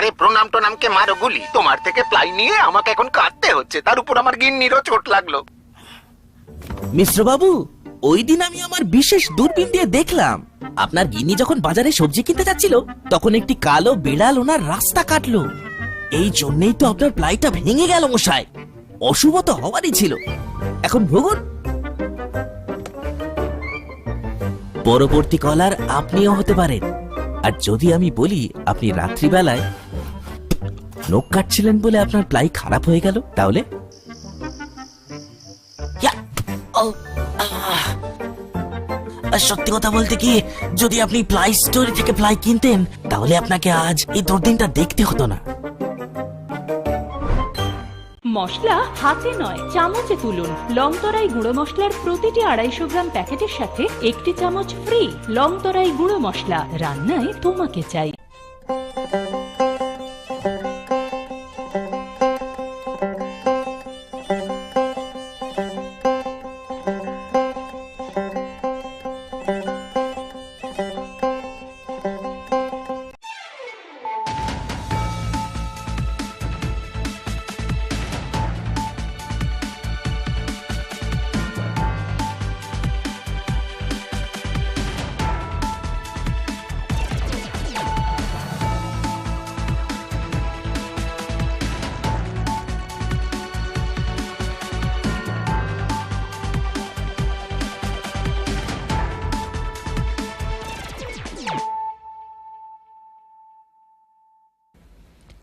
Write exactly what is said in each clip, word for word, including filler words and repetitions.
থাকতে প্রণাম টনামকে মারো গুলি। তোমার থেকে প্লাই নিয়ে আমাকে এখন কাঁদতে হচ্ছে, তার উপর আমার গিন্নিরও চোট লাগলো। মিশ্র বাবু, ওই দিন আমি আমার বিশেষ দূরবীন দিয়ে দেখলাম, আপনার গিন্নি যখন বাজারে সবজি কিনতে যাচ্ছিল, তখন একটি কালো বিড়াল ওনার রাস্তা কাটলো। এই জন্যই তো আপনার প্লাইটা ভেঙে গেল, মশাই। অশুভ তো হওয়ারই ছিল। এখন ভুগুন। পরবর্তী কলার আপনিও হতে পারেন। আর যদি আমি বলি আপনি রাত্রিবেলায় নখ কাটছিলেন বলে আপনার প্লাই খারাপ হয়ে গেল, তাহলে? ইয়া! ও! আহ! আর সত্যি কথা বলতে কি, যদি আপনি প্লাই স্টোরি থেকে প্লাই কিনতেন, তাহলে আপনাকে আজ এই দুর্দিনটা দেখতে হতো না। মশলা হাতে নয়, চামচে তুলুন। লংতরাই গুঁড়ো মশলার প্রতিটি আড়াইশো গ্রাম প্যাকেটের সাথে একটি চামচ ফ্রি। লংতরাই গুঁড়ো মশলা, রান্নায় তোমাকে চাই।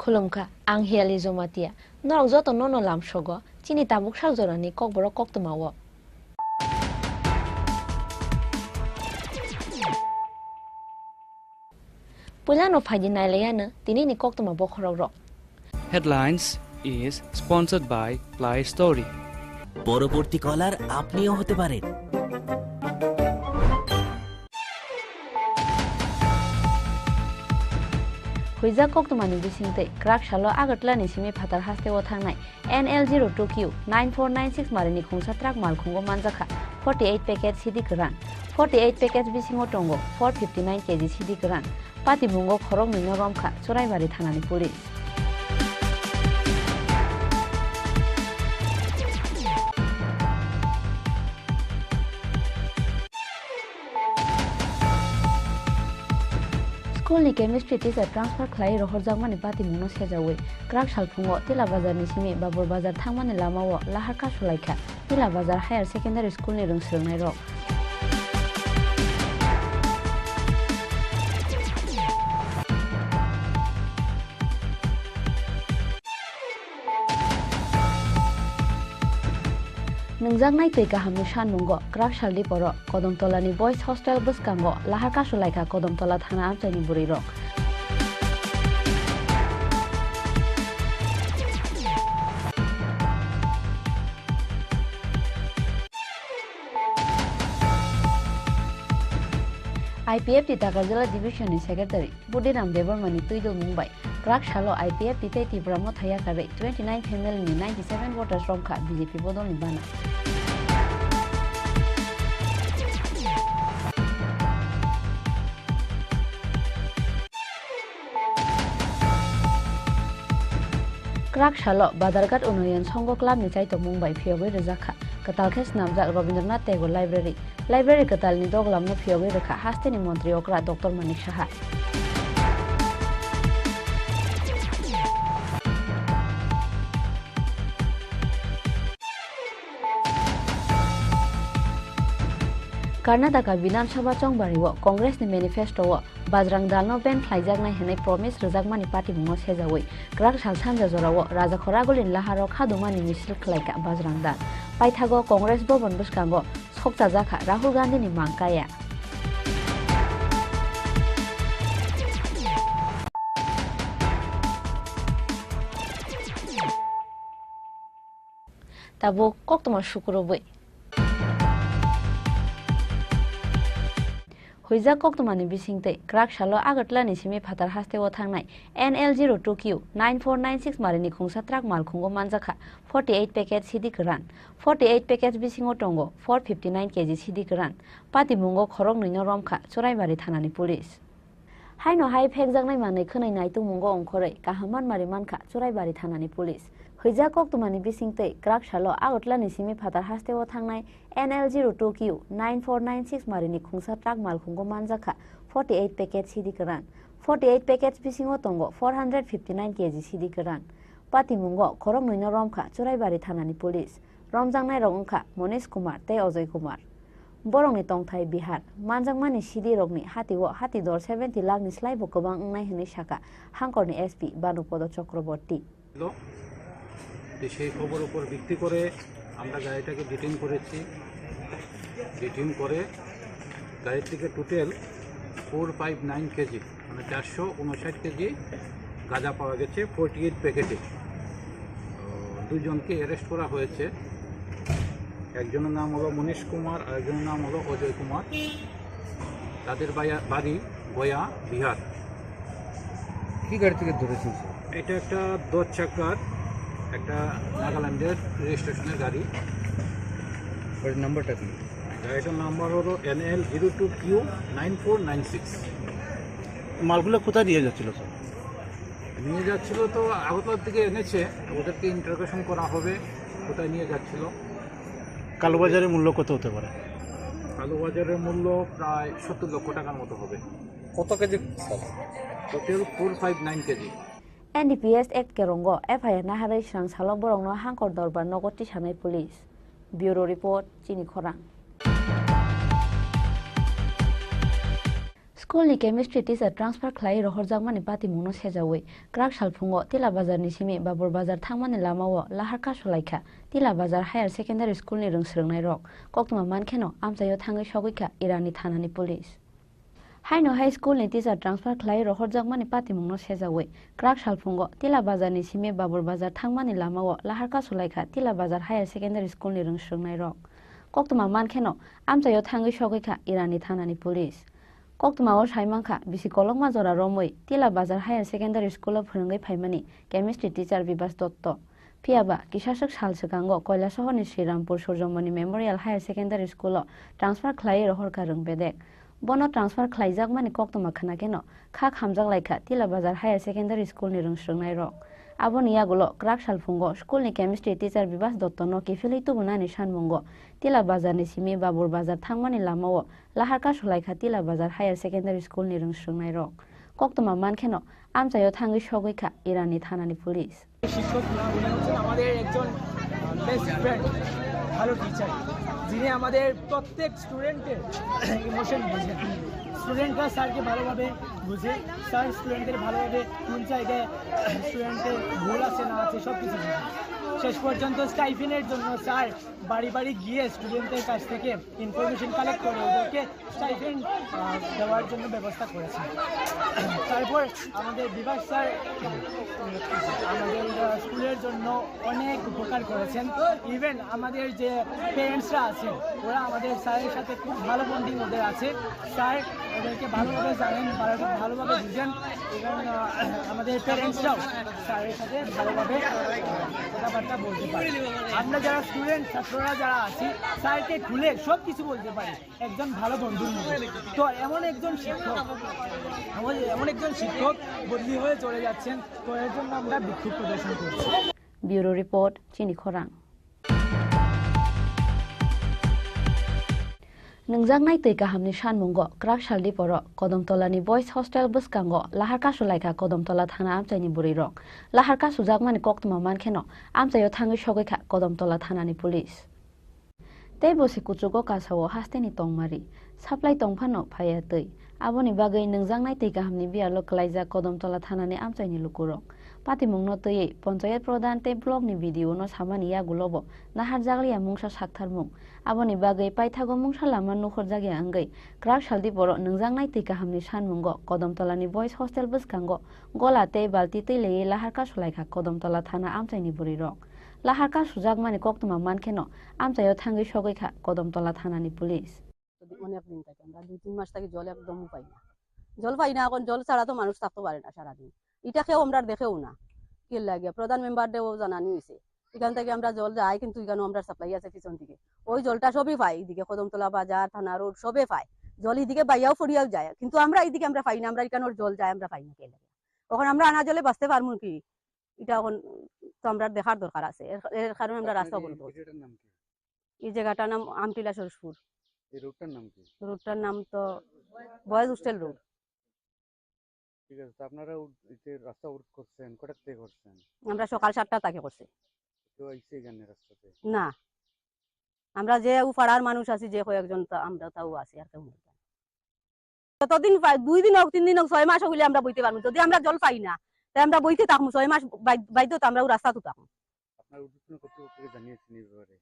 Khulumkha, ang Hiali Jomatia. Norok joto nono lamsogo, chini tabuk sak jorani kokborok koktwmao. Puilano phaidi nailaiano tinini koktwma bokhorokrok. Headlines is sponsored by Play Story. পরবর্তী কলার আপনিও হতে পারেন। Huijak koktwmani bisingtwi kwrak salo Agartala ni simi phatar hasteo thangnai N L zero two Q nine four nine six marini khungsa truck malkhungo manjakha forty eight packet sidi kwran. Forty eight packets bisingo tongo four fifty nine K G sidi kwran. Patimungo khoroknwino romkha Churaibari thanani police. School ni chemistry teacher transfer khlai rohorjakmani patimungno sejaui kwrak salphungo Tila Bazar ni simi Babur Bazar thangmani lamao lahar kasulaikha Tila Bazar Higher Secondary School ni rwng swrwngnairok. Nungjaknai twi kahamni sanmungo kwrak salni poro Kodomtolani Boys Hostel bwskango lahar kasulaikha Kodomtola thana amchaini bwrwirok. I P F T Takarjala Division ni Secretary Budinam Debbarma ni twi dulmung bai kwrak salo I P F T tei Tipra Motha yakarwi twenty nine family ni ninety seven voters romkha B J P bodol ni bana. Kwrak salo Badarghat Unnayan Sangha Club ni chaitokmung bai phiyogwi rwjakha kwtal khe swnamjak Rabindranath Tagore Library. Library kwtalni doglamno phiyogwi rwkha hasteni montri okra Doctor Manik Saha. Karnataka Bidhan Sabha chongbario Congress ni manifesto o Bajrang Dal no ban khlaijaknai hwnwi promise rwjakmani patimungno sejaui kwrak sal sanja jorao Rajakhor Agulini laharo khadumani misil khlaikha Bajrang Dal. Paithago Congress Bhavan bwskango sokchajakha Rahul Gandhini mang kaya. Tabuk koktwma sukurubwi. Huijak koktwmani bisingtwi kwrak salo Agartala ni simi phatar hasteo thangnai N L zero two Q nine four nine six marini khungsa truck malkhungo manjakha forty eight packet sidi kwran. Forty eight packets bisingo tongo four fifty nine K G sidi kwran. Patimungo khoroknwino romkha Churaibari thanani police. Haino hai phekjaknai manwi khwnwi naitungmungo ongkhorwi kaham manmari mankha Churaibari thanani police. Hwijak koktwmani bisingtwi kwrak salo Agartala ni simi phatar hasteo thangnai N L zero two Q nine four nine six marini khungsa truck malkhungo manjakha forty eight packet sidi kwran. Forty eight packets bisingo tongo four hundred fifty nine K G sidi kwran. Patimungo khoroknwino romkha Churaibari thanani police. Romjaknairok wngkha Monish Kumar tei Ojoy Kumar. Borokni tongthai Bihar. Manjakmani sidirokni hatio hati dor seventy lakh ni slaibo kwbang wngnai hwnwi sakha Hangkorni S P Bhanupada Chakraborty. ছিল। তো সেই খবর উপর ভিত্তি করে আমরা গাড়িটাকে ডিটেইন করেছি। ডিটেইন করে গাড়ি থেকে total four five nine KG, মানে চারশো উনষাট কেজি গাঁজা পাওয়া গেছে ফোর্টি এইট প্যাকেটে। তো দুইজনকে অ্যারেস্ট করা হয়েছে। একজনের নাম হলো মনীশ কুমার, আরেকজনের নাম হলো অজয় কুমার। তাদের বায়া-, বাড়ি গয়া, বিহার। কি গাড়ি থেকে ধরেছেন, স্যার? এটা একটা দশ চাকার, একটা নাগাল্যান্ডের রেজিস্ট্রেশনের গাড়ি। গাড়ির নাম্বারটা কি? গাড়িটার নাম্বার হলো N L zero two Q nine four nine six. মালগুলো কোথায় নিয়ে যাচ্ছিল, স্যার? নিয়ে যাচ্ছিল তো আগরতলার দিকে এনেছে, ওদেরকে ইন্টারোগেশন করা হবে কোথায় নিয়ে যাচ্ছিল। কালোবাজারের মূল্য কত হতে পারে? কালোবাজারের মূল্য প্রায় সত্তর লক্ষ টাকার মতো হবে। কত KG, sir? Total four five nine KG. N D P S Act kerongo F I R naharwi srang salo borokno Hangkor Dorbar nogo tisanai police. Bureau report, Chini Khorang. School ni chemistry teacher transfer khlai rohorjakmani patimungno sejawi kwrak salphungo Tila Bazar ni simi Babur Bazar thangmani lamao lahar kasulaikha Tila Bazar Higher Secondary School ni rwng swrwngnairok. Koktwma mankheno amchaio thangwi sogwikha Irani thanani police. Haino hai school ni teacher transfer khlai rohorjakmani patimungno sejawi kwrak salphungo Tila Bazar ni simi Babur Bazar thangmani lamao lahar kasulaikha Tila Bazar Higher Secondary School ni rwng swrwngnairok. Koktwma mankheno amchaio thangwi sogwikha Irani thanani police. Koktwmao saimankha bisi kolokma jora romwi Tila Bazar Higher Secondary School o phwrwngwi phaimani chemistry teacher Bibas Dotto. Phiyaba kisaswk sal swkango Koilasohorni Srirampur Surjomoni Memorial Higher Secondary School o transfer khlaiwi rohorkha rwng bedek. Bono transfer khlaijakmani koktwma khwnakeno kha khamjaklaikha Tila Bazar Higher Secondary School ni rwng swrwngnairok. Aboni yagulo kwrak salphungo school ni chemistry teacher Bibas Dotto no kiphilwi tubunani sanmungo Tila Bazar ni simi Babur Bazar thangmani lamao lahar kasulaikha Tila Bazar Higher Secondary School ni rwng swrwngnairok. Koktwma mankheno amchaio thangwi sogwikha Irani thanani police. শিক্ষক না, উনি হচ্ছেন আমাদের একজন best friend, ভালো টিচার, যিনি আমাদের প্রত্যেক স্টুডেন্টের ইমোশন বুঝেন। স্টুডেন্টরা স্যারকে ভালোভাবে বুঝে, স্যার স্টুডেন্টদের ভালোভাবে কোন জায়গায় স্টুডেন্টের ভুল আছে না আছে সব কিছু বুঝে। শেষ পর্যন্ত স্টাইফেন্ডের জন্য স্যার বাড়ি বাড়ি গিয়ে স্টুডেন্টদের কাছ থেকে ইনফরমেশন কালেক্ট করে ওদেরকে স্টাইপেন্ড দেওয়ার জন্য ব্যবস্থা করেছেন। তারপর আমাদের বিভাস স্যার আমাদের স্কুলের জন্য অনেক উপকার করেছেন। ইভেন আমাদের যে প্যারেন্টসরা আছেন, ওরা আমাদের স্যারের সাথে খুব ভালো বন্ডিং ওদের আছে। স্যার ওদেরকে ভালোভাবে জানেন, ভালো- ভালোভাবে বুঝেন এবং আমাদের প্যারেন্টসরাও স্যারের সাথে ভালোভাবে কথাবার্তা বলতে পারে। আমরা যারা স্টুডেন্ট, ছাত্ররা যারা আছি, স্যারকে খুলে সব কিছু বলতে পারি একজন ভালো বন্ধুর মতো। তো এমন একজন শিক্ষক, এমন- এমন একজন শিক্ষক বদলি হয়ে চলে যাচ্ছেন, তো এর জন্য আমরা বিক্ষোভ প্রদর্শন করছি। Bureau report, Chini Khorang. Nwngjaknai twi kahamni sanmungo kwrak salni poro Kodomtolani Boys Hostel bwskango lahar kasulaikha Kodomtola thana amchaini bwrwirok. Lahar kasujakmani koktwma mankheno amchaio thangwi sogwikha Kodomtola thanani police. Tei bo se kuchugo kasao hasteni tongmari. Saplai tongphano phaiya twi. Aboni bagwi nwngjaknai twi kahamni biyalo kwlaijak Kodomtola thanani amchaini lukurok. Patimungno twiwi Ponchayat Pradhan tei Block ni B D O no samani yagulobo naharjakliya mungsa saktharmung. Aboni bagwi paithago mungsa lama nukhorjakya wngwi kwrak saldi boro nwngjaknai twi kahamni sanmungo Kodomtolani Boys Hostel bwskango gola tei balti twi laiwi lahar kasulaikha Kodomtola thana amchaini bwrwirok. Lahar kasujakmani koktwma mankheno amchaio thangwi sogwikha Kodomtola thanani police. অনেক দিন থেকে আমরা দুই তিন মাস থেকে জল একদম পাই না। জল পাই না, এখন জল ছাড়া তো মানুষ থাকতে পারে না সারাদিন। এটা কেউ আমরা দেখেও না। কি লাগে? প্রধান মেম্বার দেও জানানি হয়েছে, এখান থেকে আমরা জল যাই, কিন্তু এখানেও আমরা সাপ্লাই আছে পিছন দিকে। ওই জলটা সবই পাই, এদিকে কদমতলা বাজার, থানা রোড সবে পাই। জল এদিকে বাইয়াও ফরিয়াও যায়, কিন্তু আমরা এদিকে আমরা পাই না, আমরা এখানোর জল যায় আমরা পাই না কেলে? এখন আমরা আনা জলে বাঁচতে পারবো কি? এটা এখন তো আমরা দেখার দরকার আছে, এর, এর কারণে আমরা রাস্তা আপনাদের অবরোধ করছি। এরিয়াটার নাম কি? এই জায়গাটার নাম আমটিলা সরসপুর। এই রোডটার নাম কি? রোডটার নাম তো বয়েজ হোস্টেল রোড। ঠিক আছে, তো আপনারা উ-, এই যে রাস্তা অবরোধ করছেন, কটার থেকে করছেন? আমরা সকাল সাতটা থেকে করছি। কেউ আইছে এখানে রাস্তাতে? না, আমরা যে ও পাড়ার মানুষ আছি, যে কয়েকজন, তা আমরা তাও আছি, আর কেউ নেই। যতদিন পাই, দুই দিন হোক, তিন দিন হোক, ছয় মাস হইলে আমরা বইতে পারবো। যদি আমরা জল পাই না, তাই আমরা বইতে থাকবো ছয় মাস, বাই-, বাধ্য তো আমরা ও রাস্তাতে থাকবো। আপনার ঊর্ধ্বতন কর্তৃপক্ষকে জানিয়েছেন এই ব্যাপারে?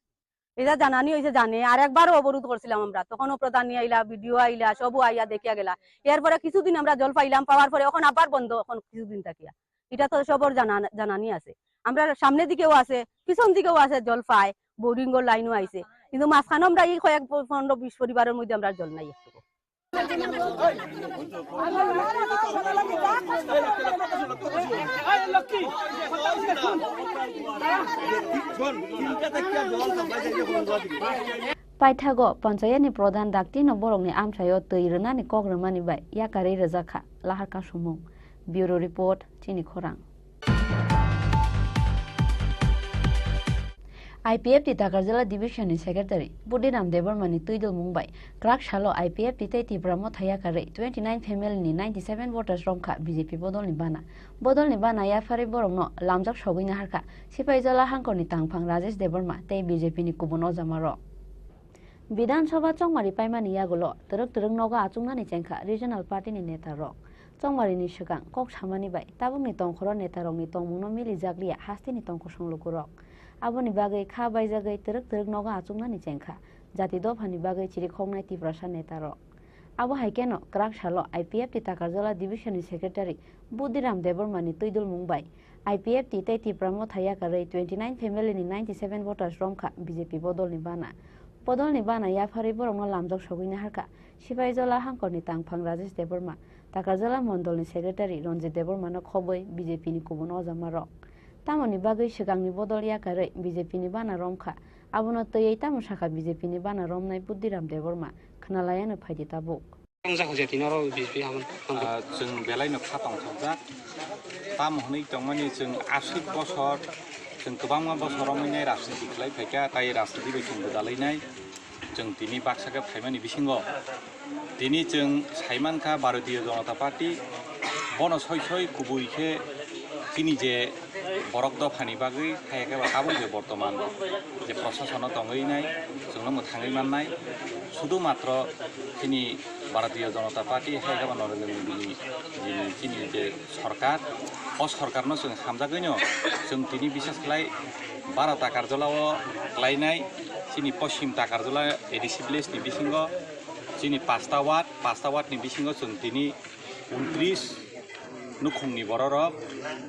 এটা জানানি হয়েছে জানে, আর একবারও অবরোধ করছিলাম আমরা, তখনও প্রধান নিয়ে আইলা, বিডিও আইলা, সবও আইয়া দেখিয়া গেলা। এরপরে কিছুদিন আমরা জল পাইলাম, পাওয়ার পরে এখন আবার বন্ধ, এখন কিছুদিন থাকিয়া। এটা তো সবর জানা-, জানানি আছে। আমরা সামনের দিকেও আছে, পিছন দিকেও আছে, জল পায়, বোরিংর লাইনও আইছে, কিন্তু মাঝখানে আমরা এই কয়েক প-, পনেরো বিশ পরিবারের মধ্যে আমরা জল নাই একটুকু। Paithago panchayatni pradhan daktino borokni amchaio twi rwnani kok rwmani bai yakarwi rwjakha lahar kasumung. Bureau Report, Chini Khorang. I P F T Takarjala Division ni Secretary Budiram Debbarma ni twidulmung bai kwrak salo I P F T tei Tipra Motha yakarwi twenty nine family ni ninety seven voters romkha B J P bodol ni bana. Bodol ni bana yapharwi borokno lamjak sogwi naharkha Sipaijala hangkor ni tangphang Rajesh Debbarma tei B J P ni kubun ojama rok. Bidhan Sabha chongmari paimani yagulo twrwk twrwk nogo achuknani chengkha regional party ni neta rok. Chongmari ni swkang kok samani bai tabukni tongkhoro neta rokni tongmungno mili jakliya hasteni tongkosong lukurok. Aboni bagwi kha baijagwi twrwk twrwk nogo achuknani chengkha jati dophani bagwi chirikhoknai Tiprasa neta rok. Abo hai kheno kwrak salo I P F T Takarjala Division ni Secretary Budiram Debbarma ni twidulmung bai I P F T tei Tipra Motha yakarwi twenty nine family ni ninety seven voters romkha B J P bodol ni bana. Bodol ni bana yapharwi borokno lamjak sogwi naharkha Sipaijala hangkor ni tangphang Rajesh Debbarma, Takarjala mondol ni secretary Ranjit Debbarma no khobwi B J P ni kubun ojama rok. Tamoni bagwi swkang ni bodol yakarwi B J P ni bana romkha, abono twiwi tamo sakha B J P ni bana romnai Budiram Debbarma, khwnalaiano phaidi tabuk. Ang jak hojak tini oro B J P hamon. Ah, chwng belai no kha tongthokjak. Tamo hwnwi tongmani chwng aswk bosor, chwng kwbangma bosor romwi nai rajniti khlai phaikha, tai rajniti bai chwng gwdalwi nai. Chwng tini baksa khe phaimani bisingo tini chwng saimankha Bharatiya Janata Party, bono soi soi kubui khe chini je borok dophani bagwi, hai khe ba tabuk je bortoman je prosasono tongwi nai, chwngno mwthangwi mannai, sudu matro chini Bharatiya Janata Party, hai khe ba Narendra Modi ni, jini chini je sorkar, o sorkarno chwng hamjagwino chwng tini bishes khlai Bharata Karjalao klainai chini Poschim Takarjala A D C village ni bisingo chini pasta ward, pasta ward ni bisingo chwng tini untris nukhungni bororok,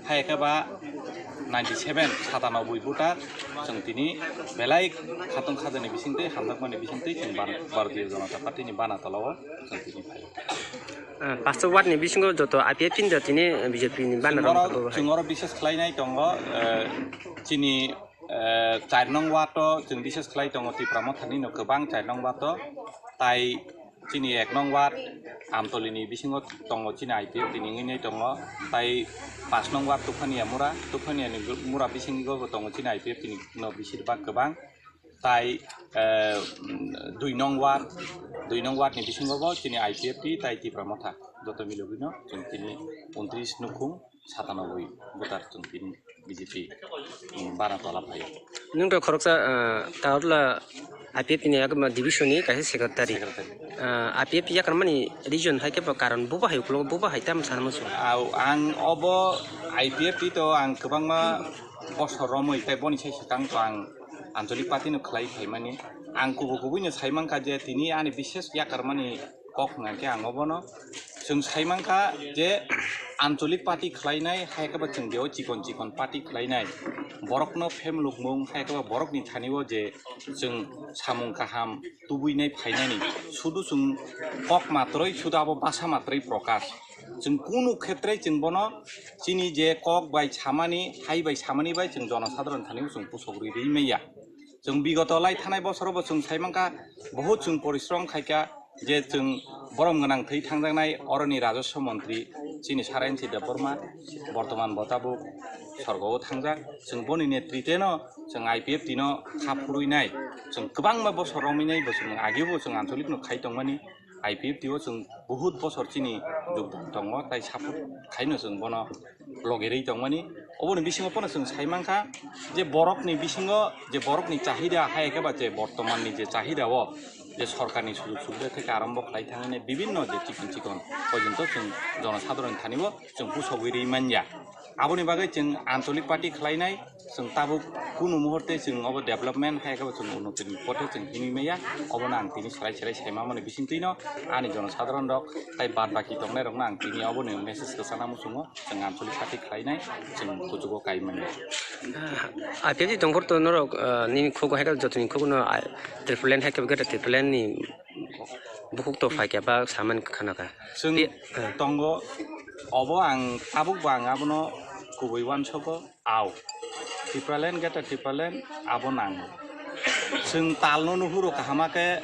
hai khe ba ninety seven, satanoboi voter, chwng tini belai khatong khajani bisingtwi, hamjakmani bisingtwi chwng ban-, Bharatiya Janata Party ni bana tolao chwng tini phai. Ah, pasta ward ni bisingo joto I P F T ni joto tini B J P ni bana chwng oro, rok. Chwng oro bises khlainai tongo, eh, chini Eh, char nong ward o chwng bises khlai tongo Tipra Mothani no kwbang char nong ward o, tai chini ek nong ward Amtoli ni bisingo tongo chini I P F T ni wngwi tongo, tai pas nong ward Tuphania Mura, Tuphania ni Mura bisingo bo tongo chini I P F T ni no bisir bak kwbang, tai, eh, dui nong ward, dui nong ward ni bisingo bo chini I P F T tai Tipra Motha joto milogwino chwng chini untris nukhung satanoboi voter chwng tini B J P, um, bana tola phaio. Nwng to khoroksa, ah, Takarjala I P F T ni yak-, division ni kaisa secretary. Secretary. Ah, I P F T yakarmani reason hai khe bo karon bubo hai ukhulok bubo hai tamo sana muchung. Au, ang obo I P F T to ang kwbangma bosor romwi tei boni sai swkang to ang Anchalik Party no khlai phaimani. Ang kubui kubui no sai mankha je tini ani bishes yakarmani kok hwnkha khe ang obono chwng sai mankha je Anchalik party khlainai, hai khe ba chwng beo chikon chikon party khlainai, borokno phemlukmung, hai khe ba borokni thani-o je chwng samung kaham tubuinai phainani, sudu chwng kok matroi, sudu abo basa matroi prokash. Chwng kunu khetre chwng bono chini je kok bai samani, hai bai samani bai chwng jonosadharon thani-o chwng pusok ri ri manya. Chwng bigoto lai thanai bosoro bo chwng sai mankha, bohut chwng porishrom khaikha, Je chwng borom gwnang thwi thangjaknai oroni Rajaswa Montri chini Saransi Debbarma, bortoman bo tabuk sorgo o thangjak. Chwng boni netriteno chwng I P F T no kha phurwinai, chwng kwbangma bosor romwinai bo chwng agebo chwng ancholik no khai tongmani. I P F T o chwng buhut bosor chini jogdan tongo, tai support khaino chwng bono logerwi tongmani. Oboni bisingo pono chwng sai mankha je borokni bisingo je borokni chahida hai khe ba je bortomanni je chahida o je sorkarni sujog subida theke arombo khlai thangmani bibinno je chikon chikon porjonto chwng jonosadharon thani o chwng pusogwi rwi manya. Aboni bagwi chwng ancholik party khlainai, chwng tabuk kunu muhurte chwng obo development hai khe bo chwng unnoti ni pothe chwng himwi maya. Obono ang tini serai serai saima mani bisingtwino ani jonosadharon rok tai bad baki tongnai rokno ang tini obono message kwchana muchungo. Chwng ancholik party khlainai, chwng kuchugo kai manya. Ah, I P F T tongphuru to norok, ah, nini khugo hai khe jotoni khugo no, ah, Triplean hai khe bwkhe Triplean ni bukhuk to phai khe ba saman khana kha. Chwng Pi-, ah. Tongo, obo ang tabuk bo ang abono kubui uansukgo, au. Tipraland, Greater Tipraland abo nango. Chwng talno nuhuro kaham khe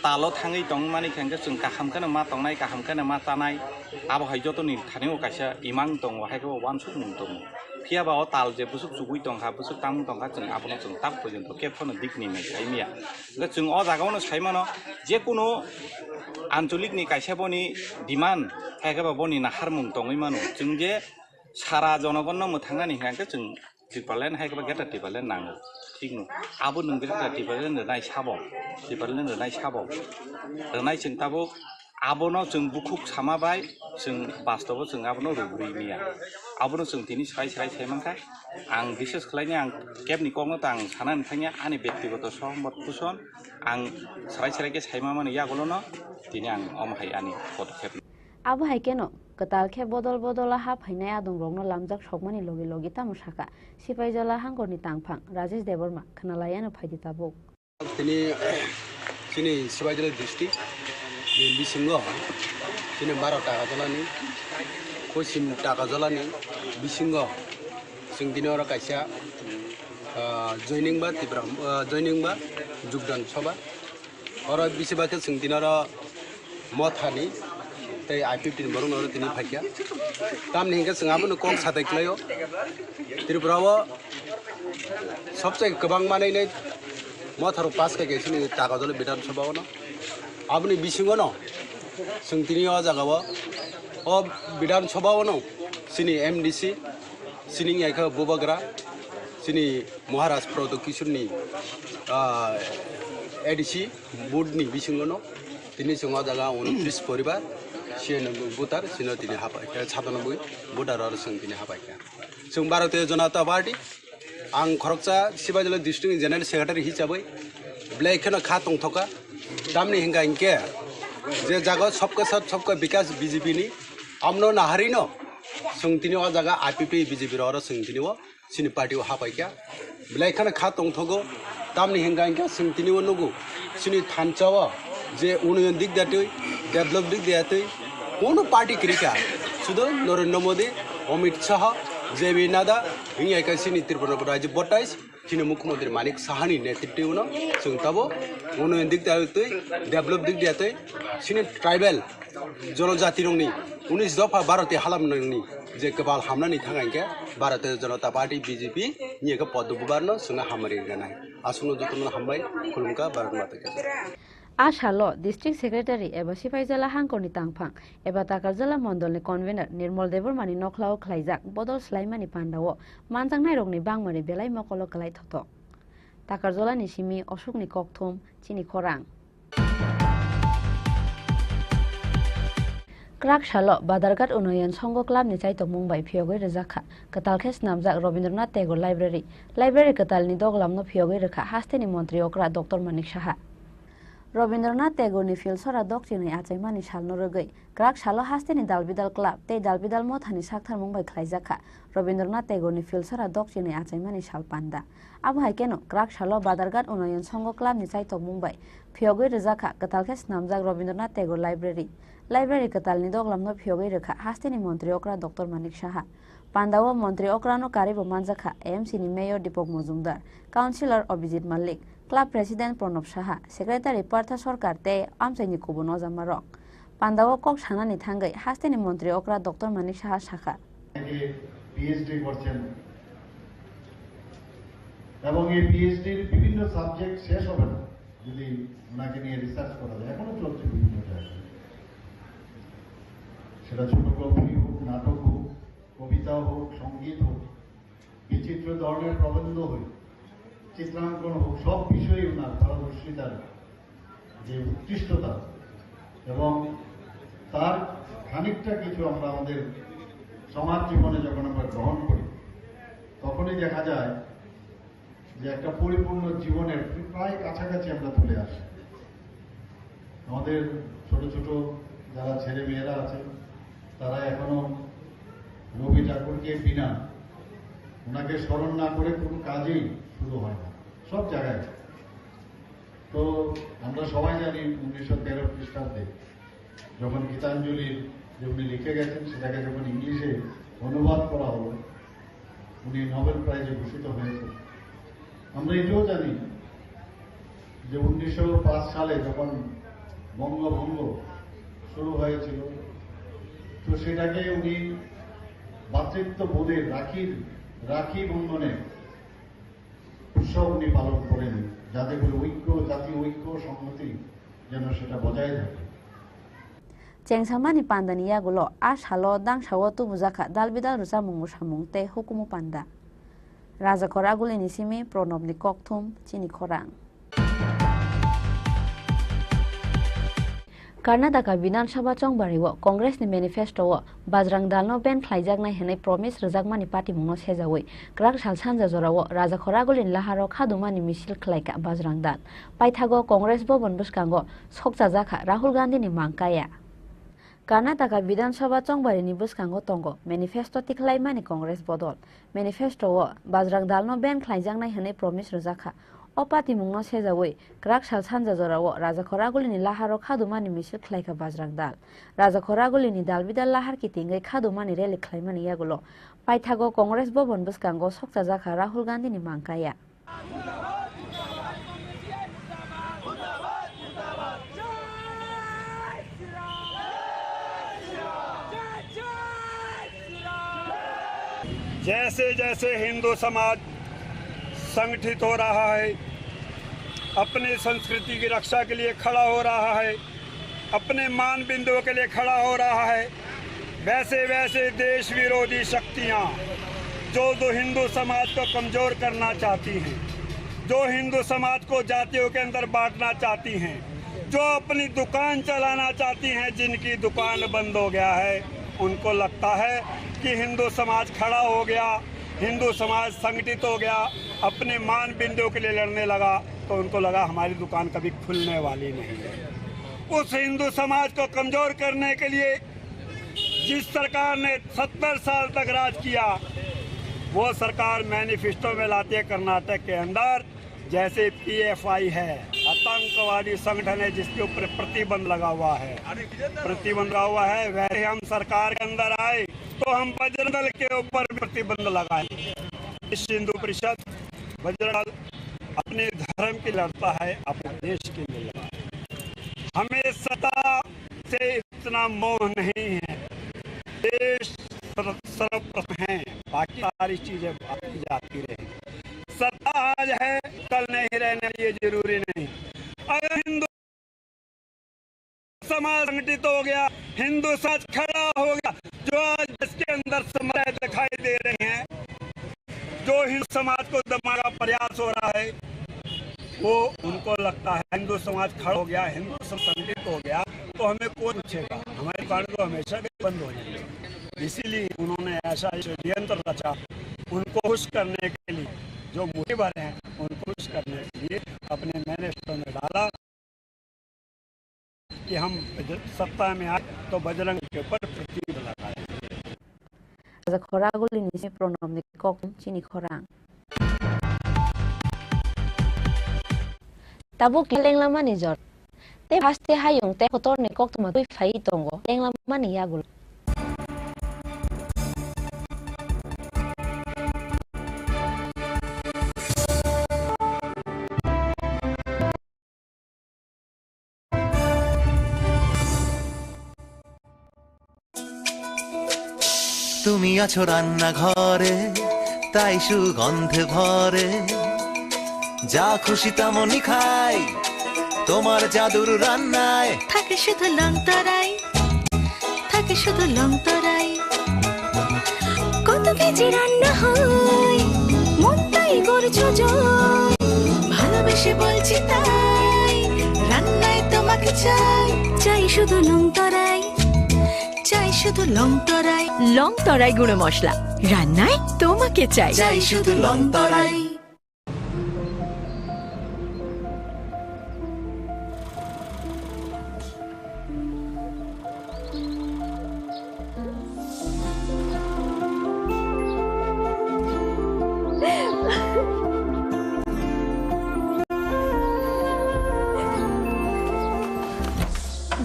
talo thangwi tongmani khe hwnkhe chwng kaham kheno ma tongnai, kaham kheno ma chanai. Abo hai jotoni thani o kaisa imang tongo, hai khe bo uansukmung tongo. Phiya ba o tal je bwswk chugui tongkha, bwswk tamung tongkha, chwng abono chwng tak porjonto khe phano dik ni nai sai maya. Hwnkhe chwng o jaga o no sai mano, je kunu ancholik ni kaisa boni demand, hai khe ba boni naharmung tongwi mano. Chwng je sara jonogon no mwthang nani hwnkhe chwng Tipraland hai khe ba Greater Tipraland nango, thik no. Abo nwng Greater Tipraland rwnai sabo, Tipraland rwnai sabo, rwnai chwng tabuk abono chwng bukhuk sama bai chwng bastobo chwng abono rwgwi maya. Abono chwng tini srai srai sai mankha. Ang bishes khlaini ang kebni kokno ta ang sanani thangya, ani bektigoto sohomot puson ang srai srai khe saima mani yagulono tini ang omo hai ani podokhep. Abo hai kheno kwtal khe bodol bodola ha phainai adongrokno lamjak sokmani logi logi tamo sakha Sipaijala hangkorni tangphang Rajesh Debbarma, khwnalaiano phaidi tabuk. Tini chini Sipaijala district ni bisingo chini baro Takarjalani, Poschim Takarjalani bisingo chwng tini oro kaisa, ah, joining ba Tipra, ah, joining ba jogdan soba. Oro bisi ba khe chwng tini oro Mothani tei I P F T ni borokno oro tini phaikha. Tamni hinkhe chwng abono kok satai khlaio. Tripura o sobse kwbang manwi nai Motha rok pass kha khe chini Takarjala Bidhan Sabha o no. Aboni bisingo no chwng tini o jaga o, o Bidhan Sabha o no chini M D C, chini wngya khe Bubagra, chini Maharaj Pradyot Kishore ni, ah, A D C board ni bisingo no tini chwng o jaga unotris poribar, siyanoboi voter, chini tini hapai kha, satanoboi voter oro chwng tini hapai kha. Chwng Bharatiya Janata Party, ang khoroksa Sibaijala district ni general secretary hisabai belai kheno kha tongthoka. Tamni hinkha hinkhe je jaga sabka sath sabka bikas B J P ni, amno naharino chwng tini o jaga I P P B J P rok oro chwng tini o chini party o hapaikha. Belai kheno kha tongthogo. Tamni hinkha hinkhe chwng tini o nugo chini thansa o je unnoyon dik da twi, develop dik da twi, kono party kwrwi kha. Sudo Narendra Modi, Amit Shah, J P Nadda, hinkhe chini Tripura Rajya Bhatais, chini Mukhyamantri Manik Sahani netritwno chwng tabo unnoyon dik da twi, develop dik da twi, chini tribal jonojati rokni unis dopha Bharati halam nangni je kwbal hamnani thang hinkhe Bharatiya Janata Party, B J P, ni eke Padma Vibar no chwngno hamari rwnai. Aswkno jotono hambai, khulumkha, Bharat Mata ki jai. A salo District Secretary eba Sipaijala hangkorni tangphang eba Takarjala Mondolni Convener Nirmol Debbarmani nokhlao khlaijak bodol swlaimani pandao manjaknairokni bangmari belai mokolo kwlai thothok. Takarjalani simi Osukni kokthum, chini khorang. Kwrak salo Badharghat Unnayan Sangha Club ni chaitokmung bai phiyogwi rwjakha kwtal khe snamjak Rabindranath Tagore Library. Library kwtalni doglamno phiyogwi rwkha hasteni montri okra Doctor Manik Saha. Rabindranath Tagore ni Philsora dokchinwi achaimani salno rwgwi kwrak salo hasteni Dalbidal Club tei Dalbidal Mothani saktharmung bai khlaijakha Rabindranath Tagore ni Philsora dokchinwi achaimani sal panda. Abo hai kheno kwrak salo Badharghat Unnayan Sangha Club ni chaitokmung bai phiyogwi rwjakha kwtal khe snamjak Rabindranath Tagore Library. Library kwtalni doglamno phiyogwi rwkha hasteni montri okra Doctor Manik Saha. Pandao montri okrano karwibo manjakha A M C ni Mayor Deepak Majumdar, Councillor Abhijit Malik, Club President Pranab Saha, Secretary Partha Sarkar tei amchaini kubun ojamarok. Pandao kok sanani thangwi hasteni montri okra Doctor Manik Saha sakha. অনেকে পিএইচডি করছেন এবং এই পিএইচডির বিভিন্ন সাবজেক্ট শেষ হবে না যদি ওনাকে নিয়ে রিসার্চ করা যায়, এখনো চলছে বিভিন্ন জায়গায়। সেটা ছোট গল্পই হোক, নাটক হোক, কবিতা হোক, সঙ্গীত হোক, বিচিত্র ধরনের প্রবন্ধ হোক, চিত্রাঙ্কন হোক, সব বিষয়েই ওনার পারদর্শিতার যে উৎকৃষ্টতা এবং তার খানিকটা কিছু আমরা আমাদের সমাজ জীবনে যখন আমরা গ্রহণ করি, তখনই দেখা যায় যে একটা পরিপূর্ণ জীবনের প্রায় কাছাকাছি আমরা চলে আসি। আমাদের ছোট ছোট যারা ছেলে মেয়েরা আছে, তারা এখনো রবি ঠাকুরকে বিনা ওনাকে স্মরণ না করে কোনো কাজই শুরু হয় না, সব জায়গায়। তো আমরা সবাই জানি উনিশশো তেরো খ্রিস্টাব্দে যখন গীতাঞ্জলি যে উনি লিখে গেছেন, সেটাকে যখন ইংলিশে অনুবাদ করা হলো, উনি নোবেল প্রাইজে ভূষিত হয়েছেন। আমরা এটাও জানি যে উনিশশো পাঁচ সালে যখন বঙ্গভঙ্গ শুরু হয়েছিল, তো সেটাকে উনি ভ্রাতৃত্ব বোধের রাখির, রাখি বন্ধনের উৎসব উনি পালন করেন, যাতে করে ঐক্য, জাতীয় ঐক্য, সংহতি যেন সেটা বজায় থাকে। Chengsamani pandani yagulo a salo dangsao tubujakha dal bidal rwchapmung mwsamung tei hukumu panda. Rajakhor Agulini simi Pranabni kokthum chini khorang. Karnataka Bidhan Sabha chongbario Congress ni manifesto o Bajrang Dal no ban khlaijaknai hwnwi promise rwjakmani patimungno sejawi kwrak sal sanja jorao Rajakhor Agulini laharo khadumani misil khlaikha Bajrang Dal. Paithago Congress Bhavan bwskango sokchajakha Rahul Gandhi ni mangkaya. Karnataka Bidhan Sabha chongbarini bwskango tongo manifesto tikhlaimani Congress bodol. Manifesto o Bajrang Dal no ban khlaijaknai hwnwi promise rwjakha. O patimungno sejawi kwrak sal sanja jorao Rajakhor Agulini laharo khadumani misil khlaikha Bajrang Dal. Rajakhor Agulini dal bidal lahar kitingwi khadumani rally khlaimani yagulo paithago Congress Bhavan bwskango sokchajakha Rahul Gandhini mangkaya. जैसे जैसे हिंदू समाज संगठित हो रहा है, अपनी संस्कृति की रक्षा के लिए खड़ा हो रहा है, अपने मान बिंदुओं के लिए खड़ा हो रहा है, वैसे वैसे देश विरोधी शक्तियां जो, जो हिंदू समाज को कमजोर करना चाहती हैं, जो हिंदू समाज को जातियों के अंदर बांटना चाहती हैं, जो अपनी दुकान चलाना चाहती हैं, जिनकी दुकान बंद हो गया है, उनको लगता है कि हिंदू समाज खड़ा हो गया, हिंदू समाज संगठित हो गया, अपने मान बिंदुओं के लिए लड़ने लगा, तो उनको लगा हमारी दुकान कभी खुलने वाली नहीं है। उस हिंदू समाज को कमजोर करने के लिए जिस सरकार ने सत्तर साल तक राज किया, वो सरकार मैनिफेस्टो में लाती है कर्नाटक के अंदर, जैसे पीएफआई है, आतंकवादी संगठन है, जिसके ऊपर प्रतिबंध लगा हुआ है, प्रतिबंध लगा हुआ है, वैसे हम सरकार के अंदर आए तो हम बजरंग दल के ऊपर भी प्रतिबंध लगाएंगे। विश्व हिंदू परिषद, बजरंग दल अपने धर्म के लड़ता है, अपने देश के लिए लड़ता है। हमें सत्ता से इतना मोह नहीं है। देश सर्व-, सर्वप्रथम है, बाकी सारी चीजें आती जाती रहेंगी। सत्ता आज है, कल नहीं रहने, ये जरूरी नहीं। अगर हिंदू समाज संगठित हो गया, हिंदू समाज खड़ा हो गया, जो आज देश के अंदर समस्याएं दिखाई दे रही हैं, जो हिंदू समाज को दबाने का प्रयास हो रहा है, वो उनको लगता है हिंदू समाज खड़ा हो गया, हिंदू समाज संगठित हो गया, तो हमें कौन पूछेगा, हमारी दुकान तो हमेशा के बंद हो जाएगी। इसीलिए उन्होंने ऐसा षड्यंत्र रचा, उनको खुश करने के लिए, जो मोदी भरे हैं, उनको खुश करने के लिए अपने मैनिफेस्टो में डाला कि हम बज-, सत्ता में आए तो बजरंग के ऊपर प्रतिबंध लगाएंगे। Rajakhor Agulini simi Pranabni kokthum chini khorang. Tabuk lenglamani jor. Tei haste hayung tei kotorni koktwma twi phaiwi tongo lenglamani yagulo. তুমি আছো রান্নাঘরে, তাই সুগন্ধে ভরে। যা খুশি তেমনই খাই, তোমার জাদুর রান্নায়। থাকে শুধু লংতরাই, থাকে শুধু লংতরাই। কত কেজি রান্না হয়, মনটাই করছো জয়। ভালোবেসে বলছি তাই, রান্নায় তোমাকে চাই। চাই শুধু লংতরাই, চাই শুধু লংতরাই। লংতরাই গুঁড়ো মশলা, রান্নায় তোমাকে চাই। চাই শুধু লংতরাই।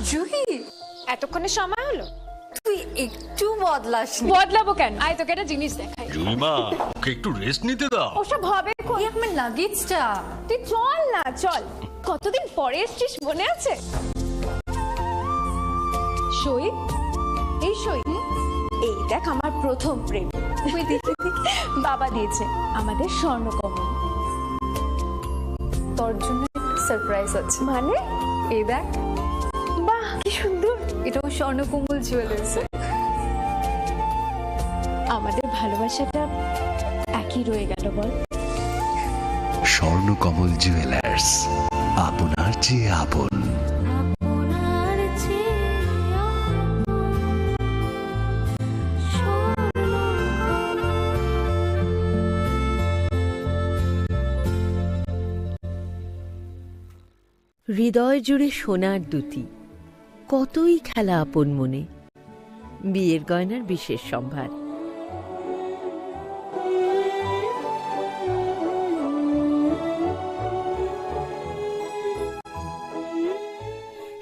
জুহি, এতক্ষণে সময় হলো? তুই একটু বদলাসনি। বদলাবো কেন? আয়, তোকে একটা জিনিস দেখাই। জুইমা, ওকে একটু রেস্ট নিতে দাও। ওসব হবে কই? এই আমার লাগেজটা। তুই চল না, চল। কতদিন পরে এসছিস, মনে আছে? সই, এই সই। এই দেখ, আমার প্রথম প্রেম। বাবা দিয়েছে আমাদের স্বর্ণকমল। তোর জন্য একটা সারপ্রাইজ আছে। মানে? এই দেখ। বাহ, কি সুন্দর। এটাও স্বর্ণকমল জুয়েলার্স। আমাদের ভালোবাসাটা একই রয়ে গেল, বল? স্বর্ণকমল জুয়েলার্স, আপনার চেয়ে আপন। হৃদয় জুড়ে সোনার দ্যুতি, কতই খেলা আপন মনে। বিয়ের গয়নার বিশেষ সম্ভার।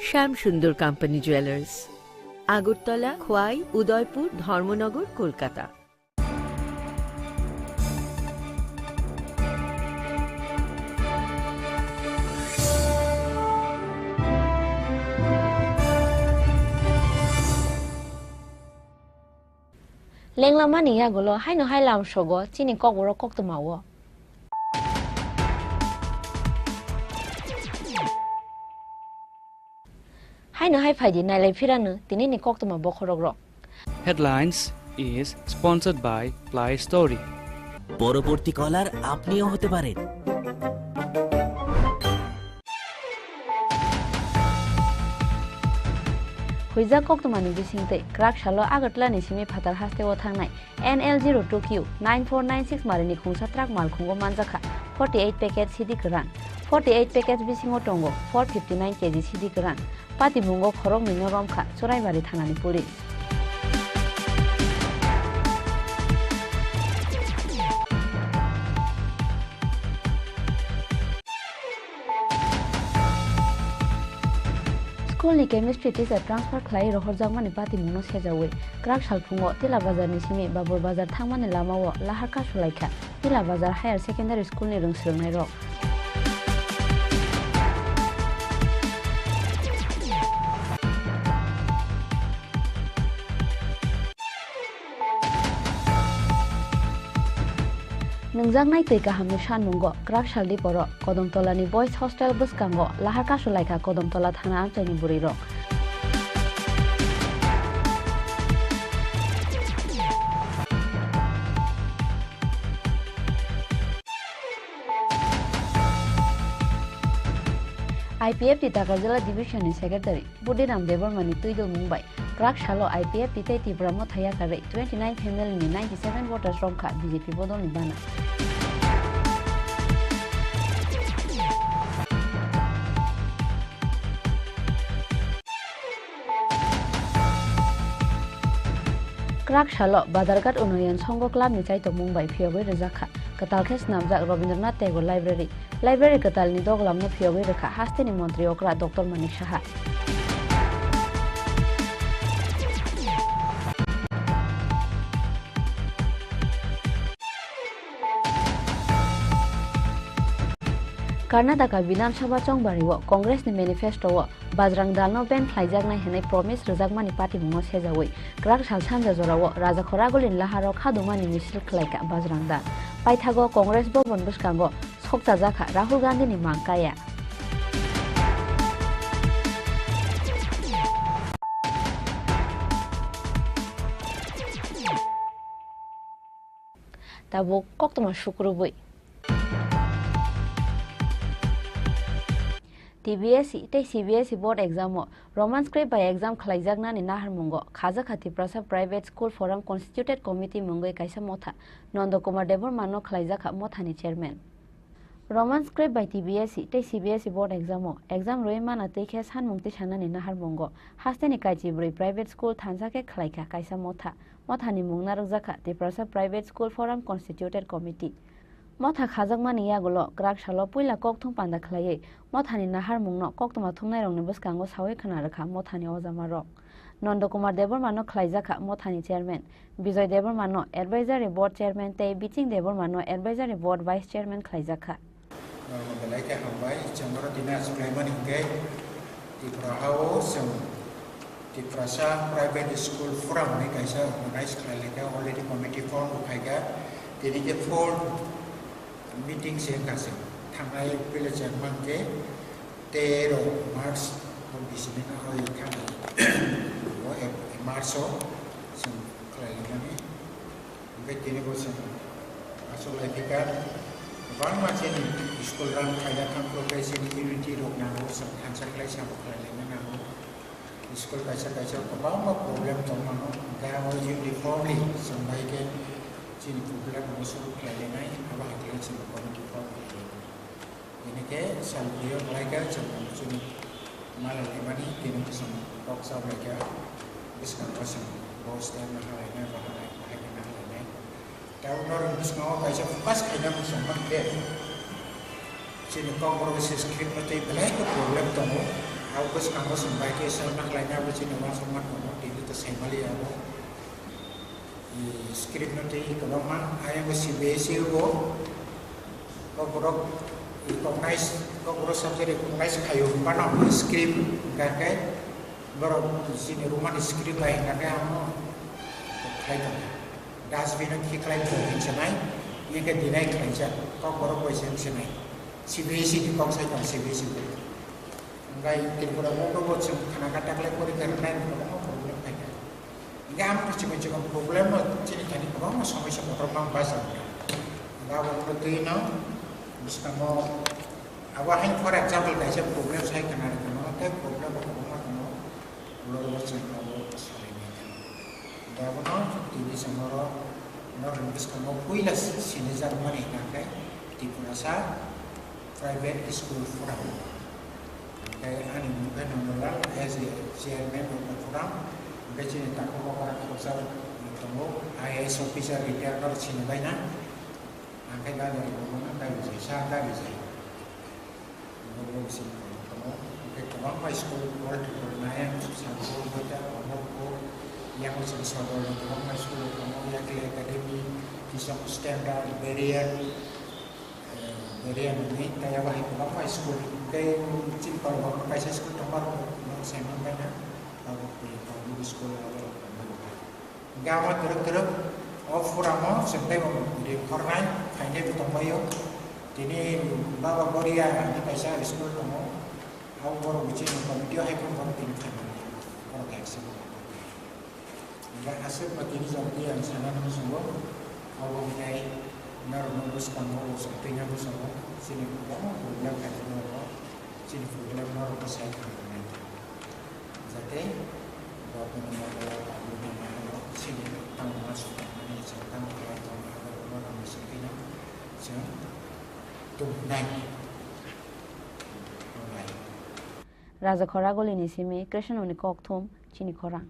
শ্যাম সুন্দর কোম্পানি জুয়েলার্স, আগরতলা, খোয়াই, উদয়পুর, ধর্মনগর, Kolkata. Lenglamani yagulo haino hai lamsogo chini kokborok koktwmao. Haino hai phaidi nailai phirano tinini koktwma bokhorokrok. Headlines is sponsored by Play Story. পরবর্তী কলার আপনিও হতে পারেন। Huijak koktwmani bisingtwi kwrak salo Agartala ni simi phatar hasteo thangnai N L zero two Q nine four nine six marini khungsa truck malkhungo manjakha forty eight packet sidi kwran. Forty eight packets bisingo tongo four fifty nine K G sidi kwran. Patimungo khoroknwino romkha Choraibari thanani police. School ni chemistry teacher transfer khlai rohorjakmani patimungno sejaui kwrak salphungo Tila Bazar ni simi Babur Bazar thangmani lamao lahar kasulaikha Tila Bazar Higher Secondary School ni rwng swrwngnairok. Nungjaknai twi kahamni sanmungo kwrak salni poro Kodomtolani Boys Hostel bwskango lahar kasulaikha Kodomtola thana amchaini bwrwirok. I P F T Takarjala Division ni Secretary Budiram Debbarma ni twi dulmung bai kwrak salo I P F T tei Tipra Motha yakarwi twenty nine family ni ninety seven voters romkha B J P bodolni bana. Kwrak salo Badarghat Unnayan Sangho Club ni chaitokmung bai phiyogwi rwjakha kwtal khe swnamjak Rabindranath Tagore Library. Library kwtalni doglamno phiyogwi rwkha hasteni montri okra Doctor Manik Saha. Karnataka Bidhan Sabha chongbario Congress ni manifesto o Bajrang Dal no ban khlaijaknai hwnwi promise rwjakmani patimungo sejawi kwrak sal sanja jorao Rajakhor Aguli ni laharo khadumani misil khlaikha Bajrang Dal. Paithago Congress Bhavan bwskango sokchajakha Rahul Gandhi ni mang kaya. Tabuk koktwma sukrubwi. T B S E tei C B S E board exam o Roman script bai exam khlaijaknani naharmungo khajakha Tiprasa Private School Forum Constituted Committee mungwi kaisa motha Nondo Kumar Debbarma no khlaijakha mothani chairman. Roman script bai T B S E tei C B S E board exam o exam rwui mana twi khe sanmung tisanani naharmungo hasteni kaichibrwi private school thansa khe khlaikha kaisa motha. Mothani mung narwkjakha Tiprasa Private School Forum Constituted Committee. Motha khajakmani yagulo kwrak salo puila kokthum panda khlaiwi mothani naharmungno koktwma thumnairokni bwskango saui khna rwkha mothani ojamarok. Nondo Kumar Debbarma no khlaijakha mothani chairman, Bijoy Debbarma no advisory board chairman tei Biching Debbarma no advisory board vice chairman khlaijakha. Norok belai khe hambai, chwng oro tini achuk laimani hinkhe Tripura ha-o chwng Tiprasa Private School Forum hinwi kaisa organize khlai laikha, already committee form bo khaikha. Tini khe fourth meeting se wngkha chwng thangnai village chairman khe tero March o bisini na o thani o March o chwng khlai laimani. Hingke tini bo chwng aswk lai phi kha, kwbangma chini school run khaina thang phuru khe chini unity rok nango, chwng thansa khlai sabo khlai laina nango. School kaisa kaisa kwbangma problem tong mano, hingke abo uniformly chwng bai khe chini problem rok solve khlai lainai, abo hai khe chwng committee form khlai lainai. Tini khe sal phaiyo belai khe chwng chini malai laimani, tini bwswng kok chap lai khe bwskango chwng bo step no halai nai, bo halai, bahai khe halai nai. Tei norok bwskango kaisa focus khaina muchung man khe chini Kokborok se script no tei belai khe problem tongo. Abo bwskango chwng bai khe sal nahlai nai, abo chini uansukma tongo, tini to sai maliya abo. Script no tei kwbangma, ayang C B S E o bo, o borok recognize, o borok subject recognize khaio, hwnba no script hwnka khe borok chini Roman script bai hwnka khe amo khlai tongo. Dustbin o khiklai bo hinsa nai, hingke deny khlaijak, kok borok bai se hinsa nai. C B S E ni kok sai tong C B S E bo. Hwnkhai Tripura board o bo chwng khana kha taklai porikha rwnai kwbangma problem phaikha. Hingke ang to chikon chikon problem no chini thani kwbangma somosya kotor mang bajak. Hingke abo wngkha twi no bwskango abo haino for example kaisa problem sai khna rwkha no tei problem bo kwbangma tongo ulo ulo chwng abo salai nai kha. Hingke abono tini chwng oro norokni bwskango puila sinijak mani hingka khe Tiprasa Private School Forum. Hingke ani mung khe Nandalal as a chairman of the forum. Hingke chini takhuk o ora khoroksa tongo, I A S officer retired no sini bai na. Ang khe gari rok no gari jai sa gari jai. Bo bo sini tongo. Hingke kwbangma school world record nai ang Sanpur, Boita, Amarpur, yang sini Sadar ni kwbangma school tongo, Yakli Academy, Kisong Standard, Barrier, Korea ni tei abo hai kwbangma school tei chini Kolobang kaisa school tongma rok no sai manbai na abo tei public school abo rok tongma rok. Hingke abo twrwk twrwk o forum o chwng tei bo ri khornai khainai bo tongbaio. Tini Baba Boria ni kaisa school tongo. Abo borok bo chini committee o hai phano borok tini khaimani borok action. Hingke aswk no tini jok tei ang sana nang sungo, abo hingke norok no bwskango bo chwng twi na bwskango chini kwbangma problem khaijak norok, chini problem norok bwsai khaijak nai. Jate bo kunu moto abo ni mano chini tamo ma sukha mani chwng tamo khlai tong abo norok ni simi no chwng tubunai. Raja Khoraguli ni simi Krishnamoni kokthum chini khorang.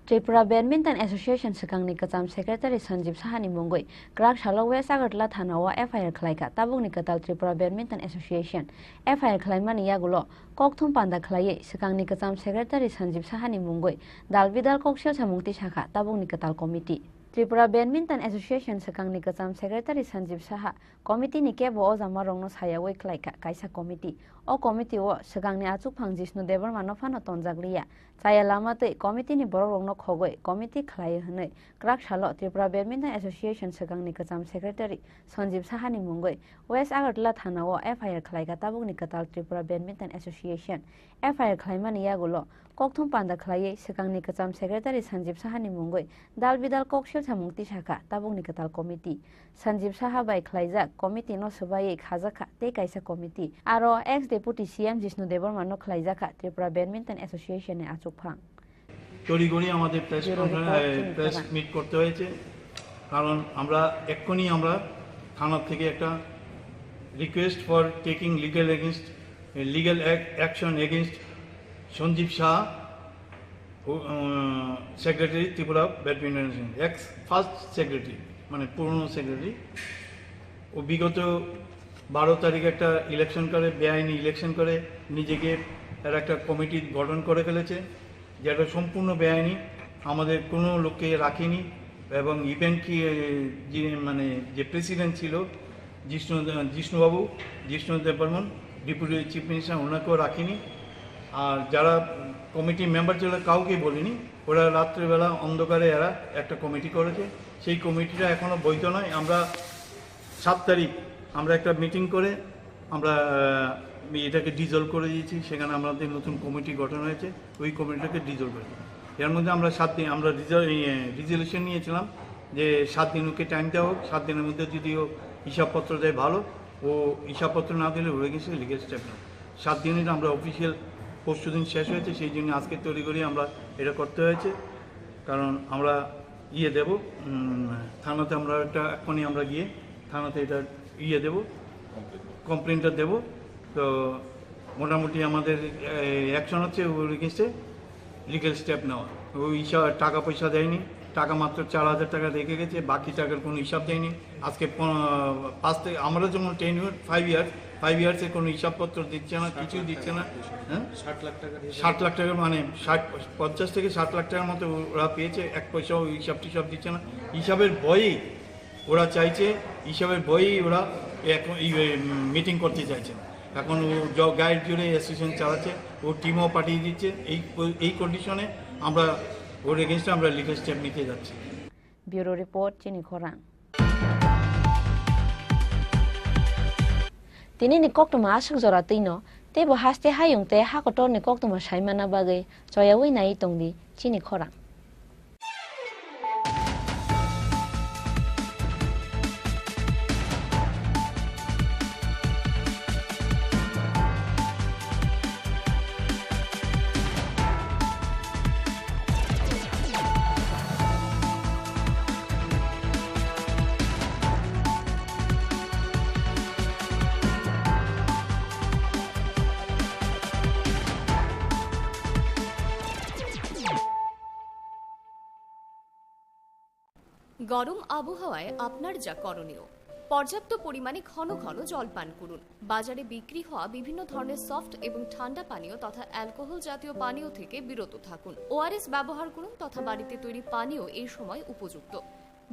Tripura Badminton Association swkangni kwcham secretary Sanjib Sahani mungwi kwrak salo West Agartala thana o F I R khlaikha tabukni kwtal Tripura Badminton Association. F I R khlaimani yagulo kokthum panda khlaiwi swkangni kwcham secretary Sanjib Sahani mungwi dal bidal kok sel samung tisakha tabukni kwtal committee. Tripura Badminton Association swkangni kwcham secretary Sanjeev Saha committee ni kebo o jamarokno sayawi khlaikha kaisa committee. O committee o swkangni achukphang Jishnu Debbarma no phano tonjakliya. Chaya lama twi committee ni borokrokno khogwi committee khlai hwnwi kwrak salo Tripura Badminton Association swkangni kwcham secretary Sanjeev Saha ni mungwi West Agartala thana o F I R khlaikha tabukni kwtal Tripura Badminton Association. F I R khlaimani yagulo kokthum panda khlaiwi swkangni kwcham secretary Sanjeev Saha ni mungwi dal bidal kok selsamung tisakha tabukni kwtal committee. Sanjeev Saha bai khlaijak committee no swbaiwi khajakha tei kaisa committee. Aro ex deputy C M Jishnu Debbarma no khlaijakha Tripura Badminton Association ni achukphang. তড়িঘড়ি আমাদের press Bureau conference, report, এ, Chini press Khorang. Meet করতে হয়েছে, কারণ আমরা এক্ষুনি আমরা থানা থেকে একটা request for taking legal against, legal ac-, action against Sanjeev Shah, ও, um, secretary Tripura badminton association, ex first secretary, মানে পুরনো সেক্রেটারি। ও বিগত বারো তারিখ একটা ইলেকশন করে, বেআইনি ইলেকশন করে, নিজেকে তারা একটা কমিটি গঠন করে ফেলেছে, যেটা সম্পূর্ণ বেআইনি। আমাদের কোনো লোককে রাখেনি এবং ইভেন কি, এ, যে, মানে, যে প্রেসিডেন্ট ছিল জিষ্ণু, জিষ্ণুবাবু, জিষ্ণু দেববর্মন, ডেপুটি চিফ মিনিস্টার, ওনাকেও রাখেনি। আর যারা কমিটি মেম্বার ছিল, কাউকেই বলেনি। ওরা রাত্রিবেলা অন্ধকারে এরা একটা কমিটি করেছে। সেই কমিটিটা এখনো বৈধ নয়। আমরা সাত তারিখ আমরা একটা মিটিং করে আমরা, আহ, এটাকে ডিজলভ করে দিয়েছি। সেখানে আমাদের নতুন কমিটি গঠন হয়েছে, ওই কমিটিটাকে ডিজলভ করে দিয়েছি। এর মধ্যে আমরা সাত দিন, আমরা রিজল-, এই, এ, রেজুলিউশন নিয়েছিলাম যে সাত দিন ওকে টাইম দেওয়া হোক, সাত দিনের মধ্যে যদি ও হিসাবপত্র দেয় ভালো, ও হিসাবপত্র না দিলে ওর এগেইনস্টে লিগ্যাল স্টেপ নেব। সাত দিনের আমরা অফিসিয়াল পরশু দিন শেষ হয়েছে, সেই জন্য আজকে তড়িঘড়ি আমরা এটা করতে হয়েছে। কারণ আমরা ইয়ে দেব, উম, থানাতে আমরা একটা এক্ষুনি আমরা গিয়ে থানাতে এটা ইয়ে দেব, কমপ্লেনটা দেব। তো মোটামুটি আমাদের, এ, অ্যাকশন হচ্ছে ওর এগেইনস্টে লিগ্যাল স্টেপ নেওয়া। ওই হিসা-, টাকা পয়সা দেয়নি, টাকা মাত্র চার হাজার টাকা রেখে গেছে, বাকি টাকার কোনো হিসাব দেয়নি। আজকে প-, পাঁচ থেকে, আমরা যেমন টেনিউর ফাইভ ইয়ার্স, ফাইভ ইয়ার্সে কোনো হিসাবপত্র দিচ্ছে না, কিছু দিচ্ছে না। হ্যাঁ? ষাট লাখ টাকা মানে ষাট, পঞ্চাশ থেকে ষাট লাখ টাকার মতো ওরা পেয়েছে, এক পয়সাও হিসাব টিসাব দিচ্ছে না। হিসাবের ভয়েই ওরা চাইছে, হিসাবের ভয়েই ওরা এখন এই, এই মিটিং করতে চাইছে না। এখন ও জ-, গায়ের জোরে অ্যাসোসিয়েশন চালাচ্ছে, ও টিমও পাঠিয়ে দিচ্ছে। এই প-, এই কন্ডিশনে আমরা ওর এগেইনস্টে আমরা লিগ্যাল স্টেপ নিতে যাচ্ছি। Bureau report, Chini Khorang. Tini ni koktwma aswk jora twino, teibo haste hayung tei hakotor ni koktwma saimana bagwi choyawi nai tongdi Chini Khorang. গরম আবহাওয়ায় আপনার যা করণীয়, পর্যাপ্ত পরিমাণে ঘন ঘন জল পান করুন। বাজারে বিক্রি হওয়া বিভিন্ন ধরনের সফট এবং ঠান্ডা পানীয় তথা অ্যালকোহল জাতীয় পানীয় থেকে বিরত থাকুন। ওআরএস ব্যবহার করুন তথা বাড়িতে তৈরি পানীয় এই সময় উপযুক্ত।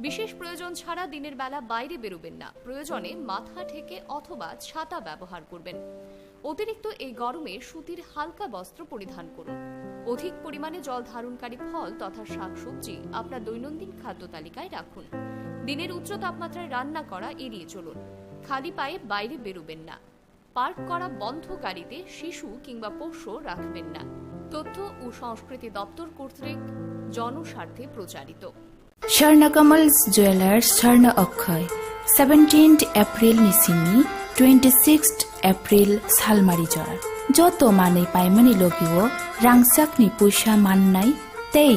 বিশেষ প্রয়োজন ছাড়া দিনের বেলা বাইরে বেরোবেন না। প্রয়োজনে মাথা ঢেকে অথবা ছাতা ব্যবহার করবেন। অতিরিক্ত এই গরমে সুতির হালকা বস্ত্র পরিধান করুন। অধিক পরিমাণে জল ধারণকারী ফল তথা শাকসবজি আপনার দৈনন্দিন খাদ্য তালিকায় রাখুন। দিনের উচ্চ তাপমাত্রায় রান্না করা এড়িয়ে চলুন। খালি পায়ে বাইরে বেরোবেন না। পার্ক করা বন্ধ গাড়িতে শিশু কিংবা পোষ্য রাখবেন না। তথ্য ও সংস্কৃতি দপ্তর কর্তৃক জনস্বার্থে প্রচারিত। Swarna Kamal's Jewelers, Swarna Akshai, seventeenth April ni simi twenty-sixth April salmari jora. Joto manwi paimani logio rangchakni puisa mannai tei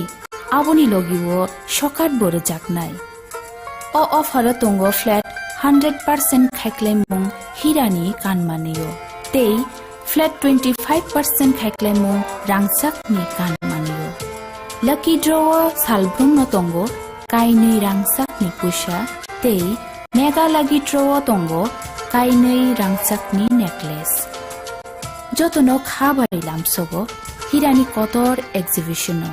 aboni logio sokat bo rwjaknai. O offer o tongo flat hundred percent khaiklaimung hirani kanmanio tei flat twenty-five percent khaiklaimung rangchakni kanmanio. Lucky draw o salbrumno tongo kainwi rangchakni puisa tei mega lucky draw o tongo kainwi rangchakni necklace. Jotono kha bai lamsogo hirani kotor exhibition o.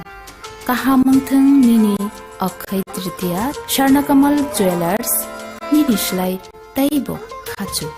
Kaham wngthwng nini Akshaya Tritiya. Swarnakamal Jewellers, nini slai teibo khachu.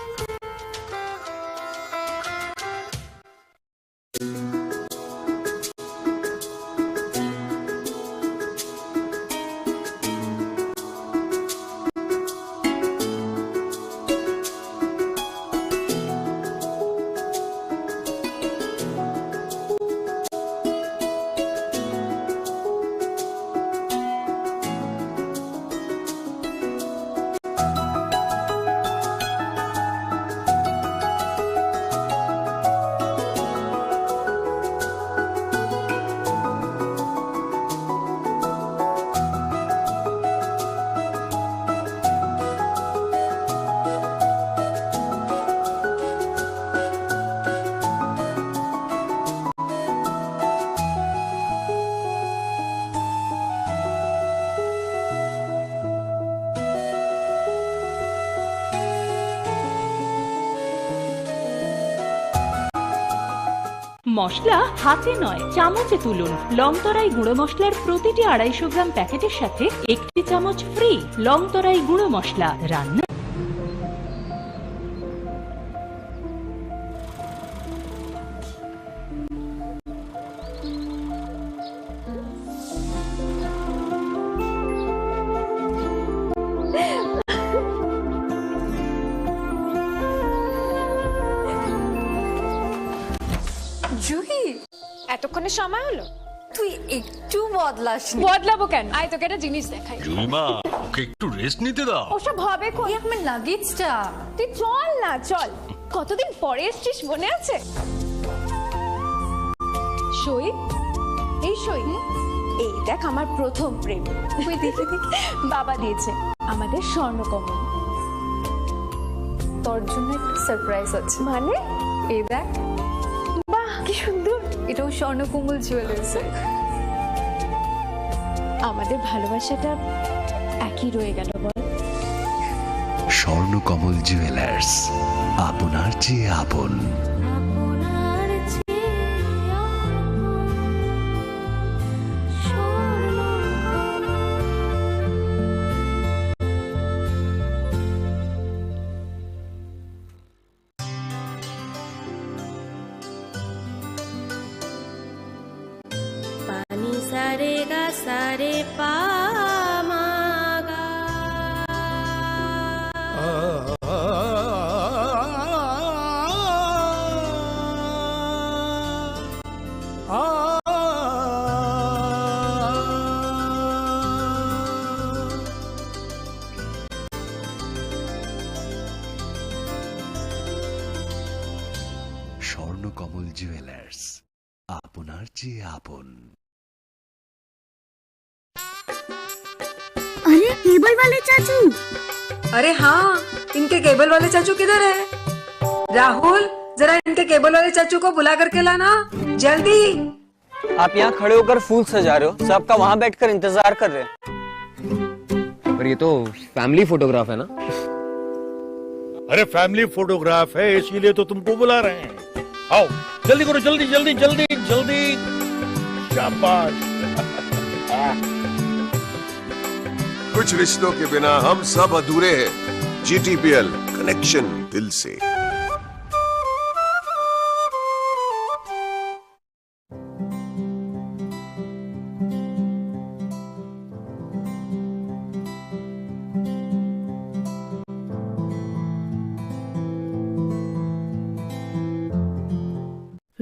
মশলা হাতে নয়, চামচে তুলুন। লং তরাই গুঁড়ো মশলার প্রতিটি আড়াইশো গ্রাম প্যাকেটের সাথে একটি চামচ ফ্রি। লং তরাই গুঁড়ো মশলা রান্না। জুহি, এতক্ষণে সময় হলো? তুই একটু বদলাসনি। বদলাবো কেন? আয়, তোকে একটা জিনিস দেখাই। জুইমা, ওকে একটু রেস্ট নিতে দাও। ওসব হবে কোন? এই আমার লাগেজটা। তুই চল না, চল। কতদিন পরে এসছিস, মনে আছে? সই, এই সই, এই দেখ আমার প্রথম প্রেম। বাবা দিয়েছে, আমাদের স্বর্ণকমল। তোর জন্য একটা সারপ্রাইজ আছে। মানে? এই দেখ। বাহ, কি সুন্দর। এটাও স্বর্ণকমল জুয়েলার্সের। আমাদের ভালোবাসাটা একই রয়ে গেল, বল? স্বর্ণকমল জুয়েলার্স, আপনার চেয়ে আপন। Pani sa re ga sa re pa ma ga. Swarnakamal jewellers, আপনার চেয়ে আপন। अरे, केबल वाले चाचू। अरे हाँ, इनके केबल वाले चाचू किधर है? राहुल, जरा इनके केबल वाले चाचू को बुला करके लाना, जल्दी। आप यहाँ खड़े होकर फूल सजा रहे हो, सबका वहाँ बैठकर इंतजार कर रहे हैं। पर ये तो फैमिली फोटोग्राफ है ना? अरे, फैमिली फोटोग्राफ है, इसीलिए तो तुमको बुला रहे हैं। आओ, जल्दी करो, जल्दी, जल्दी, जल्दी, जल्दी। शाबाश। कुछ रिश्तों के बिना हम सब अधूरे हैं। जीटीपीएल, कनेक्शन दिल से।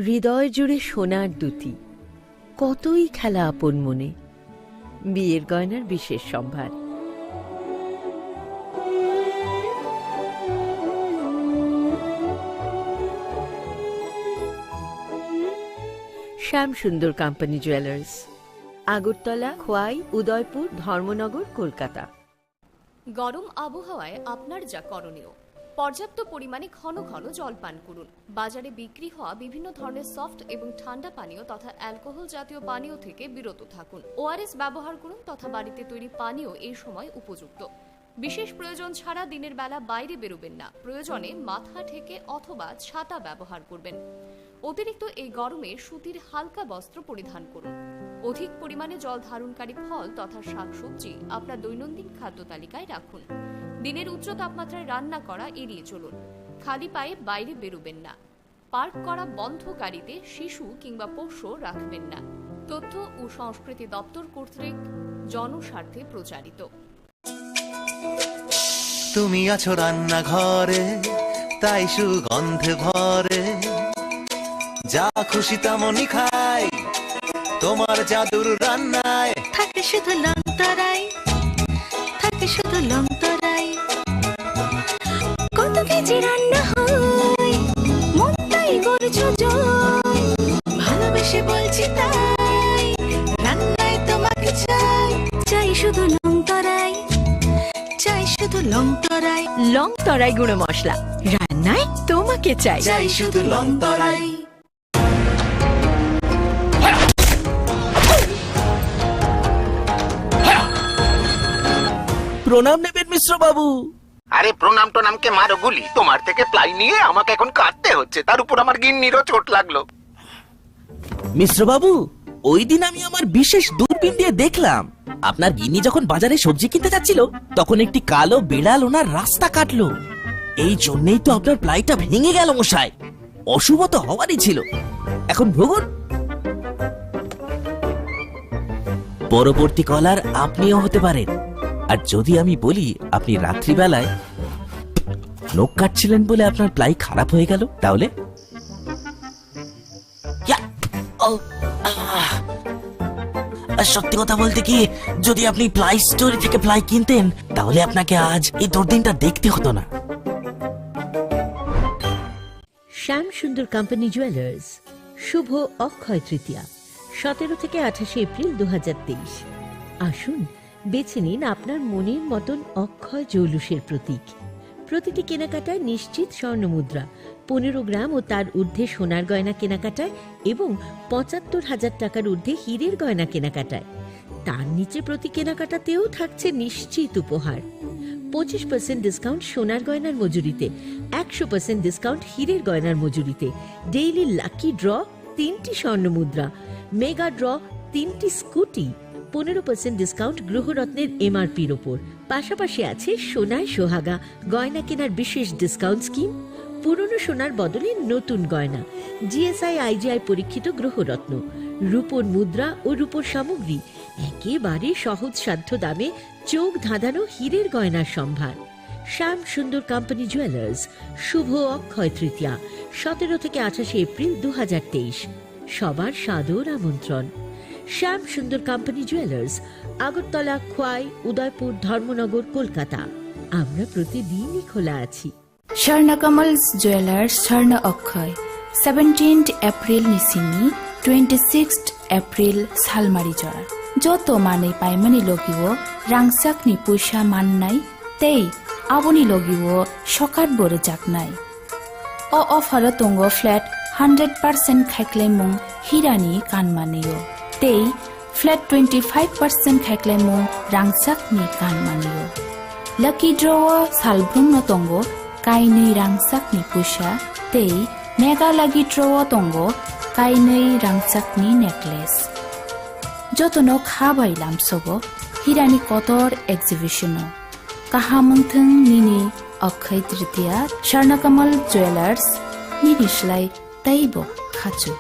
হৃদয় জুড়ে সোনার দ্যুতি, কতই খেলা আপন মনে। বিয়ের গয়নার বিশেষ সম্ভার। শ্যাম সুন্দর কোম্পানি জুয়েলার্স, আগরতলা, খোয়াই, উদয়পুর, ধর্মনগর, কলকাতা। গরম আবহাওয়ায় আপনার যা করণীয়, পর্যাপ্ত পরিমাণে ঘন ঘন জল পান করুন। বাজারে বিক্রি হওয়া বিভিন্ন ধরনের সফট এবং ঠান্ডা পানীয় তথা অ্যালকোহল জাতীয় পানীয় থেকে বিরত থাকুন। ওআরএস ব্যবহার করুন তথা বাড়িতে তৈরি পানীয় এই সময় উপযুক্ত। বিশেষ প্রয়োজন ছাড়া দিনের বেলা বাইরে বেরোবেন না। প্রয়োজনে মাথা ঢেকে অথবা ছাতা ব্যবহার করবেন। অতিরিক্ত এই গরমে সুতির হালকা বস্ত্র পরিধান করুন। অধিক পরিমাণে জল ধারণকারী ফল তথা শাকসবজি আপনার দৈনন্দিন খাদ্য তালিকায় রাখুন। দিনের উচ্চ তাপমাত্রায় রান্না করা এড়িয়ে চলুন। খালি পায়ে বাইরে বেরোবেন না। পার্ক করা বন্ধ গাড়িতে শিশু কিংবা পোষ্য রাখবেন না। তথ্য ও সংস্কৃতি দপ্তর কর্তৃক জনস্বার্থে প্রচারিত। তুমি আছো রান্নাঘরে, তাই সুগন্ধে ভরে। যা খুশি তেমনই খাই, তোমার জাদুর রান্নায়। থাকে শুধু লং তরাই, থাকে শুধু লং তরাই। কত কেজি রান্না হয়, মনটাই করছো জয়। ভালোবেসে বলছি তাই, রান্নায় তোমাকে চাই। চাই শুধু লং তরাই, চাই শুধু লং তরাই। লং তরাই গুঁড়ো মশলা, রান্নায় তোমাকে চাই। চাই শুধু লং তরাই। প্রণাম নেবেন মিশ্র বাবু। আরে, প্রণাম টনামকে মারো গুলি, তোমার থেকে প্লাই নিয়ে আমাকে এখন কাঁদতে হচ্ছে, তার উপর আমার গিন্নিরও চোট লাগলো। মিশ্র বাবু, ওই দিন আমি আমার বিশেষ দূরবীন দিয়ে দেখলাম, আপনার গিন্নি যখন বাজারে সবজি কিনতে যাচ্ছিল, তখন একটি কালো বিড়াল ওনার রাস্তা কাটলো। এই জন্যই তো আপনার প্লাইটা ভেঙে গেল মশাই। অশুভ তো হওয়ারই ছিল। এখন ভুগুন। পরবর্তী কলার আপনিও হতে পারেন। আর যদি আমি বলি আপনি রাত্রিবেলায় নখ কাটছিলেন বলে আপনার প্লাই খারাপ হয়ে গেল, তাহলে? ইয়া, ও, আহ। আর সত্যি কথা বলতে কি, যদি আপনি প্লাই স্টোর থেকে প্লাই কিনতেন, তাহলে আপনাকে আজ এই দুর্দিনটা দেখতে হতো না। শ্যাম সুন্দর কোম্পানি জুয়েলার্স, শুভ অক্ষয় তৃতীয়া, সতেরো থেকে আঠাশে এপ্রিল দু হাজার তেইশ। আসুন, বেছে নিন আপনার মনের মতন অক্ষয় জৌলুসের প্রতীক। প্রতিটি কেনাকাটায় নিশ্চিত স্বর্ণ মুদ্রা, পনেরো গ্রাম ও তার ঊর্ধ্বে সোনার গয়না কেনাকাটায় এবং পঁচাত্তর হাজার টাকার ঊর্ধ্বে হীরের গয়না কেনাকাটায়। তার নিচে প্রতি কেনাকাটাতেও থাকছে নিশ্চিত উপহার। পঁচিশ পার্সেন্ট ডিসকাউন্ট সোনার গয়নার মজুরিতে, একশো পার্সেন্ট ডিসকাউন্ট হীরের গয়নার মজুরিতে, ডেইলি লাকি ড্র তিনটি স্বর্ণ মুদ্রা, মেগা ড্র তিনটি স্কুটি, পনেরো পার্সেন্ট ডিসকাউন্ট গৃহরত্নের এমআরপির ওপর। পাশাপাশি আছে সোনায় সোহাগা গয়না কেনার বিশেষ ডিসকাউন্ট স্কিম, পুরনো সোনার বদলে নতুন গয়না, জিএসআই আইজিআই পরীক্ষিত গৃহরত্ন, রূপোর মুদ্রা ও রূপোর সামগ্রী, একেবারে সহজসাধ্য দামে চোখ ধাঁধানো হীরের গয়নার সম্ভার। শ্যাম সুন্দর কোম্পানি জুয়েলার্স, শুভ অক্ষয় তৃতীয়া, সতেরো থেকে আঠাশে এপ্রিল দু হাজার তেইশ। সবার সাদর আমন্ত্রণ। শ্যাম সুন্দর কোম্পানি জুয়েলার্স, আগরতলা, খোয়াই, উদয়পুর, ধর্মনগর, কলকাতা। আমরা প্রতিদিনই খোলা আছি। স্বর্ণ কমলস জুয়েলার্স, স্বর্ণ অক্ষয়, seventeenth April ni simi twenty sixth April salmari jora. Joto manwi paimani logio rangchakni puisa mannai tei aboni logio sokat bo rwjaknai. O offer o tongo flat hundred percent khaiklaimung hirani kanmanio tei flat twenty five percent khaiklaimung rangchakni kanmanio. Lucky draw o salbrumno tongo kainwi rangchakni puisa tei mega lucky draw o tongo kainwi rangchakni necklace. Jotono kha bai lamsogo hirani kotor exhibition o. Kaham wngthwng nini Akshaya Tritiya, Swarnakamal Jewellers, nini slai teibo khachu.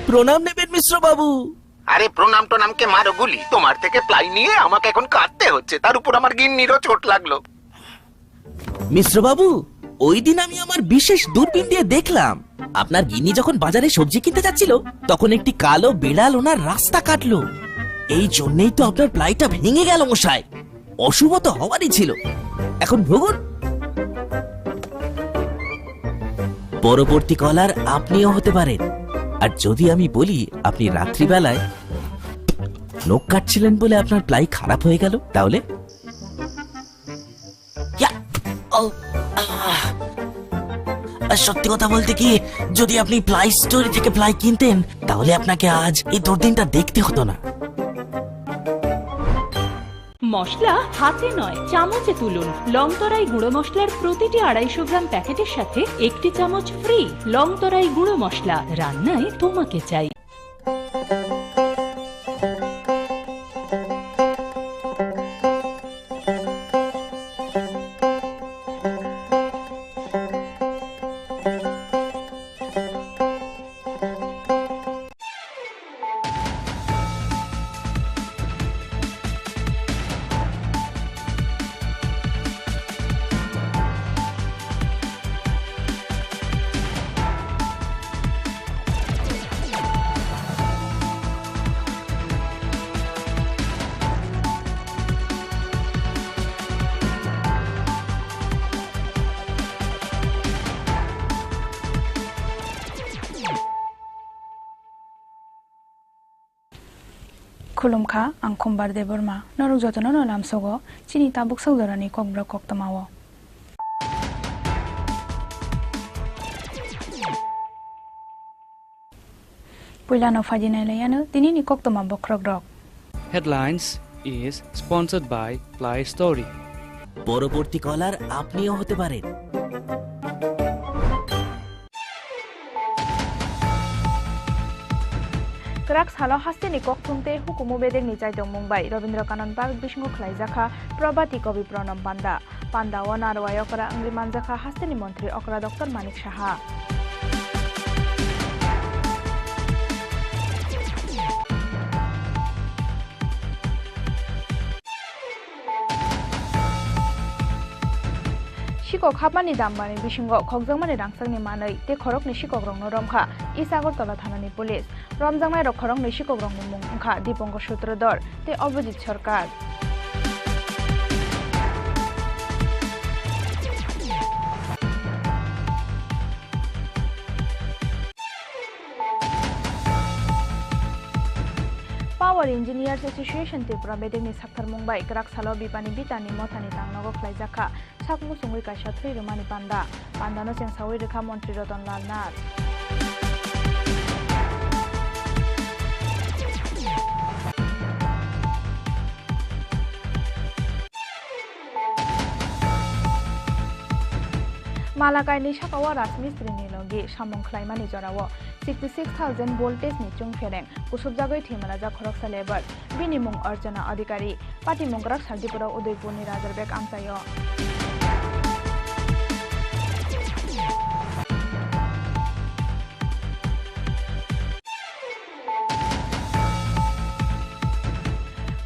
প্রণাম নেবেন মিশ্র বাবু। আরে, প্রণাম টনামকে মারো গুলি, তোমার থেকে প্লাই নিয়ে আমাকে এখন কাঁদতে হচ্ছে, তার উপর আমার গিন্নিরও চোট লাগলো। মিশ্র বাবু, ওই দিন আমি আমার বিশেষ দূরবীন দিয়ে দেখলাম, আপনার গিন্নি যখন বাজারে সবজি কিনতে যাচ্ছিল, তখন একটি কালো বিড়াল ওনার রাস্তা কাটলো। এই জন্যই তো আপনার প্লাইটা ভেঙে গেল মশাই। অশুভ তো হওয়ারই ছিল। এখন ভুগুন। পরবর্তী কলার আপনিও হতে পারেন। আর যদি আমি বলি আপনি রাত্রিবেলায় নখ কাটছিলেন বলে আপনার প্লাই খারাপ হয়ে গেল, তাহলে? ইয়া, ও, আহ। আর সত্যি কথা বলতে কি, যদি আপনি প্লাই স্টোর থেকে প্লাই কিনতেন, তাহলে আপনাকে আজ এই দুর্দিনটা দেখতে হতো না। মশলা হাতে নয়, চামচে তুলুন। লং তরাই গুঁড়ো মশলার প্রতিটি আড়াইশো গ্রাম প্যাকেটের সাথে একটি চামচ ফ্রি। লং তরাই গুঁড়ো মশলা, রান্নায় তোমাকে চাই। Khulumkha, ang Khumbar Debbarma. Norok jotono no lamsogo chini tabuk sak jorani kokborok koktwmao. Puilano phaidi nai lai ano tinini koktwma bokhorokrok. Headlines is sponsored by Play Story. পরবর্তী কলার আপনিও হতে পারেন। Kwrak salo hasteni kokthum tei hukumu bedekni chaitongmung bai Rabindra Kanan Park bisingo khlaijakha Probati Kobi Pranam Panda. Panda o narwai okra wngwi manjakha hasteni montri okra Doctor Manik Saha. Sikok hapmani dambani bisingo khokjakmani rangchakni manwi tei khoroknwi sikokrokno romkha East Agartala thanani police. Romjaknairok khoroknwi sikokrokni mung wngkha Dipankar Sutradhar tei Abhijit Sarkar. Power Engineers Association Tripura bedekni saktharmung bai kwrak salo Bipani Bitani Mothani tangnogo khlaijakha sak muchungwi kaisa thwi rwmani panda. Pandano chengsawi rwkha Montri Ratan Lal Nath. Malakaini sakao rajmistrini logi samung khlaimani jorao sixty six thousand voltage ni chungphereng kusubjagwi thwimalajak khoroksa labour. Bini mung Archana Adhikari. Patimung kwrak Santipura Udaipurni Rajar bag amchaio.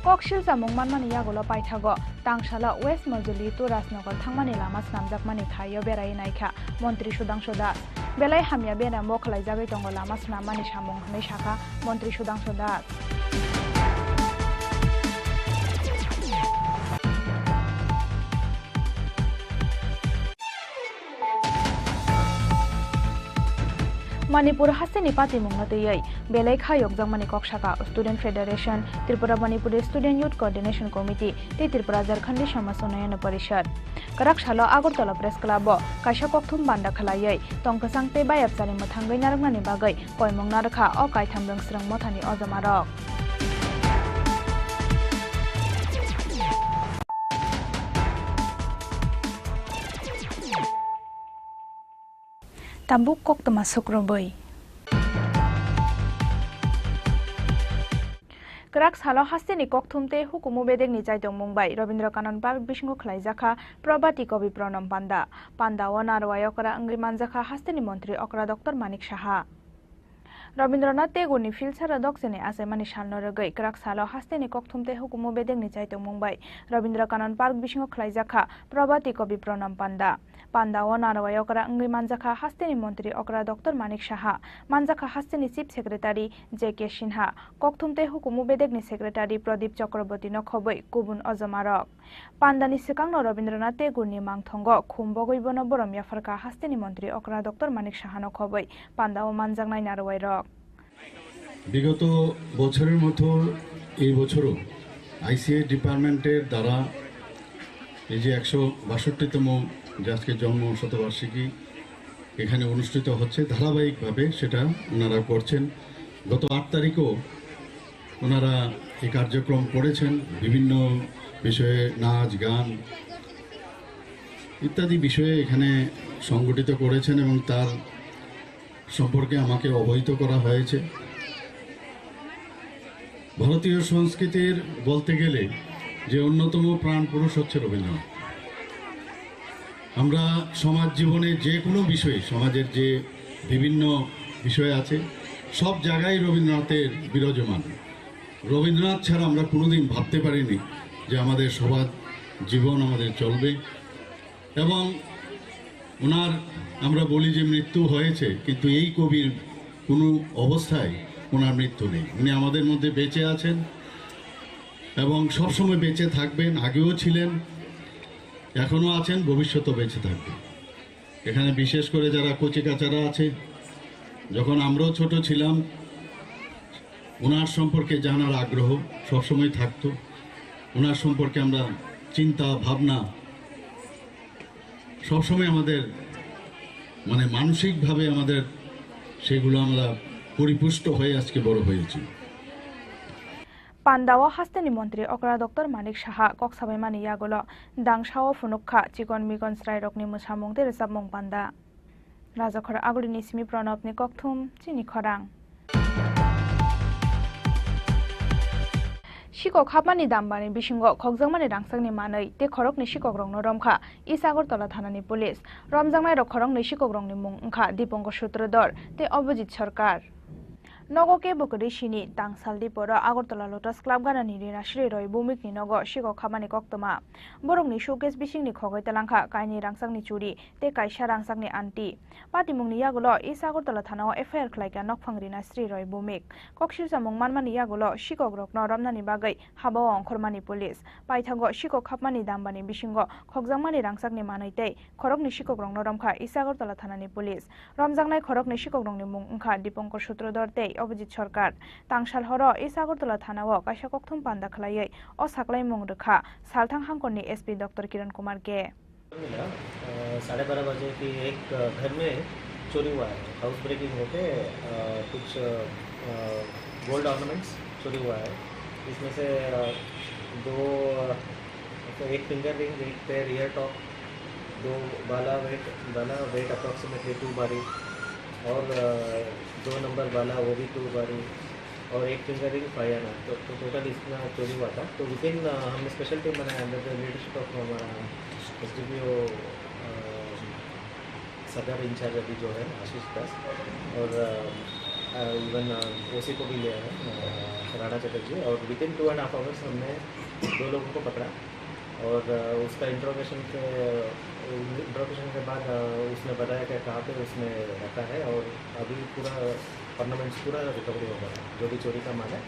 Kok silchamung manmani yagulo paithago tangsalo West Majuli to Rajnagar thangmani lama snamjakmani thaio berai naikha Montri Sudhangshu Das. Belai hamya beramo khwlaijagwi tongo lama snammani samung hwnwi sakha Montri Sudhangshu Das. Manipur hasteni patimungno twiwi belai kha yokjakmani kok saka Student Federation, Tripura Manipuri Student Youth Coordination Committee tei Tripura Jharkhandi Samaj Unnayan Parishad. Kwrak salo Agartala Press Club o kaisa kokthum banda khwlaiwi tongkwchang tei bayapchari mwthangwi narwknani bagwi koimung narwkha o kaitham rwngsrwng mothani ojomarok. Tabuk koktwma sukrubwi. Kwrak salo hasteni kokthum tei hukumu bedekni chaitongmung bai Rabindra Kanan Park bisingo khlaijakha Probati Kobi Pranam Panda. Panda o narwai okra wngwi manjakha hasteni montri okra Doctor Manik Saha. Rabindranath Tagore ni Philsara Dokseni achaimani salno rwgwi kwrak salo hasteni kokthum tei hukumu bedekni chaitongmung bai Rabindra Kanan Park bisingo khlaijakha Probati Kobi Pranam Panda. Panda o narwai okra wngwi manjakha hasteni montri okra Doctor Manik Saha, manjakha hasteni Chief Secretary J K Sinha, kokthum tei hukumu bedekni Secretary Pradip Chakraborty no khobwi kubun ojomarok. Pandani swkangno Rabindranath Tagore ni mangthongo khum bogwi bono borom yapharkha hasteni montri okra Doctor Manik Sahano khobwi pandao manjaknai narwai rok. বিগত বছরের মতো এই বছরও আইসিএ ডিপার্টমেন্টের দ্বারা এই যে একশো বাষট্টিতম যে আজকে জন্ম শতবার্ষিকী এখানে অনুষ্ঠিত হচ্ছে, ধারাবাহিকভাবে সেটা ওনারা করছেন। গত আট তারিখও ওনারা এই কার্যক্রম করেছেন, বিভিন্ন বিষয়ে নাচ, গান ইত্যাদি বিষয়ে এখানে সংগঠিত করেছেন এবং তার সম্পর্কে আমাকে অবহিত করা হয়েছে। ভারতীয় সংস্কৃতির বলতে গেলে যে অন্যতম প্রাণ পুরুষ হচ্ছে রবীন্দ্রনাথ। আমরা সমাজ জীবনে যে কোনো বিষয়ে, সমাজের যে বিভিন্ন বিষয় আছে, সব জায়গায় রবীন্দ্রনাথের বিরাজমান। রবীন্দ্রনাথ ছাড়া আমরা কোনোদিন ভাবতে পারিনি যে আমাদের সমাজ জীবন আমাদের চলবে। এবং ওনার, আমরা বলি যে মৃত্যু হয়েছে, কিন্তু এই কবির কোনো অবস্থায় ওনার মৃত্যু নেই। উনি আমাদের মধ্যে বেঁচে আছেন এবং সবসময় বেঁচে থাকবেন। আগেও ছিলেন, এখনও আছেন, ভবিষ্যতেও বেঁচে থাকবেন। এখানে বিশেষ করে যারা কচিকাচারা আছে, যখন আমরাও ছোট ছিলাম, ওনার সম্পর্কে জানার আগ্রহ সবসময় থাকতো। ওনার সম্পর্কে আমরা চিন্তা ভাবনা সবসময় আমাদের, মানে, মানসিকভাবে আমাদের সেগুলো আমরা পরিপুষ্ট হয়ে আজকে বড় হয়েছি। Panda o hasteni montri okra Doctor Manik Saha kok sabaimani yagulo dangsa o phunuk kha chikon mikon chwrairokni mwsamung tei rwchapmung panda. Rajakhor Agulini simi Pranobni kokthum chini khorang. Sikok hapmani dambani bisingo khokjakmani rangchakni manwi tei khoroknwi sikokrokno romkha East Agartala thanani police. Romjaknairok khoroknwi sikokrokni mung wngkha Dipankar Sutradhar tei Abhijit Sarkar. Nogo kebo kwrwi sini, tangsalni poro Agartala Lotus Club ganani Rinasri Roy Bhowmikni nogo sikok hapmani koktwma. Borokni suitcase bisingni khogwi talangkha kainwi rangchakni churi tei kaisa rangchakni anti. Patimungni yagulo East Agartala thanao F I R khlaikha nokphang Rinasri Roy Bhowmik. Koksirchamung manmani yagulo sikokrokno romnani bagwi habao ongkhormani police. Paithago sikok hapmani dambani bisingo khokjakmani rangchakni manwi tei khoroknwi sikokrokno romkha East Agartala thanani police. Romjaknai khoroknwi sikokrokni mung wngkha Dipankar Sutradhar tei Abhijit Sarkar. Tangsal horo East Agartala thanao kaisa kokthum panda khlaiwi o saklaimung rwkha salthang hangkorni S P Doctor Kiran Kumar K. मिला, अ, साढ़े बारह बजे कि एक, अ, घर में चोरी हुआ है। हाउस ब्रेकिंग होके, अ, कुछ, अ, गोल्ड ऑर्नामेंट्स चोरी हुआ है। इसमें से, अ, दो, अ, एक फिंगर रिंग, एक पेयर ईयर टॉप, दो बाला वेट, बाला वेट अप्रॉक्सीमेटली टू बारी और, अ, दो नंबर बाला, वो भी टू बारी। और एक फिंगर रिंग फाइव आना, तो, तो टोटल इतना चोरी हुआ था। तो विदिन, अ, हमने स्पेशल टीम बनाया under the leadership of हमारा S D P O, अ, सदर इंचार्ज अभी जो है आशीष दास, और, अ, अ, इवन, अ, O C को भी लिया है, अ, राणा चटर्जी, और within two and half hours हमने दो लोगों को पकड़ा। और, अ, उसका इंट्रोगेशन के, इंट्रोगेशन के बाद, अ, उसने बताया कि कहाँ पे उसने रखा है, और अभी पूरा ऑर्नामेंट्स पूरा रिकवरी हो गया, जो भी चोरी का माल है,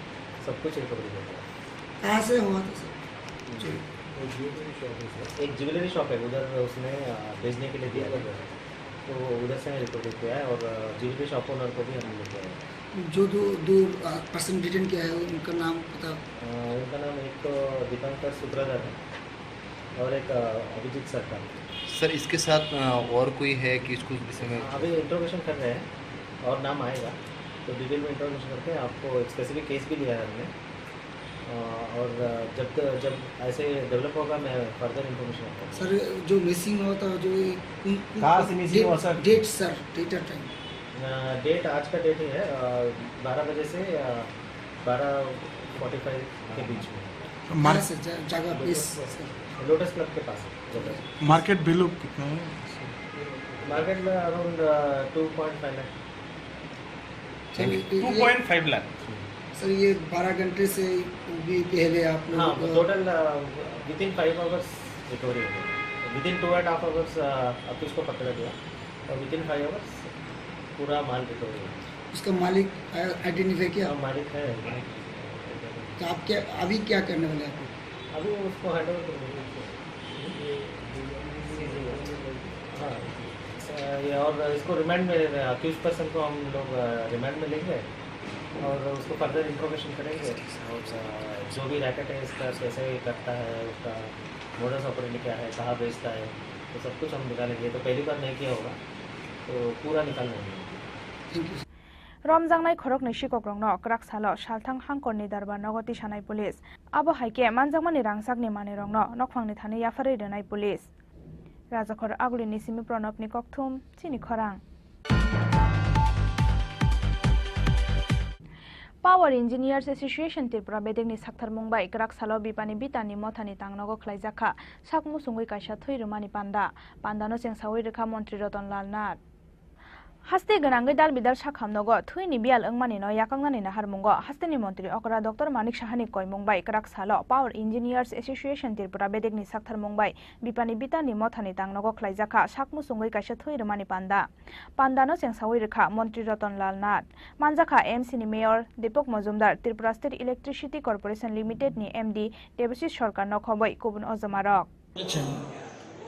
सब कुछ रिकवरी हो गया। कहाँ से हुआ था सर चोरी? एक ज्वेलरी शॉप है सर, एक ज्वेलरी शॉप है, उधर उसने, अ, बेचने के लिए दिया था, तो उधर से रिकवरी किया है, और, अ, ज्वेलरी शॉप ओनर को भी हमने लेके आए हैं। जो दो, दो, अ, पर्सन डिटेन किया है, उनका नाम पता? अ, उनका नाम एक तो दीपांकर सूत्रधर है और एक, अ, अभिजीत सरकार। सर, इसके साथ, अ, और कोई है कि इसको इस समय अभी इंट्रोगेशन कर रहे हैं और नाम आएगा, तो डिटेल में इंट्रोगेशन करके आपको एक स्पेसिफिक केस भी लिया है हमने। अ, और, अ, जब, जब ऐसे डेवलप होगा, मैं फर्दर इंफॉर्मेशन आपको दूंगा। सर, जो मिसिंग हुआ था, जो ये कौन, कौन कहाँ से मिसिंग डेट, हुआ, सर? डेट, सर, डेट और टाइम। अ, डेट आज का डेट ही है, अ, बारह बजे से, अ, बारह फ़ोर्टी फ़ाइव के बीच में। मार- कहाँ से जा-, जगह, प्लेस, सर? लोटस क्लब के पास है जगह। मार्केट वैल्यू कितना है? मार्केट में अराउंड, अ, two point five lakh. Sir, ये, ये, two point five lakh. Sir, ये बारह घंटे से भी पहले आप लोगों हाँ, को टोटल, अ, विदिन फ़ाइव आवर्स रिकवरी हो गई। Within two and half hours, अ, अक्यूज को पकड़ा गया और विदिन फ़ाइव आवर्स पूरा माल रिकवरी हो गया। उसका मालिक, अ, आइडेंटिफाई किया? हाँ, मालिक है। तो आप क्या, अभी क्या करने वाले हैं आप लोग? अभी उसको हैंड ओवर कर देंगे। हाँ, अ, ये और इसको रिमांड में, अक्यूज पर्सन को हम लोग, अ, रिमांड में लेंगे और उसको फर्दर इंट्रोगेशन करेंगे। और, अ, जो भी रैकेट है इसका, कैसे करता है, उसका मोडस ऑपरेंडी क्या है, कहाँ बेचता है, तो सब कुछ हम निकालेंगे। ये तो पहली बार नहीं किया होगा, तो पूरा निकाल लेंगे। Thank you. Romjaknai khoroknwi sikokrokno kwrak salo salthang hangkorni darbar nogo tisanai police. Abo hai khe manjakmani rangchakni manwirokno nokphangni thani yapharwi rwnai police. Rajakhor Agulini simi Pranabni kokthum, chini khorang. Power Engineers Association Tripura bedekni saktharmung bai kwrak salo Bipani Bitani mothani tangnogo khlaijak kha sak muchungwi kaisa thwi rwmani panda. Pandano chengsawi rwkha Montri Ratan Lal Nath. Haste gwnangwi dal bidal sakhamnogo thwini biyal wngmanino yakaknani naharmungo hasteni montri okra Doctor Manik Sahani koimung bai kwrak salo Power Engineers Association Tripura bedekni saktharmung bai Bipani Bitani mothani tangnogo khlaijak kha sak muchungwi kaisa thwi rwmani panda. Pandano chengsawi rwkha Montri Ratan Lal Nath. Manjakha M C ni Mayor Deepak Majumdar, Tripura State Electricity Corporation Limited ni M D Debashish Sarkar no khobwi kubun ojomarok. বলেছেন,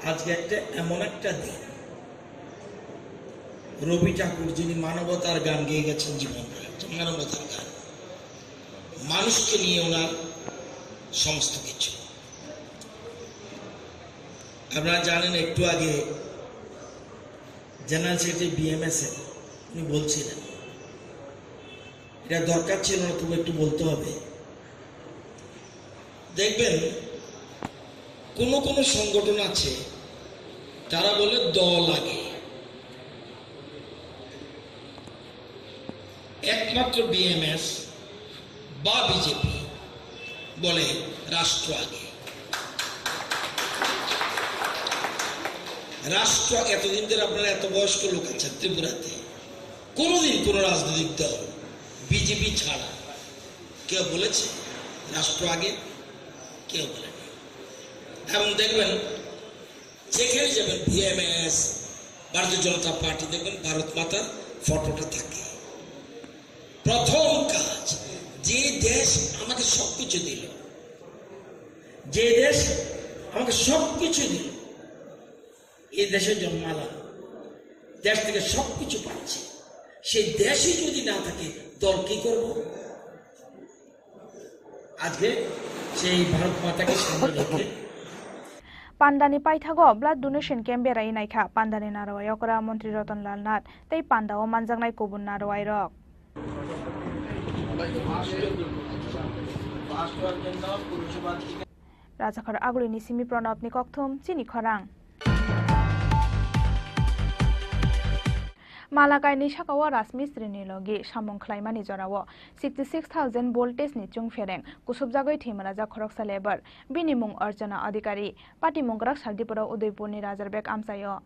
আজকে একটা এমন একটা দিন, রবি ঠাকুর যিনি মানবতার গান গেয়ে গেছেন জীবন, একটা মানবতার গান, মানুষকে নিয়ে ওনার সমস্ত কিছু। আপনারা জানেন, একটু আগে জেনারেল সেক্রেটারি বিএমএস এ উনি বলছিলেন, এটা দরকার ছিল না, তবু একটু বলতে হবে। দেখবেন, কোনো কোনো সংগঠন আছে, তারা বলে দল আগে। একমাত্র বিএমএস বা বিজেপি বলে রাষ্ট্র আগে। রাষ্ট্র, এতদিন ধরে আপনারা এত বয়স্ক লোক আছেন ত্রিপুরাতে, কোনোদিন কোনো রাজনৈতিক দল বিজেপি ছাড়া কেউ বলেছে রাষ্ট্র আগে? কেউ বলেনি। এবং দেখবেন, যেখানে যাবেন, বিএমএস, ভারতীয় জনতা পার্টি, দেখবেন ভারত মাতার ফটোটা থাকে। প্রথম কাজ, যে দেশ আমাকে সবকিছু দিল, যে দেশ আমাকে সবকিছু দিল, এই দেশে জন্মালাম, দেশ থেকে সবকিছু পাচ্ছি, সেই দেশই যদি না থাকে, দল কি করব? আজকে সেই ভারত মাতাকে সামনে রেখে Pandani paithago blood donation camp berai naikha Pandani narwai okra Montri Ratan Lal Nath tei pandao manjaknai kubun narwai rok. Rajakhor Agulini simi Pranabni kokthum, chini khorang. Malakaini sakao Rajmistri ni logi samung khlaimani jorao sixty six thousand voltage ni chwngphereng kusubjagwi thwimarajak khoroksa labour, bini mung Archana Adhikari, patimung kwrak Saldipuro Udaipurni Rajarbek amchaio.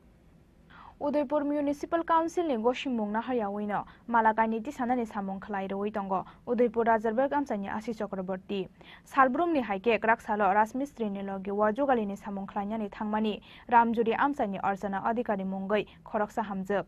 Udaipur Municipal Council ni gosimung naharyawi no Malakaini tisanani samung khlai rwui tongo Udaipur Rajarbek amchaini Ashish Chakraborty. Salbrumni hai khe kwrak salo Rajmistri ni logi o jugalini samung khlainani thangmani Ramjuri amchaini Archana Adhikari mungwi khoroksa hamjwk.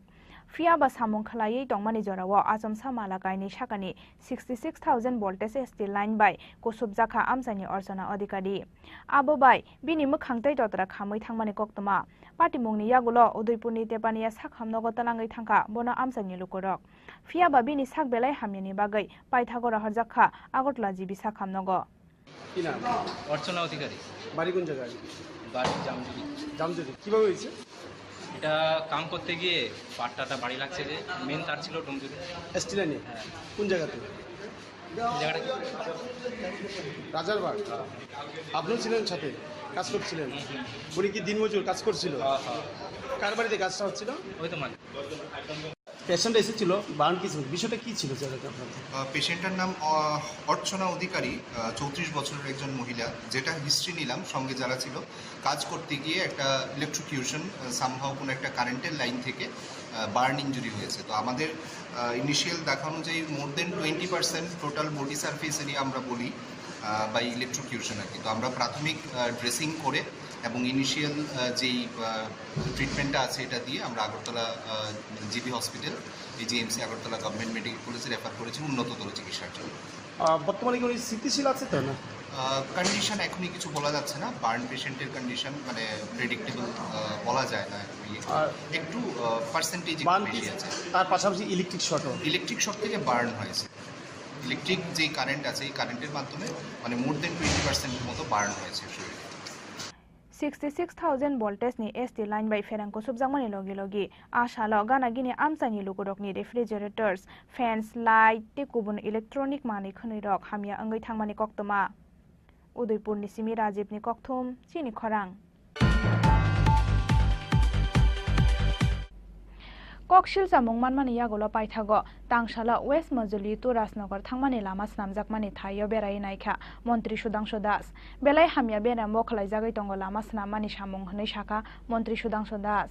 Phiya ba samung khlaiwi tongmani jorao achomsa Malakaini sakani sixty six thousand voltage S T line bai kusubjakha amchaini Archana Adhikari. Abo bai bini mwkhang tei totra khamwi thangmani koktwma. Patimungni yagulo Udaipurni Tepania sakhamnogo twlangwi thangkha bono amchaini lukurok. Phiya ba bini sak belai hamyani bagwi paithago rohorjak kha Agartala G B sakhamnogo. কি নাম? অর্চনা অধিকারী। বাড়ি কোন জায়গায়? বাড়ি জামজুরি। জামজুরি। কিভাবে হয়েছে? এটা কাম করতে গিয়ে পাট্টাটা বাড়ি লাগছে যে মেন তার ছিল ডোমজুরি। এসটি লাইনে? হ্যাঁ। কোন জায়গাতে? এই জায়গাটা কি? রাজারবাগ। হ্যাঁ। আপনিও ছিলেন সাথে? কাজ করছিলেন? হুম, হুম। উনি কি দিনমজুর কাজ করছিল? হ্যাঁ, হ্যাঁ। কার বাড়িতে কাজটা হচ্ছিল? ওই তো মানে। পেশেন্ট এসেছিল, বার্ন কি ছিল? বিষয়টা কি ছিল স্যার, এটা আপনার? আহ, পেশেন্টটার নাম, আহ, অর্চনা অধিকারী, আহ, চৌত্রিশ বছরের একজন মহিলা, যেটা হিস্ট্রি নিলাম, সঙ্গে যারা ছিল, কাজ করতে গিয়ে একটা ইলেকট্রোকিউশন, আহ, সামহাও কোনো একটা কারেন্টের লাইন থেকে, আহ, বার্ন ইনজুরি হয়েছে। তো আমাদের, আহ, ইনিশিয়াল দেখা অনুযায়ী more than twenty percent total body surface area আমরা বলি, আহ, বাই ইলেকট্রোকিউশন আর কি। তো আমরা প্রাথমিক, আহ, ড্রেসিং করে এবং ইনিশিয়াল, আহ, যেই, আহ, ট্রিটমেন্টটা আছে, এটা দিয়ে আমরা আগরতলা, আহ, জিবি হসপিটাল, এই জিএমসি আগরতলা গভর্নমেন্ট মেডিকেল কলেজে রেফার করেছি উন্নততর চিকিৎসার জন্য। আহ, বর্তমানে কি উনি স্থিতিশীল আছে তো না? আহ, কন্ডিশন এখনই কিছু বলা যাচ্ছে না, বার্ন পেশেন্টের কন্ডিশন মানে প্রেডিক্টেবল, আহ, বলা যায় না এখন। ইয়ে আর একটু, আহ, পার্সেন্টেজ একটু বার্ন কি বেশি আছে। তার পাশাপাশি ইলেকট্রিক শর্টও? ইলেকট্রিক শর্ট থেকে বার্ন হয়েছে। ইলেকট্রিক যে কারেন্ট আছে, এই কারেন্টের মাধ্যমে মানে মোর দেন টোয়েন্টি পার্সেন্টের মতো বার্ন হয়েছে শরীরে। Sixty six thousand voltage ni S T line bai pherang kusubjakmani logi logi a salo gana gini amchaini lukurokni refrigerators, fans, light tei kubun electronic manwi khwnwirok hamya wngwi thangmani koktwma. Udaipurni simi Rajibni kokthum, chini khorang. Koksil chamung manmani yagulo paithago Tangsala West Majuli to Rajnagar thangmani lama swnamjakmani thaio berai naikha Montri Sudhangshu Das. Belai hamya beremo khwlaijagwi tongo lama swnammani samung, hwnwi sakha Montri Sudhangshu Das.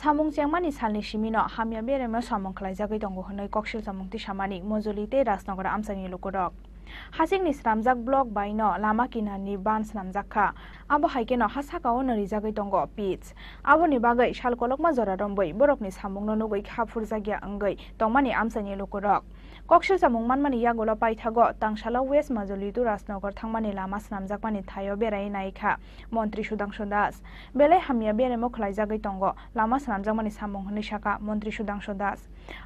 Samung chengmani salni simino hamya beremo samung khwlaijagwi tongo hwnwi koksil chamung tisamani Majuli tei Rajnagar amchaini lukurok. Hasingni swnamjak block bai no lama kinarni ban swnamjak kha. Abo hai kheno ha sakao no rijagwi tongo pitch. Aboni bagwi sal kolokma jora rombwi borokni samungno nugwi kha phurjakya wngwi tongmani amchaini lukurok. Koksil chamung manmani yagulo paithago Tangsala West Majuli to Rajnagar thangmani lama swnamjakmani thaio berai naikha Montri Sudhangshu Das. Belai hamya beremo khwlaijagwi tongo lama swnamjakmani samung, hwnwi sakha Montri Sudhangshu Das.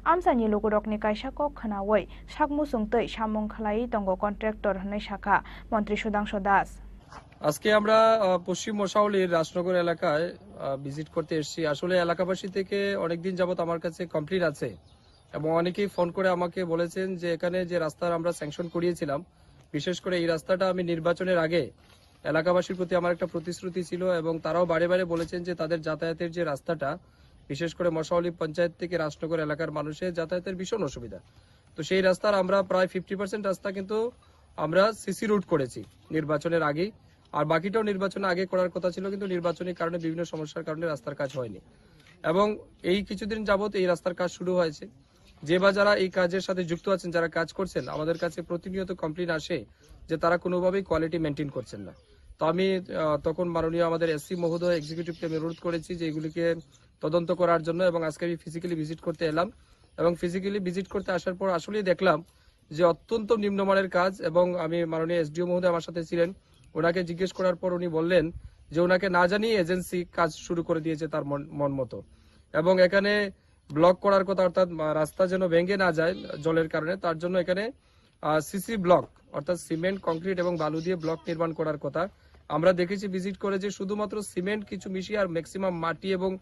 Amchaini lukurokni kaisa kok khwnaui sak muchung twi samung khlaiwi tongo contractor, hwnwi sakha Montri Sudhangshu Das. আজকে আমরা, আহ, পশ্চিম মশাউলির রাজনগর এলাকায়, আহ, ভিজিট করতে এসেছি। আসলে এলাকাবাসী থেকে অনেকদিন যাবত আমার কাছে কমপ্লেইন আছে এবং অনেকেই ফোন করে আমাকে বলেছেন যে এখানে যে রাস্তার আমরা স্যাংশন করিয়েছিলাম, বিশেষ করে এই রাস্তাটা আমি নির্বাচনের আগে এলাকাবাসীর প্রতি আমার একটা প্রতিশ্রুতি ছিল এবং তারাও বারে বারে বলেছেন যে তাদের যাতায়াতের যে রাস্তাটা, বিশেষ করে মশাউলি পঞ্চায়েত থেকে রাজনগর এলাকার মানুষের যাতায়াতের ভীষণ অসুবিধা। তো সেই রাস্তার আমরা প্রায় ফিফটি পার্সেন্ট রাস্তা কিন্তু আমরা সিসি রোড করেছি নির্বাচনের আগেই, আর বাকিটাও নির্বাচনের আগে করার কথা ছিল, কিন্তু নির্বাচনী কারণে, বিভিন্ন সমস্যার কারণে রাস্তার কাজ হয়নি। এবং এই কিছুদিন যাবত এই রাস্তার কাজ শুরু হয়েছে। যে বা যারা এই কাজের সাথে যুক্ত আছেন, যারা কাজ করছেন, আমাদের কাছে প্রতিনিয়ত কমপ্লেইন আসে যে তারা কোনোভাবেই কোয়ালিটি মেনটেন করছেন না। তো আমি, আহ, তখন মাননীয় আমাদের এসসি মহোদয়, এক্সিকিউটিভকে আমি অনুরোধ করেছি যে এগুলিকে তদন্ত করার জন্য, এবং আজকে আমি ফিজিক্যালি ভিজিট করতে এলাম। এবং ফিজিক্যালি ভিজিট করতে আসার পর আসলেই দেখলাম যে অত্যন্ত নিম্নমানের কাজ, এবং আমি মাননীয় এসডিও মহোদয় আমার সাথে ছিলেন, ওনাকে জিজ্ঞেস করার পর উনি বললেন যে ওনাকে না জানিয়ে এজেন্সি কাজ শুরু করে দিয়েছে তার মন, মন মতো। এবং এখানে ব্লক করার কথা, অর্থাৎ, আহ, রাস্তা যেন ভেঙে না যায় জলের কারণে, তার জন্য এখানে, আহ, সিসি ব্লক, অর্থাৎ সিমেন্ট, কংক্রিট এবং বালু দিয়ে ব্লক নির্মাণ করার কথা। আমরা দেখেছি ভিজিট করে যে শুধুমাত্র সিমেন্ট কিছু মিশিয়ে আর ম্যাক্সিমাম মাটি এবং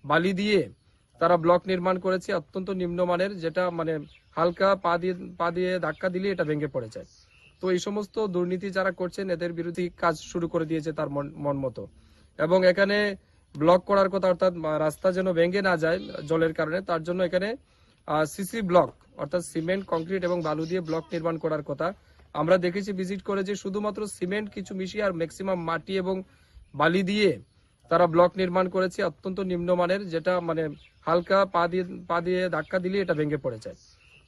বালি দিয়ে তারা ব্লক নির্মাণ করেছে অত্যন্ত নিম্নমানের, যেটা মানে হালকা পা দিয়ে, পা দিয়ে ধাক্কা দিলে এটা ভেঙে পড়ে যায়। তো এই সমস্ত দুর্নীতি যারা করছেন, এদের বিরুদ্ধে কাজ শুরু করে দিয়েছে তার মন, মন মতো। এবং এখানে ব্লক করার কথা, অর্থাৎ, আহ, রাস্তা যেন ভেঙে না যায় জলের কারণে, তার জন্য এখানে, আহ, সিসি ব্লক, অর্থাৎ সিমেন্ট, কংক্রিট এবং বালু দিয়ে ব্লক নির্মাণ করার কথা। আমরা দেখেছি ভিজিট করে যে শুধুমাত্র সিমেন্ট কিছু মিশিয়ে আর ম্যাক্সিমাম মাটি এবং বালি দিয়ে তারা ব্লক নির্মাণ করেছে অত্যন্ত নিম্নমানের, যেটা মানে হালকা পা দিয়ে, পা দিয়ে ধাক্কা দিলে এটা ভেঙে পড়ে যায়।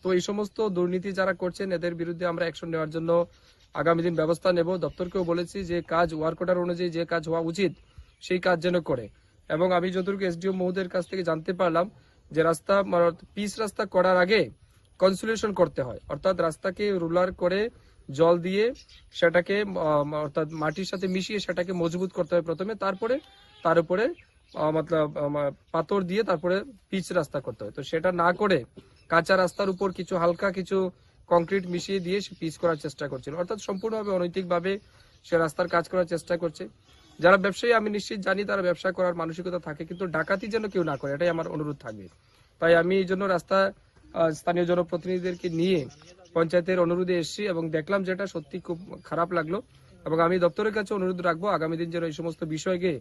তো এই সমস্ত দুর্নীতি যারা করছেন, এদের বিরুদ্ধে আমরা অ্যাকশন নেওয়ার জন্য আগামী দিন ব্যবস্থা নেব। দপ্তরকেও বলেছি যে কাজ ওয়ার্ক অর্ডার অনুযায়ী যে কাজ হওয়া উচিত, সেই কাজ যেন করে। এবং আমি যতটুকু এসডিও মহোদয়ের কাছ থেকে জানতে পারলাম যে রাস্তা, মানে, পিচ রাস্তা করার আগে কনসোলিডেশন করতে হয়, অর্থাৎ রাস্তাকে রোলার করে জল দিয়ে সেটাকে, আহ, অর্থাৎ মাটির সাথে মিশিয়ে সেটাকে মজবুত করতে হয় প্রথমে, তারপরে তার উপরে, আহ, মতলব, আহ, মা-, পাথর দিয়ে তারপরে পিচ রাস্তা করতে হয়। তো সেটা না করে কাঁচা রাস্তার উপর কিছু হালকা কিছু কংক্রিট মিশিয়ে দিয়ে সে পিচ করার চেষ্টা করছিল, অর্থাৎ সম্পূর্ণভাবে অনৈতিকভাবে সে রাস্তার কাজ করার চেষ্টা করছে। যারা ব্যবসায়ী, আমি নিশ্চিত জানি তারা ব্যবসা করার মানসিকতা থাকে, কিন্তু ডাকাতি যেন কেউ না করে, এটাই আমার অনুরোধ থাকবে। তাই আমি এই জন্য রাস্তা, আহ, স্থানীয় জনপ্রতিনিধিদেরকে নিয়ে পঞ্চায়েতের অনুরোধে এসেছি এবং দেখলাম, যেটা সত্যি খুব খারাপ লাগলো। এবং আমি দপ্তরের কাছে অনুরোধ রাখবো আগামী দিন যেন এই সমস্ত বিষয়কে,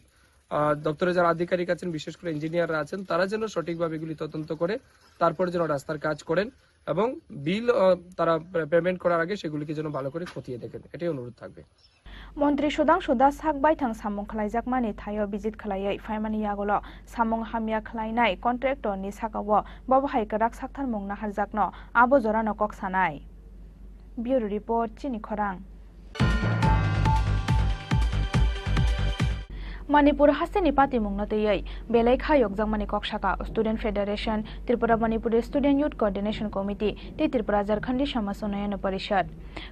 আহ, দপ্তরে যারা আধিকারিক আছেন, বিশেষ করে ইঞ্জিনিয়াররা আছেন, তারা যেন সঠিকভাবে এগুলি তদন্ত করে তারপরে যেন রাস্তার কাজ করেন এবং বিল, আহ, তারা পে-, পেমেন্ট করার আগে সেগুলিকে যেন ভালো করে খতিয়ে দেখেন, এটাই অনুরোধ থাকবে। Montri Sudhangshu Das sak baithang samung khlaijakmani thaio visit khlaiwi phaimani yagulo samung hamya khlainai contractor ni sakao bobo hai kwrak saktharmung naharjakno abo jorano kok sanai. Bureau Report, Chini Khorang. Manipur hasteni patimungno twiwi belai kha yokjakmani kok saka Student Federation, Tripura Manipuri Student Youth Coordination Committee tei Tripura Jharkhandi Samaj Unnayan Parishad.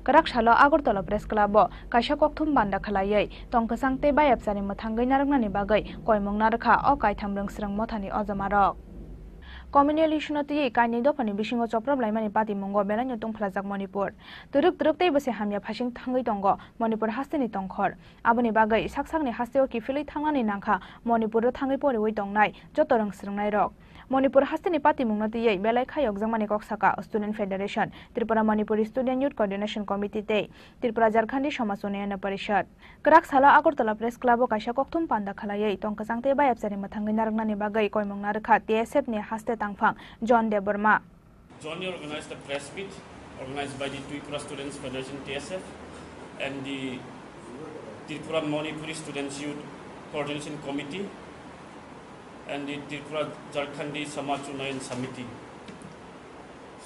Kwrak salo Agartala Press Club o kaisa kokthum banda khlaiwi tongkwchang tei bayapchani mwthangwi narwknani bagwi koimung narwkha o kaitham rwngsrwng mothani ojomarok. Communal issue no twiwi kainwi dophani bisingo chopropblaimani patimungo belaino tungphlajak Manipur. Twrwk twrwk tei bwsai hamya phasing thangwi tongo Manipur hasteni tongkhor. Aboni bagwi sak sakni hasteo kiphilwi thangnani nangkha Manipuro thangwi poriwi tongnai joto rwng swrwngnairok. Manipur hasteni patimungno twiwi belai kha yokjakmani kok saka Student Federation, Tripura Manipuri Student Youth Coordination Committee tei Tripura Jharkhandi Samaj Unnayan Parishad. Kwrak salo Agartala Press Club o kaisa kokthum panda khlaiwi tong kwchang tei bayapchari mwthangwi narwknani bagwi koimung narwkha T S F ni haste tangphang John Debbarma. Jointly organized a press meet organized by the Tripura Students Federation, T S F, and the Tripura Manipuri Students Youth Coordination Committee and the Tripura Jharkhandi Samaj Unnayan Samiti.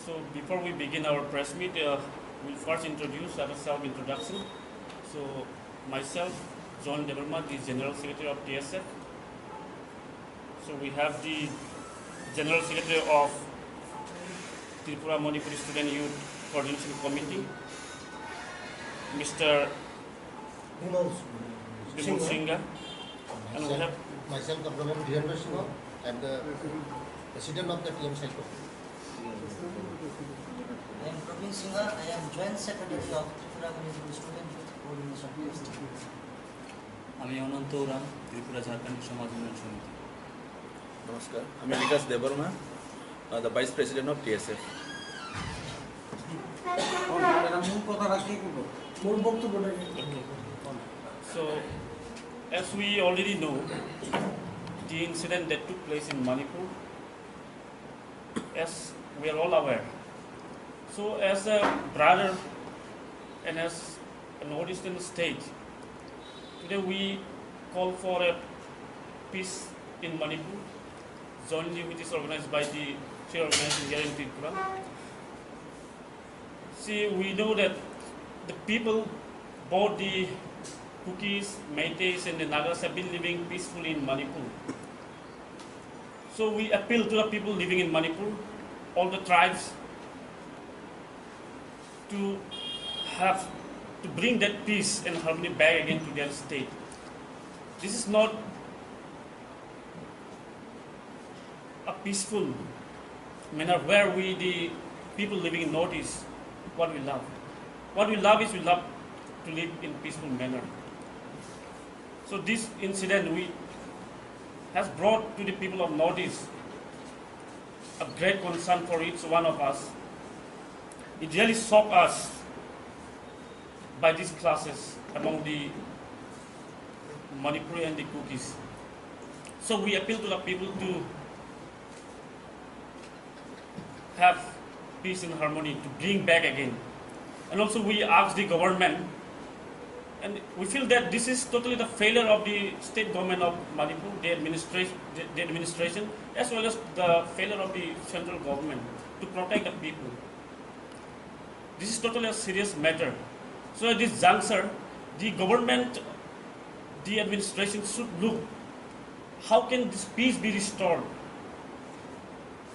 So before we begin our press meet, uh, we'll first introduce, have a self introduction. So myself, John Debbarma, the General Secretary of T S F. So we have the General Secretary of Tripura Manipuri Student Youth Coordination Committee, Mister Bimal Bimal Singha. Singha. And we have myself, Doctor Dhirendra Singha. I am the president of the T M cycle. I am Praveen Singha. I am Joint Secretary of Tripura Manipuri Student Youth Coordination Committee. আমি অনন্ত উরাং, ত্রিপুরা ঝাড়খণ্ড সমাজ উন্নয়ন সমিতি। নমস্কার, আমি বিকাশ Debbarma, uh, the Vice President of T S F. এরা মূল কথাটা কে করবো? মূল বক্তব্যটা কে করবো? So, as we already know, the incident that took place in Manipur, as we are all aware. So, as a brother and as a northeastern state, today we call for a peace in Manipur, jointly which is organized by the three organizations here in Tripura. See, we know that the people, both the Kukis, Meiteis, and the Nagas have been living peacefully in Manipur. So we appeal to the people living in Manipur, all the tribes, to have, to bring that peace and harmony back again to their state. This is not a peaceful manner where we, the people living in Northeast, what we love. What we love is we love to live in peaceful manner. So this incident we has brought to the people of Northeast a great concern for each one of us. It really shocked us by these clashes among the Manipuri and the Kukis. So we appeal to the people to have peace and harmony, to bring back again. And also we ask the government, and we feel that this is totally the failure of the state government of Manipur, the administration, the, the administration, as well as the failure of the central government to protect the people. This is totally a serious matter. So at this juncture, the government, the administration should look how can this peace be restored?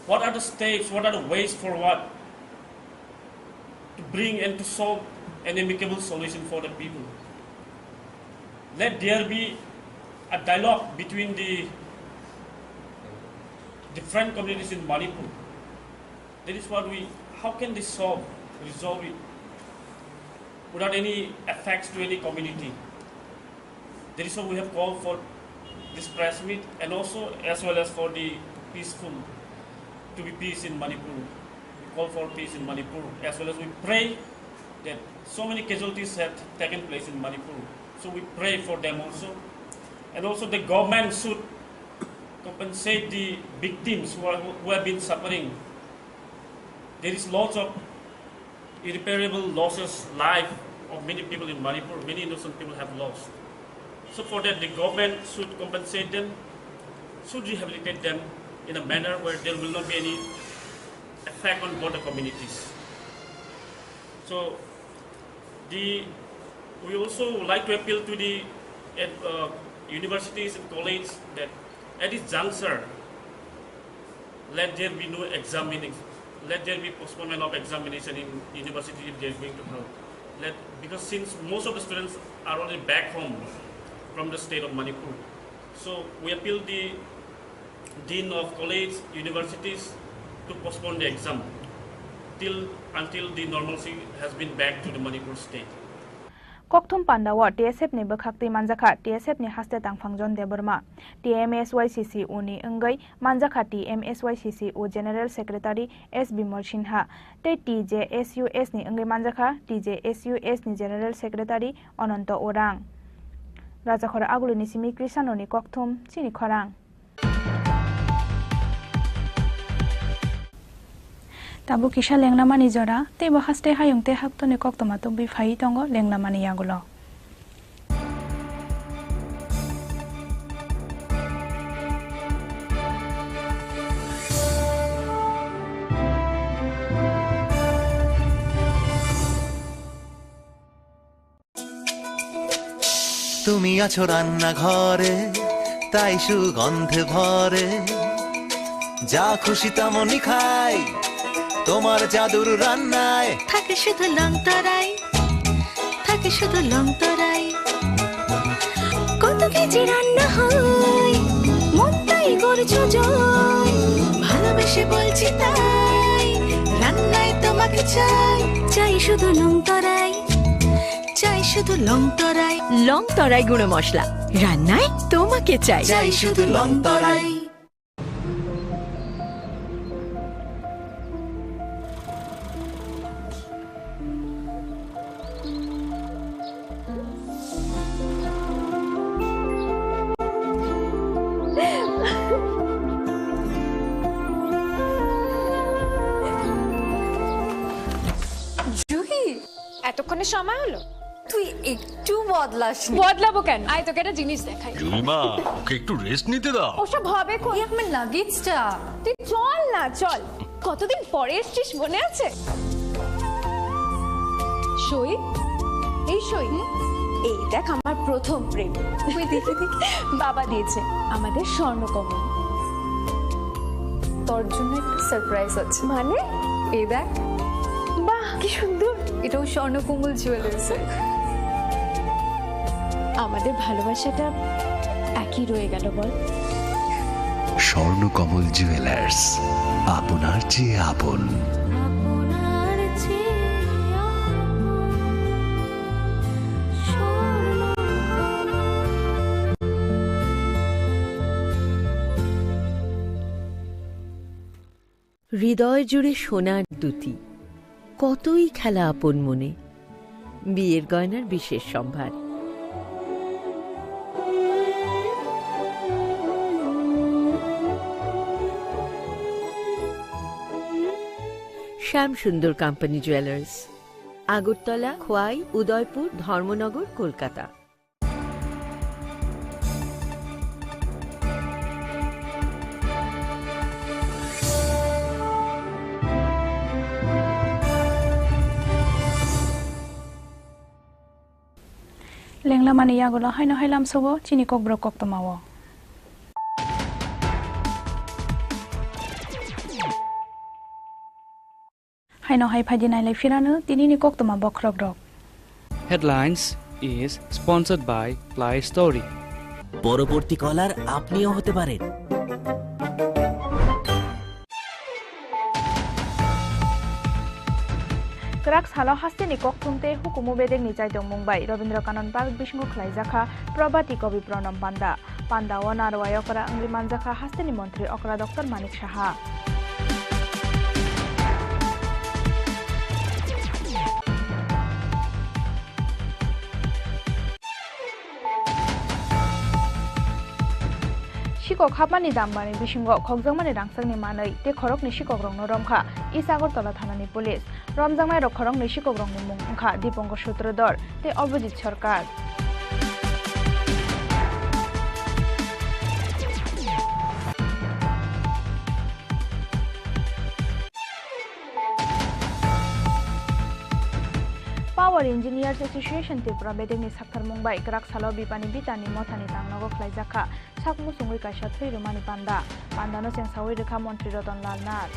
What are the steps, what are the ways forward to bring and to solve an amicable solution for the people? Let there be a dialogue between the different communities in Manipur. That is what we, how can this solve, resolve it without any effects to any community? That is why we have called for this press meet and also as well as for the peaceful, to be peace in Manipur. We call for peace in Manipur as well as we pray that so many casualties have taken place in Manipur. So we pray for them also. And also the government should compensate the victims who are, who have been suffering. There is lots of irreparable losses, life of many people in Manipur, many innocent people have lost. So for that, the government should compensate them, should rehabilitate them in a manner where there will not be any effect on both the communities. So the, we also would like to appeal to the, uh, universities and colleges that at this juncture, let there be no examining, let there be postponement of examination in university if they are going to help. Let, because since most of the students are already back home from the state of Manipur, so we appeal the Dean of College, Universities to postpone the exam till, until the normalcy has been back to the Manipur state. Kokthum pandao T S F ni bwkhaktwi manjakha T S F ni haste tangphang John Debbarma, T M S Y C C O ni wngwi manjakha T M S Y C C O General Secretary S Bimal Sinha tei T J S U S ni wngwi manjakha T J S U S ni General Secretary Ananto Orang. Rajakhor Agulini simi Krisano ni Kokthum chini khorang. Tabuk kisa lenglamani jora, teibo haste hayung tei haktoni koktwma tubui phaiwi tongo lenglamani yagulo. তুমি আছো রান্নাঘরে, তাই সুগন্ধে ভরে। যা খুশি তেমনই খাই, তোমার জাদুর রান্নায়। থাকে শুধু লং তরাই, থাকে শুধু লং তরাই। কত কেজি রান্না হয়, মনটাই করছো জয়। ভালোবেসে বলছি তাই, রান্নায় তোমাকে চাই। চাই শুধু লং তরাই। চাই শুধু লং তরাই। লং তরাই গুঁড়ো মশলা, রান্নায় তোমাকে চাই। চাই শুধু লং তরাই। জুহি, এতক্ষণে সময় হলো? তুই একটু বদলাসনি। বদলাবো কেন? আয়, তোকে একটা জিনিস দেখাই। জুইমা, ওকে একটু রেস্ট নিতে দাও। ওসব হবে কোন? এই আমার লাগেজটা। তুই চল না, চল। কতদিন পরে এসছিস, মনে আছে? সই, এই সই, এই দেখ আমার প্রথম প্রেম। তুই দেখে দেখে। বাবা দিয়েছে আমাদের স্বর্ণকমল। তোর জন্য একটা সারপ্রাইজ আছে। মানে? এই দেখ। বাহ, কি সুন্দর। এটাও স্বর্ণকমল জুয়েলার্সের। আমাদের ভালোবাসাটা একই রয়ে গেল, বল? স্বর্ণকমল জুয়েলার্স, আপনার চেয়ে আপন। হৃদয় জুড়ে সোনার দ্যুতি, কতই খেলা আপন মনে। বিয়ের গয়নার বিশেষ সম্ভার। শ্যাম সুন্দর কোম্পানি জুয়েলার্স, আগরতলা, খোয়াই, উদয়পুর, ধর্মনগর, Kolkata. Lenglamani yagulo haino hai lamsogo chini kokborok koktwmao. Haino hai phaidi nailai phirano tinini koktwma bokhorokrok. Headlines is sponsored by Play Story. পরবর্তী কলার আপনিও হতে পারেন। Kwrak salo hasteni kokthum tei hukumu bedekni chaitongmung bai Rabindra Kanan Park bisingo khlaijakha Prabhati Kavi Pranam Panda. Pandao narwai okra wngwi manjakha hasteni montri okra Doctor Manik Saha. Sikok hapmani dambani bisingo khokjakmani rangchakni manwi tei khoroknwi sikokrokno romkha East Agartala thanani police. Romjaknairok khoroknwi sikokrokni mung wngkha Dipankar Sutradhar tei Abhijit Sarkar. Power Engineers Association Tripura bedekni saktharmung bai kwrak salo Bipani Bitani Mothani tangnogo khlaijakha. Sak muchungwi kaisa thwi rwmani panda. Pandano chengsawi rwkha Montri Ratan Lal Nath.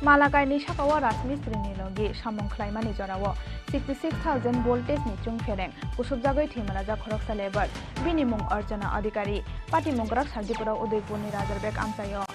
Malakaini sakao rajmistrini logi samung khlaimani jorao sixty six thousand voltage ni chwngphereng kusubjagwi thwimarajak khoroksa labour, bini mung Archana Adhikari. Patimung kwrak Santipura Udaipurni Rajar Beg amchaio.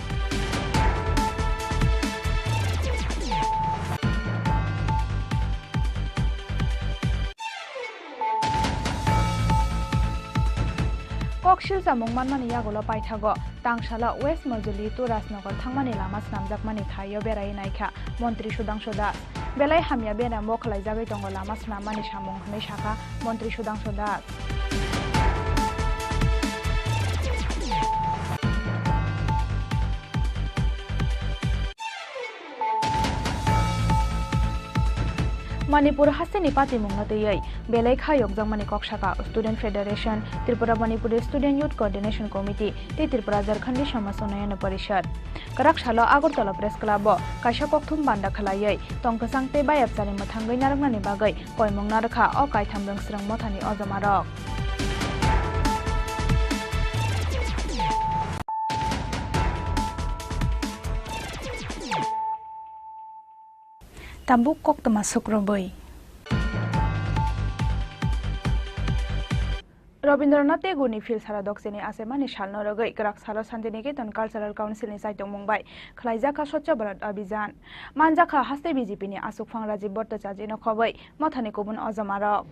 Kok silchamung manmani yagulo paithago Tangsala West Majuli to Rajnagar thangmani lama swnamjakmani thaio berai naikha Montri Sudhangshu Das. Belai hamya beramo khwlaijagwi tongo lama swnammani samung, hwnwi sakha Montri Sudhangshu Das. Manipur hasteni patimungno twiwi belai kha yokjakmani kok sakha Student Federation, Tripura Manipuri Student Youth Coordination Committee tei Tripura Jharkhandi Samaj Unnayan Parishad. Kwrak salo Agartala Press Club-o kaisa kokthum banda khwlaiwi tongkwchang tei bayapchari mwthangwi narwknani bagwi koimung narwkha o kaitham rwngsrwng mothani ojomarok. Tabuk koktwma sukrubwi. Rabindranath Tagore-ni phil sara dokcheni achaimani salno rwgwi kwrak salo Shantiniketan Cultural Council-ni chaitokmung bai khwlaijakha Swachh Bharat Abhijan. Manjakha haste B J P-ni achukphang Rajiv Bhattacharya-no khobwi mothani kubun ojomarok.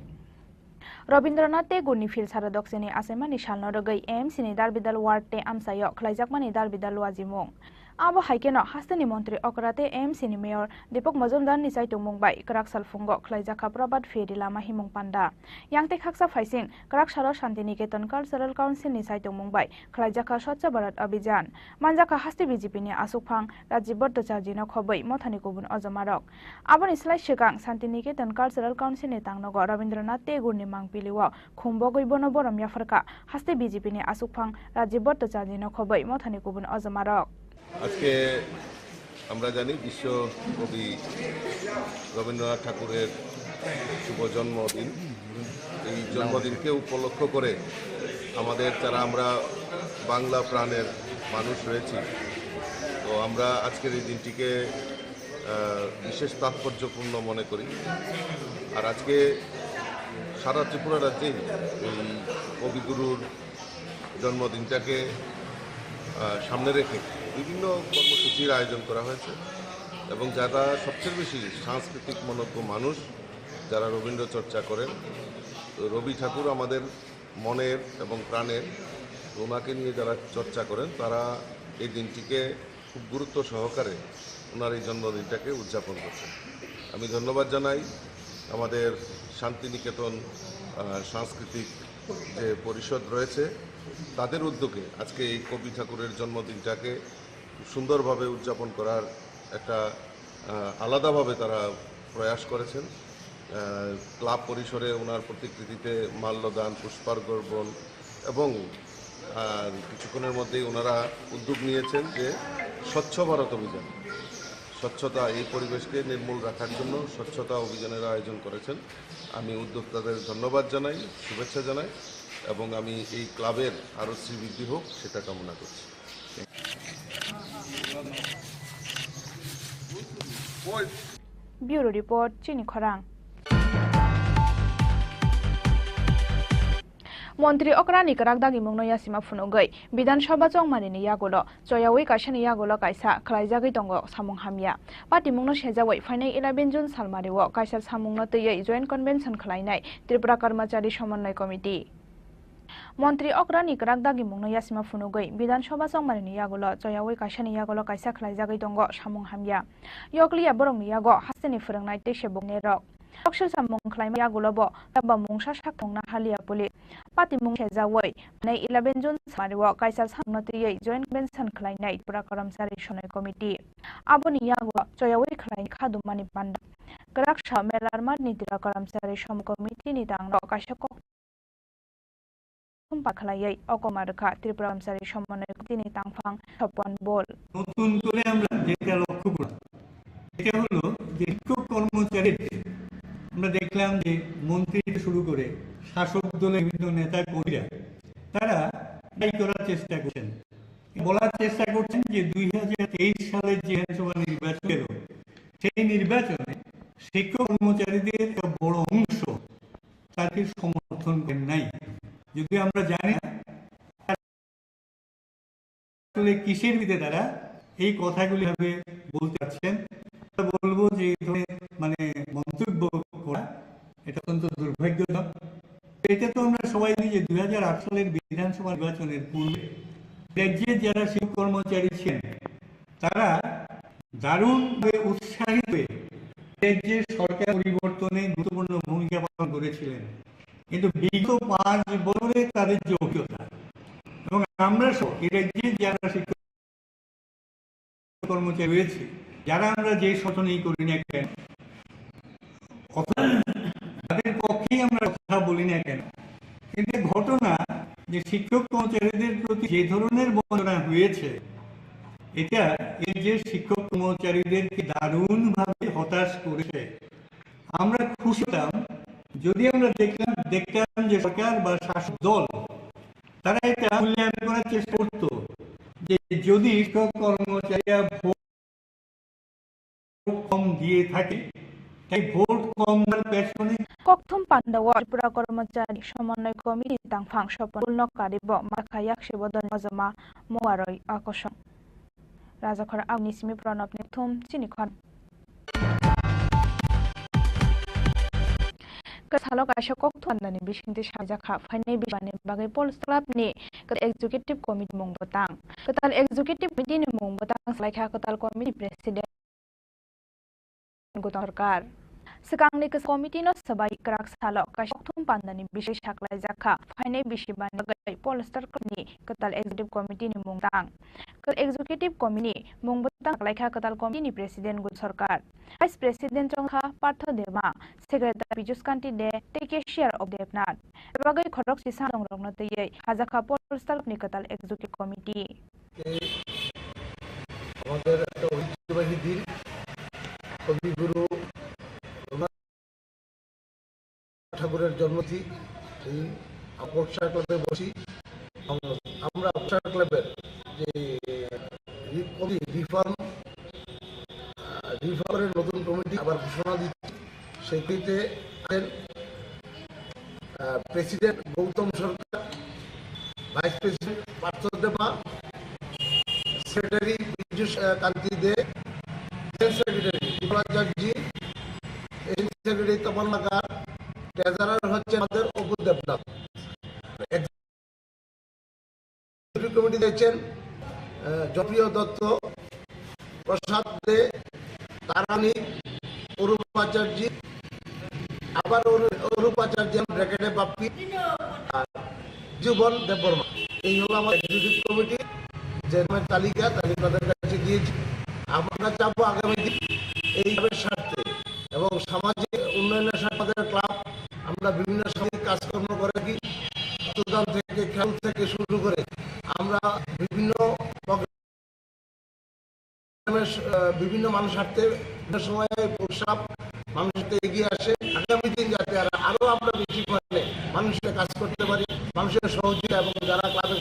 Rabindranath Tagore-ni phil sara dokcheni achaimani salno rwgwi A M C-ni Darbidal ward tei amchaio khwlaijakmani Darbidal wajimung. Abo hai kheno hasteni montri okra tei A M C-ni mayor Deepak Majumdar-ni chaitokmung bai kwrak salphungo khwlaijakha Prabhat Pheri lama himung panda. Yang tei khaksa phaising kwrak salo Shantiniketan Cultural Council-ni chaitokmung bai khwlaijakha Swachh Bharat Abhijan. Manjakha haste B J P-ni achukphang Rajiv Bhattacharya-no khobwi mothani kubun ojomarok. Aboni slai swkang Shantiniketan Cultural Council-ni tangnogo Rabindranath Tagore-ni mangpili-o khumbogwi bono borom yapharkha haste B J P-ni achukphang Rajiv Bhattacharya-no khobwi mothani kubun ojomarok. আজকে আমরা জানি বিশ্বকবি রবীন্দ্রনাথ ঠাকুরের শুভ জন্মদিন। এই জন্মদিনকে উপলক্ষ করে আমাদের যারা আমরা বাংলা প্রাণের মানুষ রয়েছি, তো আমরা আজকের এই দিনটিকে, আহ, বিশেষ তাৎপর্যপূর্ণ মনে করি। আর আজকে সারা ত্রিপুরা রাজ্যেই এই কবিগুরুর জন্মদিনটাকে, আহ, সামনে রেখে বিভিন্ন কর্মসূচির আয়োজন করা হয়েছে এবং যারা সবচেয়ে বেশি সাংস্কৃতিক মনজ্ঞ মানুষ, যারা রবীন্দ্র চর্চা করেন, তো রবি ঠাকুর আমাদের মনের এবং প্রাণের, তো ওনাকে নিয়ে যারা চর্চা করেন, তারা এই দিনটিকে খুব গুরুত্ব সহকারে ওনার এই জন্মদিনটাকে উদযাপন করছেন। আমি ধন্যবাদ জানাই আমাদের শান্তিনিকেতন, আহ, সাংস্কৃতিক যে পরিষদ রয়েছে, তাদের উদ্যোগে আজকে এই কবি ঠাকুরের জন্মদিনটাকে খুব সুন্দরভাবে উদযাপন করার একটা, আহ, আলাদাভাবে তারা প্রয়াস করেছেন। আহ, ক্লাব পরিসরে ওনার প্রতিকৃতিতে মাল্যদান, পুষ্পার্ঘ অর্পণ এবং, আহ, কিছুক্ষণের মধ্যেই ওনারা উদ্যোগ নিয়েছেন যে স্বচ্ছ ভারত অভিযান, স্বচ্ছতা, এই পরিবেশকে নির্মল রাখার জন্য স্বচ্ছতা অভিযানের আয়োজন করেছেন। আমি উদ্যোক্তাদের ধন্যবাদ জানাই, শুভেচ্ছা জানাই এবং আমি এই ক্লাবের আরও শ্রীবৃদ্ধি হোক, সেটা কামনা করছি। Bureau Report, Chini Khorang. Montri okrani kwrak dagimungno yasima phunugwi Bidhan Sabha chongmanini yagulo choyawi kaisani yagulo kaisa khwlaijagwi tongo samung hamya. Patimungno sejawi phainai eleven June salmario kaisa samungno twiwi Joint Convention khwlainai Tripura Karmachari Somonnoy Committee. Montri okrani kwrak dagimungno yasima phunugwi Bidhan Sabha chongmanini yagulo choyawi kaisani yagulo kaisa khwlaijagwi tongo samung hamya. Yokliya borokni yago hasteni phwrwngnai tei sebokni rok. Koksilsa mung khlaima yagulo bo tabok mungsa sak mungna haliya police. Patimung sejawi phainai eleven June salmario kaisa samungno twiwi Joint Convention khwlainai Tripura Karmachari Somonnoy Committee. Aboni yago choyawi khwlaini khadumani panda. Kwrak sa melarmatni Tripura Karmachari Somonnoy Committee ni tangno kaisa kok Thumpa khwlaiwi okoma rwkha Tripura Karmachari Somonnoy Committee ni tangphang Swapon Bol. নতুন করে আমরা যেটা লক্ষ্য করলাম, সেটা হলো যে শিক্ষক কর্মচারীদের আমরা দেখলাম যে মন্ত্রী থেকে শুরু করে শাসক দলের বিভিন্ন নেতা কর্মীরা তারা ট্রাই করার চেষ্টা করছেন। বলার চেষ্টা করছেন যে দুই হাজার তেইশ সালের যে বিধানসভা নির্বাচন এলো, সেই নির্বাচনে শিক্ষক কর্মচারীদের একটা বড় অংশ তাকে সমর্থন করেন নাই। যদিও আমরা জানি না আসলে কিসের ভিত্তিতে তারা এই কথাগুলি ভাবে বলতে চাচ্ছেন। আমরা বলবো যে এই ধরনের মানে মন্তব্য করা এটা অত্যন্ত দুর্ভাগ্যজনক। এটা তো আমরা সবাই জানি যে দুই হাজার আট সালের বিধানসভা নির্বাচনের পূর্বে রাজ্যে যারা শিক্ষক কর্মচারী ছিলেন তারা দারুণভাবে উৎসাহিত হয়ে রাজ্যের সরকার পরিবর্তনে গুরুত্বপূর্ণ ভূমিকা পালন করেছিলেন, কিন্তু বিগত পাঁচ বছরে তাদের যে অভিজ্ঞতা এবং আমরা সহ এই রাজ্যে যারা শিক্ষক কর্মচারী রয়েছে, যারা আমরা যে সংগঠনেই করি না কেন, অথবা তাদের পক্ষেই আমরা কথা বলি না কেন, কিন্তু এই ঘটনা যে শিক্ষক কর্মচারীদের প্রতি যে ধরনের বঞ্চনা হয়েছে, এটা এই যে শিক্ষক কর্মচারীদেরকে দারুণভাবে হতাশ করেছে। আমরা খুশি হতাম যদি আমরা দেখলাম দেখতাম যে সরকার বা শাসক দল তারা এটা মূল্যায়ন করার চেষ্টা করতো যে যদি শিক্ষক কর্মচারীরা ভোট কম দিয়ে থাকে, তাই ভোট কম দেওয়ার পেছনে Kokthum Pandao Tripura Kormochari Somonnoy Committee tangphang Sopon Kulno Karibo Makha Yakshibo Dol Mojoma Muaroi Akosong. Rajakhor Auni Simi Pranab Ni Thum Chini Khon. Kasalo kaisa kokthum pandani bisingtwi sajakha phainai bisingni bagwi Pulse Club ni Executive Committee mung bwtang. Kwtal Executive Committee ni mung bwtang salaikha kwtal Committee President Gautam Sarkar. Swkangni kwsa committee no swbai kwrak salo kaisa kokthum pandani bisingtwi saklaijakha phainai bisingni bagwi Pulse Club ni kwtal Executive Committee ni mung bwtang. Executive Committee mung bwtang saklaikha kwtal committee ni President Gautam Sarkar. Vice President wngkha Partho Debbarma, Secretary Pijus Kanti De tei Cashier of Debnath. Bagwi khorok sisa songrokno twiwi hajakha Pulse Club ni kwtal Executive Committee. এই আমাদের একটা ঐতিহ্যবাহী দিন, কবিগুরু রবীন্দ্রনাথ ঠাকুরের জন্মতিথি। এই আমরা ক্লাবে বসি এবং আমরা ক্লাবের যে রি-, কবি রিফর্ম, আহ, রিফর্মের নতুন কমিটি আবার ঘোষণা দিচ্ছি। সেটিতে আছেন, আহ, প্রেসিডেন্ট গৌতম সরকার, ভাইস প্রেসিডেন্ট পার্থ দেবা, সেক্রেটারি পীযুষ, আহ, কান্তি দে, জেনারেল সেক্রেটারি বিপ্লব আচার্য, এডিশনাল সেক্রেটারি তপন মাকার, ট্রেজারার হচ্ছে আমাদের অপু দেবনাথ। এক্সিকিউটিভ কমিটি রয়েছেন, আহ, জয়প্রিয় দত্ত, প্রসাদ দে, তারানি, অরূপ আচার্য, আবার অরূ-, অরূপ আচার্য, ব্র্যাকেটে বাপ্পি, আর জীবন দেববর্মা। এই হলো আমার এক্সিকিউটিভ কমিটি, যে নামের তালিকা, তালিকা তাদের কাছে দিয়েছি। আমরা চাবো আগামী দিন এই ক্লাবের স্বার্থে এবং সামাজিক উন্নয়নের স্বার্থে আমাদের ক্লাব, আমরা বিভিন্ন সামাজিক কাজকর্ম করে থাকি, রক্তদান থেকে, খেল থেকে শুরু করে আমরা বিভিন্ন প্রোগ্রামে, আহ, বিভিন্ন মানুষ স্বার্থে বিভিন্ন সময়ে প্রস্তাব মানুষের সাথে এগিয়ে আসে। আগামী দিন যাতে আর-, আরো আমরা বেশি পরিমাণে মানুষের কাজ করতে পারি, মানুষের সহযোগিতা এবং যারা ক্লাবের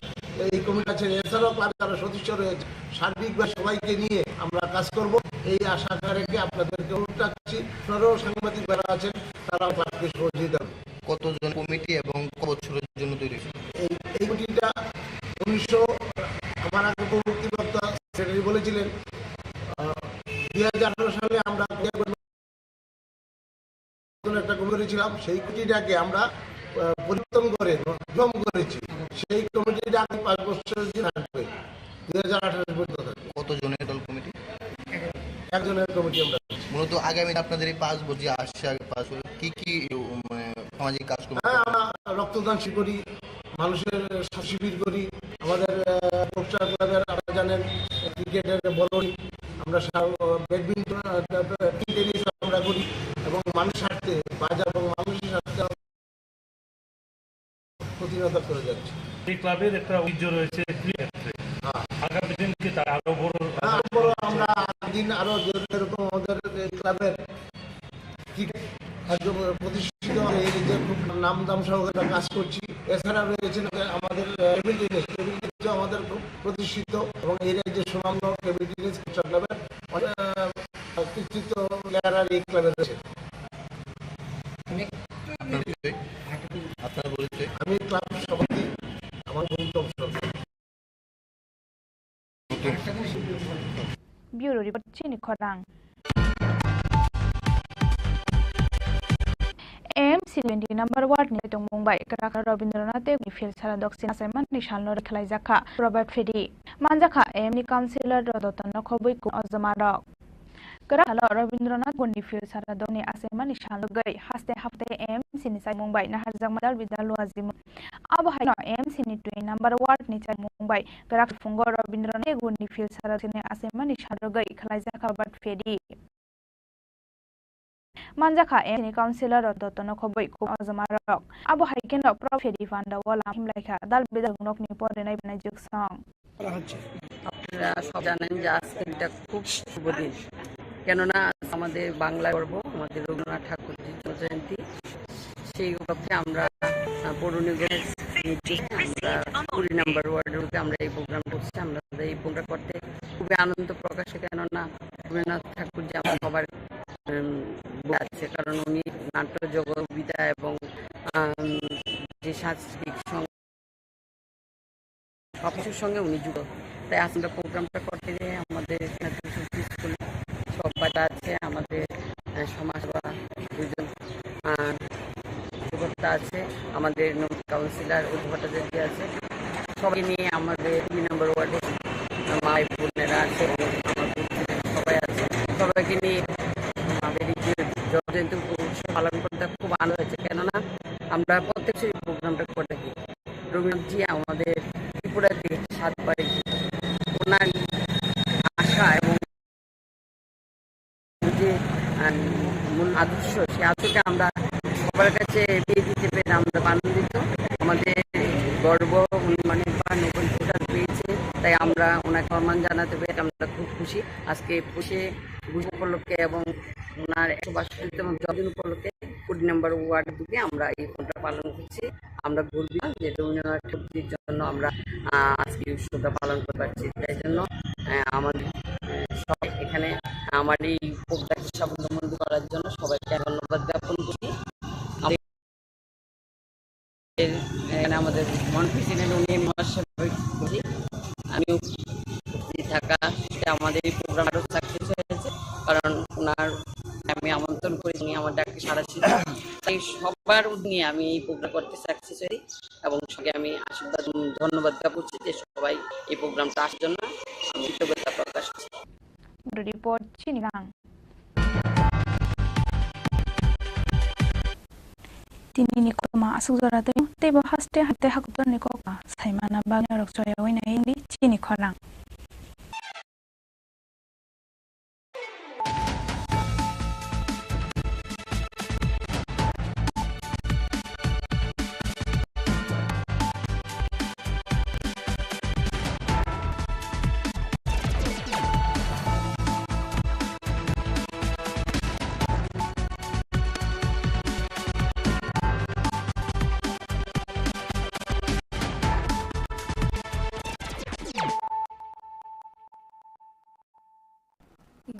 এই কমিটি আছে, এছাড়াও ক্লাবে যারা সদস্য রয়েছে, সার্বিকভাবে সবাইকে নিয়ে আমরা কাজ করব, এই আশা রেখে আপনাদেরকে অনুরোধ রাখছি, আপনারাও সাংবাদিক যারা আছেন, তারাও ক্লাবকে সহযোগিতা করুন। কতজন কমিটি এবং কত বছরের জন্য তৈরি হয়েছে? এই, এই কমিটিটা উনিশশো, আমার আগে পূর্ববর্তী বক্তা সেক্রেটারি বলেছিলেন, আহ, দুই হাজার আঠারো সালে আমরা নতুন একটা কমিটি করেছিলাম, সেই কমিটিটাকে আমরা, আহ, পরিবর্তন করে রিফর্ম করেছি। সেই কমিটিটা আগামী পাঁচ বছরের জন্য থাকবে, দুই হাজার আঠাশ পর্যন্ত থাকবে। কতজনের দল কমিটি? একজনের কমিটি আমরা। মূলত আগামী আপনাদের এই পাঁচ বছর যে আসছে, আগে পাঁচ বছর কি কি, উম, মানে, সামাজিক কাজকর্ম হ্যাঁ, করবেন? আমরা রক্তদান শিবির করি, মানুষের স্বাস্থ্য শিবির করি, আমাদের, আহ, বক্সার ক্লাবের, আপনারা জানেন, ক্রিকেটের বড় টিম, আমরা সা-, ব্যাডমিন্টন, আহ, টেনিস আমরা করি এবং মানুষ স্বার্থে, বাজার এবং মানুষের স্বার্থে প্রতিনিধিত্ব করে যাচ্ছি। এই ক্লাবের একটা ঐতিহ্য রয়েছে ক্রীড়া ক্ষেত্রে। হ্যাঁ। আগামী দিন কি তার আরো বড় হ্যাঁ, আরো বড় আমরা আগামী দিন আরো যেরকম আমাদের এই ক্লাবের ক্রিকেট একদম প্রতিষ্ঠিত হয়ে এই যে খুব নামধাম সহকারে কাজ করছি। এছাড়া রয়েছে আমাদের, আহ, টেবিল টেনিস, টেবিল টেনিস আমাদের খুব প্রতিষ্ঠিত এবং এই রাজ্যে সুনামধন্য টেবিল টেনিস ক্লাবের অনেক, আহ, কৃতিত্ব প্লেয়ার এই ক্লাবে রয়েছে। আপনার পরিচয়? আপনার পরিচয়? আমি ক্লাব সভাপতি, আমার গৌতম সরকার। Bureau report, chini khorang. M C twenty number ward ni tongmung bai kwrak Rabindranath Tagore ni field sara doksin achaimani salno rwkhlaijakha Robert Phiri. Manjakha M ni councillor Rodoton Nokhobwi kum ojoma rok. Kwrak salo Rabindranath Tagore ni field sara dokni achaimani salno gwi haste hapte M C ni chaimung bai naharjakma dal bidal luajimung. Abo haino M C ni twi number ward ni chaimung bai kwrak phungo Rabindranath Tagore ni field sara dokni achaimani salno gwi khwlaijakha Robert Phiri. Manjakha M C ni councillor Rodoton Nokhobwi kum ojoma rok. Abo hai kheno Pro Phiri panda o lam himlaikha dal bidal nokni porinai bwnai juksong. আপনারা সব জানেন যে আজকে এটা খুব শুভ দিন, কেননা আজ আমাদের বাংলা গর্ব, আমাদের রবীন্দ্রনাথ ঠাকুরজির জন্মজয়ন্তী। সেই উপলক্ষে আমরা, আহ, পৌর নিগমের নির্দেশে আমরা কুড়ি নম্বর ওয়ার্ডের মধ্যে আমরা এই প্রোগ্রাম করছি। আমাদের এই প্রোগ্রাম করতে খুবই আনন্দ প্রকাশ, কেননা রবীন্দ্রনাথ ঠাকুর যে আমার সবার, উম, বুকে আছে, কারণ উনি নাট্য জগৎ, কবিতা এবং, আম, যে সাংস্কৃতিক সং-, সবকিছুর সঙ্গে উনি যুক্ত। তাই আজ আমরা প্রোগ্রামটা করতে গিয়ে আমাদের এখানে দুশো স্কুল সব বাচ্চা আছে, আমাদের, আহ, সমাজ বা দুজন, আহ, অধিকর্তা আছে, আমাদের নবীন কাউন্সিলর অধু ভট্টাচার্য আছে, সবাই নিয়ে আমাদের দুই নম্বর ওয়ার্ডে মা বোনেরা আছে, আমার পরিচিত সবাই আছে, সবাইকে নিয়ে আমাদের এই যে জয়ন্তী উৎসব পালন করতে খুব আনন্দ হয়েছে, কেননা আমরা প্রত্যেক বছরই প্রোগ্রামটা করে থাকি। রবীন্দ্রনাথজি আমাদের ত্রিপুরাতে সাতবার এসেছেন। ওনার আশা এবং যে, আহ, মূল আদর্শ, সেই আদর্শকে আমরা সবার কাছে এগিয়ে দিতে পেরে আমরা আনন্দিত। আমাদের গর্ব, উনি মাননীয় নবীন সরকার পেয়েছে, তাই আমরা ওনাকে সম্মান জানাতে পেরে আমরা খুব খুশি। আজকে একুশে বৈশাখ উপলক্ষে এবং ওনার একশো বাষট্টিতম জন্মদিন উপলক্ষে কুড়ি নম্বর ওয়ার্ড থেকে আমরা এই প্রোগ্রামটা পালন করছি। আমরা গর্বিত যে রবীন্দ্রনাথ ঠাকুরের জন্য আমরা, আহ, আজকে এই উৎসবটা পালন করতে পারছি। তাই জন্য, আহ, আমাদের, আহ, সবাই এখানে আমার এই প্রোগ্রামকে সাফল্যমণ্ডিত করার জন্য সবাইকে ধন্যবাদ জ্ঞাপন করছি। আমাদের, এখানে আমাদের মহান প্রেসিডেন্ট উনি মহাসভাপতি, আমি উপস্থিত থাকা, সেটা আমাদের এই প্রোগ্রাম আরো সাকসেস হয়েছে, কারণ ওনার আমি আমন্ত্রণ করি, উনি আমার ডাকে সাড়া দিয়েছেন। তাই সবার উদ্যোগে আমি এই প্রোগ্রাম করতে সাকসেস হই এবং সবাইকে আমি আশীর্বাদ, ধন্যবাদ জ্ঞাপন করছি যে সবাই এই প্রোগ্রামটা আসার জন্য আমি কৃতজ্ঞতা প্রকাশ করছি। Report, chini khorang. Tini ni kokma aswk jora tei, tei bo haste haste hakutor ni kokma saimana bagwi norok choya wi nai di chini khorang.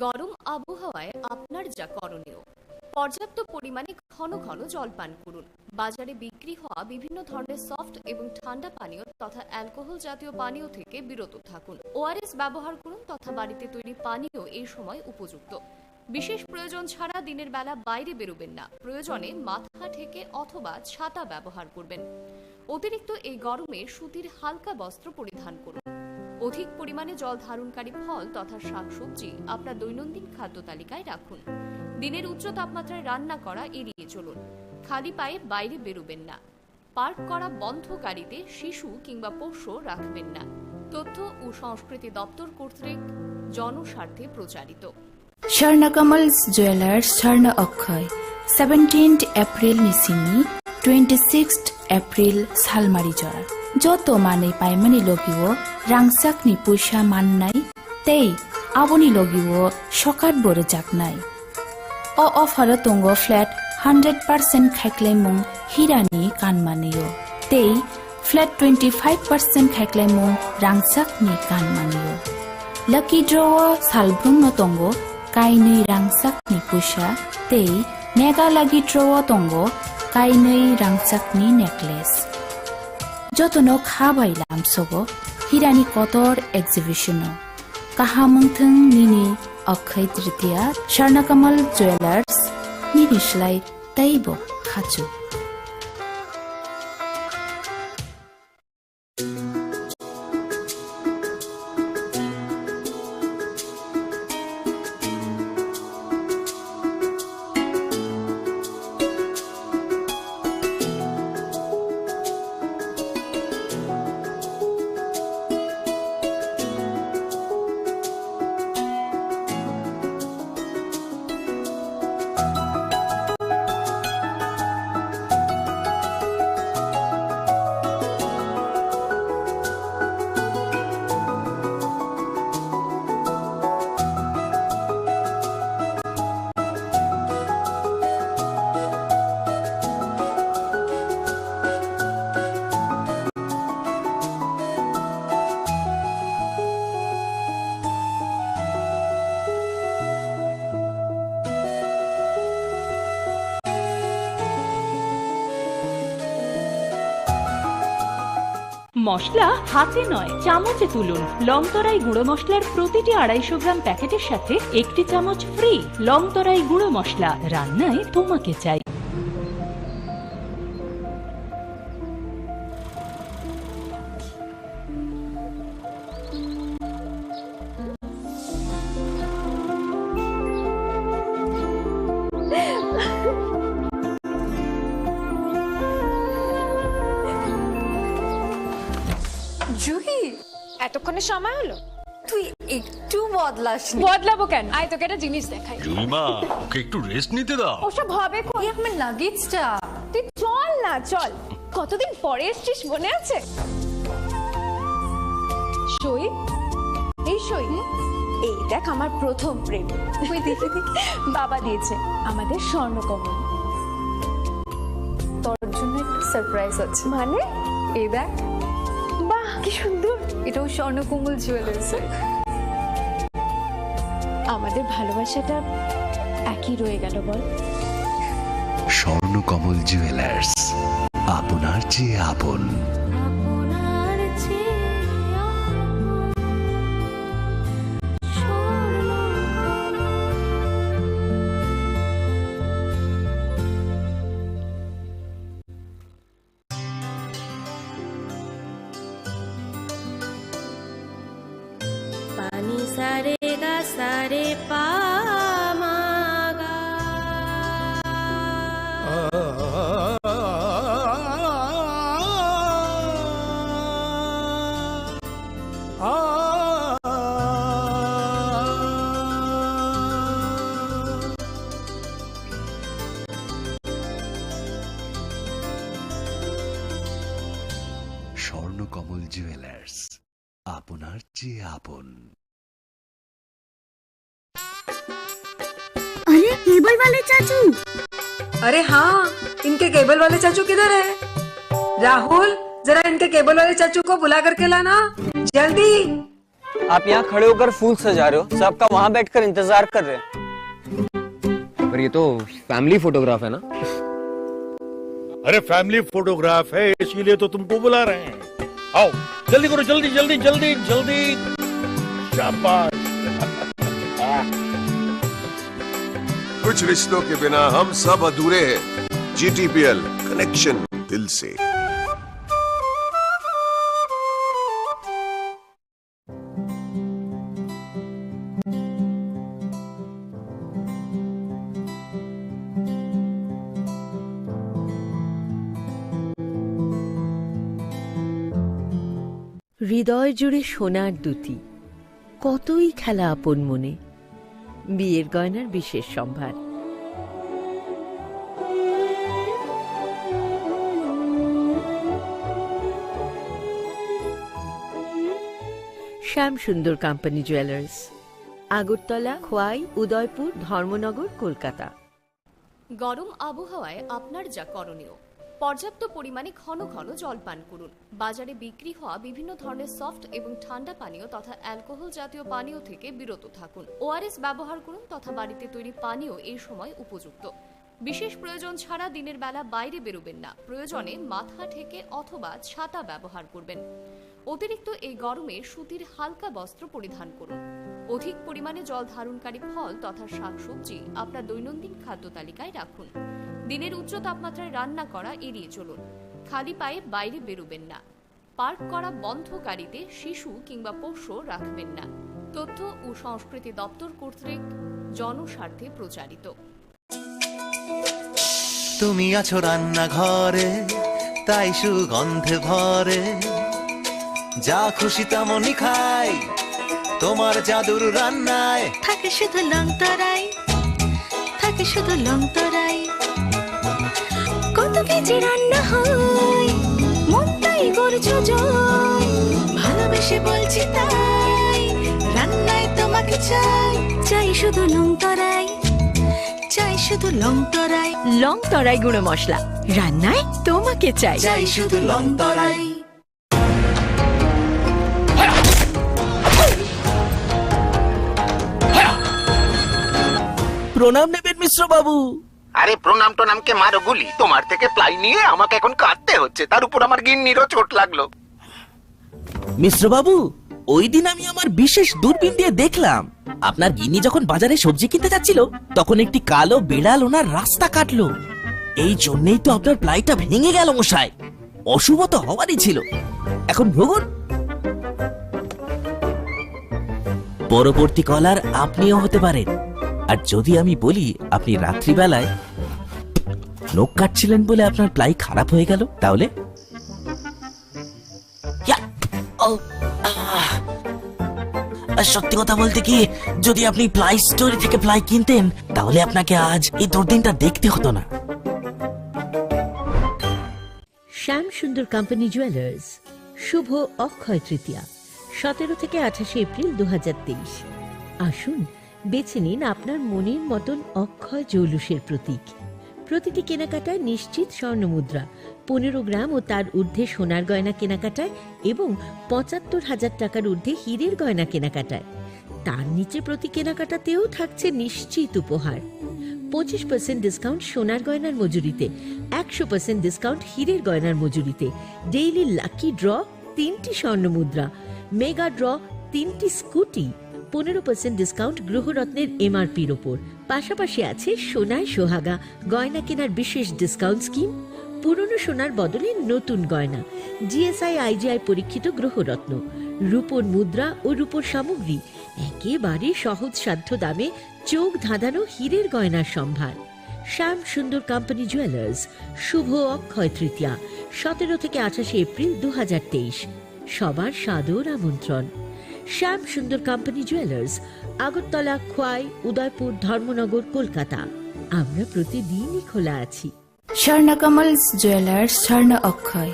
গরম আবহাওয়ায় আপনার যা করণীয়, পর্যাপ্ত পরিমাণে ঘন ঘন জল পান করুন। বাজারে বিক্রি হওয়া বিভিন্ন ধরনের সফট এবং ঠান্ডা পানীয় তথা অ্যালকোহল জাতীয় পানীয় থেকে বিরত থাকুন। ওআরএস ব্যবহার করুন তথা বাড়িতে তৈরি পানীয় এই সময় উপযুক্ত। বিশেষ প্রয়োজন ছাড়া দিনের বেলা বাইরে বেরোবেন না। প্রয়োজনে মাথা ঢেকে অথবা ছাতা ব্যবহার করবেন। অতিরিক্ত এই গরমে সুতির হালকা বস্ত্র পরিধান করুন। অধিক পরিমাণে জল ধারণকারী ফল তথা শাকসবজি আপনার দৈনন্দিন খাদ্য তালিকায় রাখুন। দিনের উচ্চ তাপমাত্রায় রান্না করা এড়িয়ে চলুন। খালি পায়ে বাইরে বেরোবেন না। পার্ক করা বন্ধ গাড়িতে শিশু কিংবা পোষ্য রাখবেন না। তথ্য ও সংস্কৃতি দপ্তর কর্তৃক জনস্বার্থে প্রচারিত। Swarna Kamals Jewelers, Swarna Akshai, seventeenth April ni simi twenty-sixth April salmari jora. Joto manwi paimani logio rangchakni puisa mannai tei aboni logio sokat bo rwjaknai. O offer o tongo flat hundred percent khaiklaimung hirani kanmanio tei Flat twenty five percent khaiklaimung rangchakni kanmanio. Lucky draw o salbrumno tongo kainwi rangchakni puisa tei mega lucky draw o tongo kainwi rangchakni necklace. Jotono kha bai lamsogo Hirani Kotor exhibition o. Kaham wngthung nini Akshaya Tritiya, Swarnakamal Jewellers, nini slai teibo khachu. মশলা হাতে নয়, চামচে তুলুন। লংতরাই গুঁড়ো মশলার প্রতিটি আড়াইশো গ্রাম প্যাকেটের সাথে একটি চামচ ফ্রি। লংতরাই গুঁড়ো মশলা, রান্নায় তোমাকে চাই। জুহি, এতক্ষণে সময় হলো? তুই একটু বদলাসনি। বদলাবো কেন? আয়, তোকে একটা জিনিস দেখাই। জুইমা, ওকে একটু রেস্ট নিতে দাও। ওসব হবে কই? এই আমার লাগেজটা। তুই চল না, চল। কতদিন পরে এসছিস, মনে আছে? সই, এই সই, এই দেখ আমার প্রথম প্রেম। ওই দেখে দেখে বাবা দিয়েছে আমাদের স্বর্ণকমল। তোর জন্য একটা সারপ্রাইজ আছে। মানে? এই দেখ। বাহ, কি সুন্দর। এটাও স্বর্ণকমল জুয়েলার্স। আমাদের ভালোবাসাটা একই রয়ে গেল, বল? স্বর্ণকমল জুয়েলার্স, আপনার চেয়ে আপন। Pani sa re ga sa re pa ma ga. Swarnakamal jewellers, আপনার চেয়ে আপন। अरे, केबल वाले चाचू। अरे हाँ, इनके केबल वाले चाचू किधर है? राहुल, जरा इनके केबल वाले चाचू को बुला करके लाना, जल्दी। आप यहाँ खड़े होकर फूल सजा रहे हो, सब का वहाँ बैठकर इंतजार कर रहे हैं। पर ये तो फैमिली फोटोग्राफ है ना? अरे, फैमिली फोटोग्राफ है, इसीलिए तो तुमको बुला रहे हैं। आओ, जल्दी करो, जल्दी, जल्दी, जल्दी, जल्दी। शाबाश। कुछ रिश्तों के बिना हम सब अधूरे हैं। जीटीपीएल, कनेक्शन दिल से। হৃদয় জুড়ে সোনার দ্যুতি, কতই খেলা আপন মনে। বিয়ের গয়নার বিশেষ সম্ভার। শ্যাম সুন্দর কোম্পানি জুয়েলার্স, আগরতলা, খোয়াই, উদয়পুর, ধর্মনগর, কলকাতা। গরম আবহাওয়ায় আপনার যা করণীয়, পর্যাপ্ত পরিমাণে ঘন ঘন জল পান করুন। বাজারে বিক্রি হওয়া বিভিন্ন ধরনের সফট এবং ঠান্ডা পানীয় তথা অ্যালকোহল জাতীয় পানীয় থেকে বিরত থাকুন। ওআরএস ব্যবহার করুন তথা বাড়িতে তৈরি পানীয় এই সময় উপযুক্ত। বিশেষ প্রয়োজন ছাড়া দিনের বেলা বাইরে বেরোবেন না। প্রয়োজনে মাথা ঢেকে অথবা ছাতা ব্যবহার করবেন। অতিরিক্ত এই গরমে সুতির হালকা বস্ত্র পরিধান করুন। অধিক পরিমাণে জল ধারণকারী ফল তথা শাকসবজি আপনার দৈনন্দিন খাদ্য তালিকায় রাখুন। দিনের উচ্চ তাপমাত্রায় রান্না করা এড়িয়ে চলুন। খালি পায়ে বাইরে বেরোবেন না। পার্ক করা বন্ধ গাড়িতে শিশু কিংবা পোষ্য রাখবেন না। তথ্য ও সংস্কৃতি দপ্তর কর্তৃক জনস্বার্থে প্রচারিত। তুমি আছো রান্নাঘরে, তাই সুগন্ধে ভরে। যা খুশি তেমনই খাই, তোমার জাদুর রান্নায়। থাকে শুধু লং তরাই, থাকে শুধু লং তরাই। কত কেজি রান্না হয়, মন তাই করছো জয়। ভালোবেসে বলছি তাই, রান্নায় তোমাকে চাই। চাই শুধু লং তরাই, চাই শুধু লং তরাই। লং তরাই গুঁড়ো মশলা, রান্নায় তোমাকে চাই। চাই শুধু লং তরাই। প্রণাম নেবেন মিশ্র বাবু। আরে প্রণাম টনামকে মারো গুলি, তোমার থেকে প্লাই নিয়ে আমাকে এখন কাঁদতে হচ্ছে, তার উপর আমার গিন্নিরও চোট লাগলো। মিশ্র বাবু, ওই দিন আমি আমার বিশেষ দূরবীন দিয়ে দেখলাম, আপনার গিন্নি যখন বাজারে সবজি কিনতে যাচ্ছিল, তখন একটি কালো বিড়াল ওনার রাস্তা কাটলো। এই জন্যই তো আপনার প্লাইটা ভেঙে গেল মশাই। অশুভ তো হওয়ারই ছিল। এখন ভুগুন। পরবর্তী কলার আপনিও হতে পারেন। আর যদি আমি বলি আপনি রাত্রিবেলায় নখ কাটছিলেন বলে আপনার প্লাই খারাপ হয়ে গেল, তাহলে? ইয়া! ও! আহ! আর সত্যি কথা বলতে কি, যদি আপনি প্লাই স্টোর থেকে প্লাই কিনতেন, তাহলে আপনাকে আজ এই দুর্দিনটা দেখতে হতো না। শ্যাম সুন্দর কোম্পানি জুয়েলার্স, শুভ অক্ষয় তৃতীয়া, সতেরো থেকে আঠাশে এপ্রিল দু হাজার তেইশ। আসুন, বেছে নিন আপনার মনের মতন অক্ষয় জৌলুসের প্রতীক। প্রতিটি কেনাকাটায় নিশ্চিত স্বর্ণ মুদ্রা, পনেরো গ্রাম ও তার ঊর্ধ্বে সোনার গয়না কেনাকাটায় এবং পঁচাত্তর হাজার টাকার ঊর্ধ্বে হীরের গয়না কেনাকাটায়। তার নিচে প্রতি কেনাকাটাতেও থাকছে নিশ্চিত উপহার। পঁচিশ পার্সেন্ট ডিসকাউন্ট সোনার গয়নার মজুরিতে, একশো পার্সেন্ট ডিসকাউন্ট হীরের গয়নার মজুরিতে, ডেইলি লাকি ড্র তিনটি স্বর্ণ মুদ্রা, মেগা ড্র তিনটি স্কুটি, পনেরো পার্সেন্ট ডিসকাউন্ট গৃহরত্নের এমআরপির ওপর। পাশাপাশি আছে সোনায় সোহাগা গয়না কেনার বিশেষ ডিসকাউন্ট স্কিম, পুরনো সোনার বদলে নতুন গয়না, জিএসআই আইজিআই পরীক্ষিত গৃহরত্ন, রূপোর মুদ্রা ও রূপোর সামগ্রী, একেবারে সহজসাধ্য দামে চোখ ধাঁধানো হীরের গয়নার সম্ভার। শ্যাম সুন্দর কোম্পানি জুয়েলার্স, শুভ অক্ষয় তৃতীয়া, সতেরো থেকে আঠাশে এপ্রিল দু হাজার তেইশ। সবার সাদর আমন্ত্রণ। শ্যাম সুন্দর কোম্পানি জুয়েলার্স, আগরতলা, খোয়াই, উদয়পুর, ধর্মনগর, কলকাতা। আমরা প্রতিদিনই খোলা আছি। Swarna Kamal Jewelers, Swarna Okhoy,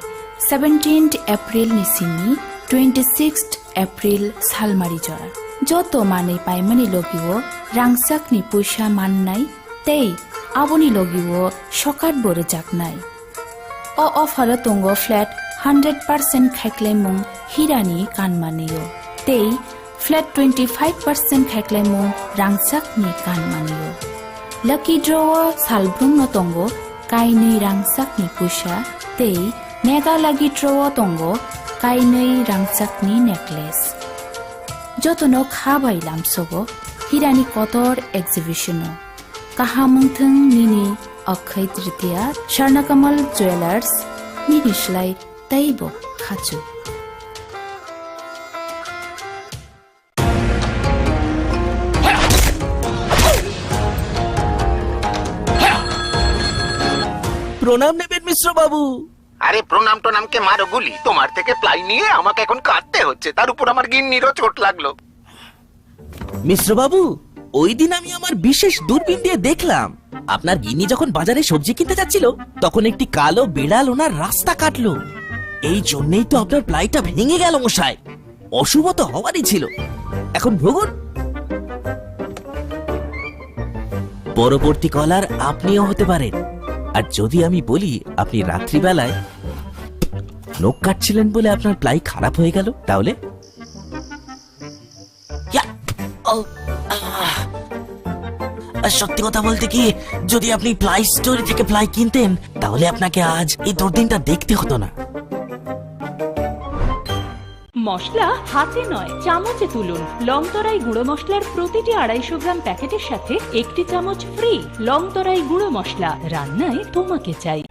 seventeenth April ni simi twenty-sixth April salmari jora. Joto manwi paimani logio rangchakni puisa mannai tei aboni logio sokat bo rwjaknai. O offer o tongo flat hundred percent khaiklaimung hirani kanmanwi o tei flat twenty five percent khaiklaimung rangchakni kanmanwi o. Lucky draw o salbrumno tongo kainwi rangchakni puisa tei mega lucky draw o tongo kainwi rangchakni necklace. Jotono kha bai lamsogo hirani kotor exhibition o. Kaham wngthung nini Okhoy Tritiya, Swarna Kamal Jewelers, nini slai teibo khachu. প্রণাম নেবেন মিশ্র বাবু। আরে প্রণাম টনামকে মারো গুলি, তোমার থেকে প্লাই নিয়ে আমাকে এখন কাঁদতে হচ্ছে, তার উপর আমার গিন্নিরও চোট লাগলো। মিশ্র বাবু, ওই দিন আমি আমার বিশেষ দূরবীন দিয়ে দেখলাম, আপনার গিন্নি যখন বাজারে সবজি কিনতে যাচ্ছিল, তখন একটি কালো বিড়াল ওনার রাস্তা কাটলো। এই জন্যই তো আপনার প্লাইটা ভেঙে গেল মশাই। অশুভ তো হওয়ারই ছিল। এখন ভুগুন। পরবর্তী কলার আপনিও হতে পারেন। আর যদি আমি বলি আপনি রাত্রিবেলায় নখ কাটছিলেন বলে আপনার প্লাই খারাপ হয়ে গেল, তাহলে? ইয়া! ও, আহ! আর সত্যি কথা বলতে কি, যদি আপনি প্লাই স্টোর থেকে প্লাই কিনতেন, তাহলে আপনাকে আজ এই দুর্দিনটা দেখতে হতো না। মশলা হাতে নয়, চামচে তুলুন। লংতরাই গুঁড়ো মশলার প্রতিটি আড়াইশো গ্রাম প্যাকেটের সাথে একটি চামচ ফ্রি। লংতরাই গুঁড়ো মশলা, রান্নায় তোমাকে চাই।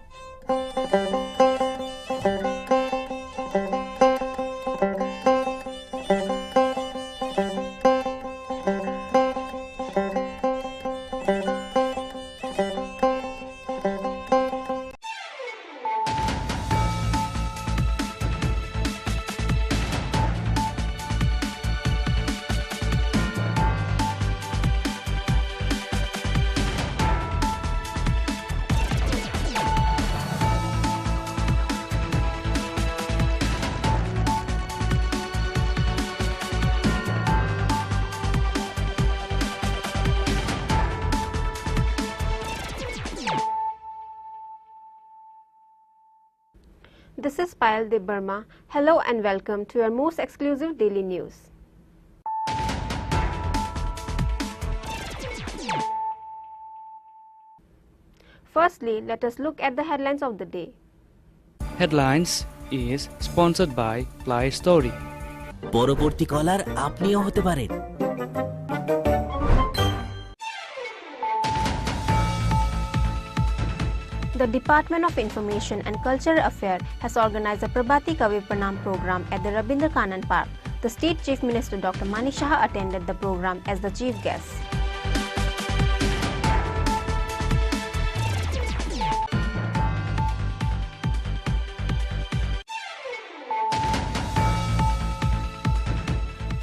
This is Payal Debbarma. Hello and welcome to your most exclusive daily news. Firstly, let us look at the headlines of the day. Headlines is sponsored by Play Story. পরবর্তী কলার আপনিও হতে পারেন। The Department of Information and Cultural Affairs has organized the Prabhati Kavi Pranam program at the Rabindra Kanan Park. The State Chief Minister Doctor Manik Saha attended the program as the chief guest.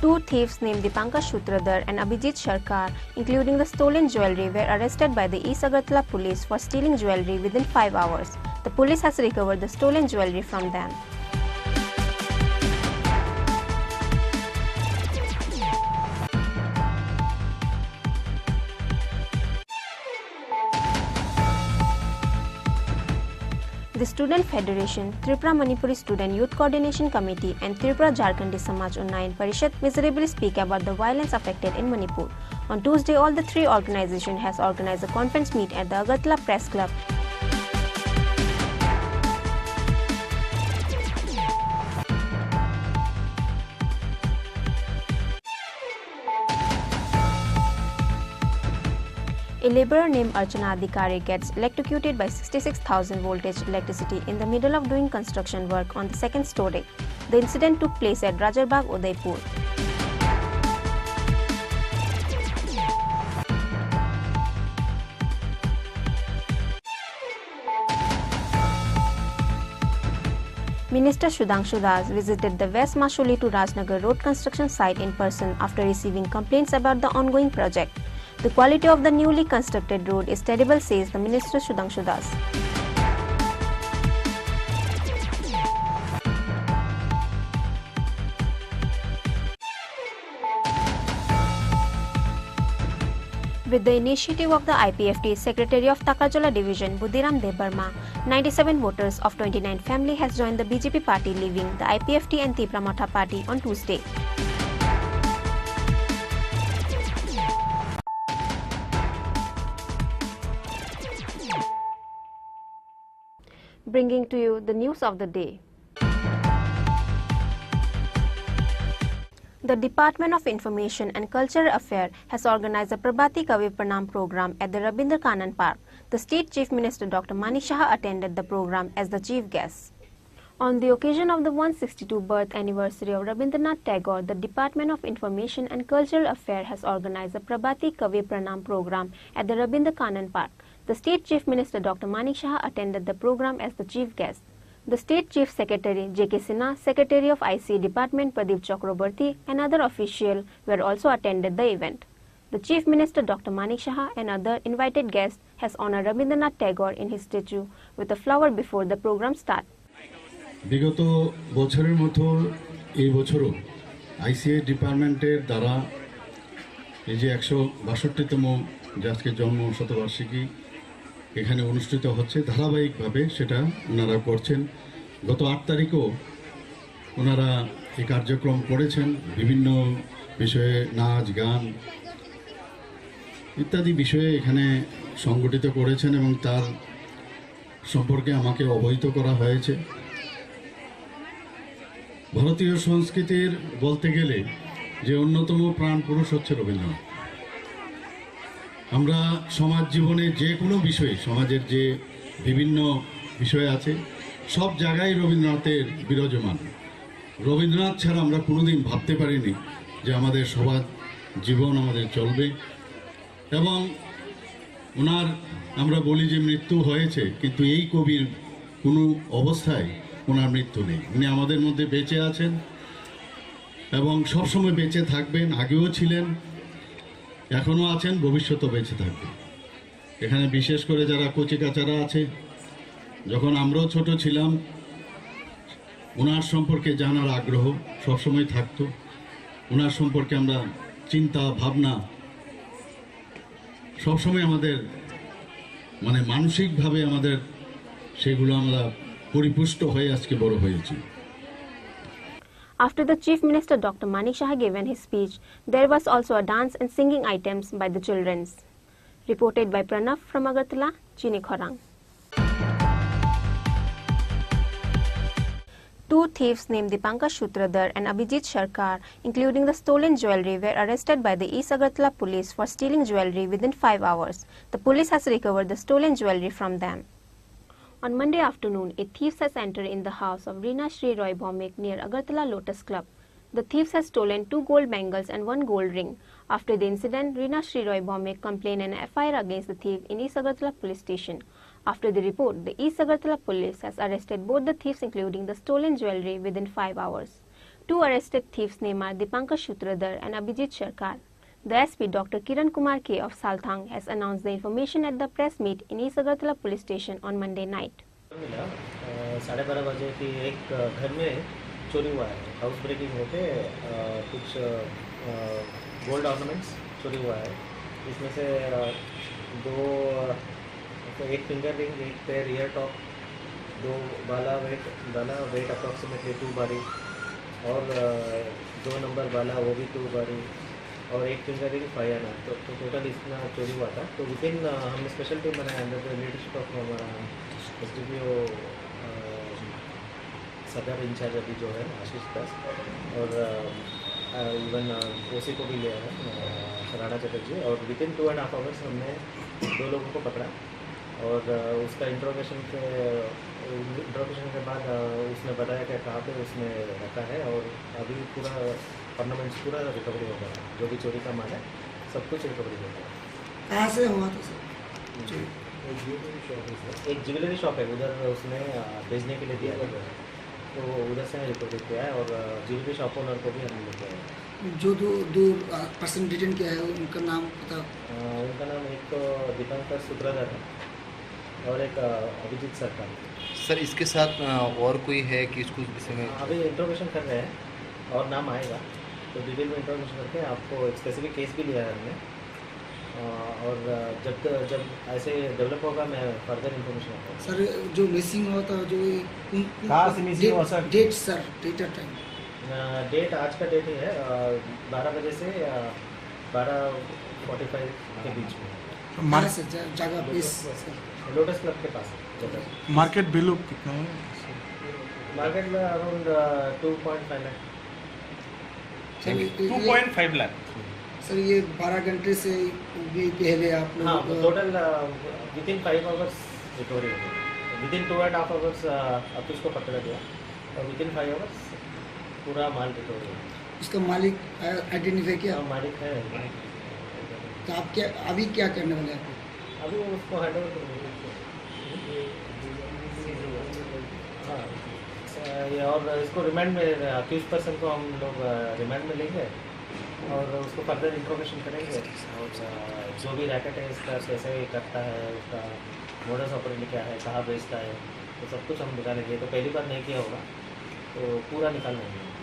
Two thieves named Dipankar Sutradhar and Abhijit Sarkar, including the stolen jewellery, were arrested by the East Agartala police for stealing jewellery within five hours. The police has recovered the stolen jewellery from them. The Student Federation, Tripura Manipuri Student Youth Coordination Committee and Tripura Jharkhandi Samaj Unnayan Parishad miserably speak about the violence affected in Manipur. On Tuesday, all the three organizations has organized a conference meet at the Agartala Press Club. A laborer named Archana Adhikari gets electrocuted by sixty-six thousand voltage electricity in the middle of doing construction work on the second story. The incident took place at Rajarbagh, Udaipur. Minister Sudhanshu Das visited the West Mashuli to Rajnagar road construction site in person after receiving complaints about the ongoing project. The quality of the newly constructed road is terrible, says the Minister Sudhanshu Das. With the initiative of the I P F T, Secretary of Takarjala Division, Budhiram Debbarma, ninety-seven voters of twenty-nine family has joined the B J P party, leaving the I P F T and Tipra Motha party on Tuesday. Bringing to you the news of the day. The Department of Information and Cultural Affairs has organized the Prabhati Kavi Pranam program at the Rabindra Kanan Park. The State Chief Minister Doctor Manik Saha attended the program as the chief guest. On the occasion of the one sixty-two birth anniversary of Rabindranath Tagore, the Department of Information and Cultural Affairs has organized the Prabhati Kavi Pranam program at the Rabindra Kanan Park. The State Chief Minister Doctor Manik Saha attended the program as the chief guest. The State Chief Secretary J K Sinha, Secretary of I C A Department Pradeep Chakraborty, and other officials were also attended the event. The Chief Minister Doctor Manik Saha and other invited guests has honored Rabindranath Tagore in his statue with a flower before the program start. বিগত বছরের মতো এই বছরও আইসিএ ডিপার্টমেন্টের দ্বারা এই যে একশো বাষট্টিতম যে আজকে জন্ম শতবার্ষিকী, এখানে অনুষ্ঠিত হচ্ছে, ধারাবাহিকভাবে সেটা ওনারা করছেন। গত আট তারিখও ওনারা এই কার্যক্রম করেছেন, বিভিন্ন বিষয়ে নাচ, গান ইত্যাদি বিষয়ে এখানে সংগঠিত করেছেন এবং তার সম্পর্কে আমাকে অবহিত করা হয়েছে। ভারতীয় সংস্কৃতির বলতে গেলে যে অন্যতম প্রাণ পুরুষ হচ্ছে রবীন্দ্রনাথ। আমরা সমাজ জীবনে যে কোনো বিষয়ে, সমাজের যে বিভিন্ন বিষয় আছে, সব জায়গায় রবীন্দ্রনাথের বিরাজমান। রবীন্দ্রনাথ ছাড়া আমরা কোনোদিন ভাবতে পারিনি যে আমাদের সমাজ জীবন আমাদের চলবে। এবং ওনার, আমরা বলি যে মৃত্যু হয়েছে, কিন্তু এই কবির কোনো অবস্থায় ওনার মৃত্যু নেই। উনি আমাদের মধ্যে বেঁচে আছেন এবং সবসময় বেঁচে থাকবেন। আগেও ছিলেন, এখনও আছেন, ভবিষ্যতেও বেঁচে থাকবেন। এখানে বিশেষ করে যারা কচিকাচারা আছে, যখন আমরাও ছোট ছিলাম, ওনার সম্পর্কে জানার আগ্রহ সবসময় থাকতো। ওনার সম্পর্কে আমরা চিন্তা ভাবনা সবসময় আমাদের, মানে, মানসিকভাবে আমাদের সেগুলো আমরা পরিপুষ্ট হয়ে আজকে বড় হয়েছি। After the Chief Minister Doctor Manik Saha given his speech, there was also a dance and singing items by the childrens. Reported by Pranav from Agartala, Chini Khorang. Two thieves named Dipankar Sutradhar and Abhijit Sarkar, including the stolen jewellery, were arrested by the East Agartala police for stealing jewellery within five hours. The police has recovered the stolen jewellery from them. On Monday afternoon, a thief has entered in the house of Rina Shri Roy Bhowmik near Agartala Lotus Club. The thieves has stolen two gold bangles and one gold ring. After the incident, Rina Shri Roy Bhowmik complained an F I R against the thief in East Agartala police station. After the report, the East Agartala police has arrested both the thieves, including the stolen jewellery, within five hours. Two arrested thieves' names are Dipankar Sutradhar and Abhijit Sarkar. The S P Doctor Kiran Kumar K of Salthang has announced the information at the press meet in East Agartala police station on Monday night. मिला अ, साढ़े बारह बजे कि एक अ, घर में चोरी हुआ है। हाउस ब्रेकिंग होके अ, कुछ गोल्ड ऑर्नामेंट्स चोरी हुआ है। इसमें से अ, दो अ, एक फिंगर रिंग, एक पेयर ईयर टॉप, दो बाला वेट, बाला वेट अप्रॉक्सीमेटली टू बारी, और अ, दो नंबर बाला, वो भी टू बारी, और एक फिंगर रिंग फाइव आना। तो, तो टोटल इतना चोरी हुआ था। तो विद इन हम स्पेशल टीम बनाए अंडर द लीडरशिप ऑफ हमारा एस डी पी ओ सदर इंचार्ज अभी जो है आशीष दास, और इवन ओ सी को भी लिया है अ, राणा चटर्जी, और within two and half hours हमने दो लोगों को पकड़ा। और अ, उसका इंट्रोगेशन के इंट्रोगेशन के बाद अ, उसने बताया कि कहाँ पे उसने रखा है, और अभी पूरा ऑर्नामेंट्स पूरा रिकवरी हो गया, जो भी चोरी का माल है, सब कुछ रिकवरी हो गया। कहाँ से हुआ था सर? एक ज्वेलरी शॉप है, उधर उसने अ, बेचने के लिए दिया था, तो उधर से रिकवरी किया है। और अ, ज्वेलरी शॉप ओनर को भी हमने लेके आए हैं। जो दो दो पर्सन डिटेन किया है, उनका नाम पता? अ, उनका नाम एक तो दीपंकर सूत्रधर है और एक अ, अभिजीत सरकार। सर, इसके साथ अ, और कोई है कि इसको इस विषय में? अभी इंट्रोगेशन कर रहे हैं और नाम आएगा, तो डिटेल में इंट्रोगेशन करके आपको एक स्पेसिफिक केस भी लिया है हमने। अ, और अ, जब जब ऐसे डेवलप होगा, मैं फर्दर इंफॉर्मेशन आपको सर, जो मिसिंग हुआ था, जो ये उन- उन- कहाँ से मिसिंग डेट- हुआ, sir? Date sir, date of time. अ, डेट आज का डेट ही है, बारह बजे से बारह फोर्टी फाइव के बीच में। कहाँ से जा- जागा प्लेस सर? लोटस क्लब के पास है जगह। मार्केट वैल्यू कितना है? मार्केट में around two point five lakh. Sir, ये- two point five lakh. Sir, ये बारह घंटे से भी पहले आप लोग हाँ, अ, total within five hours recovery हो गई। Within two and half hours accused को पकड़ा गया और विद इन फाइव आवर्स पूरा माल रिकवरी हो गया। उसका मालिक आइडेंटिफाई किया? हाँ, मालिक है। तो आप क्या, अभी क्या करने वाले हैं आप? अभी उसको हैंड ओवर करेंगे। हाँ, अ, ये और इसको रिमांड में, अक्यूज पर्सन को हम लोग रिमांड में लेंगे और उसको फर्दर इंट्रोगेशन करेंगे। और अ, जो भी रैकेट है इसका, कैसे करता है, उसका मोडस ऑपरेंडी क्या है, कहाँ बेचता है, तो सब कुछ हम दिखा लेंगे। ये तो पहली बार नहीं किया होगा, तो पूरा निकाल लेंगे।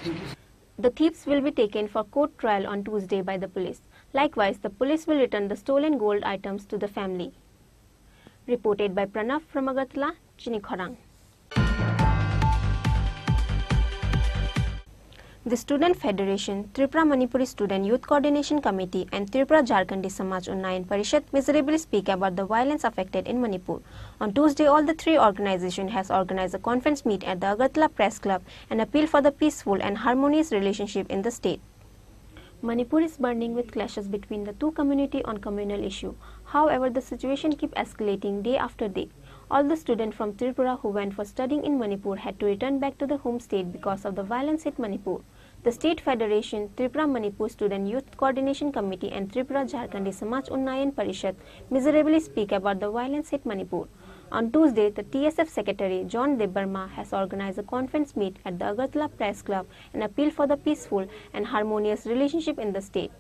Thank you. The thieves will be taken for court trial on Tuesday by the police. Likewise, the police will return the stolen gold items to the family. Reported by Pranav from Agartala, Chini Khorang. The Student Federation, Tripura Manipuri Student Youth Coordination Committee and Tripura Jharkhandi Samaj Unnayan Parishad miserably speak about the violence affected in Manipur. On Tuesday, all the three organizations has organized a conference meet at the Agartala Press Club and appeal for the peaceful and harmonious relationship in the state. Manipur is burning with clashes between the two community on communal issue. However, the situation keep escalating day after day. All the students from Tripura who went for studying in Manipur had to return back to the home state because of the violence hit Manipur. The State Federation, Tripura Manipur Student Youth Coordination Committee and Tripura Jharkhandi Samaj Unnayan Parishad miserably speak about the violence hit Manipur. On Tuesday, the T S F secretary John Debbarma has organized a conference meet at the Agartala Press Club and appeal for the peaceful and harmonious relationship in the state.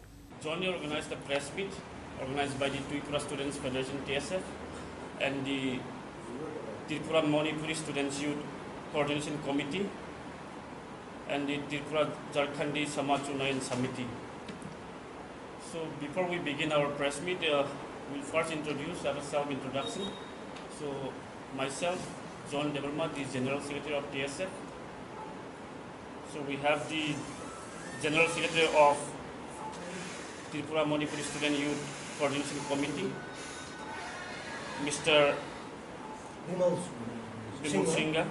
Jointly organized a press meet organized by the Tripura Students Federation, T S F, and the Tripura Manipuri Students Youth Coordination Committee and the Tripura Jharkhandi Samaj Unnayan Samiti. So before we begin our press meet, uh, we'll first introduce, have a self introduction. So myself, John Debbarma, the General Secretary of T S F. So we have the General Secretary of Tripura Manipuri Student Youth Coordination Committee, Mister Bimal Bimal Singha. Singha.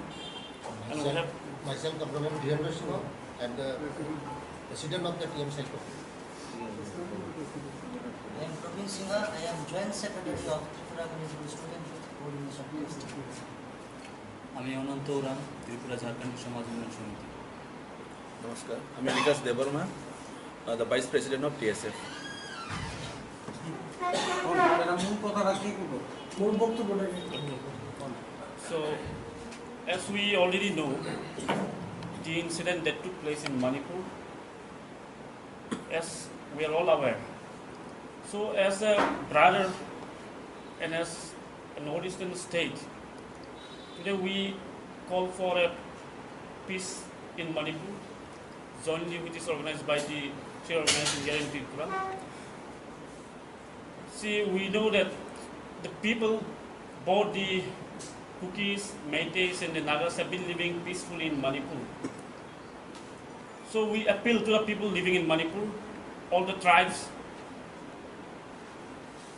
And we have myself, Doctor Dhirendra Singha, and the President of the T M Cycle. I am Praveen Singha. I am Joint Secretary of Tripura Manipuri Student Youth Coordination. আমি অনন্ত উরাং, ত্রিপুরা ঝাড়খণ্ড সমাজ উন্নয়ন সমিতি। নমস্কার, আমি বিকাশ Debbarma, uh, the Vice President of T S F. So, as we already know, the incident that took place in Manipur, as we are all aware. So, as a brother and as a northeastern state, today we call for a peace in Manipur, jointly which is organized by the three organizations here in Tripura. See, we know that the people, both the Kukis, Meiteis, and the Nagas have been living peacefully in Manipur. So we appeal to the people living in Manipur, all the tribes,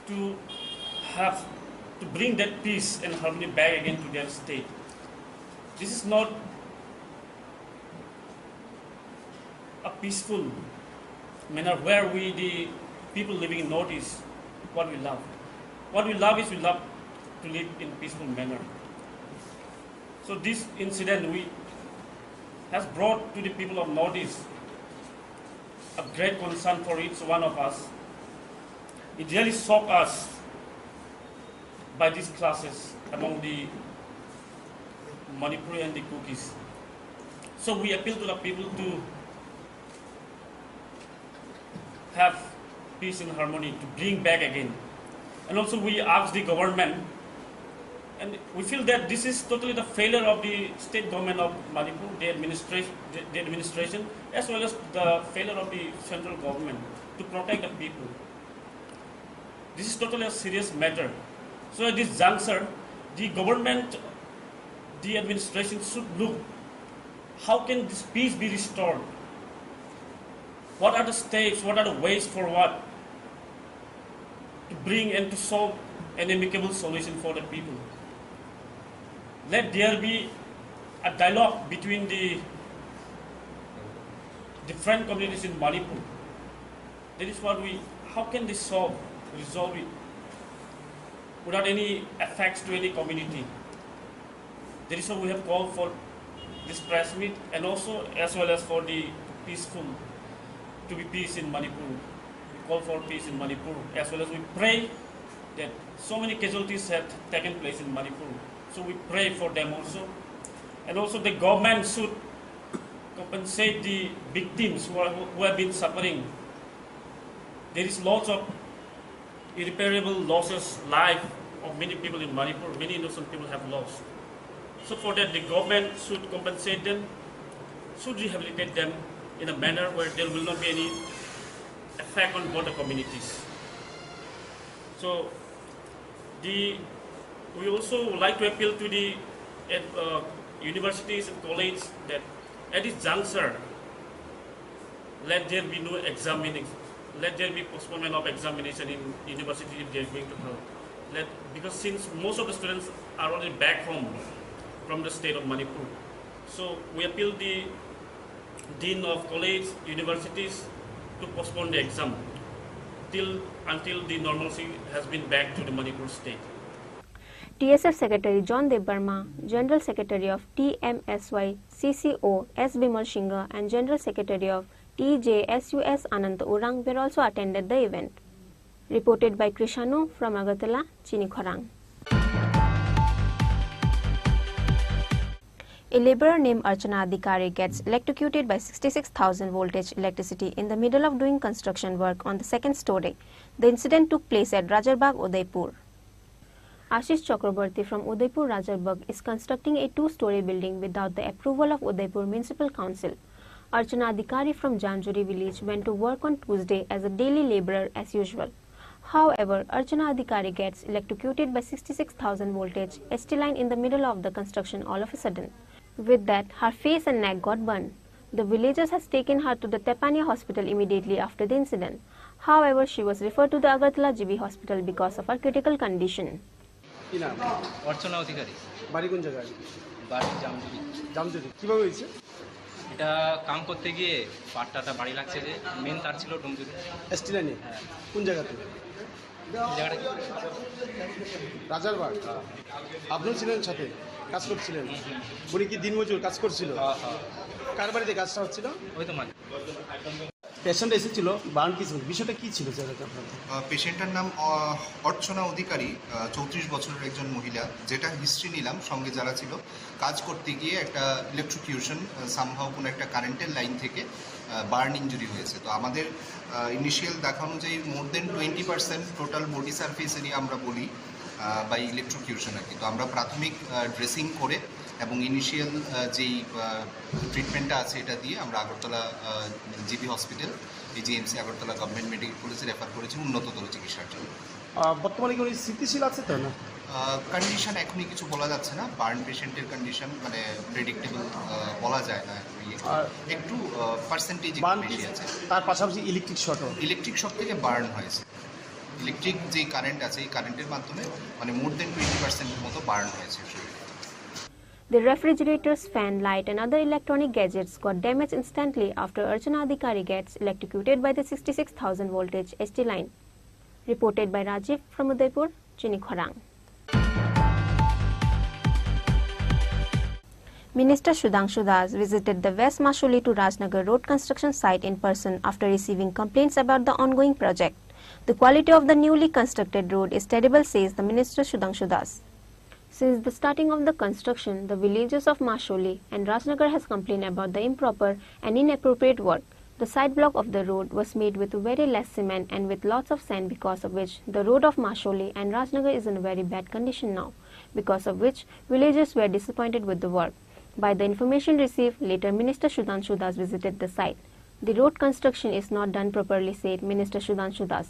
to have, to bring that peace and harmony back again to their state. This is not a peaceful manner where we, the people living in Northeast, what we love. What we love is we love to live in peaceful manner. So this incident we has brought to the people of Northeast a great concern for each one of us. It really shocked us by these clashes among the Manipuri and the Kukis. So we appeal to the people to have peace and harmony, to bring back again. And also we ask the government, and we feel that this is totally the failure of the state government of Manipur, the administration, the, the administration, as well as the failure of the central government to protect the people. This is totally a serious matter. So at this juncture, the government, the administration should look how can this peace be restored? What are the steps, what are the ways forward to bring and to solve an amicable solution for the people? Let there be a dialogue between the different communities in Manipur. That is what we, how can this solve, resolve it without any effects to any community? That is why we have called for this press meet and also as well as for the peaceful, to be peace in Manipur. We call for peace in Manipur as well as we pray that so many casualties have taken place in Manipur. So we pray for them also. And also the government should compensate the victims who are, who have been suffering. There is lots of irreparable losses, life of many people in Manipur, many innocent people have lost. So for that, the government should compensate them, should rehabilitate them in a manner where there will not be any effect on both the communities. So the We also would like to appeal to the uh, universities and colleges that at this juncture, let there be no examining, let there be postponement of examination in university if they are going to hold. Let, because since most of the students are already back home from the state of Manipur, so we appeal the dean of college, universities to postpone the exam till until the normalcy has been back to the Manipur state. T S F Secretary John Debbarma, General Secretary of T M S Y C C O S Bimal Singha and General Secretary of T J S U S Ananta Urang were also attended the event. Reported by Krishanu from Agartala, Chini Khorang. A laborer named Archana Adhikari gets electrocuted by sixty-six thousand voltage electricity in the middle of doing construction work on the second story. The incident took place at Rajarbagh, Udaipur. Ashish Chakraborty from Udaipur Rajarbagh is constructing a two-story building without the approval of Udaipur Municipal Council. Archana Adhikari from Jamjuri village went to work on Tuesday as a daily laborer as usual. However, Archana Adhikari gets electrocuted by sixty-six thousand voltage S T line in the middle of the construction all of a sudden. With that, her face and neck got burned. The villagers has taken her to the Tepania hospital immediately after the incident. However, she was referred to the Agartala G B hospital because of her critical condition. কি নাম? অর্চনা অধিকারী। বাড়ি কোন জায়গায়? বাড়ি জামজুরি। জামজুরি। কিভাবে হয়েছে? এটা কাম করতে গিয়ে পাট্টাটা বাড়ি লাগছে যে মেন তার ছিল ডুমজুরি। এসটি লাইনে? হ্যাঁ। কোন জায়গাতে? এই জায়গাটা কি? রাজারবাগ। আপনিও ছিলেন সাথে, কাজ করছিলেন? উনি কি দিনমজুর কাজ করছিল? হ্যাঁ, হ্যাঁ। কার বাড়িতে কাজটা হচ্ছিল? ওই তো মানে। পেশেন্ট এসেছিল, বার্ন কি ছিল? বিষয়টা কি ছিল স্যার এটা আপনার? আহ, পেশেন্টটার নাম আহ, অর্চনা অধিকারী, আহ, চৌত্রিশ বছরের একজন মহিলা। যেটা হিস্ট্রি নিলাম, সঙ্গে যারা ছিল, কাজ করতে গিয়ে একটা ইলেকট্রোকিউশন, সামহাও কোনো একটা কারেন্টের লাইন থেকে বার্ন ইঞ্জুরি হয়েছে। তো আমাদের ইনিশিয়াল দেখা অনুযায়ী more than twenty percent total body surface area আমরা বলি বাই ইলেকট্রোকিউশন আর কি। তো আমরা প্রাথমিক ড্রেসিং করে এবং ইনিশিয়াল যেই ট্রিটমেন্টটা আছে, এটা দিয়ে আমরা Agartala GB hospital, AGMC Agartala government medical কলেজে রেফার করেছি উন্নততর চিকিৎসার জন্য। আহ, বর্তমানে কি উনি স্থিতিশীল আছে তো না? কন্ডিশন এখনই কিছু বলা যাচ্ছে না। বার্ন পেশেন্টের কন্ডিশন মানে প্রেডিক্টেবল বলা যায় না। ইয়ে। আর একটু পার্সেন্টেজ বার্ন বেশি আছে। তার পাশাপাশি ইলেকট্রিক শর্টও। ইলেকট্রিক শক থেকে বার্ন হয়েছে। ইলেকট্রিক যে কারেন্ট আছে, এই কারেন্টের মাধ্যমে মানে মোর দেন টোয়েন্টি পার্সেন্ট মতো বার্ন হয়েছে শরীরে। The refrigerators, fan, light, and other electronic gadgets got damaged instantly after Archana Adhikari gets electrocuted by the sixty-six thousand voltage S T line. Reported by Rajiv from Udaipur, Chini Khorang. Minister Sudhanshu Das visited the West Masholi to Rajnagar road construction site in person after receiving complaints about the ongoing project. The quality of the newly constructed road is terrible, says the Minister Sudhanshu Das. Since the starting of the construction, the villagers of Masholi and Rajnagar has complained about the improper and inappropriate work. The side block of the road was made with very less cement and with lots of sand, because of which the road of Masholi and Rajnagar is in a very bad condition now, because of which villagers were disappointed with the work. By the information received, later Minister Sudhanshu Das visited the site. The road construction is not done properly, said Minister Sudhanshu Das.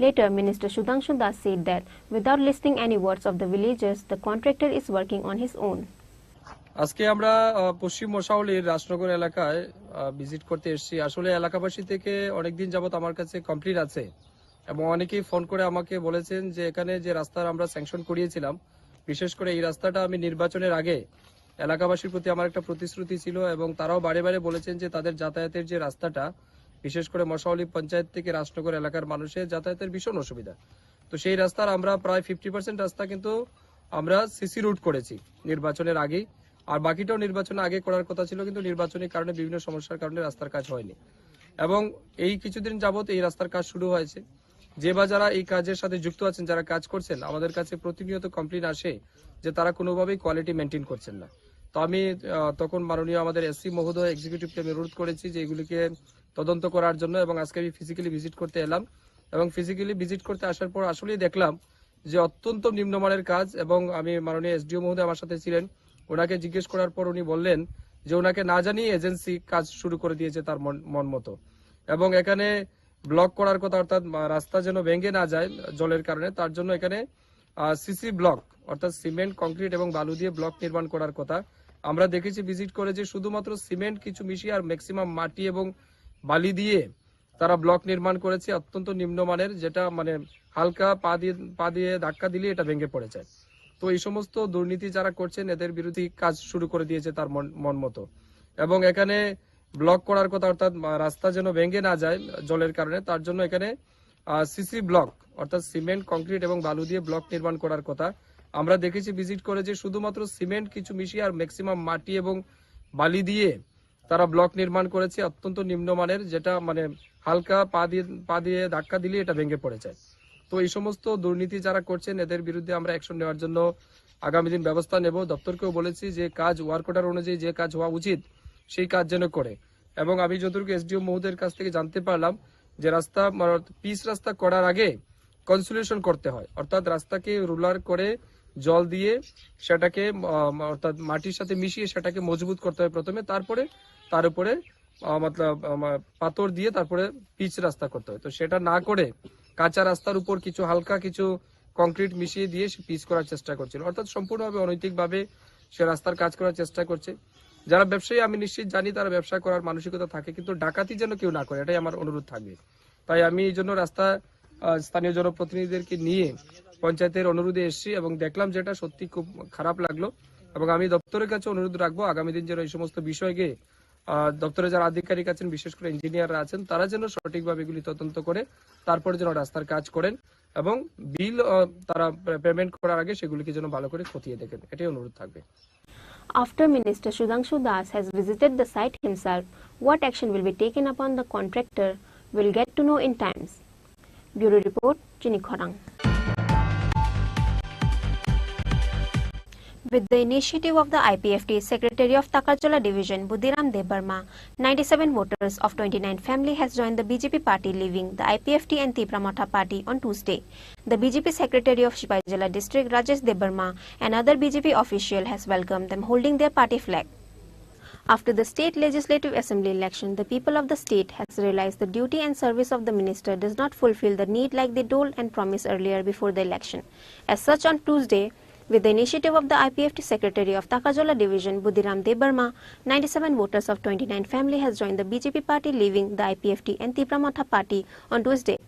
Later, Minister Sudhanshu Das said that without listening any words of the villagers, the contractor is working on his own. আজকে আমরা আহ, পশ্চিম মশাউলির রাজনগর এলাকায় ভিজিট করতে এসেছি। আসলে এলাকাবাসী থেকে অনেকদিন যাবত আমার কাছে কমপ্লেন আছে এবং অনেকেই ফোন করে আমাকে বলেছেন যে এখানে যে রাস্তার আমরা স্যাংশন করিয়েছিলাম, বিশেষ করে এই রাস্তাটা আমি নির্বাচনের আগে এলাকাবাসীর প্রতি আমার একটা প্রতিশ্রুতি ছিল এবং তারাও বারে বারে বলেছেন যে তাদের যাতায়াতের যে রাস্তাটা, বিশেষ করে মশাউলি পঞ্চায়েত থেকে রাজনগর এলাকার মানুষের যাতায়াতের ভীষণ অসুবিধা। তো সেই রাস্তার আমরা প্রায় ফিফটি পার্সেন্ট রাস্তা কিন্তু আমরা সিসি রোড করেছি নির্বাচনের আগেই, আর বাকিটাও নির্বাচনের আগে করার কথা ছিল, কিন্তু নির্বাচনী কারণে বিভিন্ন সমস্যার কারণে রাস্তার কাজ হয়নি। এবং এই কিছুদিন যাবত এই রাস্তার কাজ শুরু হয়েছে। যে বা যারা এই কাজের সাথে যুক্ত আছেন, যারা কাজ করছেন, আমাদের কাছে প্রতিনিয়ত কমপ্লেন আসে যে তারা কোনোভাবেই কোয়ালিটি মেনটেন করছেন না। তো আমি আহ, তখন মাননীয় আমাদের এসসি মহোদয় এক্সিকিউটিভকে আমি অনুরোধ করেছি যে এগুলিকে তদন্ত করার জন্য, এবং আজকে আমি ফিজিক্যালি ভিজিট করতে এলাম। এবং ফিজিক্যালি ভিজিট করতে আসার পর আসলেই দেখলাম যে অত্যন্ত নিম্নমানের কাজ। এবং আমি মাননীয় এসডিও মহোদয় আমার সাথে ছিলেন, ওনাকে জিজ্ঞেস করার পর উনি বললেন যে ওনাকে না জানিয়ে এজেন্সি কাজ শুরু করে দিয়েছে তার মন মন মতো। এবং এখানে ব্লক করার কথা, অর্থাৎ আহ, রাস্তা যেন ভেঙে না যায় জলের কারণে, তার জন্য এখানে সিসি ব্লক, অর্থাৎ সিমেন্ট, কংক্রিট এবং বালু দিয়ে ব্লক নির্মাণ করার কথা। আমরা দেখেছি ভিজিট করে যে শুধুমাত্র সিমেন্ট কিছু মিশিয়ে আর ম্যাক্সিমাম মাটি এবং বালি দিয়ে তারা ব্লক নির্মাণ করেছে অত্যন্ত নিম্নমানের, যেটা মানে হালকা পা দিয়ে, পা দিয়ে ধাক্কা দিলে এটা ভেঙে পড়ে যায়। তো এই সমস্ত দুর্নীতি যারা করছেন, এদের বিরুদ্ধে কাজ শুরু করে দিয়েছে তার মন মন মতো। এবং এখানে ব্লক করার কথা, অর্থাৎ আহ, রাস্তা যেন ভেঙে না যায় জলের কারণে, তার জন্য এখানে সিসি ব্লক, অর্থাৎ সিমেন্ট, কংক্রিট এবং বালু দিয়ে ব্লক নির্মাণ করার কথা। আমরা দেখেছি ভিজিট করে যে শুধুমাত্র সিমেন্ট কিছু মিশিয়ে আর ম্যাক্সিমাম মাটি এবং বালি দিয়ে তারা ব্লক নির্মাণ করেছে অত্যন্ত নিম্নমানের, যেটা মানে হালকা পা দিয়ে, পা দিয়ে ধাক্কা দিলে এটা ভেঙে পড়ে যায়। তো এই সমস্ত দুর্নীতি যারা করছেন, এদের বিরুদ্ধে আমরা অ্যাকশন নেওয়ার জন্য আগামী দিন ব্যবস্থা নেব। দপ্তরকেও বলেছি যে কাজ, ওয়ার্ক অর্ডার অনুযায়ী যে কাজ হওয়া উচিত, সেই কাজ যেন করে। এবং আমি যতটুকু এসডিও মহোদয়ের কাছ থেকে জানতে পারলাম যে রাস্তা, মানে, পিচ রাস্তা করার আগে কনসোলিডেশন করতে হয়, অর্থাৎ রাস্তাকে রোলার করে জল দিয়ে সেটাকে, আহ, অর্থাৎ মাটির সাথে মিশিয়ে সেটাকে মজবুত করতে হয় প্রথমে, তারপরে তার উপরে, আহ, মতলব, আহ, মা-, পাথর দিয়ে তারপরে পিচ রাস্তা করতে হয়। তো সেটা না করে কাঁচা রাস্তার উপর কিছু হালকা কিছু কংক্রিট মিশিয়ে দিয়ে সে পিচ করার চেষ্টা করছিল, অর্থাৎ সম্পূর্ণভাবে অনৈতিকভাবে সে রাস্তার কাজ করার চেষ্টা করছে। যারা ব্যবসায়ী, আমি নিশ্চিত জানি তারা ব্যবসা করার মানসিকতা থাকে, কিন্তু ডাকাতি যেন কেউ না করে, এটাই আমার অনুরোধ থাকবে। তাই আমি এই জন্য রাস্তা, আহ, স্থানীয় জনপ্রতিনিধিদেরকে নিয়ে পঞ্চায়েতের অনুরোধে এসেছি এবং দেখলাম, যেটা সত্যি খুব খারাপ লাগলো। এবং আমি দপ্তরের কাছে অনুরোধ রাখবো, আগামী দিন যেন এই সমস্ত বিষয়কে, আহ, দপ্তরে যারা আধিকারিক আছেন, বিশেষ করে ইঞ্জিনিয়াররা আছেন, তারা যেন সঠিকভাবে এগুলি তদন্ত করে তারপরে যেন রাস্তার কাজ করেন এবং বিল, আহ, তারা পেমেন্ট করার আগে সেগুলিকে যেন ভালো করে খতিয়ে দেখেন, এটাই অনুরোধ থাকবে। After Minister Sudhanshu Das has visited the site himself, what action will be taken upon the contractor, we'll get to know in times. Bureau Report, Chini Khorang. With the initiative of the I P F T, Secretary of Takarjala Division, Budiram Debbarma, ninety-seven voters of twenty-nine family has joined the B J P party, leaving the I P F T and Tipra Motha party on Tuesday. The B J P secretary of Sipaijala district, Rajesh Debbarma, and other B J P official has welcomed them holding their party flag. After the state legislative assembly election, the people of the state has realized the duty and service of the minister does not fulfill the need like they told and promised earlier before the election. As such, on Tuesday, with the initiative of the I P F T secretary of Takarjala division, Budiram Debbarma, ninety-seven voters of twenty-nine family has joined the B J P party, leaving the I P F T and Tipra Motha party on Tuesday.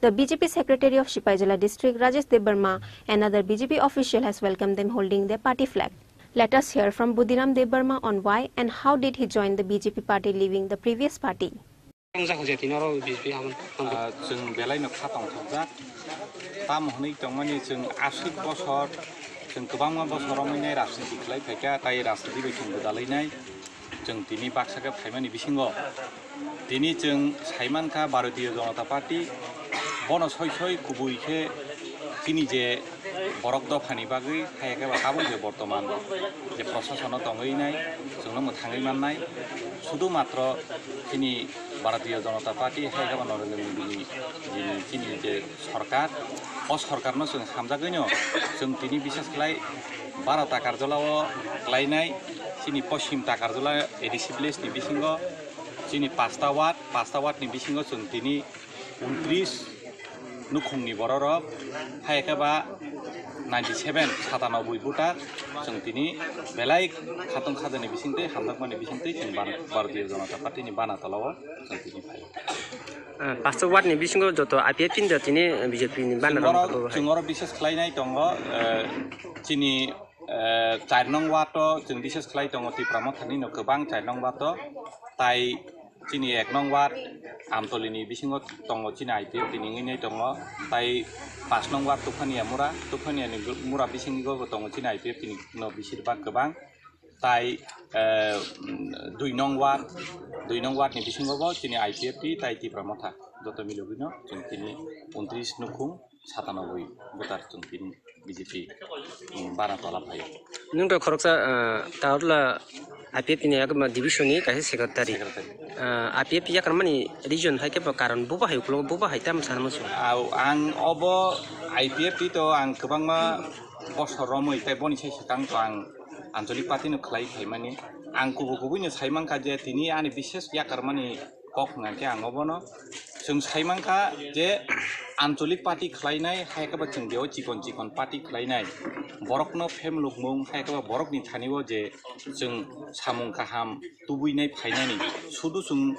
The B J P secretary of Sipaijala district, Rajesh Debbarma, another B J P official, has welcomed them holding their party flag. Let us hear from Budiram Debbarma on why and how did he join the B J P party, leaving the previous party. Ang jak je tini oro B J P hamon. Ah, chwng belai no kha tongthokjak. Tamo hwnwi tongmani chwng aswk bosor, chwng kwbangma bosor romwi nai rajniti khlai phaikha, tai rajniti bai chwng gwdalwi nai. Chwng tini baksa khe phaimani bisingo tini chwng saimankha Bharatiya Janata Party, bono soi soi kubui khe chini je borok dophani bagwi, hai khe ba tabuk je bortoman je prosasono tongwi nai, chwngno mwthangwi mannai, sudu matro chini Bharatiya Janata Party, hai khe ba Narendra Modi ni jini chini je sorkar, o sorkarno chwng hamjagwino chwng tini bishes khlai Baro Takarjala o klainai, chini Poschim Takarjala A D C village ni bisingo, chini pasta ward, pasta ward ni bisingo chwng tini untris nukhungni bororok, hai khe ba ninety seven, satanoboi voter, chwng tini belai khatong khajani bisingtwi, hamjakmani bisingtwi chwng ban-, Bharatiya Janata Party ni bana tolao chwng tini phai. Ah, pasta ward ni bisingo joto I P F T ni tini B J P ni bana chwng oro, rok hai. Chwng oro bishes khlainai tongo, eh, chini, eh, char nong ward o chwng bishes khlai tongo Tipra Mothani no kwbang char nong ward o, tai chini ek nong ward Amtoli ni bisingo tongo chini I P F T ni wngwi nai tongo, tai pash nong ward Tuphania Mura, Tuphania ni Mura bisingo bo tongo chini I P F T ni no bisir bak kwbang. Tai, eh, dui nong ward, dui nong ward ni bisingo bo chini I P F T tai Tipra Motha joto milogwino chwng tini untris nukhung satanoboi voter chwng tini B J P, mm, bana tola phaio. Nwng to khoroksa, eh, Takarjala I P F T ni yakma division ni kaisa secretary. Secretary. Eh, I P F T yakarmani reason hai khe bo karon bubo hai ukhulok bubo hai tamo sana muchung. Au, ang obo I P F T to ang kwbangma bosor romwi tei boni sai swkang to ang Anchalik party no khlai phaimani. Ang kubui kubui no sai mankha je tini ani bishes yakarmani kok hwnkha khe ang obono chwng sai mankha je ancholik party khlainai, hai khe ba chwng beo chikon chikon party khlainai, borokno phemlukmung, hai khe ba borokni thani o je chwng samung kaham tubuinai phainani, sudu chwng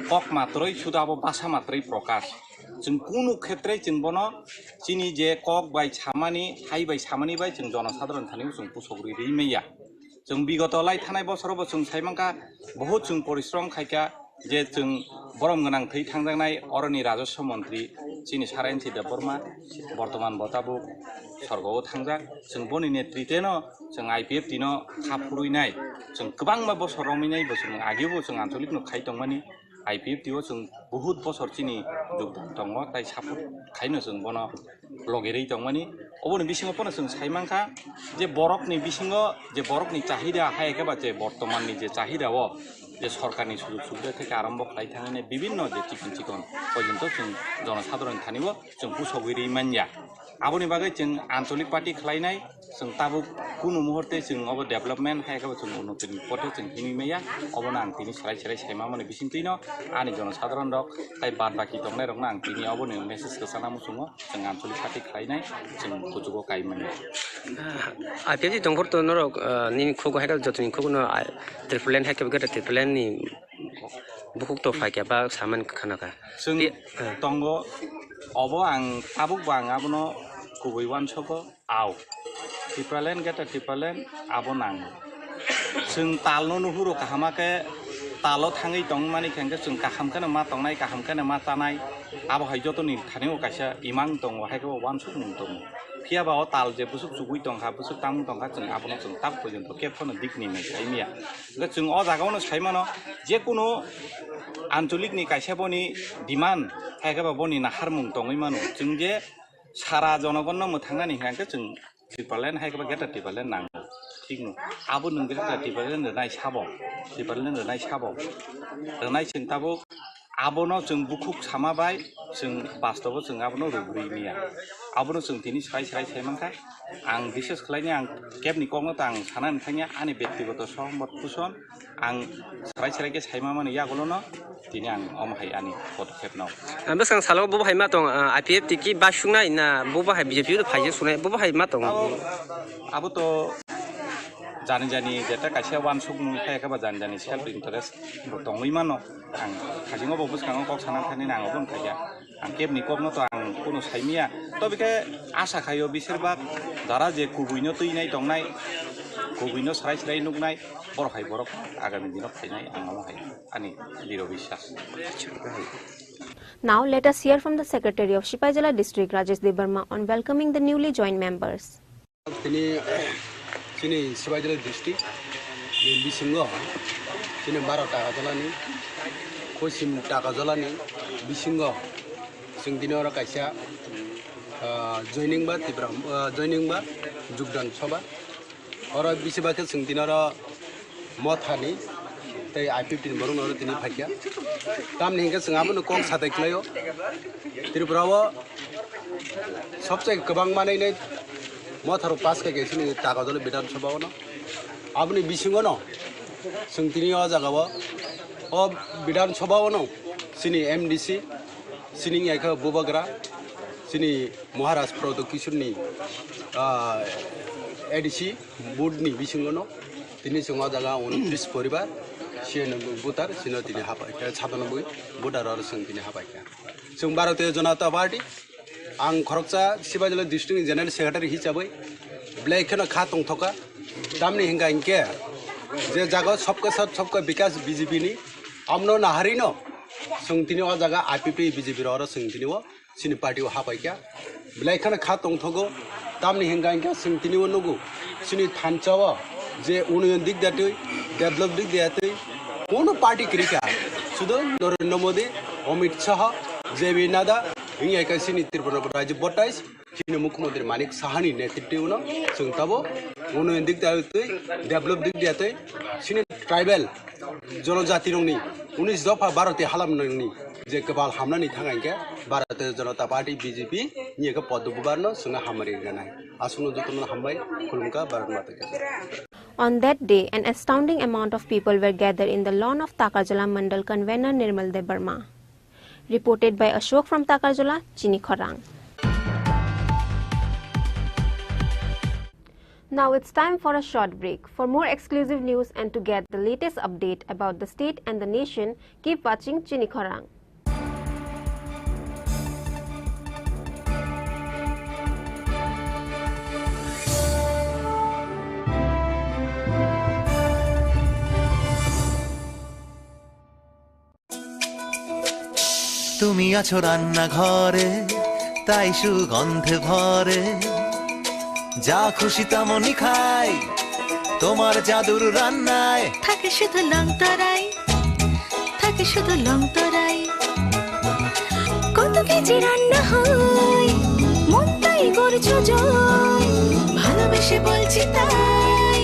kok matroi, sudu abo basa matroi prokash. Chwng kunu khetre chwng bono chini je kok bai samani, hai bai samani bai chwng jonosadharon thani o chwng pusogri ri manya. Chwng bigoto lai thanai bosoro bo chwng sai mankha, bohut chwng porishrom khaikha, je chwng borom gwnang thwi thangjaknai oroni Rajaswa Montri chini Saransi Debbarma, bortoman bo tabuk sorgo o thangjak. Chwng boni netrite no chwng I P F T no kha phurwi nai, chwng kwbangma bosor romwi nai bo chwng agebo chwng ancholik no khai tongmani, I P F T o chwng bohut bosor chini jogdan tongo, tai support khaino chwng bono logerwi tongmani. Oboni bisingo pono chwng sai mankha je borokni bisingo je borokni chahida hai khe ba je bortomanni je chahida o je sorkarni sujog subida theke arombo khlai thangwi nai bibinno je chikon chikon porjonto chwng jonosadharon thani o chwng pusogwi rwi manya. Aboni bagwi chwng ancholik party khlainai, chwng tabuk kunu muhurte chwng obo development hai khe bo chwng unnoti ni pothe chwng himwi maya, obono ang tini serai serai saima mani bisingtwi no ani jonosadharon rok tai bad baki tongnai rokno ang tini oboni message kwchana muchungo. Chwng ancholik party khlainai, chwng kuchugo kaimani. Ah, I P F T tongphuru to norok, ah, nini khugo hai khe jotoni khugo no, ah, Tripleland hai khe bo khe Tripleland ni bukhuk to phai khe ba saman khana kha. Chwng Pi-, ah. Tongo, obo ang tabuk bo ang abono kubui uansukgo, au. Tripleland, Greater Tripleland abo nango. Chwng talno nuhuro kaham khe talo thangwi tongmani khe hwnkhe chwng kaham kheno ma tongnai, kaham kheno ma chanai. Abo hai jotoni thani o kaisa imang tongo, hai khe bo uansukmung tongo. Phiya ba o tal je bwswk chugui tongkha, bwswk tamung tongkha, chwng abono chwng tak porjonto kebo phano dik ni nai sai maya. Hwnkhe chwng o jaga o no sai mano, je kunu ancholik ni kaisa boni demand, hai khe ba boni naharmung tongwi mano. Chwng je sara jonogon no mwthang nani hwnkhe chwng Tipraland hai khe ba Greater Tipraland nango. Thik no. Abo nwng Greater Tipraland rwnai sabo. Tipraland rwnai sabo. Rwnai chwng tabuk abono chwng bukhuk sama bai chwng bastobo chwng abono rwgwi maya. Abono chwng tini srai srai sai mankha. Ang bishes khlaini ang kebni kokno ta ang sanani thangya ani bektigoto sohomot puson. Ang srai srai khe saima mani yagulono tini ang omo hai ani podokkhepno. Ah, bwskang salo bo hai ma tong, ah, I P F T ki ba sungnai na bo hai B J P phaijak sungnai bo hai ma tong? Abo, abo to jani jani jeta kaisa uansukmung khe eba jani jani self interest bo tongwi mano. Ang hajingo bo bwskango kok sana thani nang obo wngkha ya. Ang kebni kokno to ang kuno saimiya. Tobe khe asa khaio bisir bak jara je kubuino twinai tongnai, kubuino srai srai nuknai, borok hai borok agami dino phainai ang omo hai ani diro biswas. Now let us hear from the Secretary of Sipaijala District, Rajesh Debbarma, on welcoming the newly joined members. Tini chini Sipaijala district ni bisingo chini baro Takarjalani, Kosim Takarjalani bisingo chwng tini oro kaisa, ah, joining ba Tipra, ah, joining ba Jugdan Sabha. Oro bisi ba khe chwng tini oro Mothani tei I P F T ni borok no oro tini phaikha. Tamni hinkhe chwng abono kok satai khlaio. Tripura o sobse kwbang manwi nai Motha rok pass khaikha chini Takarjala Bidhan Sabha o no. Aboni bisingo no chwng tini o jaga o, o Bidhan Sabha o no chini M D C, chini wngya khe Bubagra, chini Maharaj Pradyot Kishore ni, ah, A D C board ni bisingo no tini chwng o jaga unotris poribar, siyanoboi voter, chini tini hapai kha, satanoboi voter oro chwng tini hapai kha. Chwng Bharatiya Janata Party, ang khoroksa Sipaijala district ni general secretary hisabai belai kheno kha tongthoka. Tamni hinkha hinkhe je jaga sabka sath sabka bikas B J P ni, amno naharino chwng tini o jaga I P P B J P oro chwng tini o chini party o hapaikha. Belai kheno kha tongthogo, tamni hinkha hinkhe chwng tini o nugo chini thansa o je unnayon dik da twi, develop dik da twi, kono party kwrwi kha. Sudo Narendra Modi, Amit Shah, J P Nadda, wngya khe chini Tripura Rajya Baptist, chini Mukhyamantri Manik Saha ni netritwo no chwng tabo unnayon dik da twi, develop dik da twi, chini tribal jonojati rokni unis dopha Bharatiya halam nangni je kwbal hamnani thang hinkhe Bharatiya Janata Party B J P ni khe Padma Vibhag no chwngno hamari rwnai. Aswkno jotono hambai, khulumkha, Bharat Mata ki jai. On that day, an astounding amount of people were gathered in the lawn of Takarjala Mandal convener Nirmal Debbarma. Reported by Ashok from Takarjala, Chini Khorang. Now it's time for a short break. For more exclusive news and to get the latest update about the state and the nation, keep watching Chini Khorang. তুমি আছো রান্নাঘরে, তাই সুগন্ধে ভরে। যা খুশি তেমনই খাই, তোমার জাদুর রান্নায়। থাকে শুধু লং তরাই, থাকে শুধু লং তরাই। কত কেজি রান্না হয়, মন তাই করছো জয়। ভালোবেসে বলছি তাই,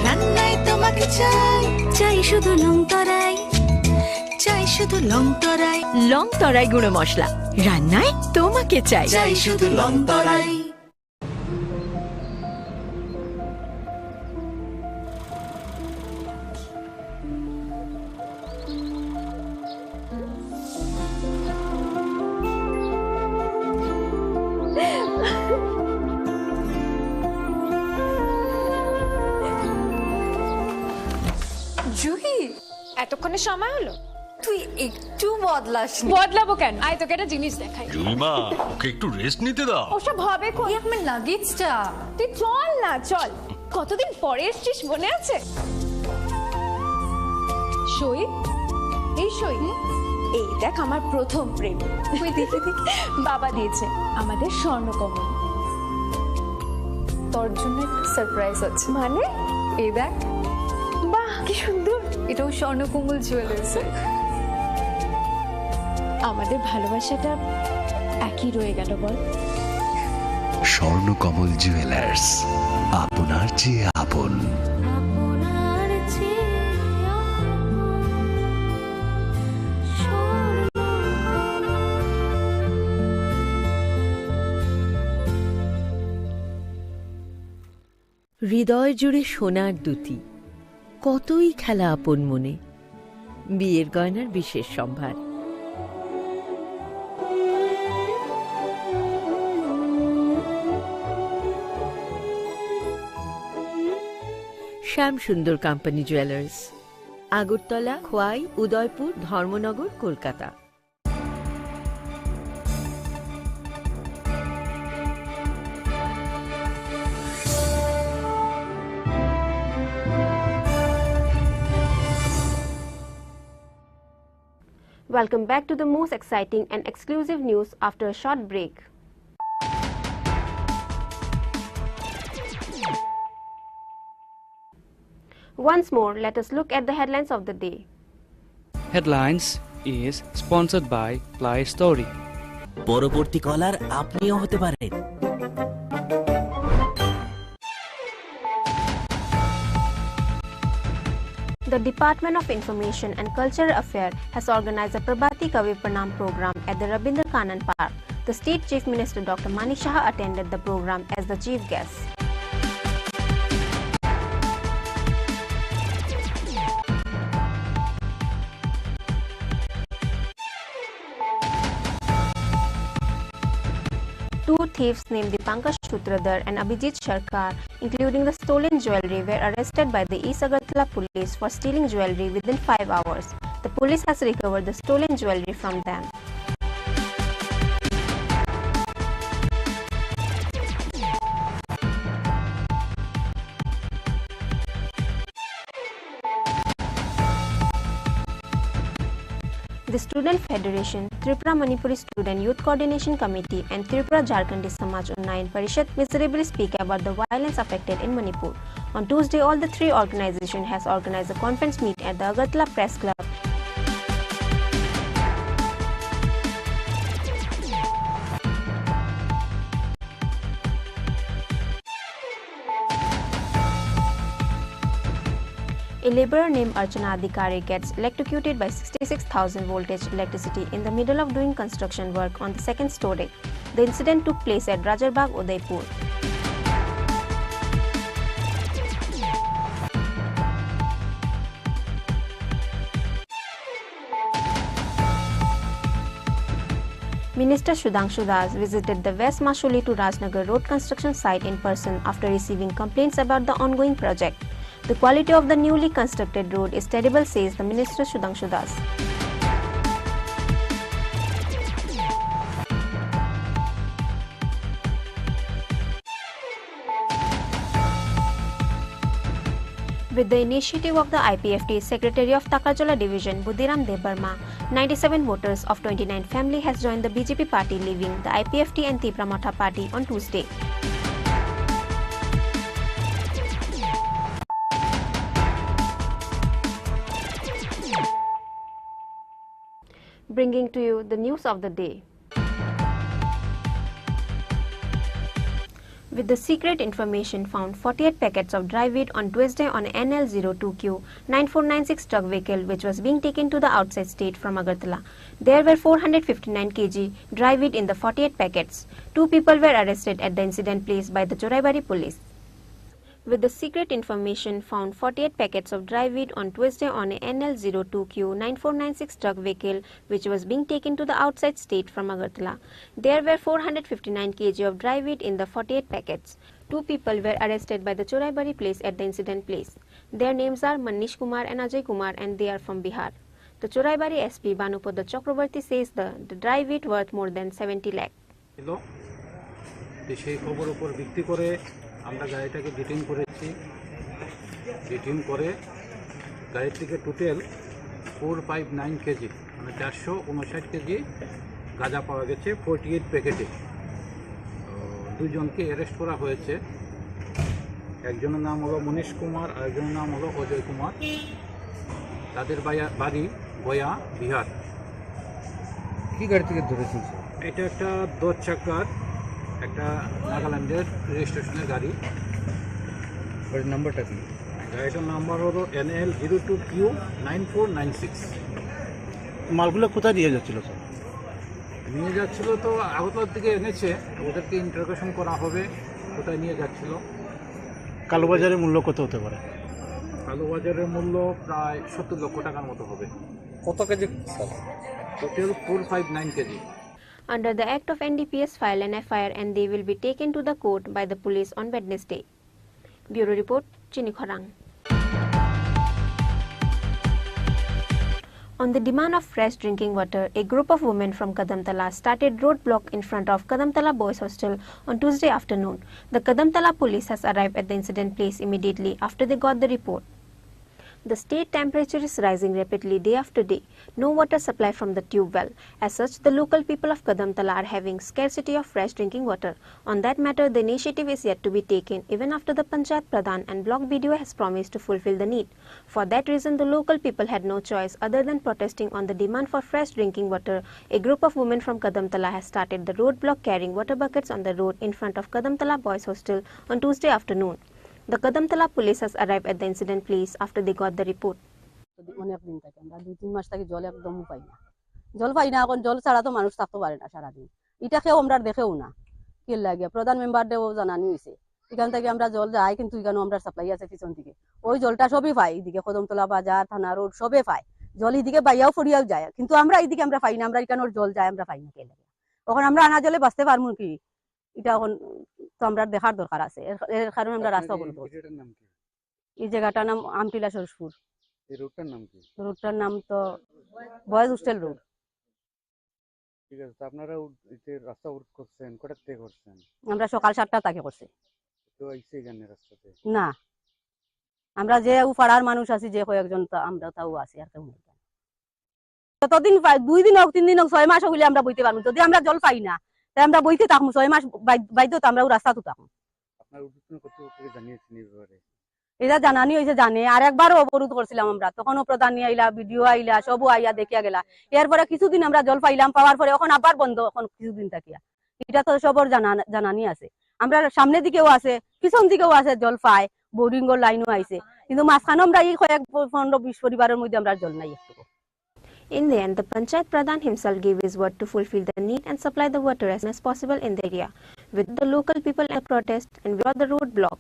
রান্নায় তোমাকে চাই। চাই শুধু লং তরাই, চাই শুধু লং তরাই। লং তরাই গুঁড়ো মশলা, রান্নায় তোমাকে চাই। চাই শুধু লং তরাই। জুহি, এতক্ষণে সময় হলো? তুই একটু বদলাসনি। বদলাবো কেন? আয়, তোকে একটা জিনিস দেখাই। জুইমা, ওকে একটু রেস্ট নিতে দাও। ওসব হবে কোন? এই আমার লাগেজটা। তুই চল না, চল। কতদিন পরে এসছিস, মনে আছে? সই, এই সই। এই দেখ, আমার প্রথম প্রেম। ওই দেখি, দেখি। বাবা দিয়েছে আমাদের স্বর্ণকমল। তোর জন্য একটা সারপ্রাইজ আছে। মানে? এই দেখ। বাহ, কি সুন্দর। এটাও স্বর্ণকমল জুয়েলার্স। আমাদের ভালোবাসাটা একই রয়ে গেল, বল? স্বর্ণকমল জুয়েলার্স, আপনার চেয়ে আপন। হৃদয় জুড়ে সোনার দ্যুতি, কতই খেলা আপন মনে। বিয়ের গয়নার বিশেষ সম্ভার। শ্যাম সুন্দর কোম্পানি জুয়েলার্স, আগরতলা, খোয়াই, উদয়পুর, ধর্মনগর, Kolkata. Welcome back to the most exciting and exclusive news after a short break. Once more, let us look at the headlines of the day. Headlines is sponsored by Play Story. পরবর্তী কলার আপনিও হতে পারেন। The Department of Information and Cultural Affairs has organized a Prabhati Kavi Pranam program at the Rabindra Kanan Park. The State Chief Minister Doctor Manik Saha attended the program as the chief guest. Two thieves named Dipankar Sutradhar and Abhijit Sarkar, including the stolen jewellery, were arrested by the East Agartala police for stealing jewellery within five hours. The police has recovered the stolen jewellery from them. The Student Federation, Tripura Manipuri Student Youth Coordination Committee, and Tripura Jharkhandi Samaj Unnayan Parishad miserably speak about the violence affected in Manipur. On Tuesday, all the three organizations has organized a conference meet at the Agartala Press Club. A laborer named Archana Adhikari gets electrocuted by sixty-six thousand voltage electricity in the middle of doing construction work on the second story. The incident took place at Rajar Bagh, Udaipur. Minister Sudhanshu Das visited the West Mashuli to Rajnagar road construction site in person after receiving complaints about the ongoing project. The quality of the newly constructed road is terrible, says the Minister Sudhanshu Das. With the initiative of the I P F T Secretary of Takarjala Division, Budhiram Debbarma, ninety-seven voters of twenty-nine family has joined the B J P party, leaving the I P F T and Tipra Motha party on Tuesday. Bringing to you the news of the day. With the secret information, found forty-eight packets of dry weed on Tuesday on N L zero two Q nine four nine six truck vehicle, which was being taken to the outside state from Agartala. There were four hundred fifty-nine kilograms dry weed in the forty-eight packets. Two people were arrested at the incident place by the Choraibari police. With the secret information, found forty-eight packets of dry weed on Tuesday on a N L zero two Q nine four nine six truck vehicle, which was being taken to the outside state from Agartala. There were four hundred fifty-nine kilograms of dry weed in the forty-eight packets. Two people were arrested by the Choraibari police at the incident place. Their names are Manish Kumar and Ajay Kumar, and they are from Bihar. The Choraibari S P Banupada Chakraborty says the, the dry weed worth more than seventy lakh. ছিল। তো সেই খবর উপর ভিত্তি করে আমরা গাড়িটাকে ডিটেইন করেছি। ডিটেইন করে গাড়ি থেকে total four five nine KG, মানে চারশো উনষাট কেজি গাঁজা পাওয়া গেছে ফর্টি এইট প্যাকেটে। তো দুজনকে অ্যারেস্ট করা হয়েছে। একজনের নাম হলো মনীশ কুমার, আরেকজনের নাম হলো অজয় কুমার। তাদের বায়া-, বাড়ি গয়া, বিহার। কি গাড়ি থেকে ধরেছেন, স্যার? এটা একটা দশ চাকার, একটা নাগাল্যান্ডের রেজিস্ট্রেশনের গাড়ি। গাড়ির নাম্বারটা কি? গাড়িটার নাম্বার হলো N L zero two Q nine four nine six. মালগুলো কোথায় নিয়ে যাচ্ছিল, স্যার? নিয়ে যাচ্ছিল তো আগরতলার দিকে এনেছে, ওদেরকে ইন্টারোগেশন করা হবে কোথায় নিয়ে যাচ্ছিল। কালোবাজারের মূল্য কত হতে পারে? কালোবাজারের মূল্য প্রায় সত্তর লক্ষ টাকার মতো হবে। কত KG, sir? Total four five nine KG. Under the Act of N D P S, file an F I R and they will be taken to the court by the police on Wednesday. Bureau report, Chini Khorang. On the demand of fresh drinking water, a group of women from Kadamtala started roadblock in front of Kadamtala Boys Hostel on Tuesday afternoon. The Kadamtala police has arrived at the incident place immediately after they got the report. The state temperature is rising rapidly day after day. No water supply from the tube well. As such, the local people of Kadamtala are having scarcity of fresh drinking water. On that matter, the initiative is yet to be taken, even after the Panchayat Pradhan and Block B D O has promised to fulfill the need. For that reason, the local people had no choice other than protesting on the demand for fresh drinking water. A group of women from Kadamtala has started the roadblock, carrying water buckets on the road in front of Kadamtala Boys Hostel on Tuesday afternoon. The Kadamtala police has arrived at the incident place after they got the report. অনেক দিন থেকে আমরা দুই তিন মাস থেকে জল একদমও পাই না। জল পাই না, এখন জল ছাড়া তো মানুষ থাকতে পারে না সারাদিন। এটা কেউ আমরা দেখেও না। কি লাগে? প্রধান মেম্বার দেও জানানি হইছে। এখান থেকে আমরা জল যায়, কিন্তু এখানেও আমরা সাপ্লাই আছে পিছন দিকে। ওই জলটা সবই পাই, এদিকে কদমতলা বাজার, থানা রোড, সবে পায়। জল এদিকে বাইয়াও ফরিয়াও যায়, কিন্তু আমরা এদিকে আমরা পাই না, আমরা এখানোর জল যায়, আমরা পাই না। কি লাগে? এখন আমরা আনা জলে বাঁচতে পারবো কি? এটা এখন তো আমরা দেখার দরকার আছে, এর, এর কারণে আমরা আপনার রাস্তা এই অবরোধ করছি। এরিয়াটার নাম কি? এই জায়গাটার নাম আমটিলা সরসপুর। এই রোডটার নাম কি? রোডটার নাম তো বয়েজ হোস্টেল রোড। ঠিক আছে, তো আপনারা উ-, এই যে রাস্তা অবরোধ করছেন, কটার থেকে করছেন? আমরা সকাল সাতটা থেকে করছি। কেউ আইছে এখানে রাস্তাতে? না, আমরা যে ও পাড়ার মানুষ আছি, যে কয়েকজন, তা আমরা তাও আছি, আর কেউ নেই। যতদিন পাই, দুই দিন হোক, তিন দিন হোক, ছয় মাস হইলে আমরা বইতে পারবো। যদি আমরা জল পাই না, তাই আমরা বইতে থাকবো ছয় মাস, বাই-, বাধ্য তো আমরাও রাস্তাত থাকবো। আপনার ঊর্ধ্বতন কর্তৃপক্ষকে জানিয়েছেন এই ব্যাপারে? এটা জানানি হয়েছে, জানে। আর একবারও অবরোধ করছিলাম আমরা, তখনও প্রধান নিয়ে আইলা, বিডিও আইলা, সবও আইয়া দেখিয়া গেলা। এরপরে কিছুদিন আমরা জল পাইলাম, পাওয়ার পরে এখন আবার বন্ধ, এখন কিছুদিন থাকিয়া। এটা তো সবর জানা-, জানানি আছে। আমরা সামনের দিকেও আছে, পিছন দিকেও আছে, জল পায়, বোরিংর লাইনও আইছে, কিন্তু মাঝখানে আমরা এই কয়েক প-, পনেরো বিশ পরিবারের মধ্যে আমরা জল নাই একটুকু। In the end, the Panchayat Pradhan himself gave his word to fulfill the need and supply the water as soon as possible in the area, with the local people and protest and brought the road block.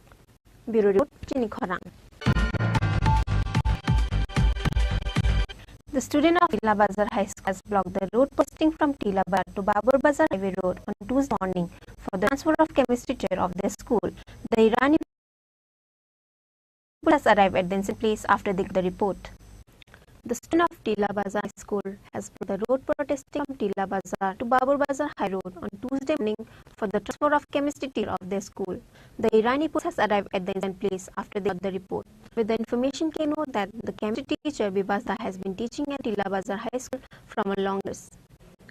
Bureau report, Chini Khorang. The The student of Tila Bazar High School has blocked the road proceeding from Tila Bazar to Babur Bazar Highway Road on Tuesday morning for the transfer of chemistry teacher of their school. The Irani police arrived at the incident place after they got the report. The student of Tila Bazar High School has blocked the road protesting from Tila Bazar to Babur Bazar High Road on Tuesday morning for the transfer of chemistry teacher of their school. The Irani police has arrived at the incident place after they got the report. With the information came out that the chemistry teacher Bibas Da has been teaching at Tila Bazar High School from a long years.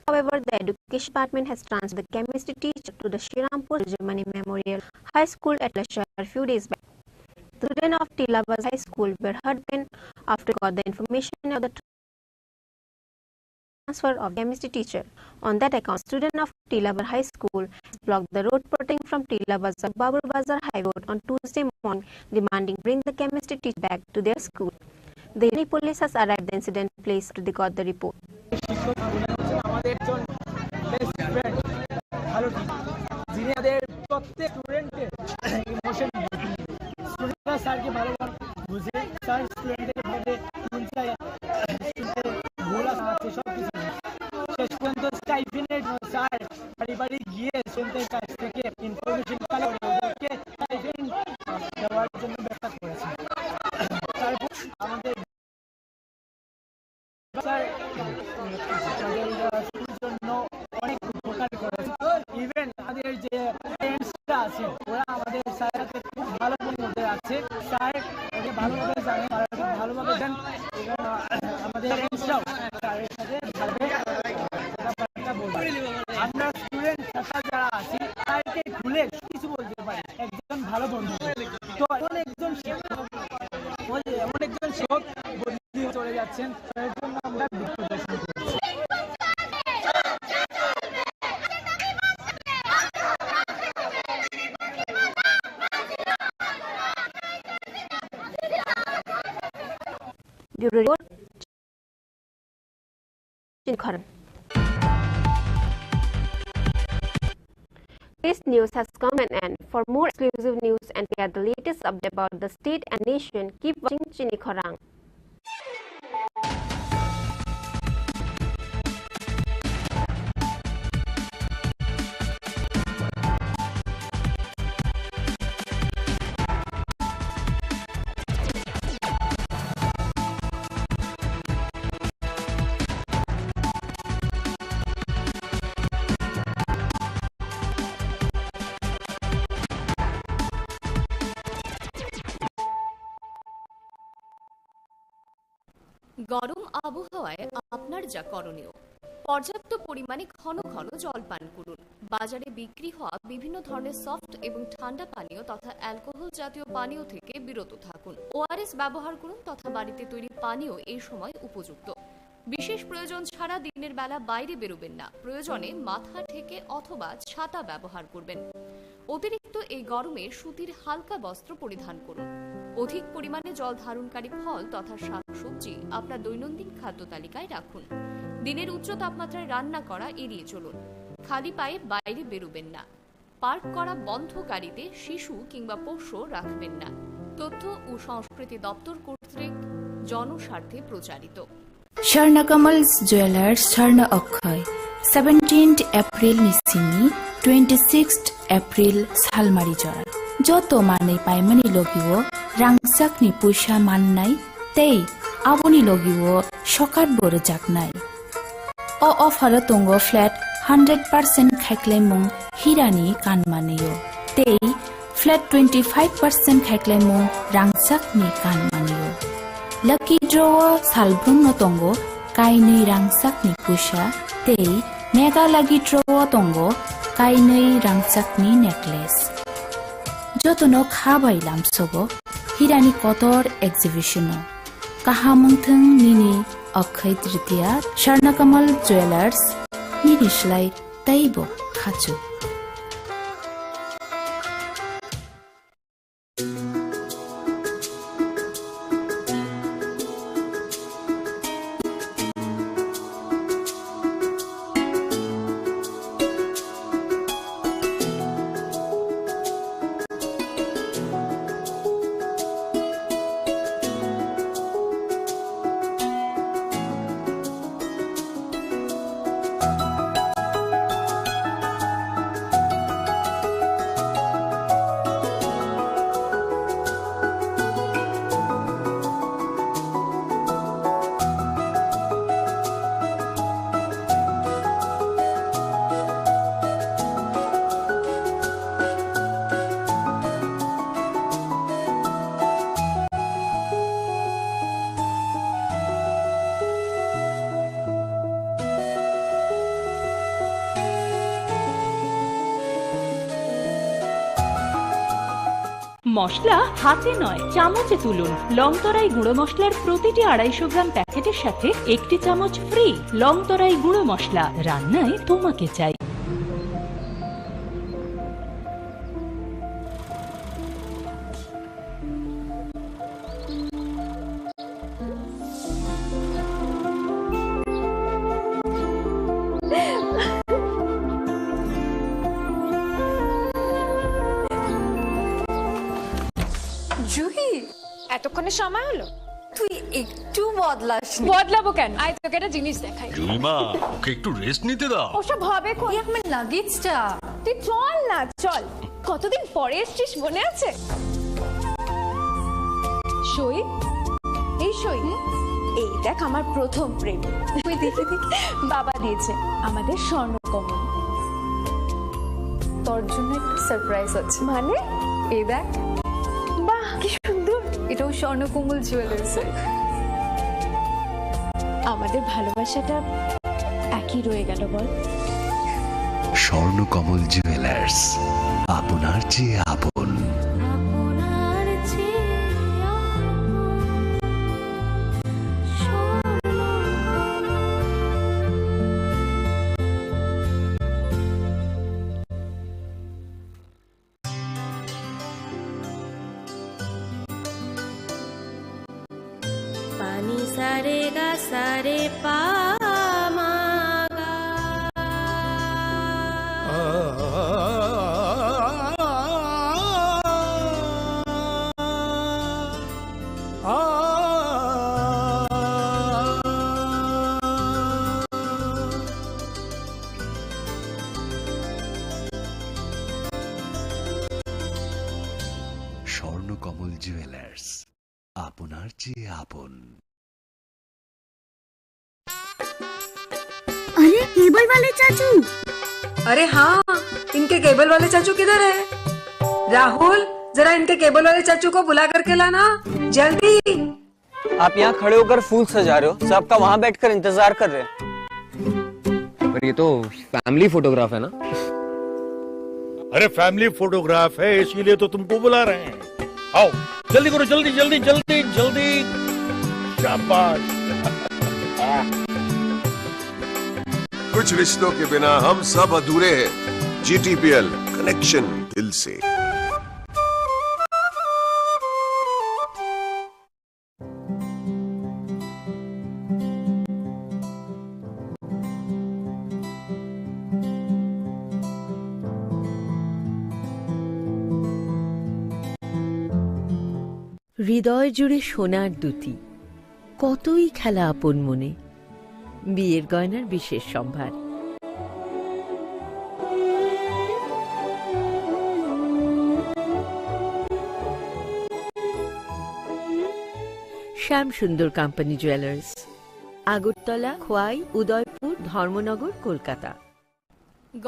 However, the education department has transferred the chemistry teacher to the Shriram Pur Germany Memorial High School at Lashar a few days back. The student of Tila Bazar High School were heartbroken after got the information of the transfer of chemistry teacher. On that account, student of Tila Bazar High School blocked the road proceeding from Tila Bazar to Babur Bazar High Road on Tuesday morning, demanding bring the chemistry teacher back to their school. The Irani police has arrived the incident place to record the report. শিক্ষক উনি হচ্ছেন আমাদের একজন best friend, ভালো টিচার, যিনি আমাদের প্রত্যেক স্টুডেন্টের ইমোশন স্টুডেন্টরা স্যারকে ভালো বুঝে, স্যার স্টুডেন্টদের ভাবে কোন জায়গায় স্টুডেন্টদের ভুল আছে, সব কিছু। শেষ পর্যন্ত স্টাইফেন্ডের স্যার বাড়ি বাড়ি গিয়ে স্টুডেন্টদের কাছ থেকে ইনফরমেশন কালেক্ট করে ওদেরকে স্টাইফেন্ড দেওয়ার জন্য ব্যবস্থা করেছে। তারপর আমাদের স্যার আমাদের, আহ, স্কুলের জন্য অনেক উপকার করেছে। ইভেন আমাদের যে প্যারেন্টসরা আছে, ওরা আমাদের স্যারের সাথে খুব ভালো বন্ধুত্বে আছে। স্যার ওকে ভালোভাবে জানেন, স্যারকে ভালোভাবে দেন এবং, আহ, আমাদের প্যারেন্টসরাও স্যারের সাথে ভালোভাবে কথাবার্তা বলবে। আমরা স্টুডেন্ট ছাত্র যারা আছি, স্যারকে ভুলে কিছু বলতে পারি, একজন ভালো বন্ধু। তো এমন একজন শিক্ষক, ওই এমন একজন শিক্ষক বদলি হয়ে চলে যাচ্ছেন, এর জন্য আমরা দুঃখ প্রদর্শন করছি। Bureau report, Chinkhorang. This news has come an end. For more exclusive news and to get the latest update about the state and nation, keep watching Chini Khorang. গরম আবহাওয়ায় আপনার যা করণীয়, পর্যাপ্ত পরিমাণে ঘন ঘন জল পান করুন। বাজারে বিক্রি হওয়া বিভিন্ন ধরনের সফট এবং ঠান্ডা পানীয় তথা অ্যালকোহল জাতীয় পানীয় থেকে বিরত থাকুন। ওআরএস ব্যবহার করুন তথা বাড়িতে তৈরি পানীয় এই সময় উপযুক্ত। বিশেষ প্রয়োজন ছাড়া দিনের বেলা বাইরে বেরোবেন না। প্রয়োজনে মাথা ঢেকে অথবা ছাতা ব্যবহার করবেন। অতিরিক্ত এই গরমে সুতির হালকা বস্ত্র পরিধান করুন। অধিক পরিমাণে জল ধারণকারী ফল তথা শাকসবজি আপনার দৈনন্দিন খাদ্য তালিকায় রাখুন। দিনের উচ্চ তাপমাত্রায় রান্না করা এড়িয়ে চলুন। খালি পায়ে বাইরে বেরোবেন না। পার্ক করা বন্ধ গাড়িতে শিশু কিংবা পোষ্য রাখবেন না। তথ্য ও সংস্কৃতি দপ্তর কর্তৃক জনস্বার্থে প্রচারিত। Swarna Kamal Jewelers, Swarna Akshay, seventeenth April ni simi twenty-sixth April salmari jora. Joto manwi paimani logio rangchakni puisa mannai tei aboni logio sokat bo rwjaknai. O offer o tongo flat hundred percent khaiklaimung hirani kanmanio tei flat twenty-five percent khaiklaimung rangchakni kanmanio. Lucky draw o salbrumno tongo kainwi rangchakni puisa tei mega lucky draw o tongo kainwi rangchakni necklace. Jotono kha bai lamsogo hirani kotor exhibition o. Kaham wngthung nini Akshay Tritiya, Swarna Kamal Jewelers, nini slai teibo khachuk. মশলা হাতে নয়, চামচে তুলুন। লং তরাই গুঁড়ো মশলার প্রতিটি আড়াইশো গ্রাম প্যাকেটের সাথে একটি চামচ ফ্রি। লং তরাই গুঁড়ো মশলা, রান্নায় তোমাকে চাই। জুহি, এতক্ষণে সময় হলো? তুই একটু বদলাসনি। বদলাবো কেন? আয়, তোকে একটা জিনিস দেখাই। জুইমা, ওকে একটু রেস্ট নিতে দাও। ওসব হবে কোন? এই আমার লাগেজটা। তুই চল না, চল। কতদিন পরে এসছিস, মনে আছে? সই, এই সই, এই দেখ আমার প্রথম প্রেম। তুই দেখে দেখে বাবা দিয়েছে আমাদের স্বর্ণ কমল। তোর জন্য একটা সারপ্রাইজ আছে। মানে? এই দেখ। বাহ, কি সুন্দর। এটাও স্বর্ণ কমল জুয়েলার্স। আমাদের ভালোবাসাটা একই রয়ে গেল, বল? স্বর্ণ কমল জুয়েলার্স, আপনার চেয়ে আপন। Pani sare ga sare pa ma ga. স্বর্ণ কমল জুয়েলার্স, আপনার চেয়ে আপন। अरे, केबल वाले चाचू। अरे हाँ, इनके केबल वाले चाचू किधर है? राहुल, जरा इनके केबल वाले चाचू को बुला करके लाना, जल्दी। आप यहाँ खड़े होकर फूल सजा रहे हो, सब आपका वहाँ बैठकर इंतजार कर रहे हैं। पर ये तो फैमिली फोटोग्राफ है ना? अरे, फैमिली फोटोग्राफ है, इसीलिए तो तुमको बुला रहे हैं। आओ, जल्दी करो, जल्दी, जल्दी, जल्दी, जल्दी। शाबाश। कुछ रिश्तों के बिना हम सब अधूरे हैं। जीटीपीएल, कनेक्शन दिल से। হৃদয় জুড়ে সোনার দ্যুতি, কতই খেলা আপন মনে। বিয়ের গয়নার বিশেষ সম্ভার। শ্যাম সুন্দর কোম্পানি জুয়েলার্স, আগরতলা, খোয়াই, উদয়পুর, ধর্মনগর, কলকাতা।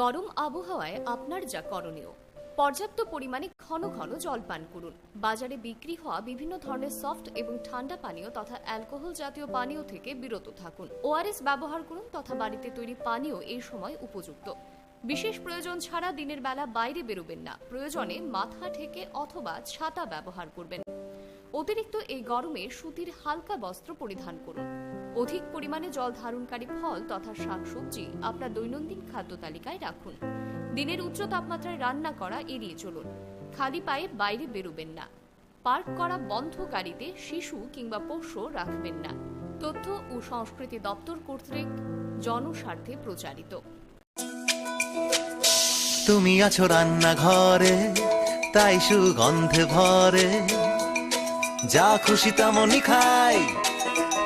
গরম আবহাওয়ায় আপনার যা করণীয়, পর্যাপ্ত পরিমাণে ঘন ঘন জল পান করুন। বাজারে বিক্রি হওয়া বিভিন্ন ধরনের সফট এবং ঠান্ডা পানীয় তথা অ্যালকোহল জাতীয় পানীয় থেকে বিরত থাকুন। ওআরএস ব্যবহার করুন তথা বাড়িতে তৈরি পানীয় এই সময় উপযুক্ত। বিশেষ প্রয়োজন ছাড়া দিনের বেলা বাইরে বেরোবেন না। প্রয়োজনে মাথা ঢেকে অথবা ছাতা ব্যবহার করবেন। অতিরিক্ত এই গরমে সুতির হালকা বস্ত্র পরিধান করুন। অধিক পরিমাণে জল ধারণকারী ফল তথা শাকসবজি আপনার দৈনন্দিন খাদ্য তালিকায় রাখুন। দিনের উচ্চ তাপমাত্রায় রান্না করা এড়িয়ে চলুন। খালি পায়ে বাইরে বেরোবেন না। পার্ক করা বন্ধ গাড়িতে শিশু কিংবা পোষ্য রাখবেন না। তথ্য ও সংস্কৃতি দপ্তর কর্তৃক জনস্বার্থে প্রচারিত। তুমি আছো রান্নাঘরে, তাই সুগন্ধে ভরে। যা খুশি তেমনই খাই,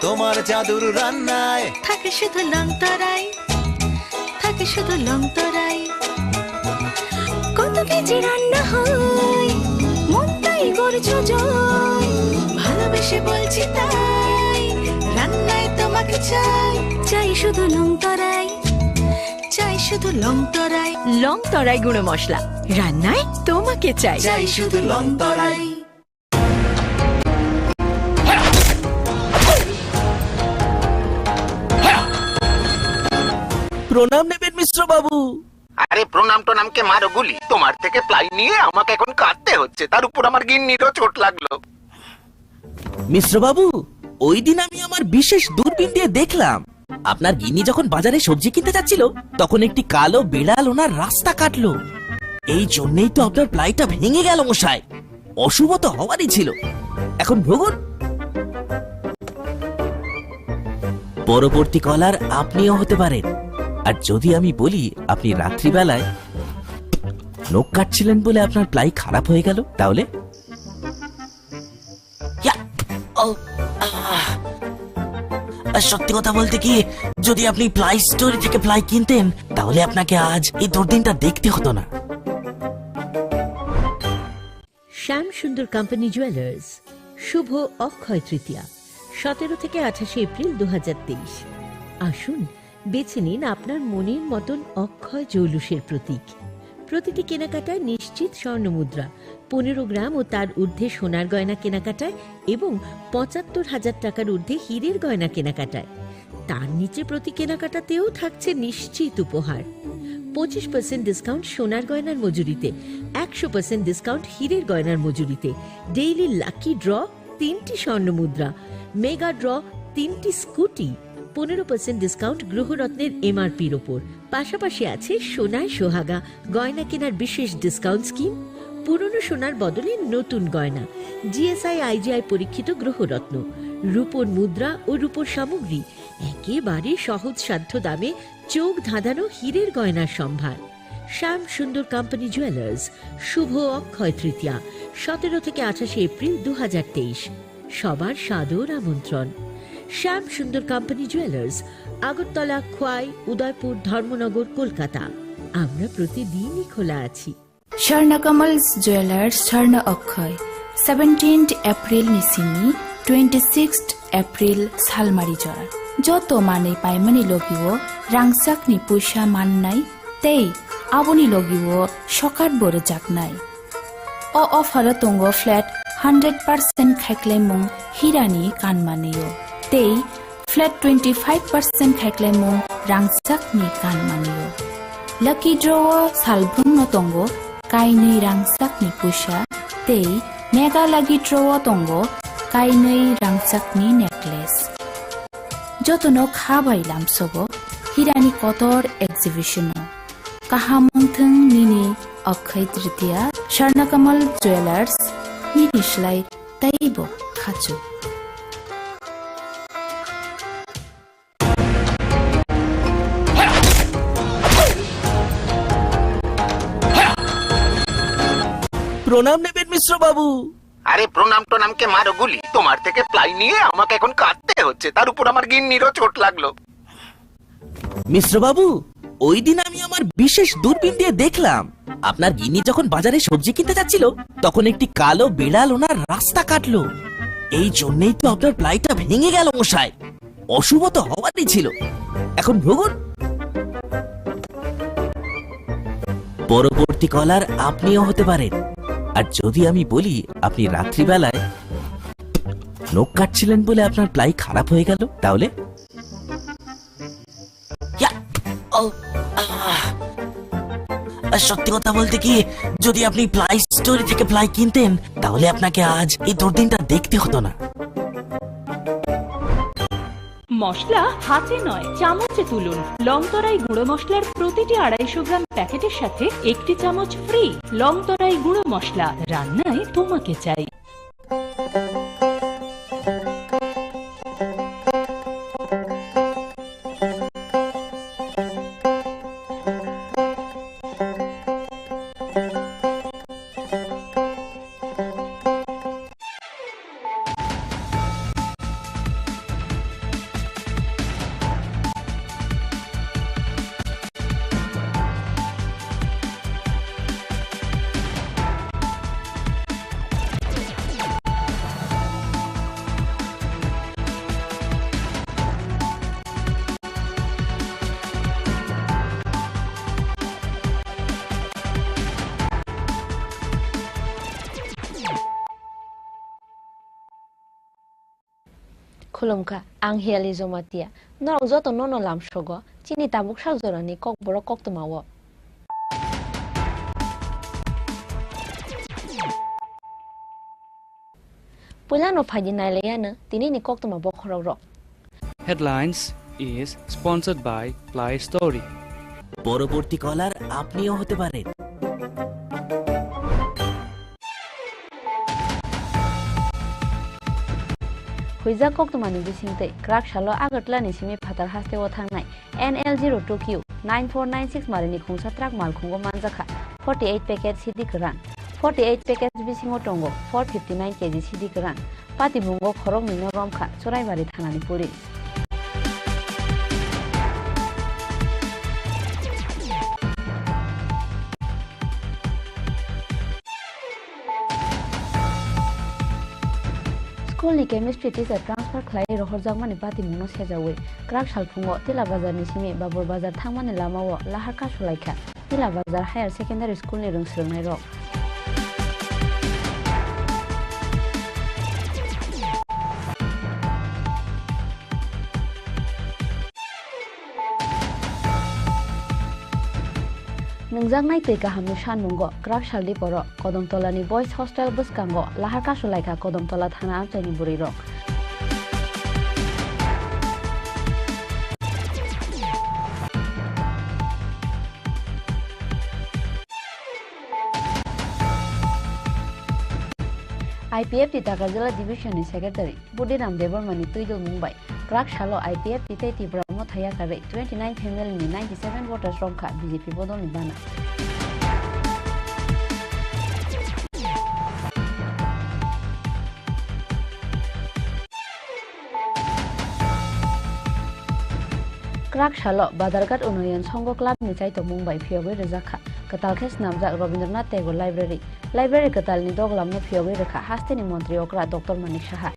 তোমার জাদুর রান্নায়। থাকে শুধু লংতরাই, থাকে শুধু লংতরাই। কত কেজি রান্না হয়, মনটাই গর্জ যায়। ভালোবেসে বলছি তাই, রান্নায় তোমাকে চাই। চাই শুধু লংতরাই, চাই শুধু লংতরাই। লংতরাই গুঁড়ো মশলা, রান্নায় তোমাকে চাই। চাই শুধু লংতরাই। প্রণাম নেবেন মিশ্র বাবু। আরে প্রণাম টনামকে মারো গুলি, তোমার থেকে প্লাই নিয়ে আমাকে এখন কাঁদতে হচ্ছে, তার উপর আমার গিন্নিরও চোট লাগলো। মিশ্রবাবু, ওই দিন আমি আমার বিশেষ দূরবীন দিয়ে দেখলাম, আপনার গিন্নি যখন বাজারে সবজি কিনতে যাচ্ছিল, তখন একটি কালো বিড়াল ওনার রাস্তা কাটলো। এই জন্যই তো আপনার প্লাইটা ভেঙে গেল মশাই। অশুভ তো হওয়ারই ছিল। এখন ভুগুন। পরবর্তী কলার আপনিও হতে পারেন। আর যদি আমি বলি আপনি রাত্রিবেলায় নখ কাটছিলেন বলে আপনার প্লাই খারাপ হয়ে গেল, তাহলে? ইয়া! ও, আহ! আর সত্যি কথা বলতে কি, যদি আপনি প্লাই স্টোরি থেকে প্লাই কিনতেন, তাহলে আপনাকে আজ এই দুর্দিনটা দেখতে হতো না। শ্যাম সুন্দর কোম্পানি জুয়েলার্স, শুভ অক্ষয় তৃতীয়া, সতেরো থেকে আঠাশে এপ্রিল দু হাজার তেইশ। আসুন, বেছে নিন আপনার মনের মতন অক্ষয় জৌলুসের প্রতীক। প্রতিটি কেনাকাটায় নিশ্চিত স্বর্ণ মুদ্রা, পনেরো গ্রাম ও তার ঊর্ধ্বে সোনার গয়না কেনাকাটায় এবং পঁচাত্তর হাজার টাকার ঊর্ধ্বে হীরের গয়না কেনাকাটায়। তার নিচে প্রতি কেনাকাটাতেও থাকছে নিশ্চিত উপহার। পঁচিশ পার্সেন্ট ডিসকাউন্ট সোনার গয়নার মজুরিতে, একশো পার্সেন্ট ডিসকাউন্ট হীরের গয়নার মজুরিতে, ডেইলি লাকি ড্র তিনটি স্বর্ণ মুদ্রা, মেগা ড্র তিনটি স্কুটি, পনেরো পার্সেন্ট ডিসকাউন্ট গ্রহরত্নের এমআরপির ওপর। পাশাপাশি আছে সোনায় সোহাগা গয়না কেনার বিশেষ ডিসকাউন্ট স্কিম, পুরনো সোনার বদলে নতুন গয়না, জিএসআই আইজিআই পরীক্ষিত গ্রহরত্ন, রূপোর মুদ্রা ও রূপোর সামগ্রী, একেবারে সহজসাধ্য দামে চোখ ধাঁধানো হীরের গয়নার সম্ভার। শ্যাম সুন্দর কোম্পানি জুয়েলার্স, শুভ অক্ষয় তৃতীয়া, সতেরো থেকে আঠাশে এপ্রিল দু হাজার তেইশ। সবার সাদর আমন্ত্রণ। শ্যাম সুন্দর কোম্পানি জুয়েলার্স, আগরতলা, খোয়াই, উদয়পুর, ধর্মনগর, কলকাতা। আমরা প্রতিদিনই খোলা আছি। Swarna Kamal Jewelers, Swarna Akshaya, seventeenth April ni simi twenty-sixth April salmari jora. Joto manwi paimani logio rangchakni puisa mannai tei aboni logio sokat bo rwjaknai. O offer o tongo flat hundred percent khaiklaimung hirani kanmanio tei flat twenty-five percent khaiklaimung rangchakni kanmanio. Lucky draw o salbrumno tongo kainwi rangchakni puisa tei mega lucky draw o tongo kainwi rangchakni necklace. Jotono kha bai lamsogo hirani kotor exhibition o. Kaham wngthwng nini Akshaya Tritiya, Swarna Kamal Jewelers, nini slai teibo khachu. প্রণাম নেবেন মিশ্র বাবু। আরে প্রণাম টনামকে মারো গুলি, তোমার থেকে প্লাই নিয়ে আমাকে এখন কাঁদতে হচ্ছে, তার উপর আমার গিন্নিরও চোট লাগলো। মিশ্র বাবু, ওই দিন আমি আমার বিশেষ দূরবীন দিয়ে দেখলাম, আপনার গিন্নি যখন বাজারে সবজি কিনতে যাচ্ছিল, তখন একটি কালো বিড়াল ওনার রাস্তা কাটলো। এই জন্যই তো আপনার প্লাইটা ভেঙে গেল মশাই। অশুভ তো হওয়ারই ছিল। এখন ভুগুন। পরবর্তী কলার আপনিও হতে পারেন। আর যদি আমি বলি আপনি রাত্রিবেলায় নখ কাটছিলেন বলে আপনার প্লাই খারাপ হয়ে গেল, তাহলে? ইয়া! ও, আহ! আর সত্যি কথা বলতে কি, যদি আপনি প্লাই স্টোরি থেকে প্লাই কিনতেন, তাহলে আপনাকে আজ এই দুর্দিনটা দেখতে হতো না। মশলা হাতে নয়, চামচে তুলুন। লংতরাই গুঁড়ো মশলার প্রতিটি আড়াইশো গ্রাম প্যাকেটের সাথে একটি চামচ ফ্রি। লংতরাই গুঁড়ো মশলা, রান্নায় তোমাকে চাই। Khulumkha, ang Hiali Jomatia. Norok joto nono lamsogo, chini tabuk sak jorani kokborok koktwmao. Puilano phaidi nailaiano tinini koktwma bokhorok rok. Headlines is sponsored by Play Story. পরবর্তী কলার আপনিও হতে পারেন। Huijak koktwmani bisingtwi kwrak salo Agartala ni simi phatar hasteo thangnai N L zero two Q nine four nine six marini khungsa truck malkhungo manjakha forty eight packet sidi kwran. Forty eight packets bisingo tongo four fifty nine K G sidi kwran. Patimungo khoroknwino romkha Churaibari thanani police. School ni chemistry teacher transfer khlai rohorjakmani patimungno sejawi kwrak salphungo Tila Bazar ni simi Babur Bazar thangmani lamao lahar kasulaikha Tila Bazar Higher Secondary School ni rwng swrwngnairok. Nungjaknai twi kahamni sanmungo kwrak saldi poro Kodomtolani Boys Hostel bwskango lahar kasulaikha Kodomtola thana amchaini bwrwirok. I P F T Takarjala Division ni Secretary Budiram Debbarma ni twidulmung bai kwrak salo I P F T tei Tipra Motha yakarwi twenty nine family ni ninety seven voters romkha B J P bodolni bana. Kwrak salo Badarghat Unnayan Sangho Club ni chaitokmung bai phiyogwi rwjakha kwtal khe snamjak Rabindranath Tagore Library. Library kwtalni doglamno phiyogwi rwkha hasteni montri okra Doctor Manik Saha.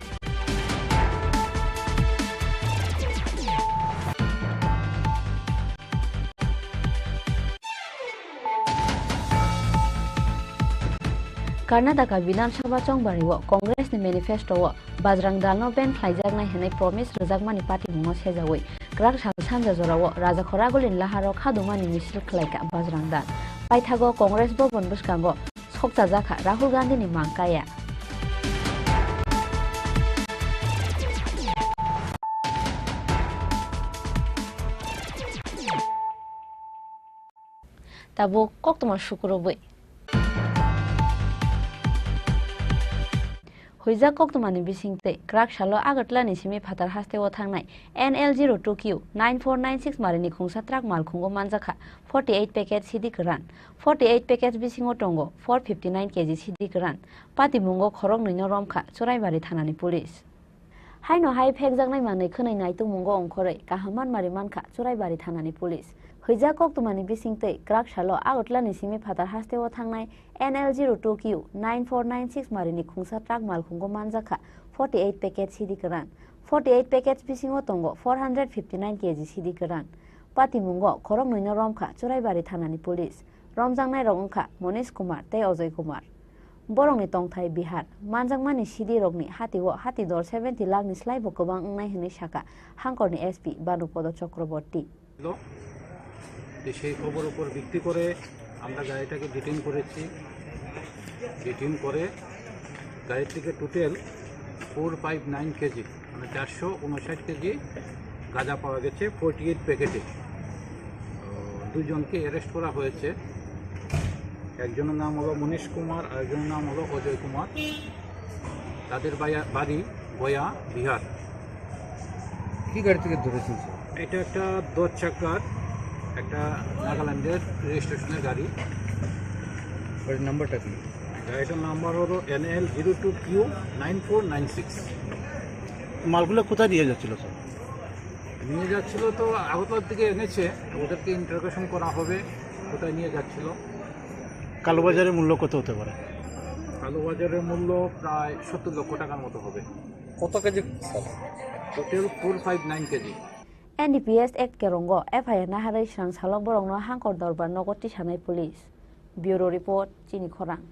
Karnataka Bidhan Sabha chongbario Congress ni manifesto o Bajrang Dal no ban khlaijaknai hwnwi promise rwjakmani patimungno sejawi kwrak sal sanja jorao Rajakhor Agulini laharo khadumani misil khlaikha Bajrang Dal. Paithago Congress Bhavan bwskango sokchajakha Rahul Gandhini mang kaya. Tabuk koktwma sukurubwi. Huijak koktwmani bisingtwi kwrak salo Agartala ni simi phatar hasteo thangnai N L zero two Q nine four nine six marini khungsa truck malkhungo manjakha forty eight packet sidi kwran. Forty eight packets bisingo tongo four fifty nine K G sidi kwran. Patimungo khoroknwino romkha Churaibari thanani police. Haino hai phekjaknai manwi khwnwi naitukmungo ongkhorwi kaham manmari mankha Churaibari thanani police. Huijak koktwmani bisingtwi kwrak salo Agartala ni simi phatar hasteo thangnai N L zero two Q nine four nine six marini khungsa truck malkhungo manjakha forty eight packet sidi kwran. Forty eight packets bisingo tongo four hundred fifty nine K G sidi kwran. Patimungo khoroknwino romkha Churaibari thanani police. Romjaknairok wngkha Monish Kumar tei Ajoy Kumar. Borokni tongthai Bihar, manjakmani sidirokni hatio hati dor seventy lakhni slaibo kwbang wngnai hwnwi sakha Hangkorni S P Bhanupada Chakraborty. ছিল। তো সেই খবর উপর ভিত্তি করে আমরা গাড়িটাকে ডিটেইন করেছি। ডিটেইন করে গাড়ি থেকে total four five nine KG, মানে চারশো উনষাট কেজি গাঁজা পাওয়া গেছে ফোর্টি এইট প্যাকেটে। তো দুজনকে অ্যারেস্ট করা হয়েছে। একজনের নাম হলো মনীশ কুমার, আরেকজনের নাম হলো অজয় কুমার। তাদের বায়া-, বাড়ি গয়া, বিহার। কি গাড়ি থেকে ধরেছেন, স্যার? এটা একটা দশ চাকার, একটা নাগাল্যান্ডের রেজিস্ট্রেশনের গাড়ি। গাড়ির নাম্বারটা কি? গাড়িটার নাম্বার হলো N L zero two Q nine four nine six. মালগুলো কোথায় নিয়ে যাচ্ছিল, স্যার? নিয়ে যাচ্ছিল তো আগরতলার দিকে এনেছে, ওদেরকে ইন্টারোগেশন করা হবে কোথায় নিয়ে যাচ্ছিল। কালোবাজারের মূল্য কত হতে পারে? কালোবাজারের মূল্য প্রায় সত্তর লক্ষ টাকার মতো হবে। কত KG, sir? Total four five nine KG. N D P S Act kerongo F I R naharwi srang salok borokno Hangkor Dorbar nogo tisanai police. Bureau Report, Chini Khorang.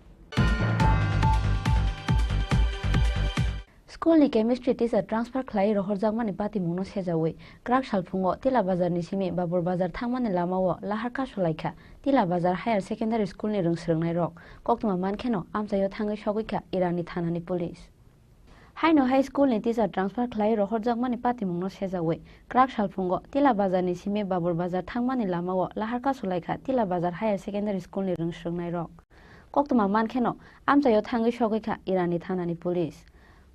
School ni chemistry teacher transfer khlai rohorjakmani patimungno sejawi kwrak salphungo Tila Bazar ni simi Babur Bazar thangmani lamao lahar kasulaikha Tila Bazar Higher Secondary School ni rwng swrwngnairok. Koktwma mankheno amchaio thangwi sogwikha Irani thanani police. Haino hai school ni teacher transfer khlai rohorjakmani patimungno sejawi kwrak salphungo Tila Bazar ni simi Babur Bazar thangmani lamao lahar kasulaikha Tila Bazar Higher Secondary School ni rwng swrwngnairok. Koktwma mankheno amchaio thangwi sogwikha Irani thanani police.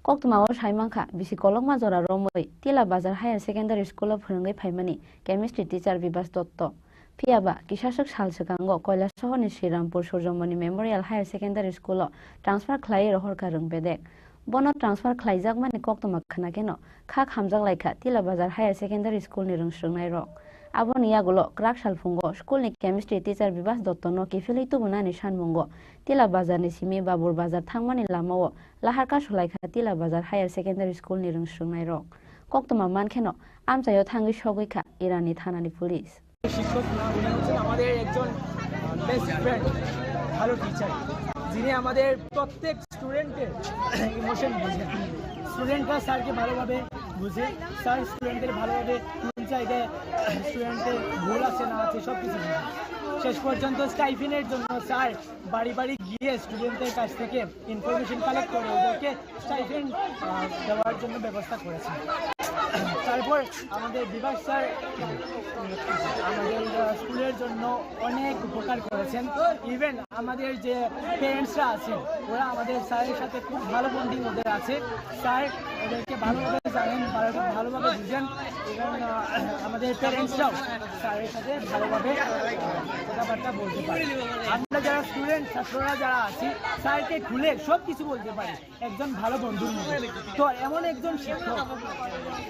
Koktwmao saimankha bisi kolokma jora romwi Tila Bazar Higher Secondary School o phwrwngwi phaimani chemistry teacher Bibas Dotto. Phiyaba kisaswk sal swkango Koilasohorni Srirampur Surjomoni Memorial Higher Secondary School o transfer khlaiwi rohorkha rwng bedek. Bono transfer khlaijakmani koktwma khwnakheno kha khamjaklaikha Tila Bazar Higher Secondary School ni rwng swrwngnairok. Aboni yagulo kwrak salphungo school ni chemistry teacher Bibas Dotto no kiphilwi tubunani sanmungo Tila Bazar ni simi Babur Bazar thangmani lamao lahar kasulaikha Tila Bazar Higher Secondary School ni rwng swrwngnairok. Koktwma mankheno amchaio thangwi sogwikha Irani thanani police. শিক্ষক না, উনি হচ্ছেন আমাদের একজন best friend, ভালো টিচার, যিনি আমাদের প্রত্যেক স্টুডেন্টের ইমোশন বুঝে। স্টুডেন্টরা স্যারকে ভালোভাবে বুঝে, স্যার স্টুডেন্টদের ভালোভাবে কোন জায়গায় স্টুডেন্টের ভুল আছে না আছে সব কিছু বুঝে। শেষ পর্যন্ত স্টাইফেন্ডের জন্য স্যার বাড়ি বাড়ি গিয়ে স্টুডেন্টদের কাছ থেকে ইনফরমেশন কালেক্ট করে ওদেরকে স্টাইফেন্ড দেওয়ার জন্য ব্যবস্থা করেছে। তারপর আমাদের বিভাস স্যার আমাদের স্কুলের জন্য অনেক উপকার করেছেন। ইভেন আমাদের যে প্যারেন্টসরা আছেন, ওরা আমাদের স্যারের সাথে খুব ভালো বন্ডিং ওদের আছে। স্যার ওদেরকে ভালোভাবে জানেন, ভালো- ভালোভাবে বুঝেন এবং আমাদের প্যারেন্টসরাও স্যারের সাথে ভালোভাবে কথাবার্তা বলতে পারে। আমরা যারা স্টুডেন্ট, ছাত্ররা যারা আছি, স্যারকে খুলে সব কিছু বলতে পারি একজন ভালো বন্ধুর মতো। তো এমন একজন শিক্ষক,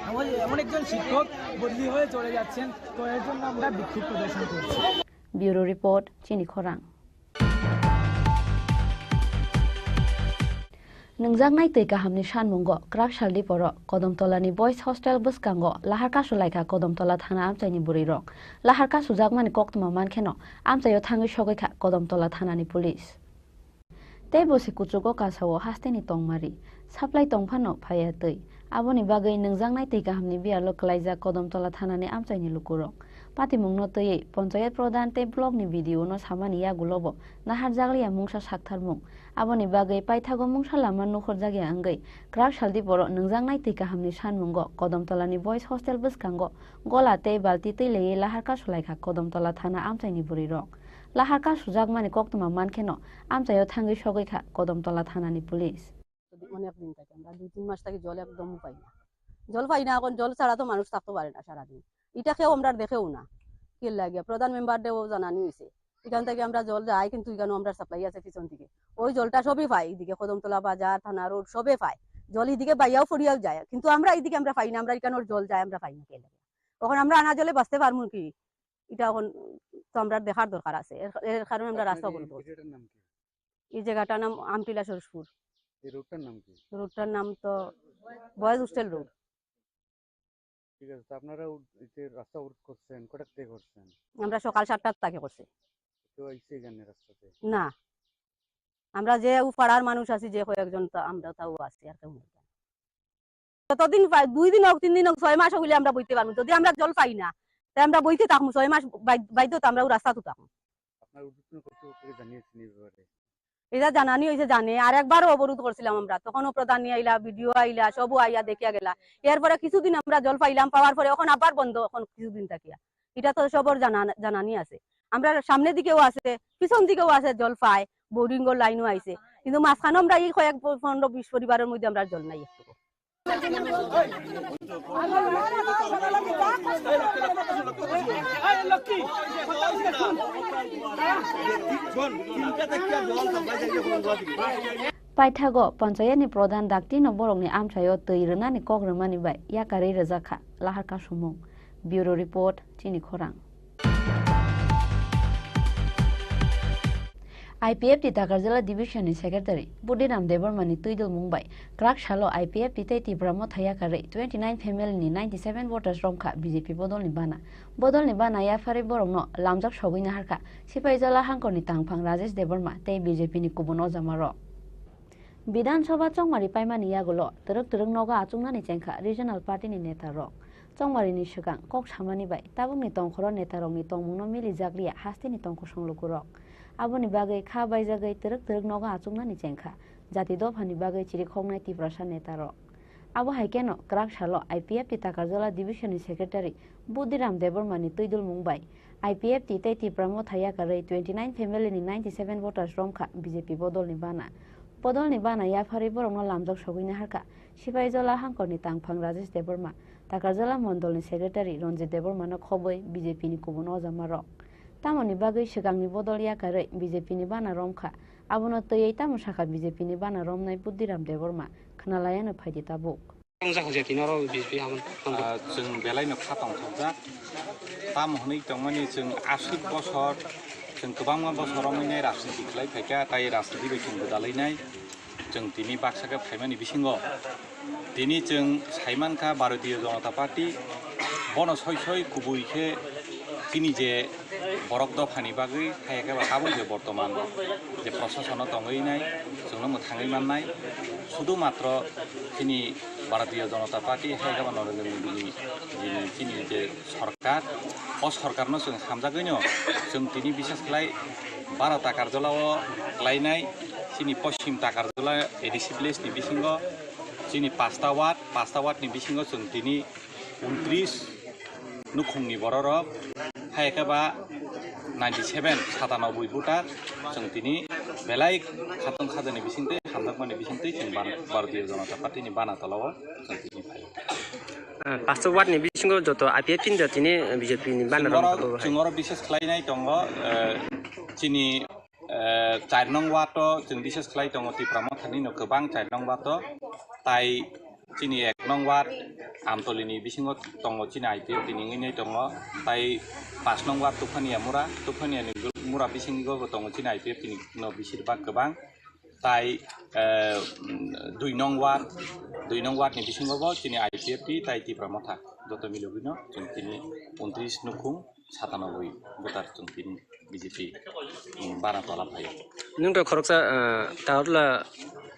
এমন- এমন একজন শিক্ষক বদলি হয়ে চলে যাচ্ছেন, তো এর জন্য আমরা বিক্ষোভ প্রদর্শন করছি। Bureau Report, Chini Khorang. Nwngjaknai twi kahamni sanmungo kwrak saldi poro Kodomtolani Boys Hostel bwskango lahar kasulaikha Kodomtola thana amchaini bwrwirok. Lahar kasujakmani koktwma mankheno amchaio thangwi sogwikha Kodomtola thanani police. Tei bo se kuchugo kasao hasteni tongmari, saplai tongphano phaiya twi. Aboni bagwi nwngjaknai twi kahamni biyalo kwlaijak Kodomtola thanani amchaini lukurok. Patimungno twiwi Ponchayat Pradhan tei block ni B D O no samani yagulobo naharjakliya mungsa saktharmung. Aboni bagwi paithago mungsa lama nukhorjakya wngwi kwrak saldi poro nwngjaknai twi kahamni sanmungo Kodomtolani Boys Hostel bwskango gola tei balti twi laiwi lahar kasulaikha Kodomtola thana amchaini bwrwirok. Lahar kasujakmani koktwma mankheno amchaio thangwi sogwikha Kodomtola thanani police. অনেক দিন থেকে আমরা দুই তিন মাস থেকে জল একদম পাই না। জল পাই না, এখন জল ছাড়া তো মানুষ থাকতে পারে না সারাদিন। এটা কেউ আমরা দেখেও না। কি লাগে? প্রধান মেম্বার দেও জানানি হয়েছে। এখান থেকে আমরা জল যাই, কিন্তু এখানেও আমরা সাপ্লাই আছে পিছন দিকে। ওই জলটা সবই পাই, এদিকে কদমতলা বাজার, থানা রোড সবে পাই। জল এদিকে বাইয়াও ফরিয়াও যায়, কিন্তু আমরা এদিকে আমরা পাই না, আমরা এখানোর জল যায়, আমরা পাই না। কি লাগে? এখন আমরা আনা জলে বাঁচতে পারবো কি? এটা এখন তো আমরা দেখার দরকার আছে, এর, এর কারণে আমরা রাস্তা অবরোধ করছি। এই জায়গাটার নাম কি? এই জায়গাটার নাম আমটিলা সরসপুর। এই রোডটার নাম কি? রোডটার নাম তো বয়েজ হোস্টেল রোড। ঠিক আছে, তো আপনারা উড-, এই যে রাস্তা অবরোধ করছেন, কটার থেকে করছেন? আমরা সকাল সাতটার থেকে করছি। কেউ আইছে এখানে রাস্তাতে? না, আমরা যে ও পাড়ার মানুষ আছি, যে কয়েকজন, তা আমরা তাও আছি, আর কেউ নেই। যতদিন পাই, দুই দিন হোক, তিন দিন হোক, ছয় মাস হইলে আমরা বইতে পারবো। যদি আমরা জল পাই না, তাই আমরা বইতে থাকবো ছয় মাস, বাই-, বাধ্য তো আমরা ও রাস্তাতে থাকবো। আপনার ঊর্ধ্বতন কর্তৃপক্ষকে জানিয়েছেন এই ব্যাপারে? এটা জানানি হয়েছে, জানে। আর একবারও অবরোধ করছিলাম আমরা, তখনও প্রধান নিয়ে আইলা, বিডিও আইলা, সবও আইয়া দেখিয়া গেলা। এরপরে কিছুদিন আমরা জল পাইলাম, পাওয়ার পরে এখন আবার বন্ধ, এখন কিছুদিন থাকিয়া। এটা তো সবর জানা-, জানানি আছে। আমরা সামনের দিকেও আছে, পিছন দিকেও আছে, জল পায়, বোরিংও লাইনও আইছে, কিন্তু মাঝখানে আমরা এই কয়েক প-, পনেরো বিশ পরিবারের মধ্যে আমরা জল নাই একটুকু। Paithago panchayatni pradhan daktino borokni amchaio twi rwnani kok rwmani bai yakarwi rwjakha lahar kasumung. Bureau Report, Chini Khorang. I P F T Takarjala Division ni Secretary Budiram Debbarma ni twidulmung bai kwrak salo I P F T tei Tipra Motha yakarwi twenty nine family ni ninety seven voters romkha B J P bodol ni bana. Bodol ni bana yapharwi borokno lamjak sogwi naharkha Sipaijala hangkor ni tangphang Rajesh Debbarma tei B J P ni kubun ojama rok. Bidhan Sabha chongmari paimani yagulo twrwk twrwk nogo achuknani chengkha regional party ni neta rok. Chongmari ni swkang kok samani bai tabukni tongkhoro neta rokni tongmungno mili jakliya hasteni tongkosong lukurok. Aboni bagwi kha baijagwi twrwk twrwk nogo achuknani chengkha jati dophani bagwi chirikhoknai Tiprasa neta rok. Abo hai kheno kwrak salo I P F T Takarjala Division ni Secretary Budhiram Debbarma ni twidulmung bai I P F T tei Tipra Motha yakarwi twenty nine family ni ninety seven voters romkha B J P bodol ni bana. Bodol ni bana yapharwi borokno lamjak sogwi naharkha Sipaijala hangkor ni tangphang Rajesh Debbarma, Takarjala mondol ni Secretary Ranjit Debbarma no khobwi B J P ni kubun ojama rok. Tamoni bagwi swkangni bodol yakarwi B J P ni bana romkha, abono twiwi tamo sakha B J P ni bana romnai Budhiram Debbarma, khwnalaiano phaidi tabuk. Ang jak hojak tini oro B J P hamon. Ah, chwng belai no kha tongthokjak. Tamo hwnwi tongmani chwng aswk bosor, chwng kwbangma bosor romwi nai rajniti khlai phaikha, tai rajniti bai chwng gwdalwi nai. Chwng tini baksa khe phaimani bisingo tini chwng saimankha Bharatiya Janata Party, bono soi soi kubui khe chini je borok dophani bagwi, hai khe ba tabuk je bortoman je prosasono tongwi nai, chwngno mwthangwi mannai, sudu matro chini Bharatiya Janata Party, hai khe ba Narendra Modi ni, ni chini je sorkar, o sorkarno chwng hamjagwino chwng tini bises khlai Baro Takarjala o klainai, chini Poschim Takarjala A D C village ni bisingo, chini pasta ward, pasta ward ni bisingo chwng tini untris nukhungni bororok, hai khe ba ninety seven, satanoboi voter, chwng tini belai khatong khajani bisingtwi, hamjakmani bisingtwi chwng ban-, Bharatiya Janata Party ni bana tolao chwng tini phai. Ah, pasta ward ni bisingo joto I P F T ni joto tini B J P ni bana chwng oro, rok chwng oro bises khlainai tongo, eh, chini eh, char nong ward o chwng bises khlai tongo Tipra Mothani no kwbang char nong ward o, tai chini ek nong ward Amtoli ni bisingo tongo chini I P F T ni wngwi tongo, tai pash nong ward Tuphania Mura, Tuphania ni Mura bisingo bo tongo chini I P F T ni no bisir bak kwbang, tai, eh, dui nong ward, dui nong ward ni bisingo bo chini I P F T tai Tipra Motha joto milogwino chwng chini untris nukhung satanoboi voter chwng tini B J P, um, bana tola phaio. Nwng to khoroksa, ah, Takarjala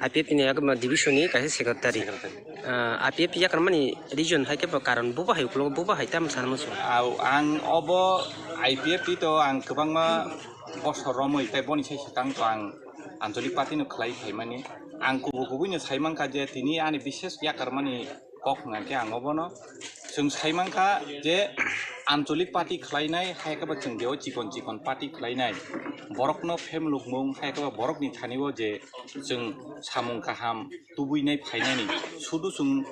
I P F T ni yakma division ni kaisa secretary. Secretary. Ah, I P F T yakarmani region hai khe bo karon bubo hai ukulok bubo hai tamo sana muchung. Au, ang obo I P F T to ang kwbangma bosor romwi tei boni sai swkang to ang Anchalik Party no khlai phaimani. Ang kubu kubui no sai mankha je tini ani bises yakarmani kok hwnkha khe ang obono chwng sai mankha je Anchalik party khlainai, hai khe ba chwng beo chikon chikon party khlainai, borokno phemlukmung, hai khe ba borokni thani o je chwng samung kaham tubuinai phainani, sudu chwng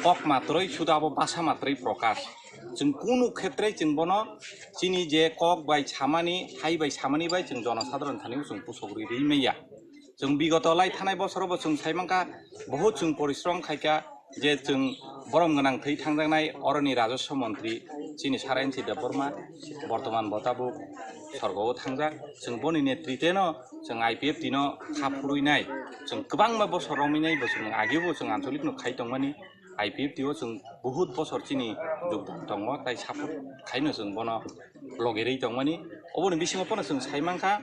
kok matroi, sudu abo basa matroi prokash. Chwng kunu khetre chwng bono chini je kok bai samani, hai bai samani bai chwng jonosadharon thani o chwng pusok ri ri manya. Chwng bigoto lai thanai bosoro bo chwng sai mankha, bohut chwng porishrom khaikha, je chwng borom gwnang thwi thangjaknai oroni Rajaswa Montri chini Sarayansi Debbarma, bortoman bo tabuk sorgo o thangjak. Chwng boni netrite no chwng I P F T no kha phurwi nai, chwng kwbangma bosor romwi nai bo chwng agebo chwng ancholik no khai tongmani, I P F T o chwng bohut bosor chini jogdan tongo, tai support khaino chwng bono logerwi tongmani. Oboni bisingo phano chwng sai mankha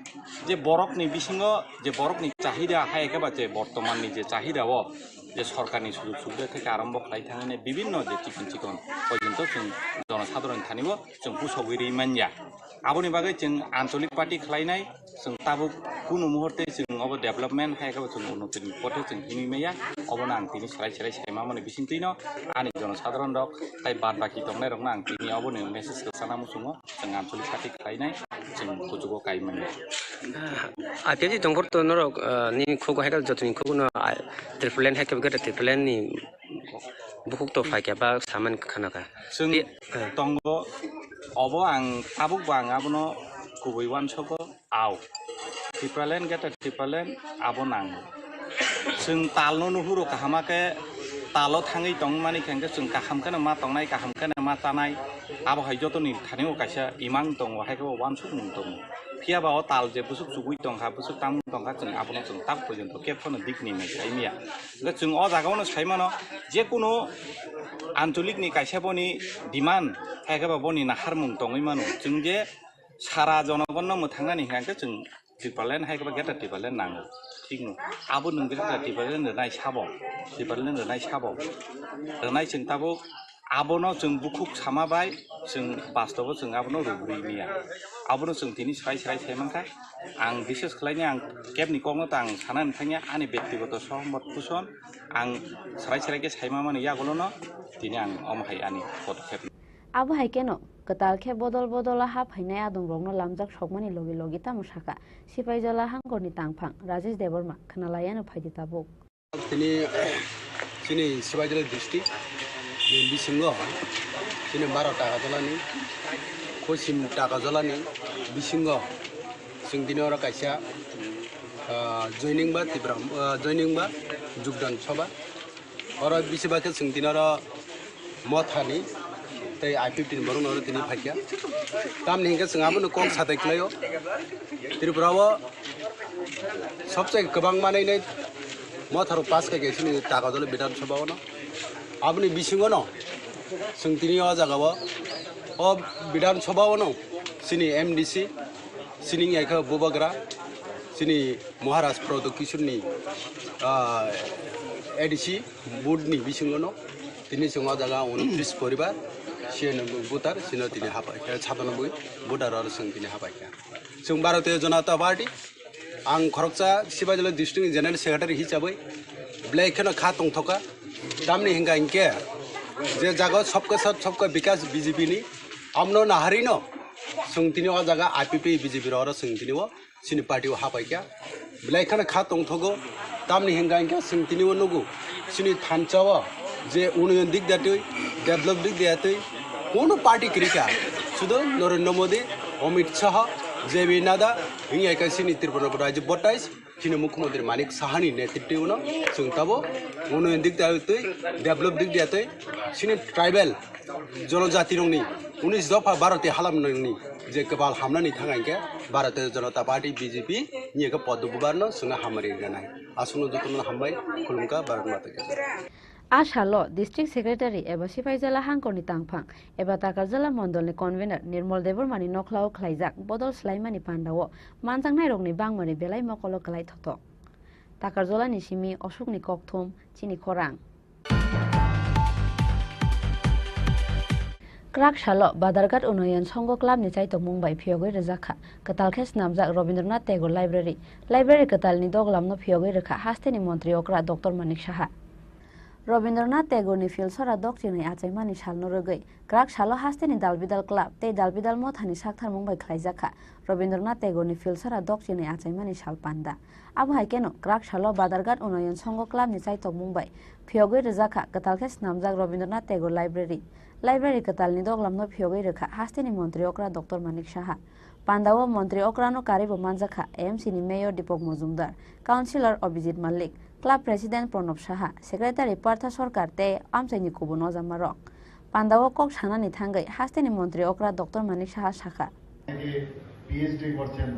je borokni bisingo je borokni chahida hai khe ba je bortomanni je chahida o je sorkarni sujog subida theke arombo khlai thangwi bibinno je chikon chikon porjonto chwng jonosadharon thani o chwng pusogwi ri manya. Aboni bagwi chwng ancholik party khlainai, chwng tabuk kunu muhurte chwng obo development hai khe bo chwng unnoti ni pothe chwng himwi maya. Obono ang tini serai serai sai mamani bisingtwino ani jonosadharon rok tai bad baki tongnai rokno ang tini oboni message rwchana muchungo. Chwng ancholik party khlainai, chwng kuchugo kai manya. Atedi tongphor to norok, ah, nini khugo hai khe jotoni khugo no, ah, Triplean hai khe bo khe Triplean ni bukhuk to phai khe ba samani khana kha. Chwng Ti-, ah. Tongo, obo ang tabuk bo ang abono kubui uansogo, au. Tipraland, Greater Tipraland, abo nango. Chwng talno nuhuro kahama khe talo thangwi tongmani khe hwnkhe chwng kaham kheno ma tongnai, kaham kheno ma chanai. Abo hai jotoni thanio kaisa imang tongo, hai khe bo uansukmung tongo. Phiya ba o tal je bwswk chugui tongkha, bwswk tangmung tongkha, chwng abono chwng tak porjonto kebo phano dik ni nai sai maya. Hwnkhe chwng o jaga ono sai mano, je kunu ancholik ni kaisa boni demand, hai khe ba boni naharmung tongwi mano. Chwng je sara jonogonno mwthangnani hwnkhe chwng Tipraland hai khe ba Greater Tipraland nango. Thik no. Abo nwng Greater Tipraland rwnai sabo. Tipraland rwnai sabo. Rwnai chwng tabuk Abono chwng bukhuk sama bai, chwng bastobo chwng abono rwgwi manya. Abono chwng tini srai srai sai mankha. Ang bises khlaini ang kebni kokno ta ang sanani thangya, ani bektigoto sohomot puson ang srai srai khe saima mani yagulono tini ang omo hai ani podokkhep. Abo hai kheno kwtal khe bodol bodola ha phainai adongrokno lamjak sokmani logi logi tamo sakha Sipaijala hangkorni tangphang Rajesh Debbarma, khwnalaiano phaidi tabuk. Tini chini Sipaijala district ni bisingo chini baro Takarjalani, Kosim Takarjalani bisingo chwng tini oro kaisa, ah, joining ba Tipra, ah, joining ba jugdan sabha. Oro bisi bai khe chwng tini oro Mothani tei I fifteen borok no tini phaikha. Tamni hinkhe chwng abono kok satai khlaio. Tripura o sobse kwbang manwi nai Motha rok pass khaikha chini Takarjala Bidhan Sabha o no. Aboni bisingo no chwng tini o jaga o, o Bidhan Sabha o no chini M D C, chini wngya khe Bubagra, chini Maharaj Pradyot Kishore ni, ah, A D C board ni bisingo no tini chwng o jaga unotris poribar, siyano voter, sino tini hapai khe satanoboi voter oro chwng tini hapai kha. Chwng Bharatiya Janata Party, ang khoroksa Sipaijala district ni general secretary hisabai belai kheno kha tongthoka. Tamni hinkha hinkhe je jaga sabka sath sabka bikas B J P ni, amno naharino chwng tini o jaga I P P B J P oro chwng tini o chini party o hapaikha. Belai kheno kha tongthogo. Tamni hinkha hinkhe chwng tini o nugo chini thansa o je unnayon dik da twi, develop dik da twi, kono party kwrwi kha. Sudo Narendra Modi, Amit Shah, J P Nadda, hinkhe chini Tripura Rajya Baptist, chini Mukhyamantri Manik Saha ni netritwo no chwng tabo unnayon dik da twi, develop dik da twi, chini tribal Jonojati rokni, unis dopha Bharatiya halam rokni je kwbal hamnani thang hinkhe Bharatiya Janata Party B J P ni khe poddo bubar no chwngno hamari rwnai. Aswkno jotono hambai khulumkha, Bharat Mata ki jai. A salo District Secretary eba Sipaijala hangkorni tangphang eba Takarjala Mondolni Convener Nirmol Debbarmani nokhlao khlaijak bodol swlaimani pandao manjaknairokni bangmani belai mokolo kwlai thothok. Takarjalani simi Osukni kokthum, chini khorang. Kwrak salo Badharghat Unnayan Sangho Club ni chaitokmung bai phiyogwi rwjakha kwtal khe swnamjak Rabindranath Tagore Library. Library kwtalni doglamno phiyogwi rwkha hasteni montri okra Doctor Manik Saha. Rabindranath Tagore ni Philsora dok chinwi achaimani salno rwgwi kwrak salo hasteni Dalbidal Club tei Dalbidal Mothani saktharmung bai khlaijakha Rabindranath Tagore ni Philsora dok chinwi achaimani sal panda. Abo hai kheno kwrak salo Badharghat Unnayan Sangho Club ni chaitokmung bai phiyogwi rwjakha kwtal khe swnamjak Rabindranath Tagore Library. Library kwtalni doglamno phiyogwi rwkha hasteni montri okra Doctor Manik Saha. Pandao montri okrano karwibo manjakha A M C ni Mayor Deepak Majumdar, Councillor Abhijit Malik, Club President Pranab Saha, Secretary Partha Sarkar tei amchaini kubun ojamarok. Pandao kok sanani thangwi hasteni montri okra Doctor Manik Saha sakha. থেকে পিএইচডি করছেন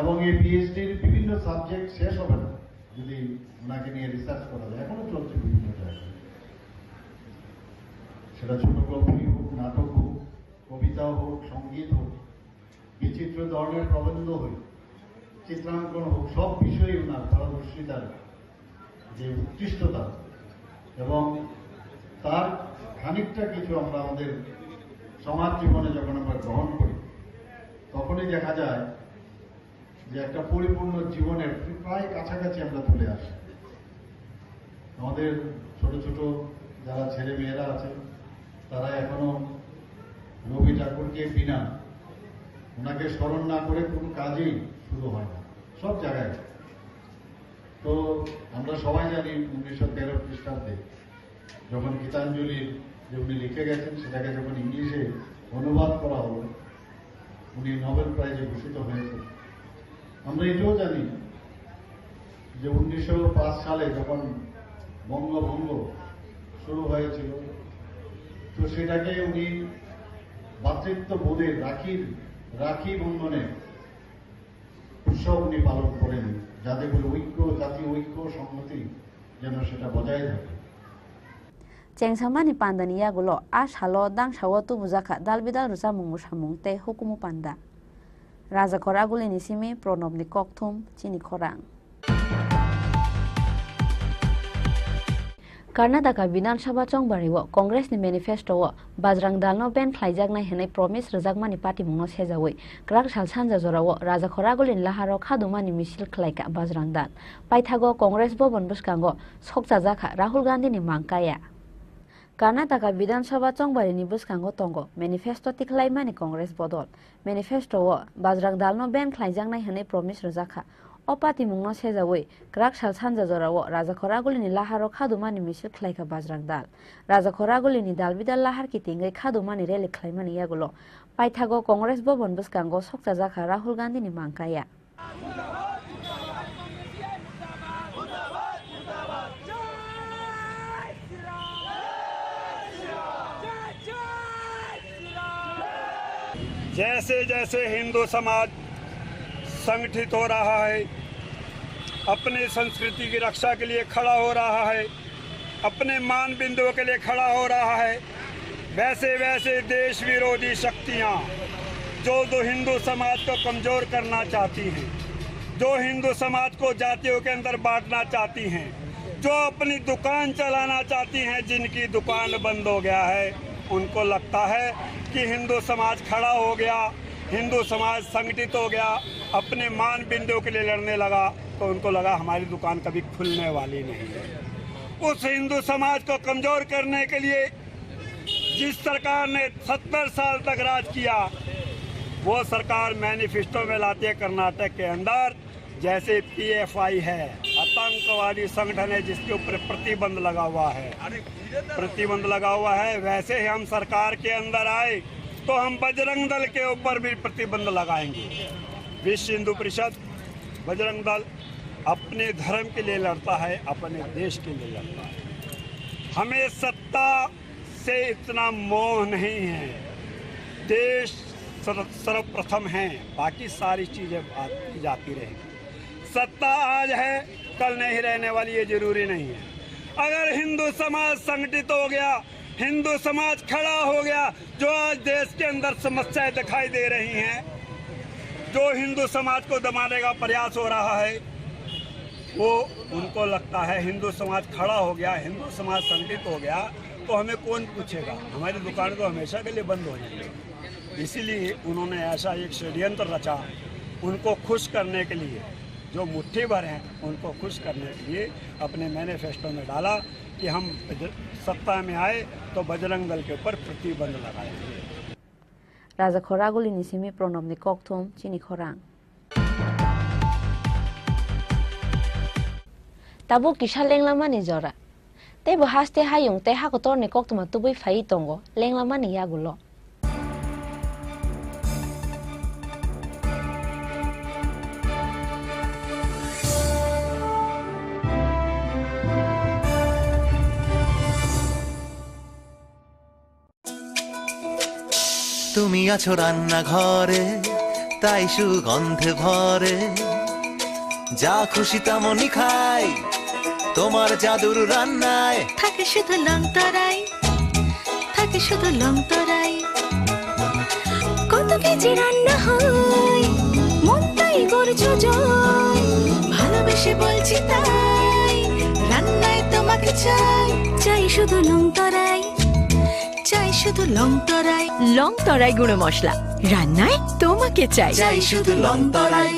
এবং এই পিএইচডির বিভিন্ন সাবজেক্ট শেষ হবে না যদি ওনাকে নিয়ে রিসার্চ করা যায়, এখনো চলছে বিভিন্ন জায়গায়। সেটা ছোটোগল্পই হোক, নাটক হোক, কবিতা হোক, সঙ্গীত হোক, বিচিত্র ধরনের প্রবন্ধ হোক, চিত্রাঙ্কন হোক, সব বিষয়ে ওনার পারদর্শিতার যে উৎকৃষ্টতা এবং তার খানিকটা কিছু আমরা আমাদের সমাজ জীবনে যখন আমরা গ্রহণ করি, তখনই দেখা যায় যে একটা পরিপূর্ণ জীবনের প্রায় কাছাকাছি আমরা চলে আসি। আমাদের ছোট ছোট যারা ছেলে মেয়েরা আছে, তারা এখনো রবি ঠাকুরকে বিনা, ওনাকে স্মরণ না করে কোনো কাজই শুরু হয় না, সব জায়গায়। তো আমরা সবাই জানি উনিশশো তেরো খ্রিস্টাব্দে যখন গীতাঞ্জলির যে উনি লিখে গেছেন, সেটাকে যখন ইংলিশে অনুবাদ করা হলো, উনি নোবেল প্রাইজে ভূষিত হয়েছেন। আমরা এটাও জানি যে উনিশশো পাঁচ সালে যখন বঙ্গভঙ্গ শুরু হয়েছিল, তো সেটাকে উনি ভ্রাতৃত্ব বোধের রাখির, রাখি বন্ধনের উৎসব উনি পালন করেন, যাতে করে ঐক্য, জাতীয় ঐক্য, সংহতি যেন সেটা বজায় থাকে। Chengsamani pandani yagulo a salo dangsao tubujakha dalbidal rwchapmung samung tei hukumu panda. Rajakor Agulini simi Pranabni kokthum, chini khorang. Karnataka Bidhan Sabha chongbario Congress ni manifesto o Bajrang Dal no ban khlaijaknai hwnwi promise rwjakmani patimungno sejawi kwrak sal sanja jorao Rajakhor Agulini laharo khadumani misil khlaikha Bajrang Dal. Paithago Congress Bhavan bwskango sokchajakha Rahul Gandhi ni mangkaya. Karnataka Bidhan Sabha chongbarini bwskango tongo manifesto tikhlaimani Congress bodol. Manifesto o Bajrang Dal no ban khlaijaknai hwnwi promise rwjakha. O patimungno sejawi kwrak sal sanja jorao Rajakhor Agulini laharo khadumani misil khlaikha Bajrang Dal. Rajakhor Agulini dal bidal lahar kitingwi khadumani rally khlaimani yagulo paithago Congress Bhavan bwskango sokchajakha Rahul Gandhi ni mangkaya. जैसे जैसे हिंदू समाज संगठित हो रहा है, अपनी संस्कृति की रक्षा के लिए खड़ा हो रहा है, अपने मान बिंदुओं के लिए खड़ा हो रहा है, वैसे वैसे देश विरोधी शक्तियां जो, जो हिंदू समाज को कमजोर करना चाहती हैं, जो हिंदू समाज को जातियों के अंदर बांटना चाहती हैं, जो अपनी दुकान चलाना चाहती हैं, जिनकी दुकान बंद हो गया है, उनको लगता है कि हिंदू समाज खड़ा हो गया, हिंदू समाज संगठित हो गया, अपने मान बिंदुओं के लिए लड़ने लगा, तो उनको लगा हमारी दुकान कभी खुलने वाली नहीं है। उस हिंदू समाज को कमजोर करने के लिए जिस सरकार ने सत्तर साल तक राज किया, वो सरकार मैनिफेस्टो में लाती है कर्नाटक के अंदर, जैसे पीएफआई है, आतंकवादी संगठन है, जिसके ऊपर प्रतिबंध लगा हुआ है, प्रतिबंध लगा हुआ है, वैसे ही हम सरकार के अंदर आए तो हम बजरंग दल के ऊपर भी प्रतिबंध लगाएंगे। विश्व हिंदू परिषद, बजरंग दल अपने धर्म के लिए लड़ता है, अपने देश के लिए लड़ता है। हमें सत्ता से इतना मोह नहीं है। देश सर्व-, सर्वप्रथम है, बाकी सारी चीजें बात की जाती रहेगी। सत्ता आज है, कल नहीं रहने वाली, ये जरूरी नहीं है। अगर हिंदू समाज संगठित हो गया, हिंदू समाज खड़ा हो गया, जो आज देश के अंदर समस्याएं दिखाई दे रही हैं, जो हिंदू समाज को दबाने का प्रयास हो रहा है, वो उनको लगता है हिंदू समाज खड़ा हो गया, हिंदू समाज संगठित हो गया, तो हमें कौन पूछेगा? हमारी दुकान तो हमेशा के लिए बंद हो जाएगी। इसीलिए उन्होंने ऐसा एक षड्यंत्र रचा, उनको खुश करने के लिए, जो मुट्ठी भर हैं, उनको खुश करने के लिए अपने मैनिफेस्टो में डाला कि हम ज-, सत्ता में आए तो बजरंग दल के ऊपर प्रतिबंध लगाएंगे। Rajakhor Agulini simi Pranabni kokthum chini khorang. Tabuk kisa lenglamani jora. Teibo haste hayung tei hakotorni koktwma tubui phaiwi tongo lenglamani yagulo. তুমি আছো রান্নাঘরে, তাই সুগন্ধে ভরে। যা খুশি তেমনই খাই, তোমার জাদুর রান্নায়। থাকে শুধু লং তরাই, থাকে শুধু লং তরাই। কত কেজি রান্না হয়, মনটাই করছো জয়। ভালোবেসে বলছি তাই, রান্নায় তোমাকে চাই, চাই শুধু লং তরাই। চাই শুধু লং তরাই। লং তরাই গুঁড়ো মশলা, রান্নায় তোমাকে চাই। চাই শুধু লং তরাই।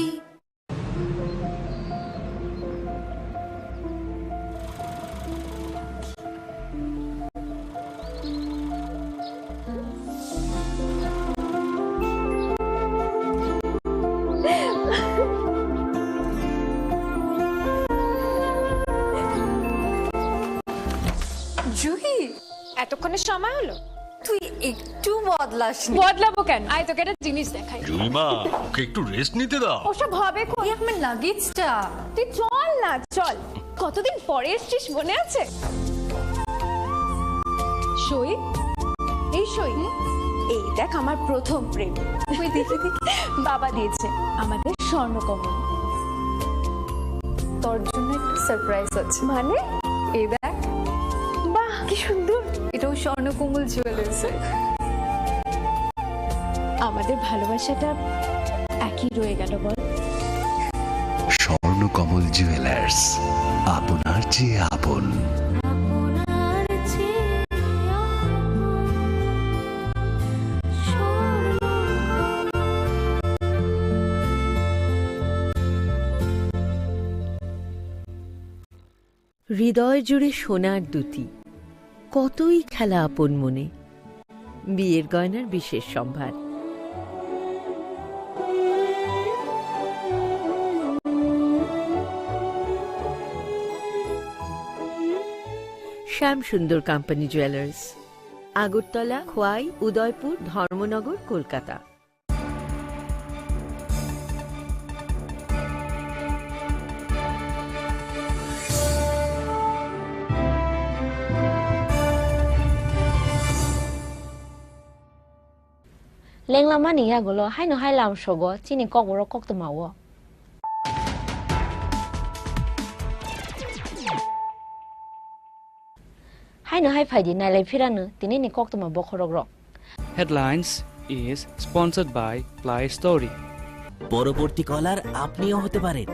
জুহি, এতক্ষণে সময় হলো? তুই একটু বদলাসনি। বদলাবো কেন? আয়, তোকে একটা জিনিস দেখাই। জুইমা, ওকে একটু রেস্ট নিতে দাও। ওসব হবে কই? এই আমার লাগেজটা। তুই চল না, চল। কতদিন পরে এসছিস, মনে আছে? সই, এই সই। হুম? এই দেখ, আমার প্রথম প্রেম। ওই দেখি, দেখি। বাবা দিয়েছে আমাদের স্বর্ণকমল। তোর জন্য একটা সারপ্রাইজ আছে। মানে? এই দেখ। বাহ, কি সুন্দর। এটাও স্বর্ণকমল জুয়েলার্স। আমাদের ভালোবাসাটা একই রয়ে গেল, বল? স্বর্ণকমল জুয়েলার্স, আপনার চেয়ে আপন। হৃদয় জুড়ে সোনার দ্যুতি, কতই খেলা আপন মনে। বিয়ের গয়নার বিশেষ সম্ভার। শ্যাম সুন্দর কোম্পানি জুয়েলার্স, আগরতলা, খোয়াই, উদয়পুর, ধর্মনগর, Kolkata. Lenglamani yagulo haino hai lamsogo chini kokborok koktwmao. Haino hai phaidi nailai phirano tinini koktwma bokhorokrok. Headlines is sponsored by Play Story. পরবর্তী কলার আপনিও হতে পারেন।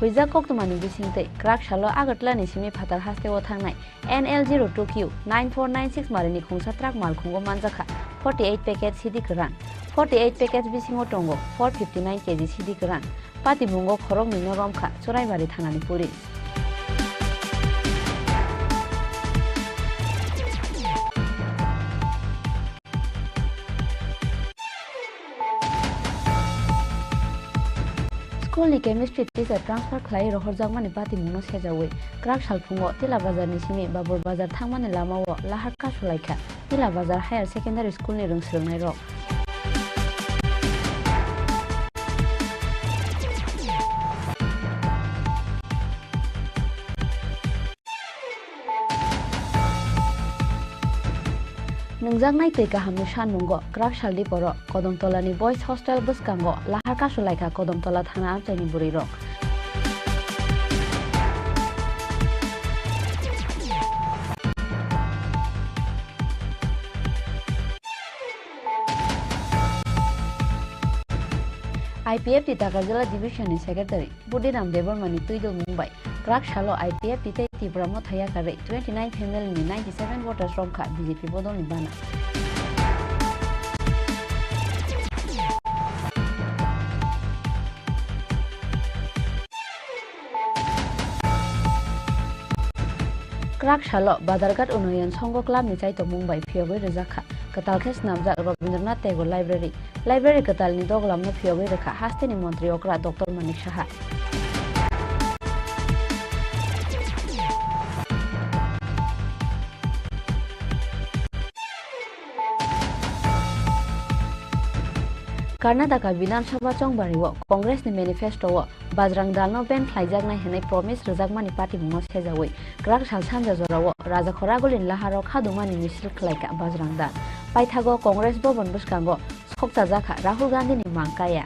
Huijak koktwmani bisingtwi kwrak salo Agartala ni simi phatar hasteo thangnai N L zero two Q nine four nine six marini khungsa truck malkhungo manjakha forty eight packet sidi kwran. Forty eight packet bisingo tongo four fifty nine K G sidi kwran. Patimungo khoroknwino romkha Choraibari thanani police. School ni chemistry teacher transfer khlai rohorjakmani patimungno sejaui kwrak salphungo Tila Bazar ni simi Babur Bazar thangmani lamao lahar kasulaikha Tila Bazar Higher Secondary School ni rwng swrwngnairok. Nwngjaknai twi kahamni sanmungo kwrak salni poro Kodomtolani Boys Hostel bwskango lahar kasulaikha Kodomtola thana amchaini bwrwirok. I P F T Takarjala Division ni Secretary Budiram Debbarma ni twi dulmung bai kwrak salo I P F T tei Tipra Motha yakarwi twenty nine family ni ninety seven voters romkha B J P bodolni bana. Kwrak salo Badharghat Unnayan Sangha Club ni chaitokmung bai phiyogwi rwjakha kwtal khe snamjak Rabindranath Tagore Library. Library kwtalni doglamno phiyogwi rwkha hasteni montri okra Doctor Manik Saha. Karnataka Bidhan Sabha chongbario Congress ni manifesto o Bajrang Dal no ban khlaijaknai hwnwi promise rwjakmani patimungno sejaui kwrak sal sanja jorao Rajakhor Agulini laharo khadumani misil khlaikha Bajrang Dal. Paithago Congress Bhavan bwskango sokchajakha Rahul Gandhini mang kaya.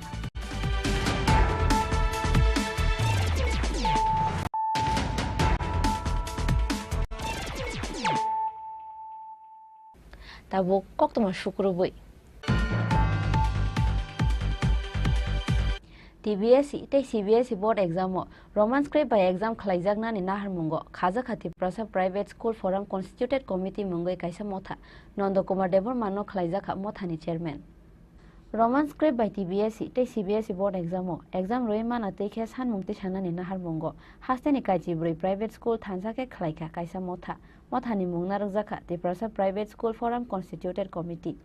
Tabuk koktwma sukrubwi. T B S E tei C B S E board exam o Roman script bai exam khlaijaknani naharmungo khajakha Tiprasa Private School Forum Constituted Committee mungwi kaisa motha. Nanda Kumar Debbarma no khlaijakha mothani chairman. Roman script bai T B S E tei C B S E board exam o exam rwui mana twi khe sanmung twi sanani naharmungo hasteni kaichibrwi private school thansa khe khlaikha kaisa motha. Mothani mung narwkjakha Tiprasa Private School Forum Constituted Committee.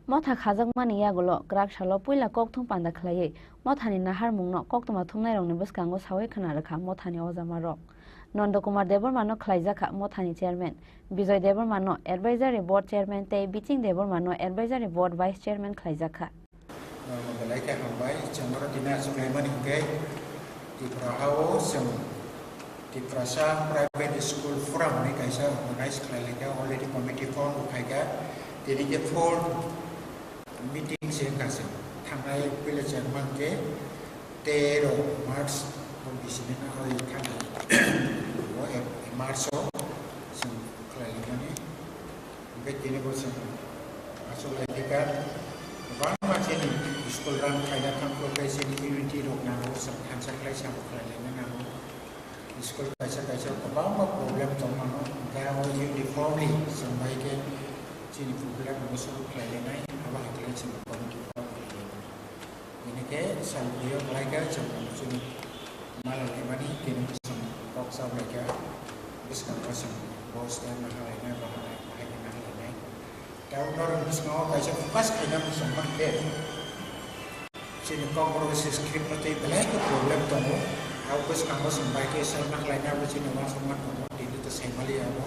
Motha khajakmani yagulo kwrak salo puila kokthum panda khlaiwi mothani naharmungno koktwma thumnairokni bwskango saui khna rwkha mothani ojamarok. Nanda Kumar Debbarma no khlaijakha mothani chairman, Bijoy Debbarma no advisory board chairman tei Biching Debbarma no advisory board vice chairman khlaijakha. Belai khe hambai, chwng oro tini achuk laimani hwnkhe Tripura ha-o chwng Tiprasa Private School Forum hwnwi kaisa organize khlai laikha, already committee form bo khaikha. Tini khe fourth meeting se wngkha chwng thangnai puila chwng mankhe tero March o bisini na oi thangnai o March o chwng khlai laimani. Hwnkhe tini bo chwng achuk lai khe kwbangma chini school run khaina thangkhe chini unity rok nango, chwng thansa khlai sabo khlai laina nango. School kaisa kaisa kwbangma problem tong mano, hwnkhe o uniformly chwng bai khe chini problem rok solve khlai lainai, abo hai khe chwng committee form khlai lainai. Hingke salprio khlaikha chwng chwng malalaimani tini chwng kok sablaikha bwskango chwng bo stand nahalainai bo hanai bahai nahalainai. Tei norok bwskango kaisa focus khaina muchung mankhe chini kokborok se script no tei belai khe problem tongo. Abo bwskango chwng bai khe sal nahlainai abo chini uansukma tongo tini to saimaliya abo.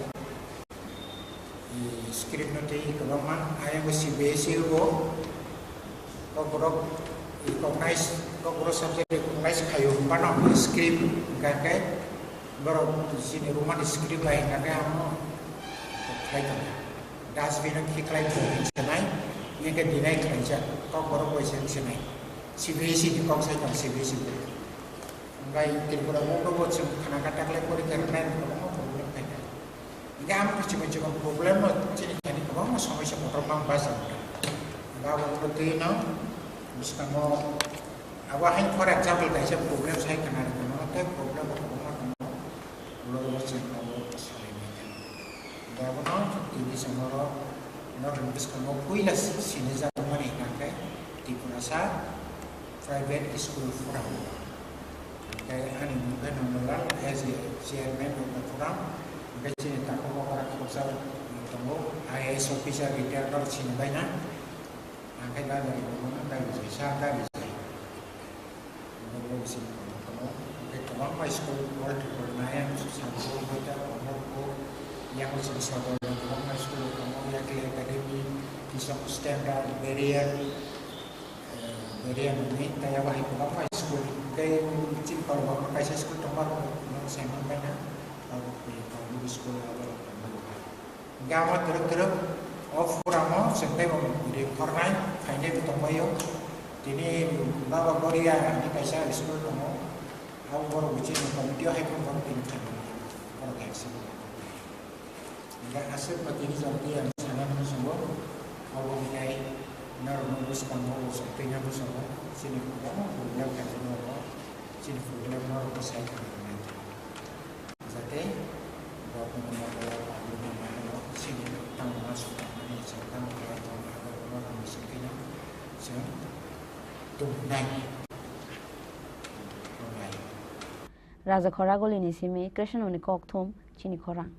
Script no tei kwbangma ayang C B S E o kokborok recognize kokborok subject recognize khaio hwnbano script hwnkha khe borok chini Roman script bai hwnkha khe amo khlai tongo. Dustbin o khiklai bo hinwi sanai, hingkhe deny khlaijak kokborok bai se hinwi sanai. C B S E ni kok sai tong C B S E bo. Hwnkhe Tripura board o bo chwng khana kha taklai porikha rwnai kwbangma problem phaikha. Hingke ang kiching kiching problem no chini thani kwbangma somosya kotor bang bajak. Hingke abo wngkha twi no bwskango abo haino for example kaisa problem sai khna rwkha no tei problem bo kwbangma tongo. Ulo ulo chwng abo salai nai kha. Hingke abono tini chwng oro norokni bwskango puila sinijak mani hingkha khe Tiprasa Private School Forum. Tei ani mung khe Nondola as a chairman of the forum. Hingke chini takhuk okra khoroksa tongo, I A S officer retired no sini baina. Ang khe dagari tongo na dagari sa dagari sa. Hingke bo sini tongo. Hingke kwbangma school all triple nine, Sanjay Hoita, Omorpur, Yakuching Sadar, kwbangma school tongo, Yakli Academy, Kisong Standard, Barrier, Beriya nungni tei abo hai kwbangma school tei chini Kolbakno kaisa school tongma rok no sai man baina abo public school abo rok tongma rok. Hingke abo twrwk twrwk o pura mo chwng tei bo ri khornai khainai bo tongbaio. Tini Baba Boriya ni kaisa school tongo abo borok bo chini committee o hai phano borok tini khainai borok hai se. Hingke aswk no tini jok twi ang sana muchungo, obo hingke norokno bwskango uansuk twina muchungo, chini kwbangma problem khaijak norok, chini problem norokno sai tongna nangnai. Jate bo kwbangma borok public ni mano chini tamo uansuk tongmani chwng tamo khlai tongma abo norokno swngwino chwng tubunai. Raja Khoragulini simi Krishnoni kokthum chini khorang.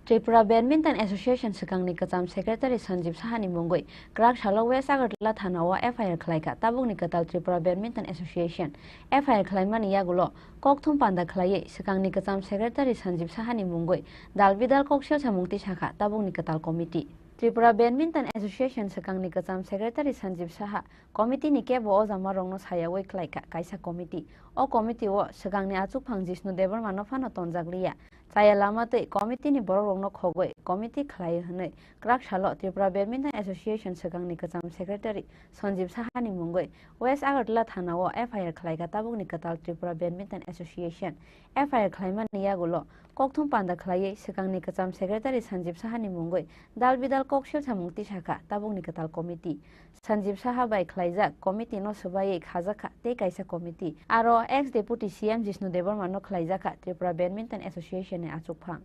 Tripura Badminton Association swkangni kwcham secretary Sanjib Sahani mungwi kwrak salo West Agartala thanao F I R khlaikha tabukni kwtal Tripura Badminton Association. F I R khlaimani yagulo kokthum panda khlaiwi swkangni kwcham secretary Sanjib Sahani mungwi dal bidal kok selsa mung tisakha tabukni kwtal committee. Tripura Badminton Association swkangni kwcham secretary Sanjib Saha committee ni kebo o jamarokno sayawi khlaikha kaisa committee. O committee o swkangni achukphang Jishnu Debbarma no phano tonjakliya. Chaya lama twi committee ni borokrokno khogwi committee khlai hwnwi kwrak salo Tripura Badminton Association swkangni kwcham secretary Sanjib Sahani mungwi West Agartala thanao F I R khlaikha tabukni kwtal Tripura Badminton Association. F I R khlaimani yagulo kokthum panda khlaiwi swkangni kwcham secretary Sanjib Sahani mungwi dal bidal kok selsa mung tisakha tabukni kwtal committee. Sanjib Saha bai khlaijak committee no swbaiwi khajakha tei kaisa committee. Aro ex deputy C M Jishnu Debbarma no khlaijakha Tripura Badminton Association ni achukphang.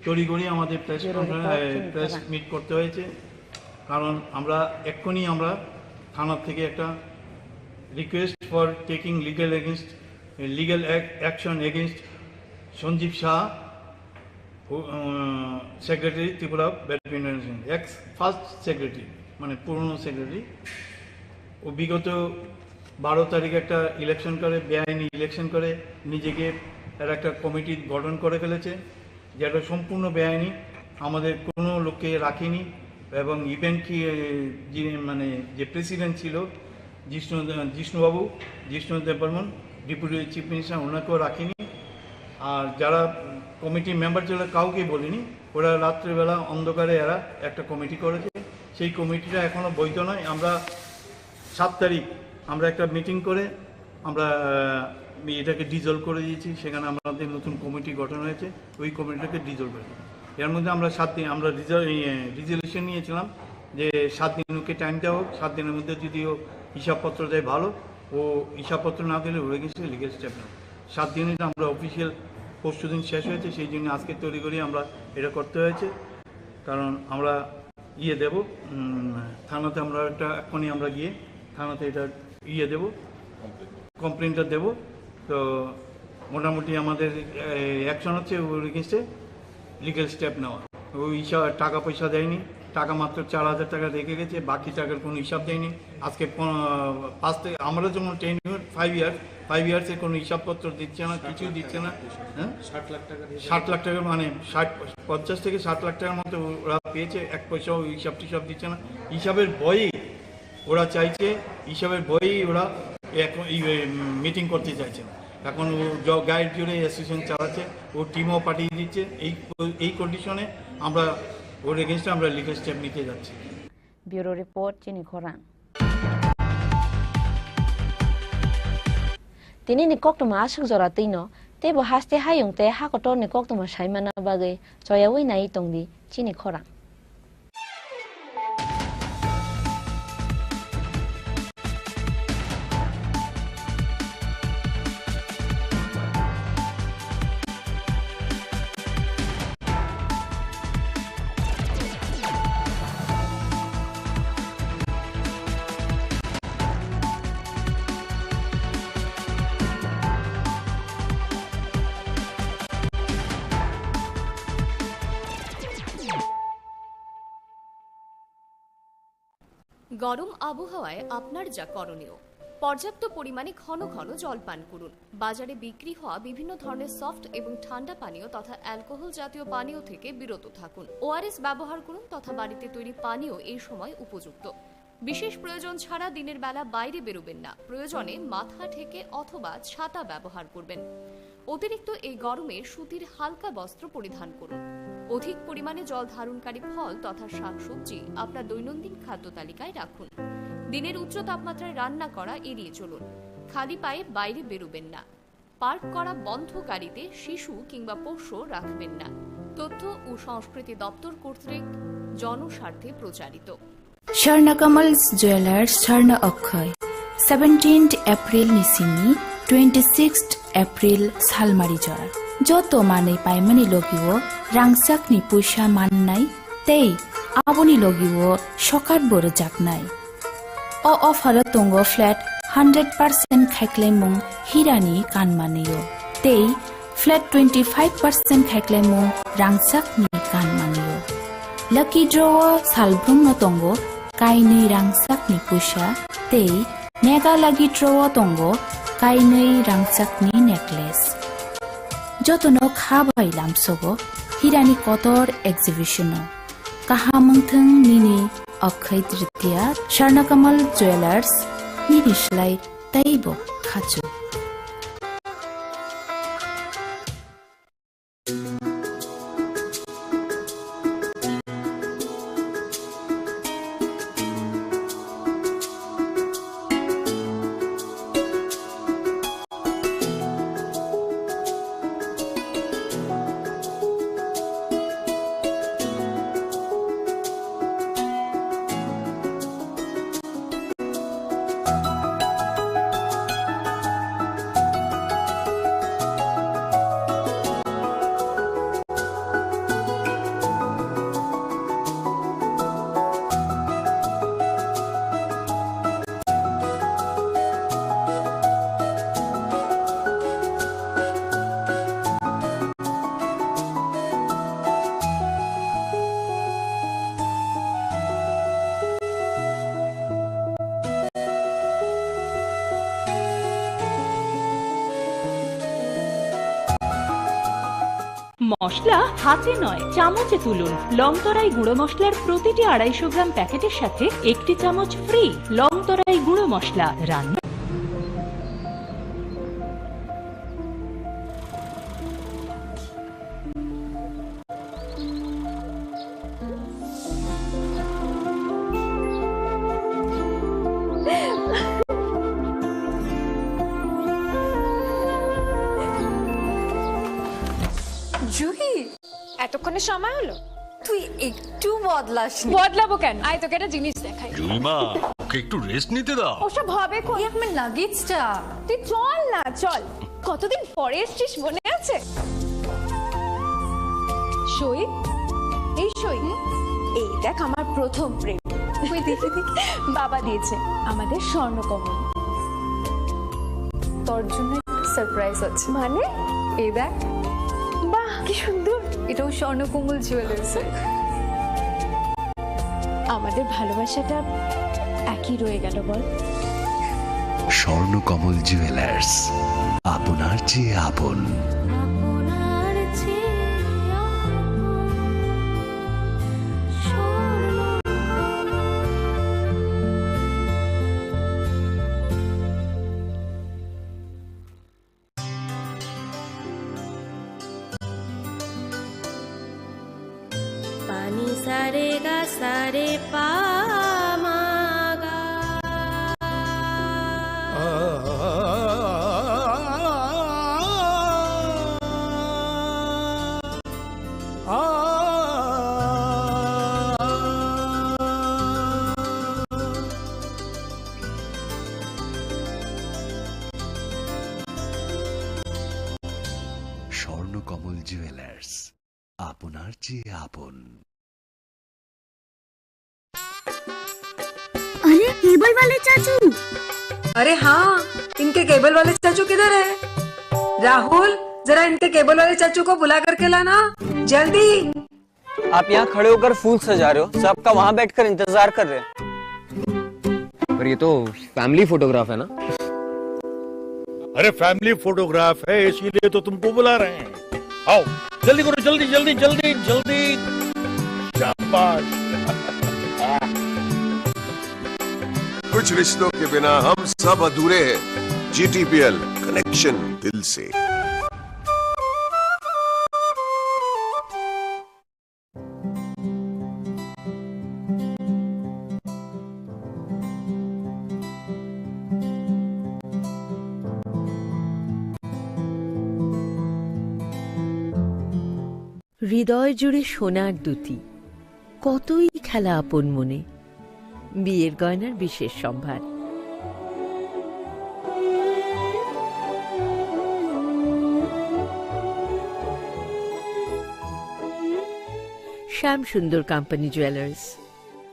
তড়িঘড়ি আমাদের press conference press meet করতে হয়েছে, কারণ আমরা এক্ষুনি আমরা থানা থেকে একটা request for taking legal against legal action against Sanjeev Shah, secretary Tripura badminton, ex first secretary, মানে পুরনো সেক্রেটারি। ও বিগত বারো তারিখ একটা ইলেকশন করে, বেআইনি ইলেকশন করে, নিজেকে এর একটা কমিটি গঠন করে ফেলেছে, যেটা সম্পূর্ণ বেআইনি। আমাদের কোনো লোককে রাখেনি এবং ইভেন কি, এ, যে, মানে, যে প্রেসিডেন্ট ছিল জিষ্ণু, জিষ্ণুবাবু, জিষ্ণু দেববর্মন, ডেপুটি চিফ মিনিস্টার, ওনাকেও রাখেনি। আর যারা কমিটির মেম্বার ছিল, কাউকেই বলেনি। ওরা রাত্রেবেলা অন্ধকারে এরা একটা কমিটি করেছে। সেই কমিটিটা এখনো বৈধ নয়। আমরা সাত তারিখ আমরা একটা মিটিং করে আমরা, আহ, এটাকে ডিজলভ করে দিয়েছি। সেখানে আমাদের নতুন কমিটি গঠন হয়েছে, ওই কমিটিটাকে ডিজলভ করে দিয়েছি। এর মধ্যে আমরা সাত দিন, আমরা রিজল-, এই, এ, রেজুলিউশন নিয়েছিলাম যে সাত দিন ওকে টাইম দেওয়া হোক, সাত দিনের মধ্যে যদি ও হিসাবপত্র দেয় ভালো, ও হিসাবপত্র না দিলে ওর এগেইনস্টে লিগ্যাল স্টেপ নেব। সাত দিনে তো আমরা অফিসিয়াল পরশু দিন শেষ হয়েছে, সেই জন্য আজকে তড়িঘড়ি আমরা এটা করতে হয়েছে, কারণ আমরা ইয়ে দেব, উম, থানাতে আমরা একটা, এক্ষুনি আমরা গিয়ে থানাতে এটা ইয়ে দেব, কমপ্লেনটা দেব। তো মোটামুটি আমাদের অ্যাকশন হচ্ছে ওর এগেনস্টে লিগ্যাল স্টেপ নেওয়া। ওই হিসা-, টাকা পয়সা দেয়নি, টাকা মাত্র চার হাজার টাকা রেখে গেছে, বাকি টাকার কোনো হিসাব দেয়নি। আজকে পন-, পাঁচ থেকে, আমরা যেমন ten year, five year, five ইয়ার্সের কোনো হিসাবপত্র দিচ্ছে না, কিছুই দিচ্ছে না। হ্যাঁ, ষাট লাখ টাকা মানে ষাট, পঞ্চাশ থেকে ষাট লাখ টাকার মতো ওরা পেয়েছে, এক পয়সাও হিসাব টিসাব দিচ্ছে না। হিসাবের বই ওরা চাইছে, হিসাবের বই ওরা এখন মিটিং করতে চাইছে না। এখন ও জ-, গায়ের জোরে অ্যাসোসিয়েশন চালাচ্ছে, ও টিমও পাঠিয়ে দিচ্ছে। এই, এই কন্ডিশনে আমরা ওর এগেনস্টে আমরা লিগ্যাল স্টেপ নিতে যাচ্ছি। Bureau report, Chini Khorang. Tini ni koktwma aswk jora twino, teibo haste hayung tei hakotor ni koktwma saimana bagwi choyawi nai tongdi Chini Khorang. গরম আবহাওয়ায় আপনার যা করণীয়, পর্যাপ্ত পরিমাণে ঘন ঘন জল পান করুন। বাজারে বিক্রি হওয়া বিভিন্ন ধরনের সফট এবং ঠান্ডা পানীয় তথা অ্যালকোহল জাতীয় পানীয় থেকে বিরত থাকুন। ওআরএস ব্যবহার করুন তথা বাড়িতে তৈরি পানীয় এই সময় উপযুক্ত। বিশেষ প্রয়োজন ছাড়া দিনের বেলা বাইরে বেরোবেন না। প্রয়োজনে মাথা ঢেকে অথবা ছাতা ব্যবহার করবেন। অতিরিক্ত এই গরমে সুতির হালকা বস্ত্র পরিধান করুন। অধিক পরিমাণে জল ধারণকারী ফল তথা শাকসবজি আপনার দৈনন্দিন খাদ্য তালিকায় রাখুন। দিনের উচ্চ তাপমাত্রায় রান্না করা এড়িয়ে চলুন। খালি পায়ে বাইরে বেরোবেন না। পার্ক করা বন্ধ গাড়িতে শিশু কিংবা পোষ্য রাখবেন না। তথ্য ও সংস্কৃতি দপ্তর কর্তৃক জনস্বার্থে প্রচারিত। Swarna Kamal Jewelers, Swarna Akshay, seventeenth April ni simi twenty-sixth April salmari jora. Joto manwi paimani logio rangchakni puisa mannai tei aboni logio sokat bo rwjaknai. O offer o tongo flat hundred percent khaiklaimung hirani kanmanio tei flat twenty-five percent khaiklaimung rangchakni kanmanio. Lucky draw o salbrumno tongo kainwi rangchakni puisa tei mega lucky draw o tongo kainwi rangchakni necklace. Jotono kha bai lamsogo hirani kotor exhibition o. Kaham wngthwng nini Akshay Tritiya, Swarna Kamal Jewelers, nini slai teibo khachu. মশলা হাতে নয়, চামচে তুলুন। লং তরাই গুঁড়ো মশলার প্রতিটি আড়াইশো গ্রাম প্যাকেটের সাথে একটি চামচ ফ্রি। লং তরাই গুঁড়ো মশলা রান্না। জুহি, এতক্ষণে সময় হলো? তুই একটু বদলাসনি। বদলাবো কেন? আয়, তোকে একটা জিনিস দেখাই। জুইমা, ওকে একটু রেস্ট নিতে দাও। ওসব হবে কই? এই আমার লাগেজটা। তুই চল না, চল। কতদিন পরে এসছিস, মনে আছে? সই, এই সই। এই দেখ আমার প্রথম প্রেম। ওই দেখি দেখি, বাবা দিয়েছে আমাদের স্বর্ণকমল। তোর জন্য একটা সারপ্রাইজ আছে। মানে? এই দেখ। বাহ, কি সুন্দর। এটাও স্বর্ণকমল জুয়েলার্স। আমাদের ভালোবাসাটা একই রয়ে গেল, বল? স্বর্ণকমল জুয়েলার্স, আপনার চেয়ে আপন। Pani sare ga sare pa ma ga. Swarnakamal jewellers, আপনার চেয়ে আপন। अरे, केबल वाले चाचू। अरे हाँ, इनके केबल वाले चाचू किधर है? राहुल, जरा इनके केबल वाले चाचू को बुला करके लाना, जल्दी। आप यहाँ खड़े होकर फूल सजा रहे हो, सबका वहाँ बैठकर इंतजार कर रहे हैं। पर ये तो फैमिली फोटोग्राफ है ना? अरे, फैमिली फोटोग्राफ है, इसीलिए तो तुमको बुला रहे हैं। आओ, जल्दी करो, जल्दी, जल्दी, जल्दी, जल्दी। शाबाश। कुछ रिश्तों के बिना हम सब अधूरे हैं। जीटीपीएल, कनेक्शन दिल से। হৃদয় জুড়ে সোনার দুতি, কতই খেলা আপন মনে। বিয়ের গয়নার বিশেষ সম্ভার। শ্যাম সুন্দর কোম্পানি জুয়েলার্স,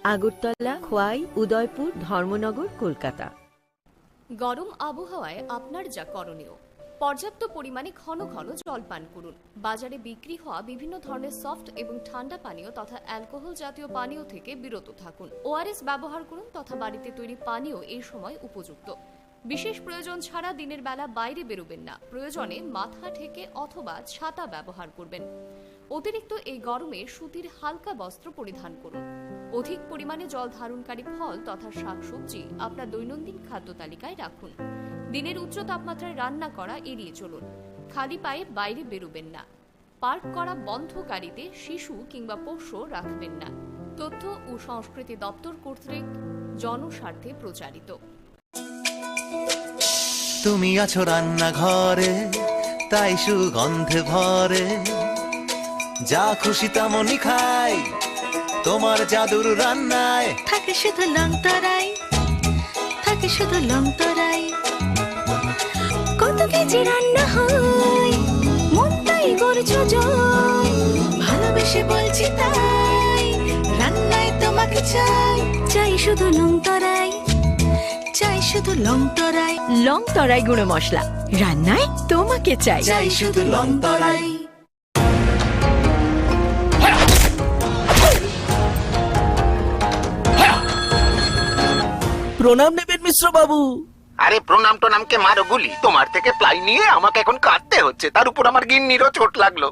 আগরতলা, খোয়াই, উদয়পুর, ধর্মনগর, কলকাতা। গরম আবহাওয়ায় আপনার যা করণীয়, পর্যাপ্ত পরিমাণে ঘন ঘন জল পান করুন। বাজারে বিক্রি হওয়া বিভিন্ন ধরনের সফট এবং ঠান্ডা পানীয় তথা অ্যালকোহল জাতীয় পানীয় থেকে বিরত থাকুন। ওআরএস ব্যবহার করুন তথা বাড়িতে তৈরি পানীয় এই সময় উপযুক্ত। বিশেষ প্রয়োজন ছাড়া দিনের বেলা বাইরে বেরোবেন না। প্রয়োজনে মাথা ঢেকে অথবা ছাতা ব্যবহার করবেন। অতিরিক্ত এই গরমে সুতির হালকা বস্ত্র পরিধান করুন। অধিক পরিমাণে জল ধারণকারী ফল তথা শাকসবজি আপনার দৈনন্দিন খাদ্য তালিকায় রাখুন। দিনের উচ্চ তাপমাত্রায় রান্না করা এড়িয়ে চলুন। খালি পায়ে বাইরে বেরোবেন না। পার্ক করা বন্ধ গাড়িতে শিশু কিংবা পোষ্য রাখবেন না। তথ্য ও সংস্কৃতি দপ্তর কর্তৃক জনস্বার্থে প্রচারিত। তুমি আছো রান্নাঘরে, তাই সুগন্ধে ভরে। যা খুশি তেমনই খাই, তোমার জাদুর রান্নায়। থাকে শুধু লং তরাই, থাকে শুধু লং তরাই। কত কেজি রান্না হয়, মনটাই গড়েছ জয়। ভালোবেসে বলছি তাই, রান্নায় তোমাকে চাই। চাই শুধু লং তরাই, চাই শুধু লং তরাই। লং তরাই গুঁড়ো মশলা, রান্নায় তোমাকে চাই। চাই শুধু লং তরাই। প্রণাম নেবেন মিশ্র বাবু। আরে, প্রণাম টোনামকে মারো গুলি, তোমার থেকে প্লাই নিয়ে আমাকে এখন কাঁদতে হচ্ছে, তার উপর আমার গিন্নিরও চোট লাগলো।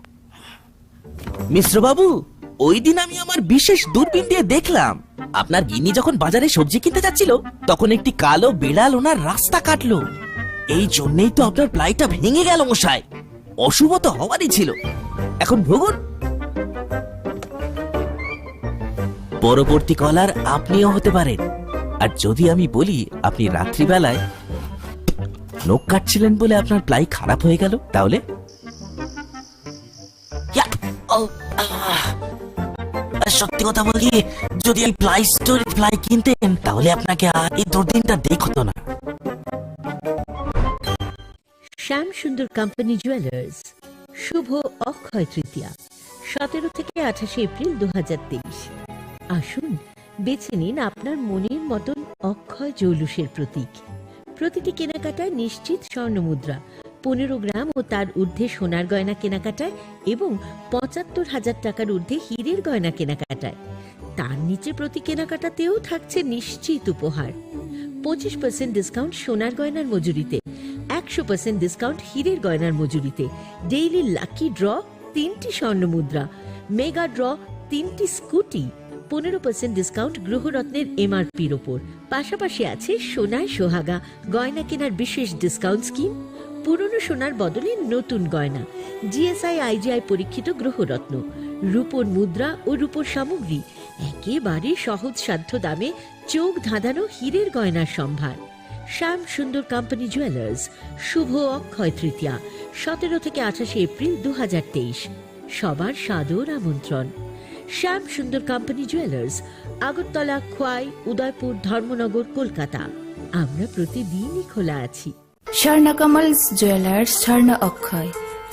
মিশ্র বাবু, ওই দিন আমি আমার বিশেষ দূরবীন দিয়ে দেখলাম, আপনার গিন্নি যখন বাজারে সবজি কিনতে যাচ্ছিল, তখন একটি কালো বিড়াল ওনার রাস্তা কাটলো। এই জন্যই তো আপনার প্লাইটা ভেঙে গেল মশাই। অশুভ তো হওয়ারই ছিল। এখন ভুগুন। পরবর্তী কলার আপনিও হতে পারেন। আর যদি আমি বলি আপনি রাত্রিবেলায় নখ কাটছিলেন বলে আপনার প্লাই খারাপ হয়ে গেল, তাহলে? ইয়া, ও, আহ। আর সত্যি কথা বলি, যদি এই প্লাই স্টোরে প্লাই কিনতেন, তাহলে আপনাকে আর এই দুর্দিনটা দেখতো না। শ্যাম সুন্দর কোম্পানি জুয়েলার্স, শুভ অক্ষয় তৃতীয়া, সতেরো থেকে আঠাশে এপ্রিল দু হাজার তেইশ। আসুন, বেছে নিন আপনার মনের মতন অক্ষয় জৌলুসের প্রতীক। প্রতিটি কেনাকাটায় নিশ্চিত স্বর্ণ মুদ্রা, পনেরো গ্রাম ও তার ঊর্ধ্বে সোনার গয়না কেনাকাটায় এবং পঁচাত্তর হাজার টাকার ঊর্ধ্বে হীরের গয়না কেনাকাটায়। তার নিচে প্রতি কেনাকাটাতেও থাকছে নিশ্চিত উপহার। পঁচিশ পার্সেন্ট ডিসকাউন্ট সোনার গয়নার মজুরিতে, একশো পার্সেন্ট ডিসকাউন্ট হীরের গয়নার মজুরিতে, ডেইলি লাকি ড্র তিনটি স্বর্ণ মুদ্রা, মেগা ড্র তিনটি স্কুটি, পনেরো পার্সেন্ট ডিসকাউন্ট গৃহরত্নের এমআরপির ওপর। পাশাপাশি আছে সোনায় সোহাগা গয়না কেনার বিশেষ ডিসকাউন্ট স্কিম, পুরনো সোনার বদলে নতুন গয়না, জিএসআই আইজিআই পরীক্ষিত গৃহরত্ন, রূপোর মুদ্রা ও রূপোর সামগ্রী, একেবারে সহজসাধ্য দামে চোখ ধাঁধানো হীরের গয়নার সম্ভার। শ্যাম সুন্দর কোম্পানি জুয়েলার্স, শুভ অক্ষয় তৃতীয়া, সতেরো থেকে আঠাশে এপ্রিল দু হাজার তেইশ। সবার সাদর আমন্ত্রণ। শ্যাম সুন্দর কোম্পানি জুয়েলার্স, আগরতলা, খোয়াই, উদয়পুর, ধর্মনগর, কলকাতা। আমরা প্রতিদিনই খোলা আছি। স্বর্ণ কমল জুয়েলার্স, স্বর্ণ অক্ষয়,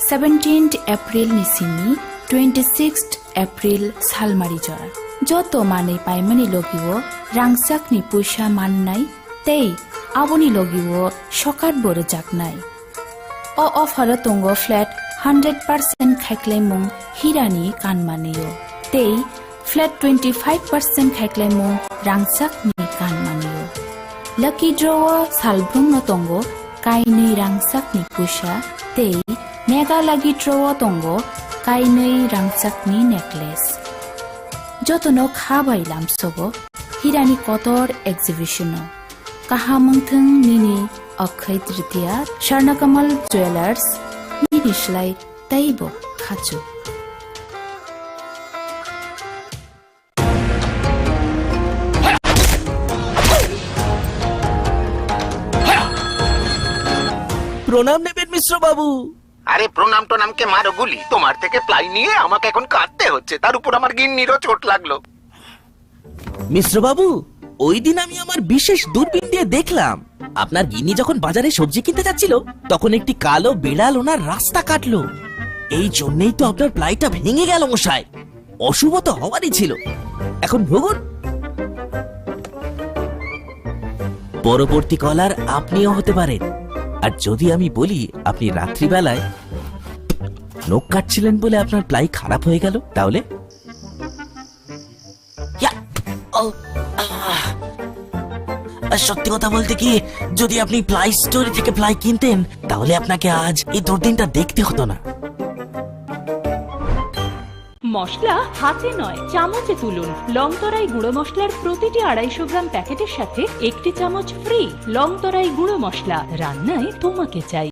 seventeenth April ni simi twenty sixth April salmari jora. Joto manwi paimani logio rangchakni puisa mannai tei aboni logio sokat bo rwjaknai. O offer o tongo flat hundred percent khaiklaimung hirani kanmanio tei flat twenty five percent khaiklaimung rangchakni kanmanio. Lucky draw o salbrumno tongo kainwi rangchakni puisa tei mega lucky draw o tongo kainwi rangchakni necklace. Jotono kha bai lamsogo hirani kotor exhibition o. Kaham wngthwng nini Akshaya Tritiya, Swarnakamal Jewellers, nini slai teibo khachu. প্রণাম নেবেন মিশ্র বাবু। আরে প্রণাম টনামকে মারো গুলি, তোমার থেকে প্লাই নিয়ে আমাকে এখন কাঁদতে হচ্ছে, তার উপর আমার গিন্নিরও চোট লাগলো। মিশ্র বাবু, ওই দিন আমি আমার বিশেষ দূরবীন দিয়ে দেখলাম, আপনার গিন্নি যখন বাজারে সবজি কিনতে যাচ্ছিল, তখন একটি কালো বিড়াল ওনার রাস্তা কাটলো। এই জন্যই তো আপনার প্লাইটা ভেঙে গেল মশাই। অশুভ তো হওয়ারই ছিল। এখন ভুগুন। পরবর্তী কলার আপনিও হতে পারেন। আর যদি আমি বলি আপনি রাত্রিবেলায় নখ কাটছিলেন বলে আপনার প্লাই খারাপ হয়ে গেল, তাহলে? ইয়া! ও! আহ! আর সত্যি কথা বলতে কি, যদি আপনি প্লাই স্টোর থেকে প্লাই কিনতেন, তাহলে আপনাকে আজ এই দুর্দিনটা দেখতে হতো না। মশলা হাতে নয়, চামচে তুলুন। লংতরাই গুঁড়ো মশলার প্রতিটি আড়াইশো গ্রাম প্যাকেটের সাথে একটি চামচ ফ্রি। লংতরাই গুঁড়ো মশলা, রান্নায় তোমাকে চাই।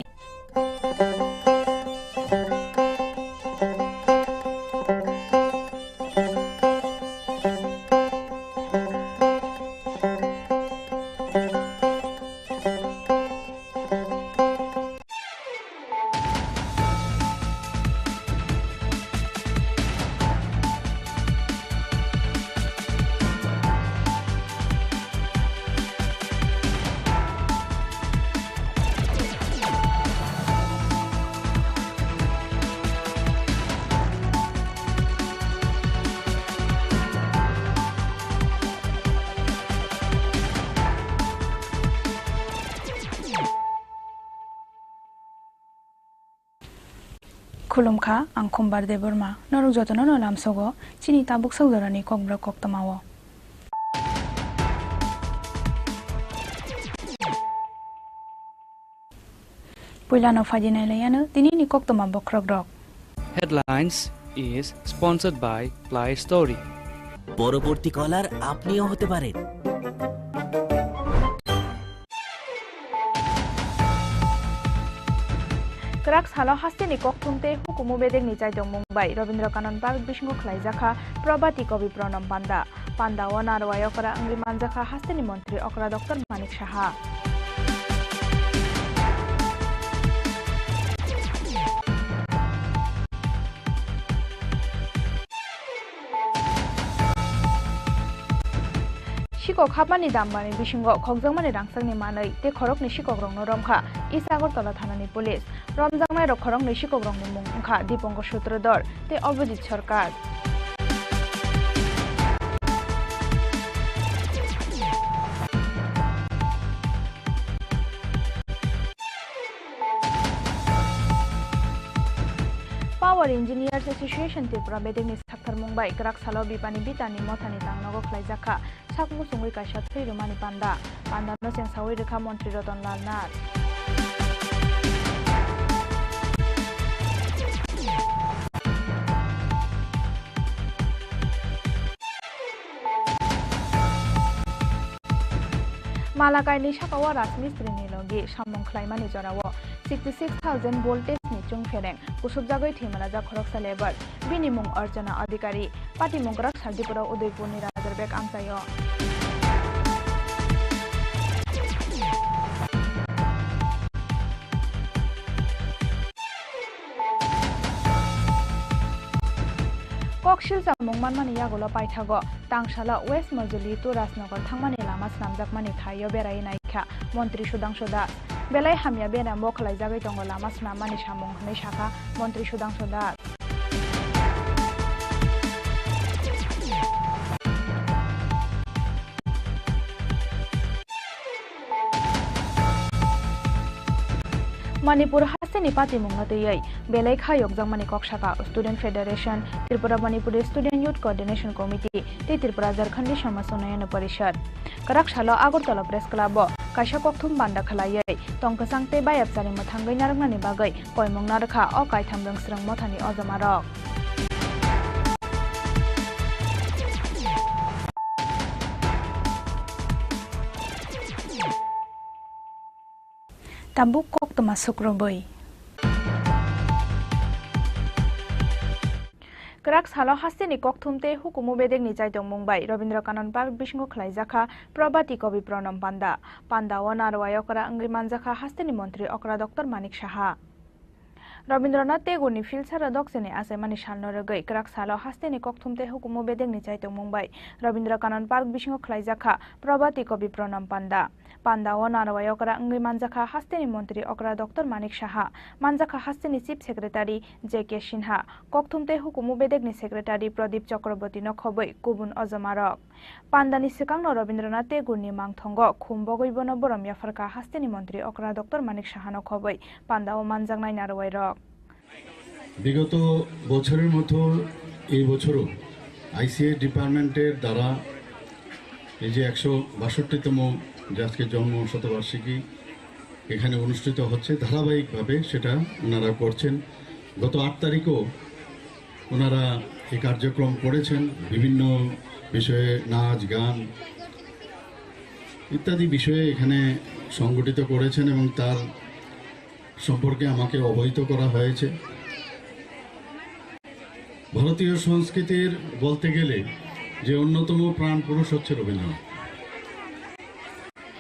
Khulumkha, ang Khumbar Debbarma. Norok jotono no lamsogo chini tabuk sak jorani kokborok koktwmao. Puilano phaidi nailaiyano tinini koktwma bokhorokrok. Headlines is sponsored by Play Story. পরবর্তী কলার আপনিও হতে পারেন। Kwrak salo hasteni kokthum tei hukumu bedekni chaitongmung bai Rabindra Kanan Park bisingo khlaijakha Prabhati Kavi Pranam Panda. Panda o narwai okra wngwi manjakha hasteni montri okra Doctor Manik Saha. Sikok hapmani dambani bisingo khokjakmani rangchakni manwi tei khoroknwi sikokrokno romkha East Agartala thanani police. Romjaknairok khoroknwi sikokrokni mung wngkha Dipankar Sutradhar tei Abhijit Sarkar. Power Engineers Association Tripura bedekni saktharmung bai kwrak salo Bipani Bitani mothani tangnogo khlaijak kha sak muchungwi kaisa thwi rwmani panda. Pandano chengsawi rwkha Montri Ratan Lal Nath. Malakaini sakao rajmistrini logi samung khlaimani jorao sixty six thousand voltage ni chwngphereng kusubjagwi thwimanajak khoroksa labour, bini mung Archana Adhikari. Patimung kwrak Santipura Udaipurni Rajarebek amchaio. Kok silsa mung manmani yagulo paithago tangsalo West Majuli to Rajnagar thangmani lama swnamjakmani thaio berai naikha Montri Sudhangshu Das. Belai hamya bera bo khwlaijagwi tongo lama swnammani samung hwnwi sakha Montri Sudhangshu Das. Manipur hasteni patimungno twiwi belai kha yokjakmani kok sakha Student Federation, Tripura Manipuri Student Youth Coordination Committee tei Tripura Jharkhandi Samaj Unnayan Parishad. Kwrak salo Agartala Press Club o kaisa kokthum panda khwlaiwi tongkwchang tei bayapchari mwthangwi narwknani bagwi koimung narwkha o kaitham rwngsrwng mothani ojomarok. Tabuk koktwma sukrubwi. Kwrak salo hasteni kokthum tei hukumu bedekni chaitongmung bai Rabindra Kanan Park bisingo khwlaijakha Probati Kobi Pranam Panda. Panda o narwai okra wngwi manjakha hasteni montri okra Doctor Manik Saha. Rabindranath Tagoreni philsara dokcheni achaimani salno rwgwi kwrak salo hasteni kokthum tei hukumu bedekni chaitongmung bai Rabindra Kanan Park bisingo khwlaijakha Probati Kobi Pranam Panda. Panda o narwai okra wngwi manjakha hasteni montri okra Doctor Manik Saha, manjakha hasteni Chief Secretary J K Sinha, kokthum tei hukumu bedekni Secretary Pradip Chakraborty no khobwi kubun ojomarok. Pandani swkangno Rabindranath Tagoreni mangthongo khum bogwi bono borom yapharkha hasteni montri okra Doctor Manik Sahano khobwi pandao manjaknai narwai rok. বিগত বছরের মতো এই বছরও আইসিএ ডিপার্টমেন্টের দ্বারা এই যে একশো বাষট্টিতম যে আজকে জন্ম শতবার্ষিকী এখানে অনুষ্ঠিত হচ্ছে, ধারাবাহিকভাবে সেটা ওনারা করছেন। গত আট তারিখও ওনারা এই কার্যক্রম করেছেন, বিভিন্ন বিষয়ে নাচ, গান ইত্যাদি বিষয়ে এখানে সংগঠিত করেছেন এবং তার সম্পর্কে আমাকে অবহিত করা হয়েছে। ভারতীয় সংস্কৃতির বলতে গেলে যে অন্যতম প্রাণ পুরুষ হচ্ছে রবীন্দ্রনাথ।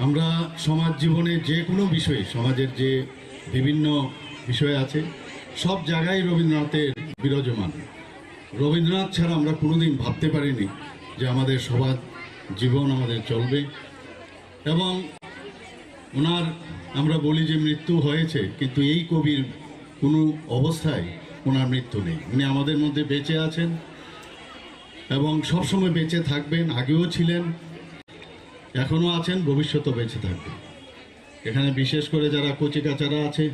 আমরা সমাজ জীবনে যে কোনো বিষয়ে, সমাজের যে বিভিন্ন বিষয় আছে, সব জায়গায় রবীন্দ্রনাথের বিরাজমান। রবীন্দ্রনাথ ছাড়া আমরা কোনোদিন ভাবতে পারিনি যে আমাদের সমাজ জীবন আমাদের চলবে। এবং ওনার, আমরা বলি যে মৃত্যু হয়েছে, কিন্তু এই কবির কোনো অবস্থায় ওনার মৃত্যু নেই। উনি আমাদের মধ্যে বেঁচে আছেন এবং সবসময় বেঁচে থাকবেন। আগেও ছিলেন, এখনও আছেন, ভবিষ্যতেও বেঁচে থাকবেন। এখানে বিশেষ করে যারা কচিকাচারা আছে,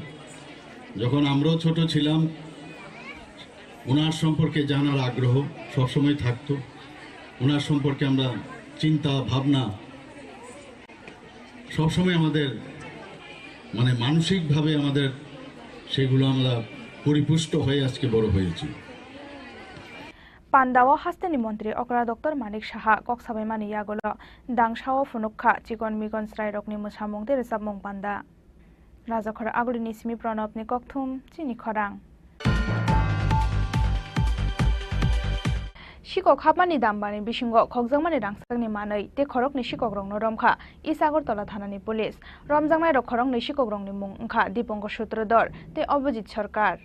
যখন আমরাও ছোট ছিলাম, ওনার সম্পর্কে জানার আগ্রহ সবসময় থাকতো। ওনার সম্পর্কে আমরা চিন্তা ভাবনা সবসময় আমাদের, মানে, মানসিকভাবে আমাদের সেগুলো আমরা পরিপুষ্ট হয়ে আজকে বড় হয়েছি। Pandao hasteni montri okra Doctor Manik Saha kok sabaimani yagulo dangsao phunuk kha chikon mikon chwrairokni mwsamung tei rwchapmung panda. Rajakhor Agulini simi Pranabni kokthum chini khorang. Sikok hapmani dambani bisingo khokjakmani rangchakni manwi tei khoroknwi sikokrokno romkha East Agartala thanani police. Romjaknairok khoroknwi sikokrokni mung wngkha Dipankar Sutradhar tei Abhijit Sarkar.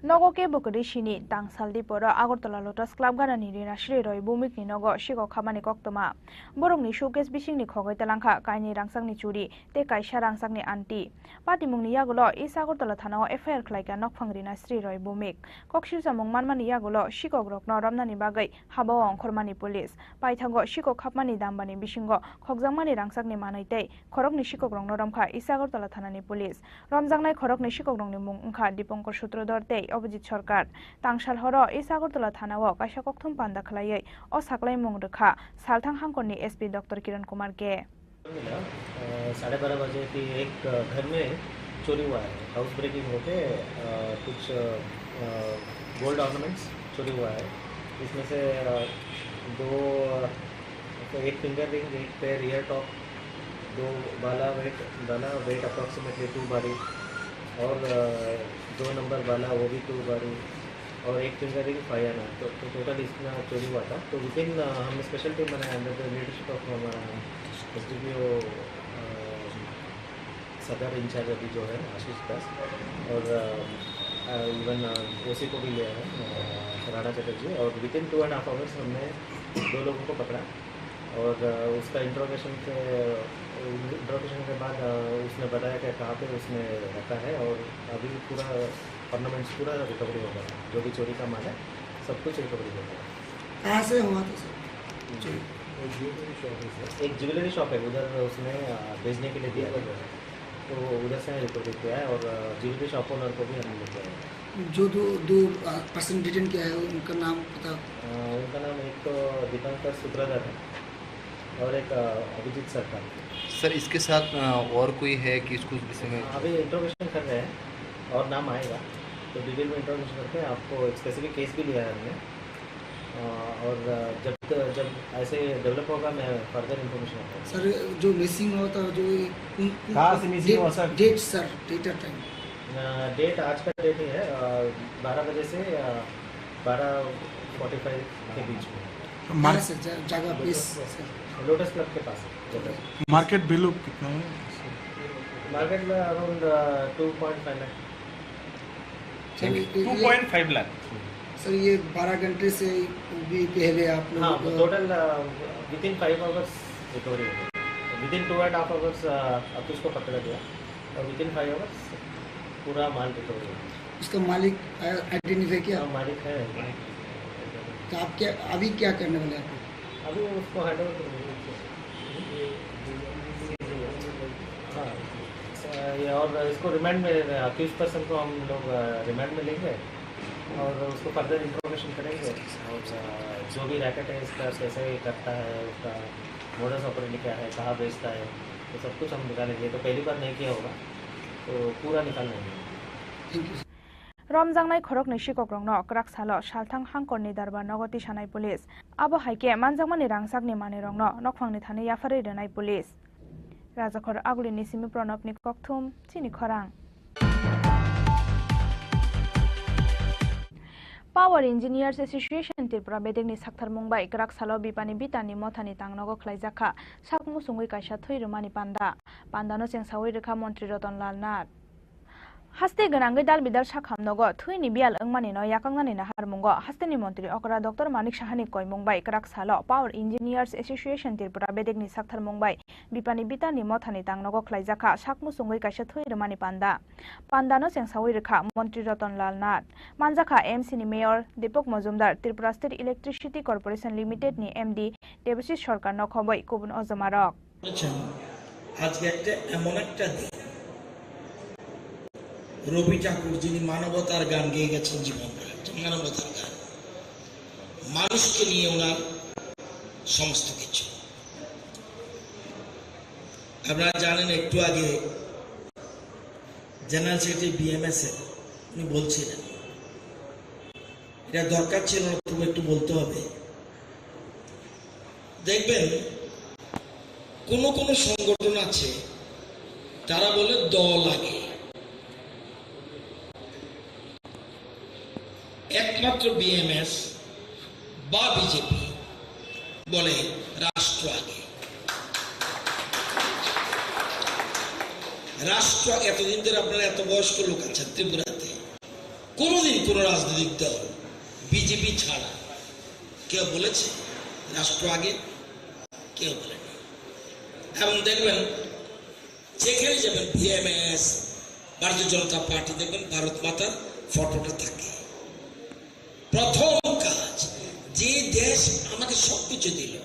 Nogo kebo kwrwi sini, tangsal diporo Agartala Lotus Club ganani Rina Sri Roy Bhumikni nogo sikok hapmani koktwma. Borokni suitcase bisingni khogwi talangkha kainwi rangchakni churi tei kaisa rangchakni anti. Patimungni yagulo East Agartala thanao F I R khlaikha nokphang Rina Sri Roy Bhumik. Koksilsamung manmani yagulo sikokrokno romnani bagwi habao ongkhormani police. Paithago sikok hapmani dambani bisingo khokjakmani rangchakni manwi tei khoroknwi sikokrokno romkha East Agartala thanani police. Romjaknai khoroknwi sikokrokni mung wngkha Dipankar Sutradhar tei Abhijit Sarkar. Tangsal horo East Agartala thanao kaisa kokthum panda khwlaiwi o saklaimung rwkha Salthang Hangkorni S P Doctor Kiran Kumar K. मिला, अ, साढ़े बारह बजे की एक, अ, घर में चोरी हुआ है। हाउस ब्रेकिंग होके, अ, कुछ, अ, गोल्ड ऑर्नामेंट्स चोरी हुआ है। इसमें से, अ, दो, अ, एक फिंगर रिंग, एक पेयर ईयर टॉप, दो बाला वेट, बाला वेट अप्रॉक्सीमेटली टू बारी और, अ, दो नंबर बाला, वो भी टू बारी और एक फिंगर रिंग फाइव आना। तो, तो टोटल इतना चोरी हुआ था। तो विदिन, अ, हम स्पेशल टीम बनाए under the leadership of हमारा एसडीपीओ, अ, सदर इंचार्ज अभी जो है आशीष दास और, अ, अ, इवन, अ, ओसी को भी लिया है, अ, राणा चटर्जी। और within two and half hours हमने दो लोगों को पकड़ा। और, अ, उसका इंट्रोगेशन के, इंट्रोगेशन के बाद, अ, उसने बताया कि कहाँ पे उसने रखा है और अभी पूरा ऑर्नामेंट्स पूरा रिकवरी हो गया, जो भी चोरी का माल है, सब कुछ रिकवरी हो गया। कहाँ से हुआ था सर? चोरी? एक ज्वेलरी शॉप है सर। एक ज्वेलरी शॉप है, उधर उसने, अ, बेचने के लिए दिया था। तो उधर से रिकवरी किया है और, अ, ज्वेलरी शॉप ओनर को भी हमने लेके आए हैं। जो दो, दो, अ, पर्सन डिटेन किया है, उनका नाम पता? अ, उनका नाम एक तो दीपंकर सूत्रधर है और एक, अ, अभिजीत सरकार। सर, इसके साथ, अ, और कोई है कि इसको इस विषय में? अभी इंट्रोगेशन कर रहे हैं और नाम आएगा, तो डिटेल में इंट्रोगेशन करके आपको एक स्पेसिफिक केस भी लिया है हमने। अ, और, अ, जब, जब ऐसे डेवलप होगा, मैं फर्दर इंफॉर्मेशन आपको। सर, जो मिसिंग हुआ था, जो ये उन, उन कहाँ से मिसिंग डेट, हुआ, सर? डेट, सर, डेट और टाइम। अ, डेट आज का डेट ही है, अ, बारह बजे से, अ, बारह फ़ोर्टी फ़ाइव के बीच में। तो मार- कहाँ से जा-, जगह प्लेस, सर? लोटस क्लब के पास है, लोटस। मार्केट वैल्यू कितना है? मार्केट में अराउंड, अ, two point five lakh. Sir, ये, ये, two point five lakh. Sir, ये बारह घंटे से भी पहले आप लोग हाँ, का टोटल, अ, विदिन फ़ाइव आवर्स रिकवरी हो गई। Within two and half hours, अ, अक्यूज को पकड़ा गया और विदिन फ़ाइव आवर्स पूरा माल रिकवरी हो गया। इसका मालिक, अ, आइडेंटिफाई किया? हाँ, मालिक है। तो आप क्या, अभी क्या करने वाले हैं आप लोग? अभी उसको हैंड ओवर कर देंगे। हाँ, अ, ये और इसको रिमांड में, अक्यूज पर्सन को हम लोग, अ, रिमांड में लेंगे और उसको फर्दर इंट्रोगेशन करेंगे और, अ, जो भी रैकेट है इसका, कैसे करता है, उसका मोडस ऑपरेंडी क्या है, कहाँ बेचता है, तो सब कुछ हम निकालेंगे। ये तो पहली बार नहीं किया होगा, तो पूरा निकाल लेंगे। Romjaknai khoroknwi sikokrokno kwrak salo Salthang Hangkorni Darbar nogo tisanai police. Abo hai khe manjakmani rangchakni manwirokno nokphangni thani yapharwi rwnai police. Rajakhor Agulini simi Pranobni kokthum, chini khorang. Power Engineers Association Tripura bedekni saktharmung bai kwrak salo Bipani Bitani Mothani tangnogo khlaijak kha sak muchungwi kaisa thwi rwmani panda. Pandano chengsawi rwkha Montri Ratan Lal Nath. Haste gwnangwi dal bidal sakham nogo thwini biyal wngmani no yakaknani naharmungo hasteni montri okra Doctor Manik Sahani koimung bai kwrak salo Power Engineers Association Tripura bedekni saktharmung bai Bipani Bitani Mothani tangnogo khlaijakha sak muchungwi kaisa thwi rwmani panda. Pandano chengsawi rwkha Montri Ratan Lal Nath, manjakha M C ni Mayor Deepak Majumdar, Tripura State Electricity Corporation Limited ni M D Debashish Sarkar no khobwi kubun ojomarok. বলেছেন, আজকে একটা এমন একটা দিন, রবি ঠাকুর যিনি মানবতার গান গেয়ে গেছেন জীবনটা, একটা মানবতার গান, মানুষকে নিয়ে ওনার সমস্ত কিছু। আপনারা জানেন, একটু আগে জেনারেল সেক্রেটারি বিএমএস এর উনি বলছিলেন, এটা দরকার ছিল না, তবু একটু বলতে হবে। দেখবেন, কোনো কোনো সংগঠন আছে, তারা বলে দল আগে, একমাত্র বিএমএস বা বিজেপি বলে রাষ্ট্র আগে। রাষ্ট্র আগে, এতদিন ধরে আপনারা এত বয়স্ক লোক আছেন ত্রিপুরাতে, কোনোদিন কোনো রাজনৈতিক দল বিজেপি ছাড়া কেউ বলেছে রাষ্ট্র আগে? কেউ বলেনি। এবং দেখবেন, যেখানে যাবেন বিএমএস, ভারতীয় জনতা পার্টি, দেখবেন ভারত মাতার ফটোটা থাকে। প্রথম কাজ, যে দেশ আমাকে সবকিছু দিল,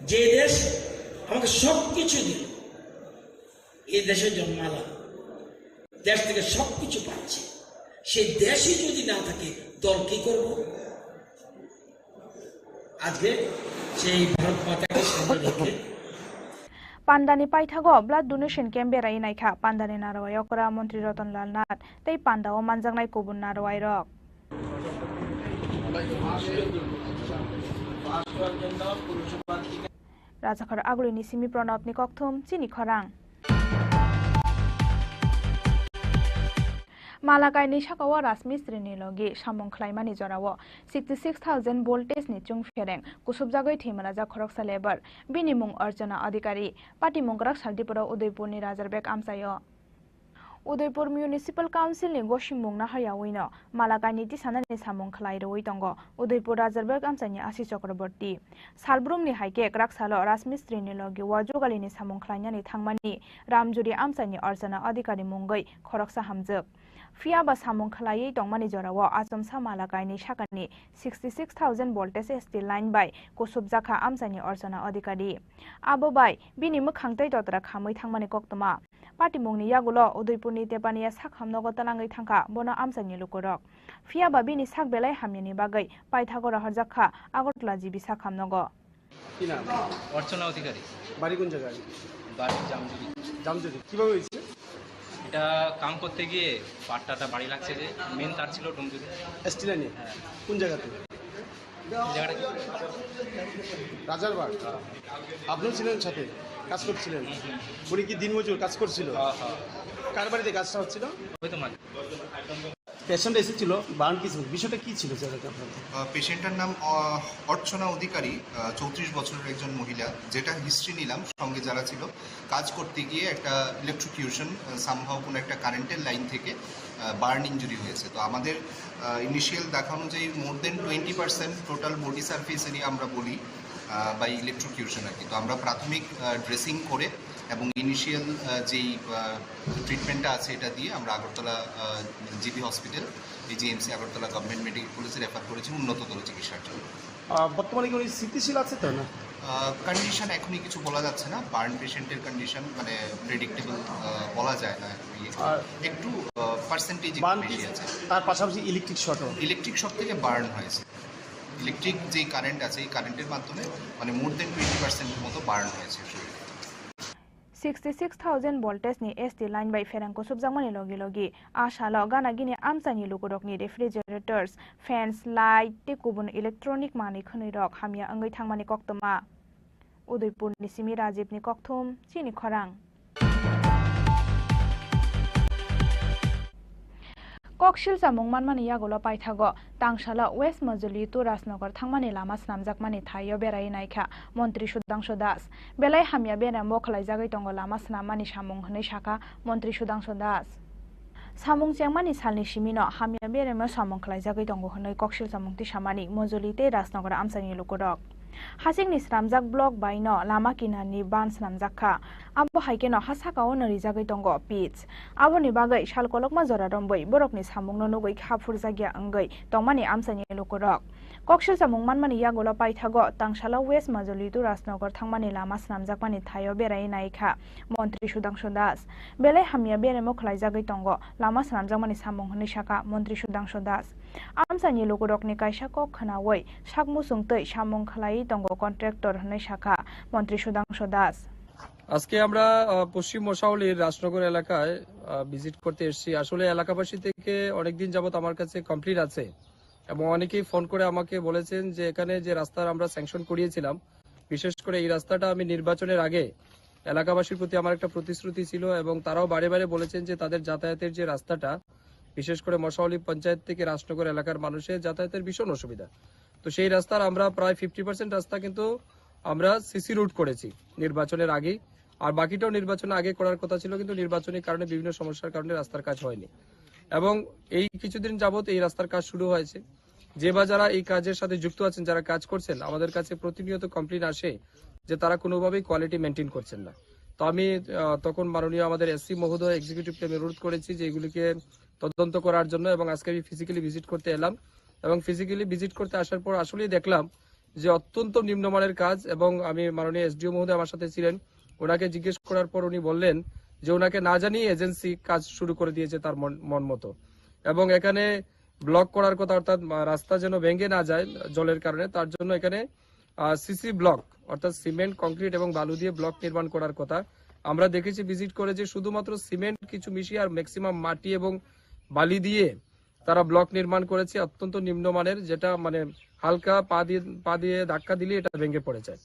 যে দেশ আমাকে সবকিছু দিল, এই দেশে জন্মালাম, দেশ থেকে সবকিছু পাচ্ছি, সেই দেশই যদি না থাকে, দল কি করব? আজকে সেই ভারত মাতাকে সামনে রেখে Pandani paithago blood donation camp berai naikha Pandani narwai okra Montri Ratan Lal Nath tei Panda o manjaknai kubun narwai rok. Rajakhor Agulini simi Pranabni kokthum chini khorang. Malakaini sakao Rajmistri ni logi samung khlaimani jorao sixty six thousand voltage ni chwngphereng kusubjagwi thwimanajak khoroksa labour, bini mung Archana Adhikari, patimung Kwraksal Tripura Udaipur ni Rajar Beg amchaio. Udaipur Municipal Council ni gosimung naharyawi no Malakaini tisanani samung khlai rwui tongo Udaipur Rajar Beg amchaini Ashish Chakraborty. Salbrumni hai khe Kwraksalo Rajmistri ni logi o jugalini samung khlainani thangmani Ramjuri amchaini Archana Adhikari mungwi khoroksa hamjwk. Phiya ba samung khlaiwi tongmani jorao achomsa Malakaini sakani sixty six thousand voltage S T line bai kusubjakha amchaini Archana Adhikari. Abo bai bini mwkhang tei totra khamwi thangmani koktwma. Patimungni yagulo Udaipurni Tepania sak hamnogo twlangwi thangkha bono amchaini lukurok. Phiya ba bini sak belai hamyani bagwi paithago rohorjakha Agartala G B sak hamnogo. কি নাম? অর্চনা অধিকারী। বাড়ি কোন জায়গায়? বাড়ি জামজুরি। জামজুরি। কিভাবে হয়েছে? এটা কাম করতে গিয়ে পাট্টাটা বাড়ি লাগছে, যে মেন তার ছিল ডোমজুরি। এসটি লাইনে? হ্যাঁ। কোন জায়গাতে? এই জায়গাটা কি? রাজারবাগ। আপনিও ছিলেন সাথে, কাজ করছিলেন? উনি কি দিনমজুর কাজ করছিল? হ্যাঁ, হ্যাঁ। কার বাড়িতে কাজটা হচ্ছিল? ওই তো মালিক। পেশেন্ট এসেছিল, বার্ন কিছু, বিষয়টা কি ছিল স্যার এটা আপনার? আহ, পেশেন্টটার নাম, আহ, অর্চনা অধিকারী, আহ, চৌত্রিশ বছরের একজন মহিলা, যেটা হিস্ট্রি নিলাম, সঙ্গে যারা ছিল, কাজ করতে গিয়ে একটা ইলেকট্রোকিউশন, আহ, সামহাও কোনো একটা কারেন্টের লাইন থেকে, আহ, বার্ন ইনজুরি হয়েছে। তো আমাদের, আহ, ইনিশিয়াল দেখা অনুযায়ী more than twenty percent total body surface area আমরা বলি, আহ, বাই ইলেকট্রোকিউশন আর কি। তো আমরা প্রাথমিক, আহ, ড্রেসিং করে এবং ইনিশিয়াল, আহ, যেই, আহ, ট্রিটমেন্টটা আছে, এটা দিয়ে আমরা আগরতলা, আহ, GB hospital, AGMC Agartala government medical কলেজে রেফার করেছি উন্নততর চিকিৎসার জন্য। আহ, বর্তমানে কি উনি স্থিতিশীল আছে তো না? আহ, কন্ডিশন এখনই কিছু বলা যাচ্ছে না। বার্ন পেশেন্টের কন্ডিশন মানে প্রেডিক্টেবল, আহ, বলা যায় না এখন ইয়ে। আর একটু, আহ, পার্সেন্টেজ একটু বার্ন কি বেশি আছে। তার পাশাপাশি ইলেকট্রিক শর্টও? ইলেকট্রিক শর্ট থেকে বার্ন হয়েছে। ইলেকট্রিক যে কারেন্ট আছে, এই কারেন্টের মাধ্যমে মানে মোর দেন টোয়েন্টি পার্সেন্ট মতো বার্ন হয়েছে শরীরে। Sixty six thousand voltage ni S T line bai pherang kusubjakmani logi logi a salo gana gini amchaini lukurokni refrigerators, fans, light tei kubun electronic manwi khwnwirok hamya wngwi thangmani koktwma. Udaipurni simi Rajibni kokthum chini khorang. Koksil samung manmani yagulo paithago Tangsala West Majuli to Rajnagar thangmani lama snamjakmani thaio berai naikha Montri Sudhangshu Das. Belai hamya beremo khwlaijagwi tongo lama snammani samung, hwnwi sakha Montri Sudhangshu Das. Samung chengmani salni simino hamya beremo samung khwlaijagwi tongo hwnwi koksil samung tisamani Majuli tei Rajnagar amchaini lukurok. Hasingni swnamjak block bai no lama kinarni ban swnamjak kha. Abo hai kheno ha sakao no rijagwi tongo pitch. Aboni bagwi sal kolokma jora rombwi borokni samungno nugwi kha phurjakya wngwi tongmani amchaini lukurok. Koksil samung manmani yagulo paithago Tangsala West Majuli to Rajnagar thangmani lama swnamjakmani thaio berai naikha Montri Sudhangshu Das. Belai hamya beremo khwlaijagwi tongo lama swnamjakmani samung, hwnwi sakha Montri Sudhangshu Das. Amchaini lukurokni kaisa kok khwnaui sak muchung twi samung khlaiwi tongo contractor, hwnwi sakha Montri Sudhangshu Das. আজকে আমরা, আহ, পশ্চিম মশাউলির রাজনগর এলাকায়, আহ, ভিজিট করতে এসেছি। আসলে এলাকাবাসী থেকে অনেকদিন যাবত আমার কাছে কমপ্লেইন আছে এবং অনেকেই ফোন করে আমাকে বলেছেন যে এখানে যে রাস্তার আমরা স্যাংশন করিয়েছিলাম, বিশেষ করে এই রাস্তাটা আমি নির্বাচনের আগে এলাকাবাসীর প্রতি আমার একটা প্রতিশ্রুতি ছিল এবং তারাও বারে বারে বলেছেন যে তাদের যাতায়াতের যে রাস্তাটা, বিশেষ করে মশাউলি পঞ্চায়েত থেকে রাজনগর এলাকার মানুষের যাতায়াতের ভীষণ অসুবিধা। তো সেই রাস্তার আমরা প্রায় ফিফটি পার্সেন্ট রাস্তা কিন্তু আমরা সিসি রোড করেছি নির্বাচনের আগেই, আর বাকিটাও নির্বাচনের আগে করার কথা ছিল, কিন্তু নির্বাচনী কারণে বিভিন্ন সমস্যার কারণে রাস্তার কাজ হয়নি। এবং এই কিছুদিন যাবত এই রাস্তার কাজ শুরু হয়েছে। যে বা যারা এই কাজের সাথে যুক্ত আছেন, যারা কাজ করছেন, আমাদের কাছে প্রতিনিয়ত কমপ্লেইন আসে যে তারা কোনোভাবেই কোয়ালিটি মেনটেন করছেন না। তো আমি, আহ, তখন মাননীয় আমাদের এসসি মহোদয়, এক্সিকিউটিভকে আমি অনুরোধ করেছি যে এগুলিকে তদন্ত করার জন্য, এবং আজকে আমি ফিজিক্যালি ভিজিট করতে এলাম এবং ফিজিক্যালি ভিজিট করতে আসার পর আসলেই দেখলাম যে অত্যন্ত নিম্নমানের কাজ। এবং আমি মাননীয় এসডিও মহোদয় আমার সাথে ছিলেন, ওনাকে জিজ্ঞেস করার পর উনি বললেন যে ওনাকে না জানিয়ে এজেন্সি কাজ শুরু করে দিয়েছে তার মন, মন মতো। এবং এখানে ব্লক করার কথা, অর্থাৎ আহ, রাস্তা যেন ভেঙে না যায় জলের কারণে, তার জন্য এখানে সিসি ব্লক, অর্থাৎ সিমেন্ট, কংক্রিট এবং বালু দিয়ে ব্লক নির্মাণ করার কথা। আমরা দেখেছি ভিজিট করে যে শুধুমাত্র সিমেন্ট কিছু মিশিয়ে আর ম্যাক্সিমাম মাটি এবং বালি দিয়ে তারা ব্লক নির্মাণ করেছে অত্যন্ত নিম্নমানের, যেটা মানে হালকা পা দিয়ে, পা দিয়ে ধাক্কা দিলে এটা ভেঙে পড়ে যায়।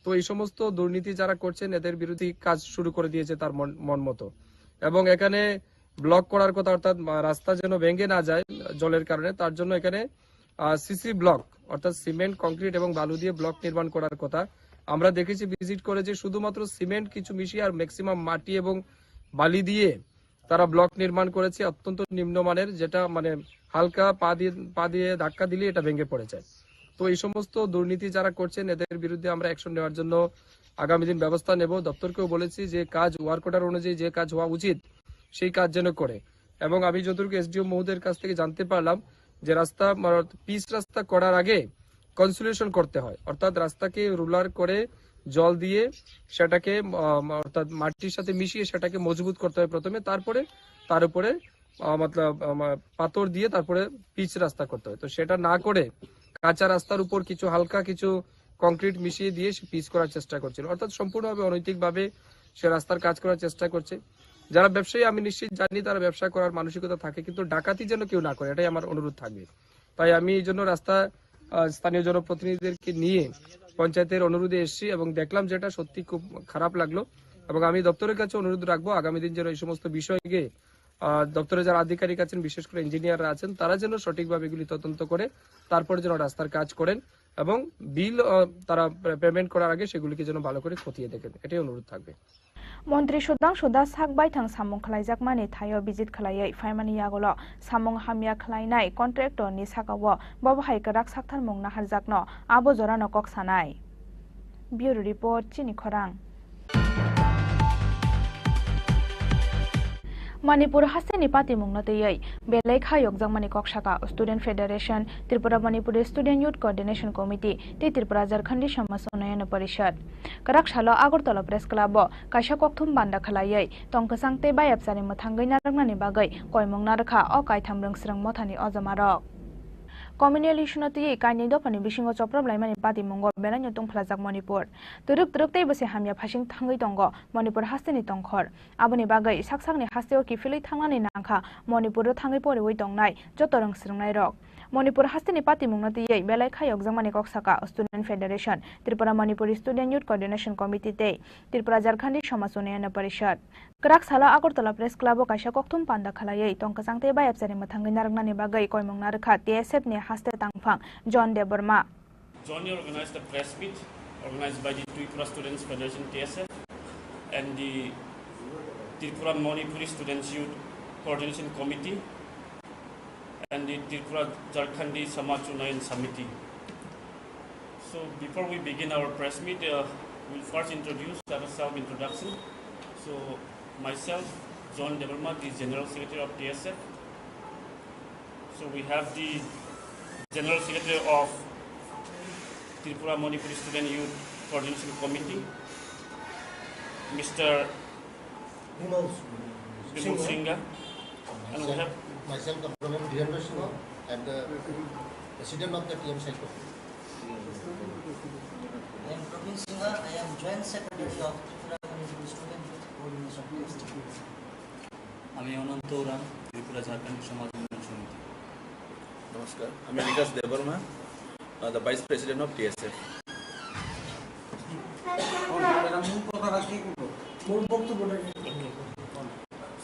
তো এই সমস্ত দুর্নীতি যারা করছেন, এদের বিরুদ্ধে কাজ শুরু করে দিয়েছে তার মন মন মতো। এবং এখানে ব্লক করার কথা, অর্থাৎ আহ, রাস্তা যেন ভেঙে না যায় জলের কারণে, তার জন্য এখানে সিসি ব্লক, অর্থাৎ সিমেন্ট, কংক্রিট এবং বালু দিয়ে ব্লক নির্মাণ করার কথা। আমরা দেখেছি ভিজিট করে যে শুধুমাত্র সিমেন্ট কিছু মিশিয়ে আর ম্যাক্সিমাম মাটি এবং বালি দিয়ে তারা ব্লক নির্মাণ করেছে অত্যন্ত নিম্নমানের, যেটা মানে হালকা পা দিয়ে, পা দিয়ে ধাক্কা দিলে এটা ভেঙে পড়ে যায়। তো এই সমস্ত দুর্নীতি যারা করছেন, এদের বিরুদ্ধে আমরা অ্যাকশন নেওয়ার জন্য আগামী দিন ব্যবস্থা নেব। দপ্তরকেও বলেছি যে কাজ ওয়ার্ক অর্ডার অনুযায়ী যে কাজ হওয়া উচিত, সেই কাজ যেন করে। এবং আমি যতটুকু এসডিও মহোদয়ের কাছ থেকে জানতে পারলাম যে রাস্তা, মানে, পিচ রাস্তা করার আগে কনসোলিডেশন করতে হয়, অর্থাৎ রাস্তাকে রোলার করে জল দিয়ে সেটাকে, আহ, অর্থাৎ মাটির সাথে মিশিয়ে সেটাকে মজবুত করতে হয় প্রথমে, তারপরে তার উপরে, আহ, মতলব, আহ, মা-, পাথর দিয়ে তারপরে পিচ রাস্তা করতে হয়। তো সেটা না করে কাঁচা রাস্তার উপর কিছু হালকা কিছু কংক্রিট মিশিয়ে দিয়ে সে পিচ করার চেষ্টা করছিল, অর্থাৎ সম্পূর্ণভাবে অনৈতিকভাবে সে রাস্তার কাজ করার চেষ্টা করছে। যারা ব্যবসায়ী, আমি নিশ্চিত জানি তারা ব্যবসা করার মানসিকতা থাকে, কিন্তু ডাকাতি যেন কেউ না করে, এটাই আমার অনুরোধ থাকবে। তাই আমি এই জন্য রাস্তা, আহ, স্থানীয় জনপ্রতিনিধিদেরকে নিয়ে পঞ্চায়েতের অনুরোধে এসেছি এবং দেখলাম, যেটা সত্যি খুব খারাপ লাগলো। এবং আমি দপ্তরের কাছে অনুরোধ রাখবো, আগামী দিন যেন এই সমস্ত বিষয়কে, আহ, দপ্তরে যারা আধিকারিক আছেন, বিশেষ করে ইঞ্জিনিয়াররা আছেন, তারা যেন সঠিকভাবে এগুলি তদন্ত করে তারপরে যেন রাস্তার কাজ করেন এবং বিল, আহ, তারা পে-, পেমেন্ট করার আগে সেগুলিকে যেন ভালো করে খতিয়ে দেখেন, এটাই অনুরোধ থাকবে। Montri sudang suda sak baithang samung khlaijakmani thaio visit khlaiwi phaimani yagulo samung hamya khlainai contractor ni sakao bobo hai kwrak sakthar mung naharjakno abo jorano kok sanai. Bureau Report, Chini Khorang. Manipur hasteni patimungno twiwi belai kha yokjakmani kok saka Student Federation, Tripura Manipuri Student Youth Coordination Committee tei Tripura Jharkhandi Samaj Unnayana Parishad. Kwrak salo Agartala Press Club o kaisa kokthum banda khlaiwi tongkwchang tei bayapchari mwthangwi narwknani bagwi koimung narwkha o kaitham rwngsrwng mothani ojomarok. Communal issue no twiwi kainwi dophani bisingo choprop laimani patimungo belaino tungphlajak Manipur. Twrwk twrwk tei bwsai hamya phasing thangwi tongo Manipur hasteni tongkhor. Aboni bagwi sak sakni hasteo kiphilwi thangnani nangkha Manipuro thangwi poriwi tongnai joto rwngsrwngnairok. Manipur hasteni patimungno twiwi belai kha yokjakmani kok saka Student Federation, Tripura Manipuri Student Youth Coordination Committee tei Tripura Jharkhandi Samaj Unnayana Parishad. Kwrak salo Agartala Press Club o kaisa kokthum panda khlaiwi tongkwchang tei bayapchari mwthangwi narwknani bagwi koimung narwkha T S F ni haste tangphang John Debbarma. Jointly organized a press meet organized by the Tripura Students Federation, T S F, and the Tripura Manipuri Students Youth Coordination Committee and the Tripura Jharkhandi Samaj Unnayan Samiti. So before we begin our press meet, uh, we'll first introduce, have a self introduction. So myself, John Debbarma, the General Secretary of T S F. So we have the General Secretary of Tripura Manipuri Student Youth Coordination Committee, Mister Bimal Bimal Singha. Singha. And we have myself, Doctor Dhirendra Singha, I'm the President of the T M Cell Committee. I am Praveen Singha, I am Joint Secretary of Tripura Manipuri Student Youth Coordination Committee. আমি অনন্ত উরাং, ত্রিপুরা ঝাড়খণ্ড সমাজ উন্নয়ন সমিতি। নমস্কার, আমি বিকাশ Debbarma, uh, the Vice President of T S F.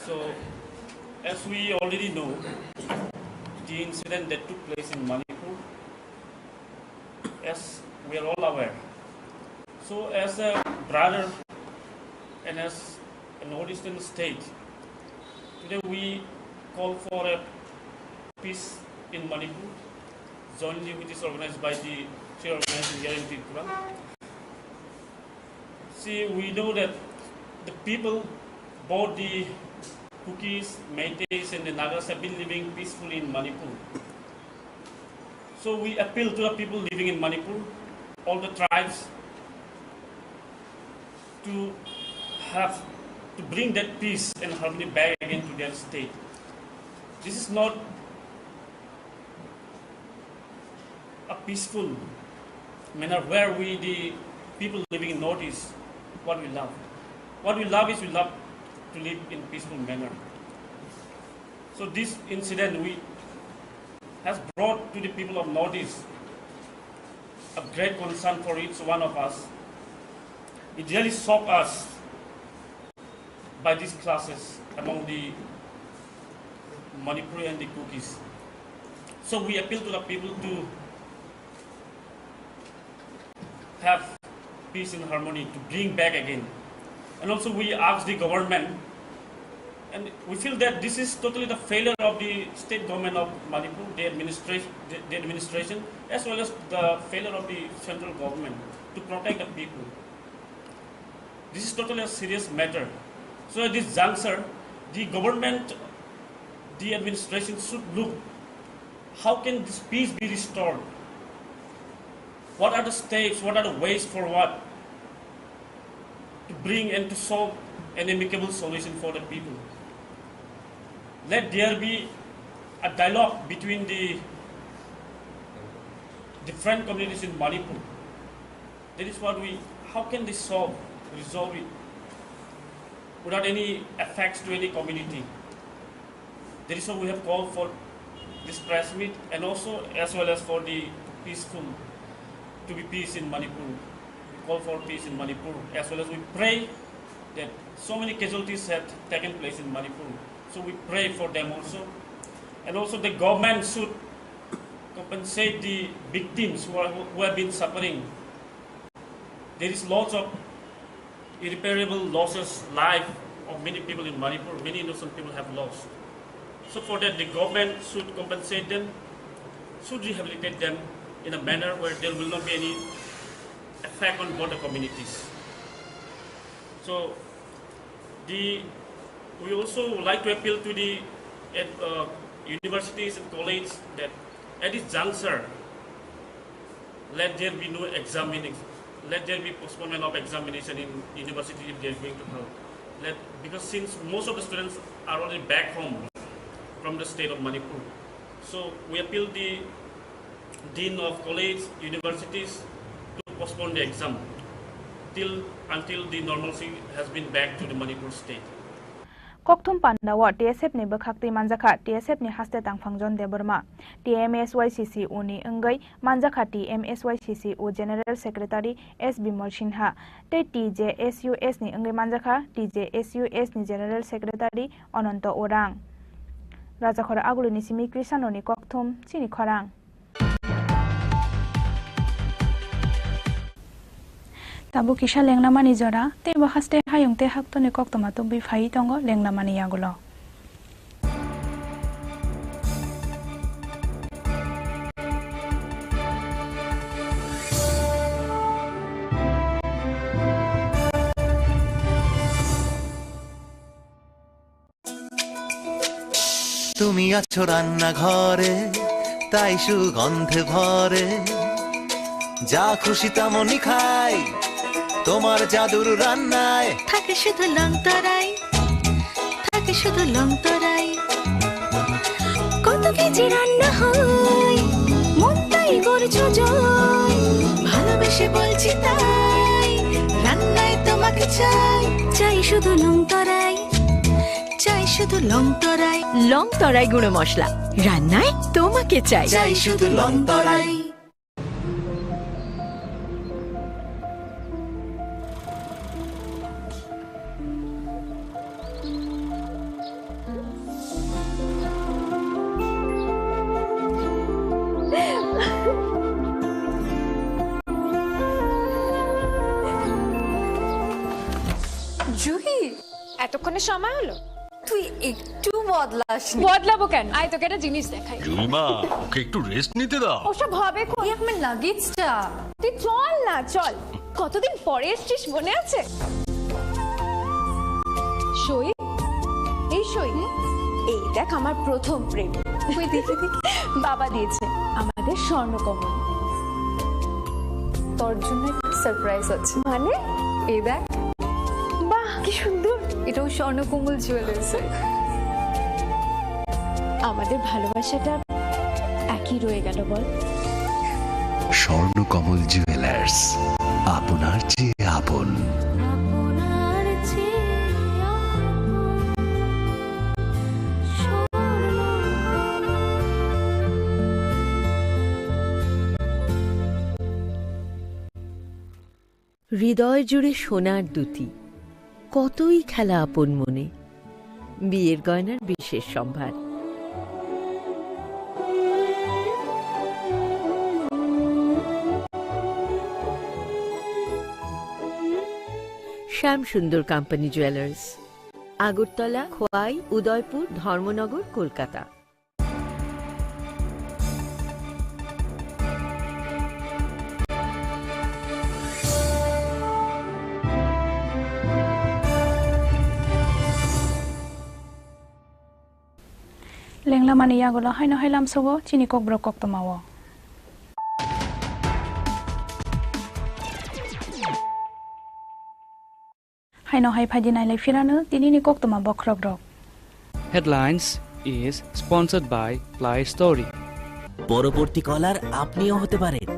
So, as we already know, the incident that took place in Manipur, as we are all aware. So, as a brother and as a northeastern state, today we call for a peace in Manipur, jointly which is organized by the three organizations here in Tripura. See, we know that the people, both the Kukis, Meiteis, and the Nagas have been living peacefully in Manipur. So we appeal to the people living in Manipur, all the tribes, to have, to bring that peace and harmony back again to their state. This is not a peaceful manner where we, the people living in Northeast, what we love. What we love is we love to live in peaceful manner. So this incident we has brought to the people of Northeast a great concern for each one of us. It really shocked us by these clashes among the Manipuri and the Kukis. So we appeal to the people to have peace and harmony, to bring back again. And also we ask the government, and we feel that this is totally the failure of the state government of Manipur, the administration, the, the administration, as well as the failure of the central government to protect the people. This is totally a serious matter. So at this juncture, the government, the administration should look how can this peace be restored? What are the steps, what are the ways forward to bring and to solve an amicable solution for the people? Let there be a dialogue between the different communities in Manipur. That is what we, how can they solve, resolve it without any effects to any community? That is why we have called for this press meet and also as well as for the peaceful, to be peace in Manipur. We call for peace in Manipur as well as we pray that so many casualties have taken place in Manipur. So we pray for them also. And also the government should compensate the victims who are, who have been suffering. There is lots of irreparable losses, life of many people in Manipur, many innocent people have lost. So for that, the government should compensate them, should rehabilitate them in a manner where there will not be any effect on both the communities. So the, we also like to appeal to the, uh, universities and colleges that at this juncture, let there be no examine-, let there be postponement of examination in university if they are going to help. Let, because since most of the students are already back home from the state of Manipur, so we appeal the dean of college, universities to postpone the exam till, until the normalcy has been back to the Manipur state. Kokthum pandao T S F ni bwkhaktwi manjakha T S F ni haste tangphang John Debbarma. T M S Y C C O ni wngwi manjakha T M S Y C C O General Secretary S Bimal Sinha tei T J S U S ni wngwi manjakha T J S U S ni General Secretary Ananto Orang. Rajakhor Agulini simi Krisano ni kokthum chini khorang. Tabuk kisa lengnamani jora, teibo haste hayung tei haktoni koktwma tubui phaiwi tongo lengnamani yagulo. তুমি আছো রান্নাঘরে, তাই সুগন্ধে ভরে। যা খুশি তেমনই খাই, তোমার জাদুর রান্নায়। থাকে শুধু লংতরাই, থাকে শুধু লংতরাই। কত কেজি রান্না হয়, মন তাই করছো জয়। ভালোবেসে বলছি তাই, রান্নায় তোমাকে চাই, চাই শুধু লংতরাই। চাই শুধু লংতরাই। লংতরাই গুঁড়ো মশলা, রান্নায় তোমাকে চাই। চাই শুধু লংতরাই। জুহি, এতক্ষণে সময় হলো? তুই একটু বদলাসনি। বদলাবো কেন? আয়, তোকে একটা জিনিস দেখাই। জুইমা, ওকে একটু রেস্ট নিতে দাও। ওসব হবে কোন? এই আমার লাগেজটা। তুই চল না, চল। কতদিন পরে এসছিস, মনে আছে? সই, এই সই। এই দেখ, আমার প্রথম প্রেম। ওই দেখি, দেখি। বাবা দিয়েছে আমাদের স্বর্ণকমল। তোর জন্য একটা সারপ্রাইজ আছে। মানে? এই দেখ। বাহ, কি সুন্দর। এটাও স্বর্ণকমল জুয়েলার্সের। আমাদের ভালোবাসাটা একই রয়ে গেল বল। স্বর্ণকমল জুয়েলার্স, আপনার চেয়ে আপন। আপনার চেয়ে আপন। স্বর্ণ। হৃদয় জুড়ে সোনার দুটি, কতই খেলা আপন মনে। বিয়ের গয়নার বিশেষ সম্ভার। শ্যাম সুন্দর কোম্পানি জুয়েলার্স, আগরতলা, খোয়াই, উদয়পুর, ধর্মনগর, Kolkata. Lenglamani yagulo haino hai lamsogo chini kokborok koktwmao. Haino hai phaidi nailai phirano tinini koktwma bokhrokrok. Headlines is sponsored by Play Story. পরবর্তী কলার আপনিও হতে পারেন।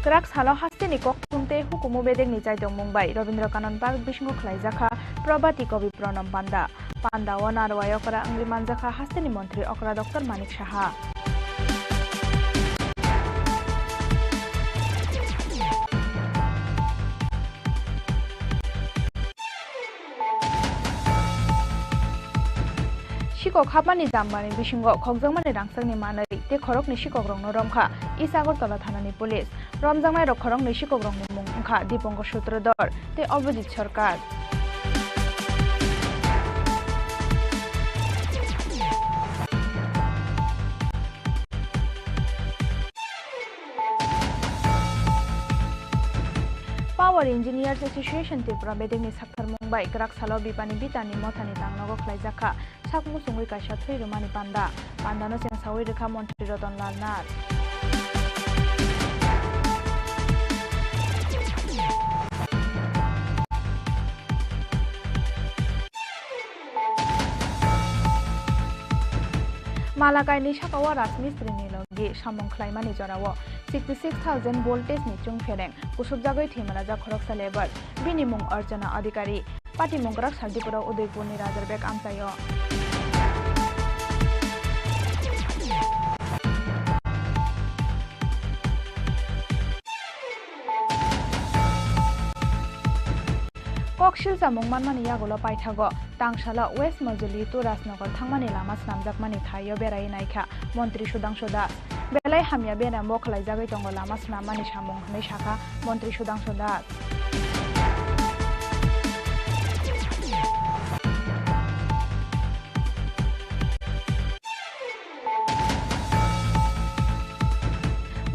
Kwrak salo hasteni kokthum tei hukumu bedekni chaitongmung bai Rabindra Kanan Park bisingo khlaijakha Prabhati Kavi Pranam Panda. Panda o narwai okra wngwi manjakha hasteni montri okra Doctor Manik Saha. Sikok hapmani jambani bisingo khokjakmani rangchakni manwi tei khoroknwi sikokrokno romkha East Agartala thanani police. Romjaknairok khoroknwi sikokrokni mung wngkha Dipankar Sutradhar tei Abhijit Sarkar. Power Engineers Association Tripura bedekni saktharmung bai kwrak salo Bipani Bitani mothani tangnogo khlaijakha sak muchungwi kaisa thwi rwmani panda. Pandano chengsawi rwkha Montri Ratan Lal Nath. Malakaini sakao rajmistrini logi samung khlaimani jorao sixty six thousand voltage ni chwngphereng kusubjagwi thwimarajak khoroksa labour, bini mung Archana Adhikari. Patimung kwrak sal Tripura Udaipurni Rajar Beg amchaio. Kok silchamung manmani yagulo paithago tangsalo West Majuli to Rajnagar thangmani lama snamjakmani thaio berai naikha Montri Sudhangshu Das. Belai hamya beramo khwlaijagwi tongo lama snamani samung, hwnwi sakha Montri Sudhangshu Das.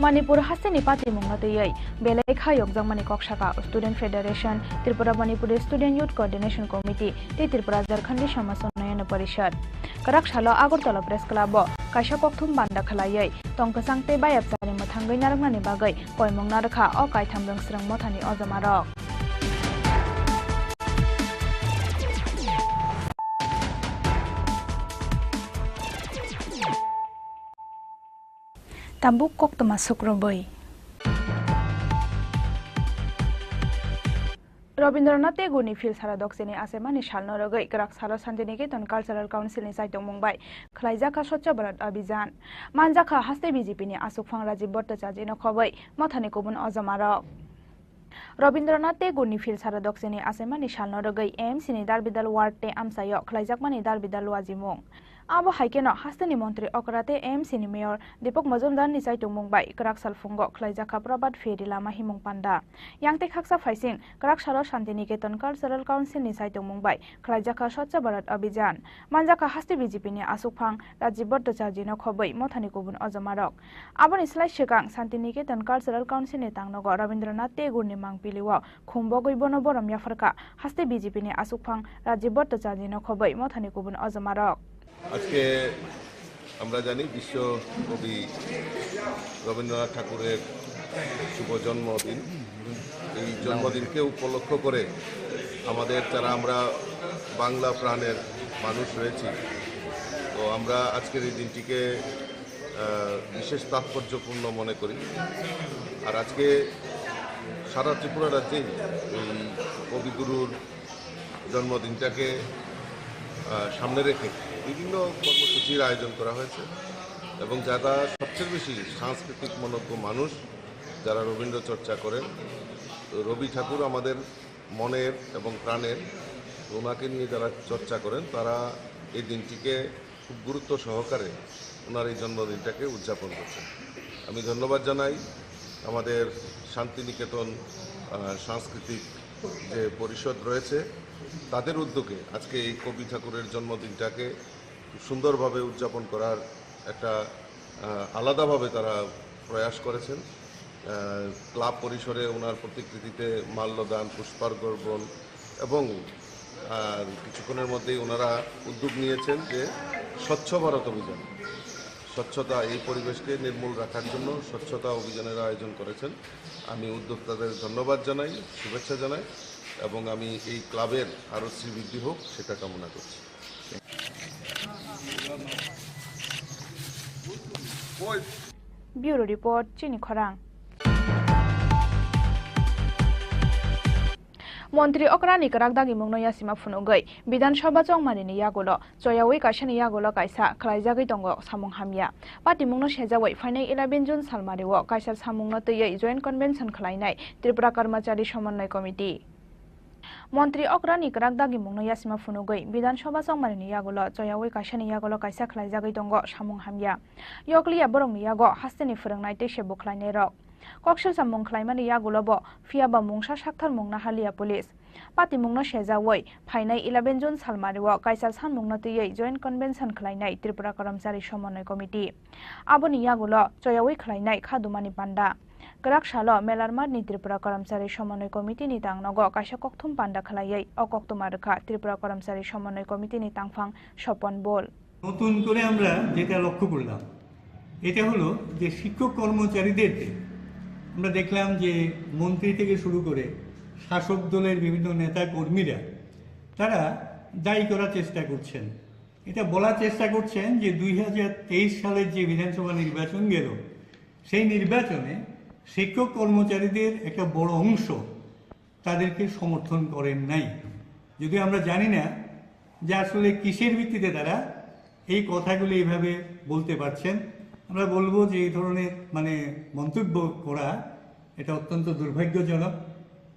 Manipur hasteni patimungno twiwi belai kha yokjakmani kok sakha Student Federation, Tripura Manipuri Student Youth Coordination Committee tei Tripura Jharkhandi Samaj Unnayan Parishad. Kwrak salo Agartala Press Club o kaisa kokthum banda khwlaiwi tong kwchang tei bayapchari mwthangwi narwknani bagwi koimung narwkha o kaitham rwngsrwng mothani ojomarok. Tabuk koktwma sukrubwi. Rabindranath Tagore ni philsara dokcheni achemani salno rwgwi kwrak salo Shantiniketan Cultural Council ni chaitongmung bai khwlaijakha Swachh Bharat Abhijan. Manjakha haste B J P ni aswkphang Rajiv Bhattacharya no khobwi mothani kubun ojomarok. Rabindranath Tagore ni philsara dokcheni achemani salno rwgwi A M C ni Darbidal ward tei amchaio khwlaijakmani Darbidal wajimung. Abo hai kheno hasteni montri okra tei A M C ni mayor Deepak Majumdar ni chaitongmung bai kwrak salphungo khwlaijakha Prabhat Pheri lama himung panda. Yang tei khaksa phaising kwrak salo Shantiniketan Cultural Council ni chaitongmung bai khwlaijakha Swachh Bharat Abhijan. Manjakha haste B J P ni aswkphang Rajiv Bhattacharya no khobwi mothani kubun ojomarok. Aboni slai swkang Shantiniketan Cultural Council ni tangnogo Rabindranath Tagore ni mangpili o khum bogwi bono borom yapharkha haste B J P ni aswkphang Rajiv Bhattacharya no khobwi mothani kubun ojomarok. আজকে আমরা জানি বিশ্বকবি রবীন্দ্রনাথ ঠাকুরের শুভ জন্মদিন। এই জন্মদিনকে উপলক্ষ করে আমাদের যারা আমরা বাংলা প্রাণের মানুষ রয়েছি, তো আমরা আজকের এই দিনটিকে আহ, বিশেষ তাৎপর্যপূর্ণ মনে করি। আর আজকে সারা ত্রিপুরা রাজ্যেই এই কবিগুরুর জন্মদিনটাকে আহ, সামনে রেখে বিভিন্ন কর্মসূচির আয়োজন করা হয়েছে এবং যারা সবচেয়ে বেশি সাংস্কৃতিক মনজ্ঞ মানুষ, যারা রবীন্দ্র চর্চা করেন, তো রবি ঠাকুর আমাদের মনের এবং প্রাণের, ওনাকে নিয়ে যারা চর্চা করেন, তারা এই দিনটিকে খুব গুরুত্ব সহকারে ওনার এই জন্মদিনটাকে উদযাপন করছেন। আমি ধন্যবাদ জানাই আমাদের শান্তিনিকেতন আহ, সাংস্কৃতিক যে পরিষদ রয়েছে, তাদের উদ্যোগে আজকে এই কবি ঠাকুরের জন্মদিনটাকে খুব সুন্দরভাবে উদযাপন করার একটা আহ, আলাদাভাবে তারা প্রয়াস করেছেন। আহ, ক্লাব পরিসরে ওনার প্রতিকৃতিতে মাল্যদান, পুষ্পার্ঘ অর্পণ এবং আর কিছুক্ষণের মধ্যেই ওনারা উদ্যোগ নিয়েছেন যে স্বচ্ছ ভারত অভিযান, স্বচ্ছতা, এই পরিবেশকে নির্মূল রাখার জন্য স্বচ্ছতা অভিযানের আয়োজন করেছেন। আমি উদ্যোক্তাদের ধন্যবাদ জানাই, শুভেচ্ছা জানাই এবং আমি এই ক্লাবের আরও শ্রীবৃদ্ধি হোক, সেটা কামনা করছি। Bureau Report, Chini Khorang. Montri okrani kwrak dagimungno yasima phunugwi Bidhan Sabha chongmanini yagulo choyawi kaisani yagulo kaisa khwlaijagwi tongo samung hamya. Patimungno sejawi phainai eleven June salmario kaisa samungno twiwi Joint Convention khwlainai Tripura Karmachari Somonnoy Committee. Montri okrani kwrak dagimungno yasima phunugwi Bidhan Sabha chongmanini yagulo choyawi kaisani yagulo kaisa khwlaijagwi tongo samung hamya. Yokliya borokni yago hasteni phwrwngnai tei se bwkhlainairok. Koksilsa mung khwlaimani yagulo bo, phiya ba mungsa sakthar mung nahaliya police. Patimungno sejawi phainai eleven June salmario kaisa sanmungno twiwi Joint Convention khwlainai Tripura Karmachari Somonnoy Committee. Aboni yagulo choyawi khwlainai khadumani panda. Kwrak salo Melarmatni Tripura Karmachari Somonnoy Committee ni tangnogo kaisa kokthum panda khwlaiwi o koktwma rwkha Tripura Karmachari Somonnoy Committee ni tangphang Sopon Bol. নতুন করে আমরা যেটা লক্ষ্য করলাম, এটা হলো যে শিক্ষক কর্মচারীদের যে আমরা দেখলাম যে মন্ত্রী থেকে শুরু করে শাসক দলের বিভিন্ন নেতা কর্মীরা তারা দায়ী করার চেষ্টা করছেন। এটা বলার চেষ্টা করছেন যে দুই হাজার তেইশ সালের যে বিধানসভা নির্বাচন গেল, সেই নির্বাচনে শিক্ষক কর্মচারীদের একটা বড় অংশ তাদেরকে সমর্থন করেন নাই। যদিও আমরা জানি না যে আসলে কিসের ভিত্তিতে তারা এই কথাগুলি এইভাবে বলতে পারছেন। আমরা বলবো যে এই ধরনের মানে মন্তব্য করা এটা অত্যন্ত দুর্ভাগ্যজনক।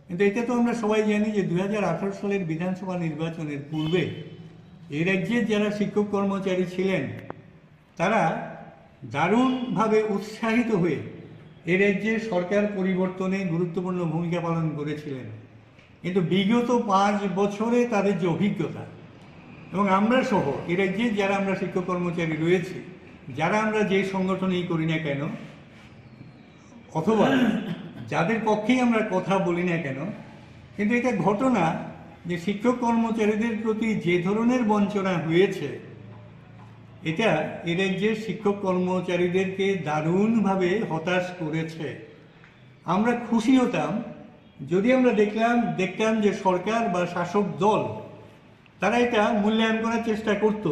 কিন্তু এটা তো আমরা সবাই জানি যে দুই হাজার আঠারো সালের বিধানসভা নির্বাচনের পূর্বে এই রাজ্যের যারা শিক্ষক কর্মচারী ছিলেন তারা দারুণভাবে উৎসাহিত হয়ে এ রাজ্যে সরকার পরিবর্তনে গুরুত্বপূর্ণ ভূমিকা পালন করেছিলেন। কিন্তু বিগত পাঁচ বছরে তাদের যে অভিজ্ঞতা এবং আমরা সহ এ রাজ্যে যারা আমরা শিক্ষক কর্মচারী রয়েছি, যারা আমরা যে সংগঠনেই করি না কেন, অথবা যাদের পক্ষেই আমরা কথা বলি না কেন, কিন্তু এটা ঘটনা যে শিক্ষক কর্মচারীদের প্রতি যে ধরনের বঞ্চনা হয়েছে, এটা এ রাজ্যের শিক্ষক কর্মচারীদেরকে দারুণভাবে হতাশ করেছে। আমরা খুশি হতাম যদি আমরা দেখলাম দেখতাম যে সরকার বা শাসক দল তারা এটা মূল্যায়ন করার চেষ্টা করত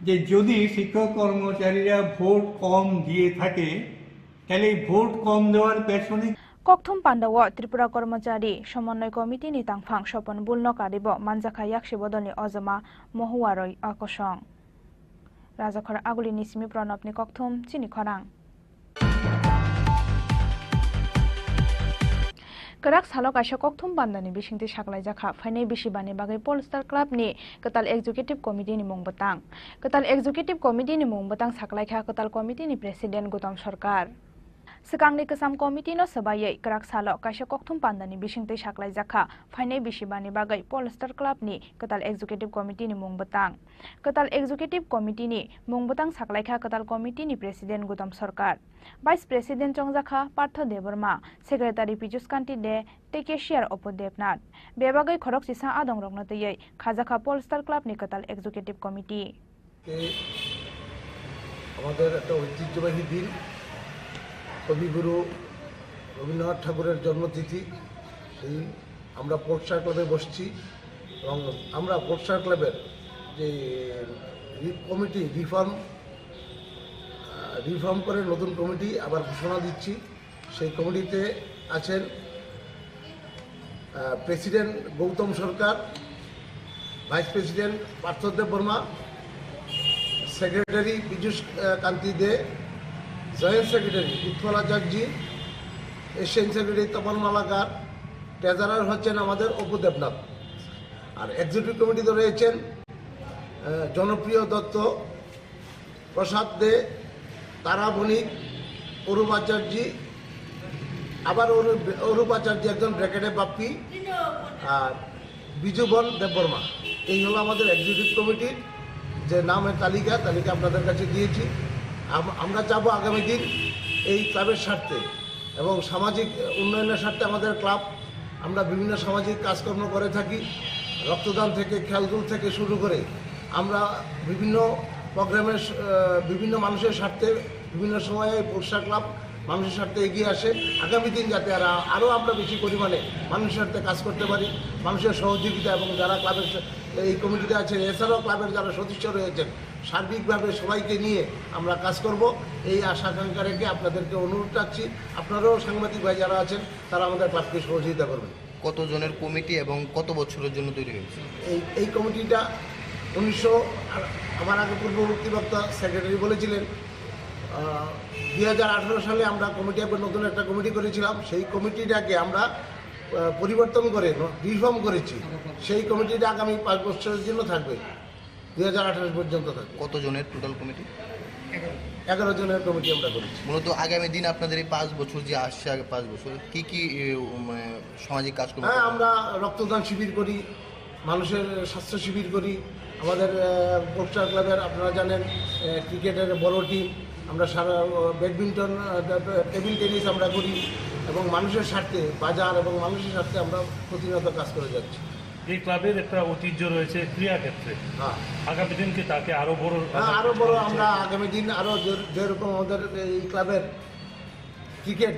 যে যদি শিক্ষক কর্মচারীরা ভোট কম দিয়ে থাকে, তাহলে এই ভোট কম দেওয়ার পেছনে Kokthum pandao Tripura Karmachari Somonnoy Committee ni tangphang Sopon Bulno karibo manjakha yaksi bodolni ojoma Mohuaroi Akosong. Rajakhor Aguli ni simi Pranabni kokthum chini khorang. Kwrak salo kaisa kokthum bandani bisingtwi saklaijakha phainai bisi bani bagwi Polestar Club ni kwtal Executive Committee ni mung bwtang. Kwtal Executive Committee ni mung bwtang saklaikha kwtal committee ni President Gautam Sarkar. Swkangni kwcham committee no swbaiwi kwrak salo kaisa kokthum pandani bisingtwi saklaijakha phainai bisi bani bagwi Polestar Club ni kwtal Executive Committee ni mung bwtang. Kwtal Executive Committee ni mung bwtang saklaikha kwtal committee ni President Gautam Sarkar. Vice President chongjakha Partho Debbarma, Secretary Pijus Kanti De tei Cashier Opo Debnath. Bebagwi khoroksisa adongrokno twiwi khajakha Polestar Club ni kwtal Executive Committee. আমাদের একটা ঐতিহ্যবাহী দিন, কবিগুরু রবীন্দ্রনাথ ঠাকুরের জন্মতিথি। সেই আমরা পোর্টসার ক্লাবে বসছি এবং আমরা পোর্টসার ক্লাবের যে রি-, কমিটি রিফর্ম, আহ, রিফর্ম করে নতুন কমিটি আবার ঘোষণা দিচ্ছি। সেই কমিটিতে আছেন, আহ, প্রেসিডেন্ট গৌতম সরকার, ভাইস প্রেসিডেন্ট পার্থ দেববর্মা, সেক্রেটারি পীযুষ, আহ, কান্তি দে, জয়েন্ট সেক্রেটারি উৎপল আচার্যী, অ্যাসিস্ট্যান্ট সেক্রেটারি তপন মালাকার, ট্রেজারার হচ্ছেন আমাদের অপু দেবনাথ। আর এক্সিকিউটিভ কমিটিতে রয়েছেন, আহ, জনপ্রিয় দত্ত, প্রসাদ দে, তারা বণিক, অরূপ আচার্যী, আবার অরূপ, অরূপ আচার্যী একজন ব্র্যাকেটে বাপ্পি, আর বিজুবন দেববর্মা। এই হলো আমাদের এক্সিকিউটিভ কমিটির যে নামের তালিকা, তালিকা আপনাদের কাছে দিয়েছি। আম-, আমরা চাবো আগামী দিন এই ক্লাবের স্বার্থে এবং সামাজিক উন্নয়নের স্বার্থে আমাদের ক্লাব, আমরা বিভিন্ন সামাজিক কাজকর্ম করে থাকি, রক্তদান থেকে, খেলাধুল থেকে শুরু করে আমরা বিভিন্ন প্রোগ্রামের স-, আহ, বিভিন্ন মানুষের স্বার্থে বিভিন্ন সময়ে পোর্টসার ক্লাব মানুষের স্বার্থে এগিয়ে আসে। আগামী দিন যাতে আর আরও আমরা বেশি পরিমাণে মানুষের স্বার্থে কাজ করতে পারি, মানুষের সহযোগিতা এবং যারা ক্লাবের স-, এই কমিটিতে আছে, এছাড়াও ক্লাবের যারা সদস্য রয়েছেন, সার্বিকভাবে সবাইকে নিয়ে আমরা কাজ করব। এই আশা আকাঙ্ক্ষা রেখে আপনাদেরকে অনুরোধ রাখছি, আপনারাও সাংবাদিক ভাই যারা আছেন, তারা আমাদের ক্লাবকে সহযোগিতা করবেন। কত জনের কমিটি এবং কত বছরের জন্য তৈরি হয়েছে? এই, এই কমিটিটা উনিশশো, আ-, আমার আগে পূর্ববর্তী বক্তা সেক্রেটারি বলেছিলেন, আহ, দুই হাজার আঠারো সালে আমরা কমিটি, একবার নতুন একটা কমিটি করেছিলাম। সেই কমিটিটাকে আমরা, আহ, পরিবর্তন করে ন-, রিফর্ম করেছি। সেই কমিটিটা আগামী পাঁচ বছরের জন্য থাকবে, দুই হাজার আঠাশ পর্যন্ত থাকবে। কত জনের টোটাল কমিটি? এগারো জনের কমিটি আমরা করেছি। মূলত আগামী দিন আপনাদের এই পাঁচ বছর যে আসছে, আগে পাঁচ বছর কি কি, এ, উম, মানে, সামাজিক কাজকর্ম হ্যাঁ, করা হয়? আমরা রক্তদান শিবির করি, মানুষের স্বাস্থ্য শিবির করি। আমাদের, আহ, পোর্টসার ক্লাবের, আপনারা জানেন, আহ, ক্রিকেটের বড় টিম। আমরা সারা, আহ, ব্যাডমিন্টন, আহ, টেবিল টেনিস আমরা করি এবং মানুষের স্বার্থে, বাজার এবং মানুষের স্বার্থে আমরা প্রতিনিয়ত কাজ করে যাচ্ছি। এই ক্লাবের একটা ঐতিহ্য রয়েছে ক্রীড়া ক্ষেত্রে। হ্যাঁ। আগামী দিন কি তাকে আরো বড় হ্যাঁ, আরো বড়। আমরা আগামী দিন আরো যে-, যেরকম আমাদের এই ক্লাবের ক্রিকেট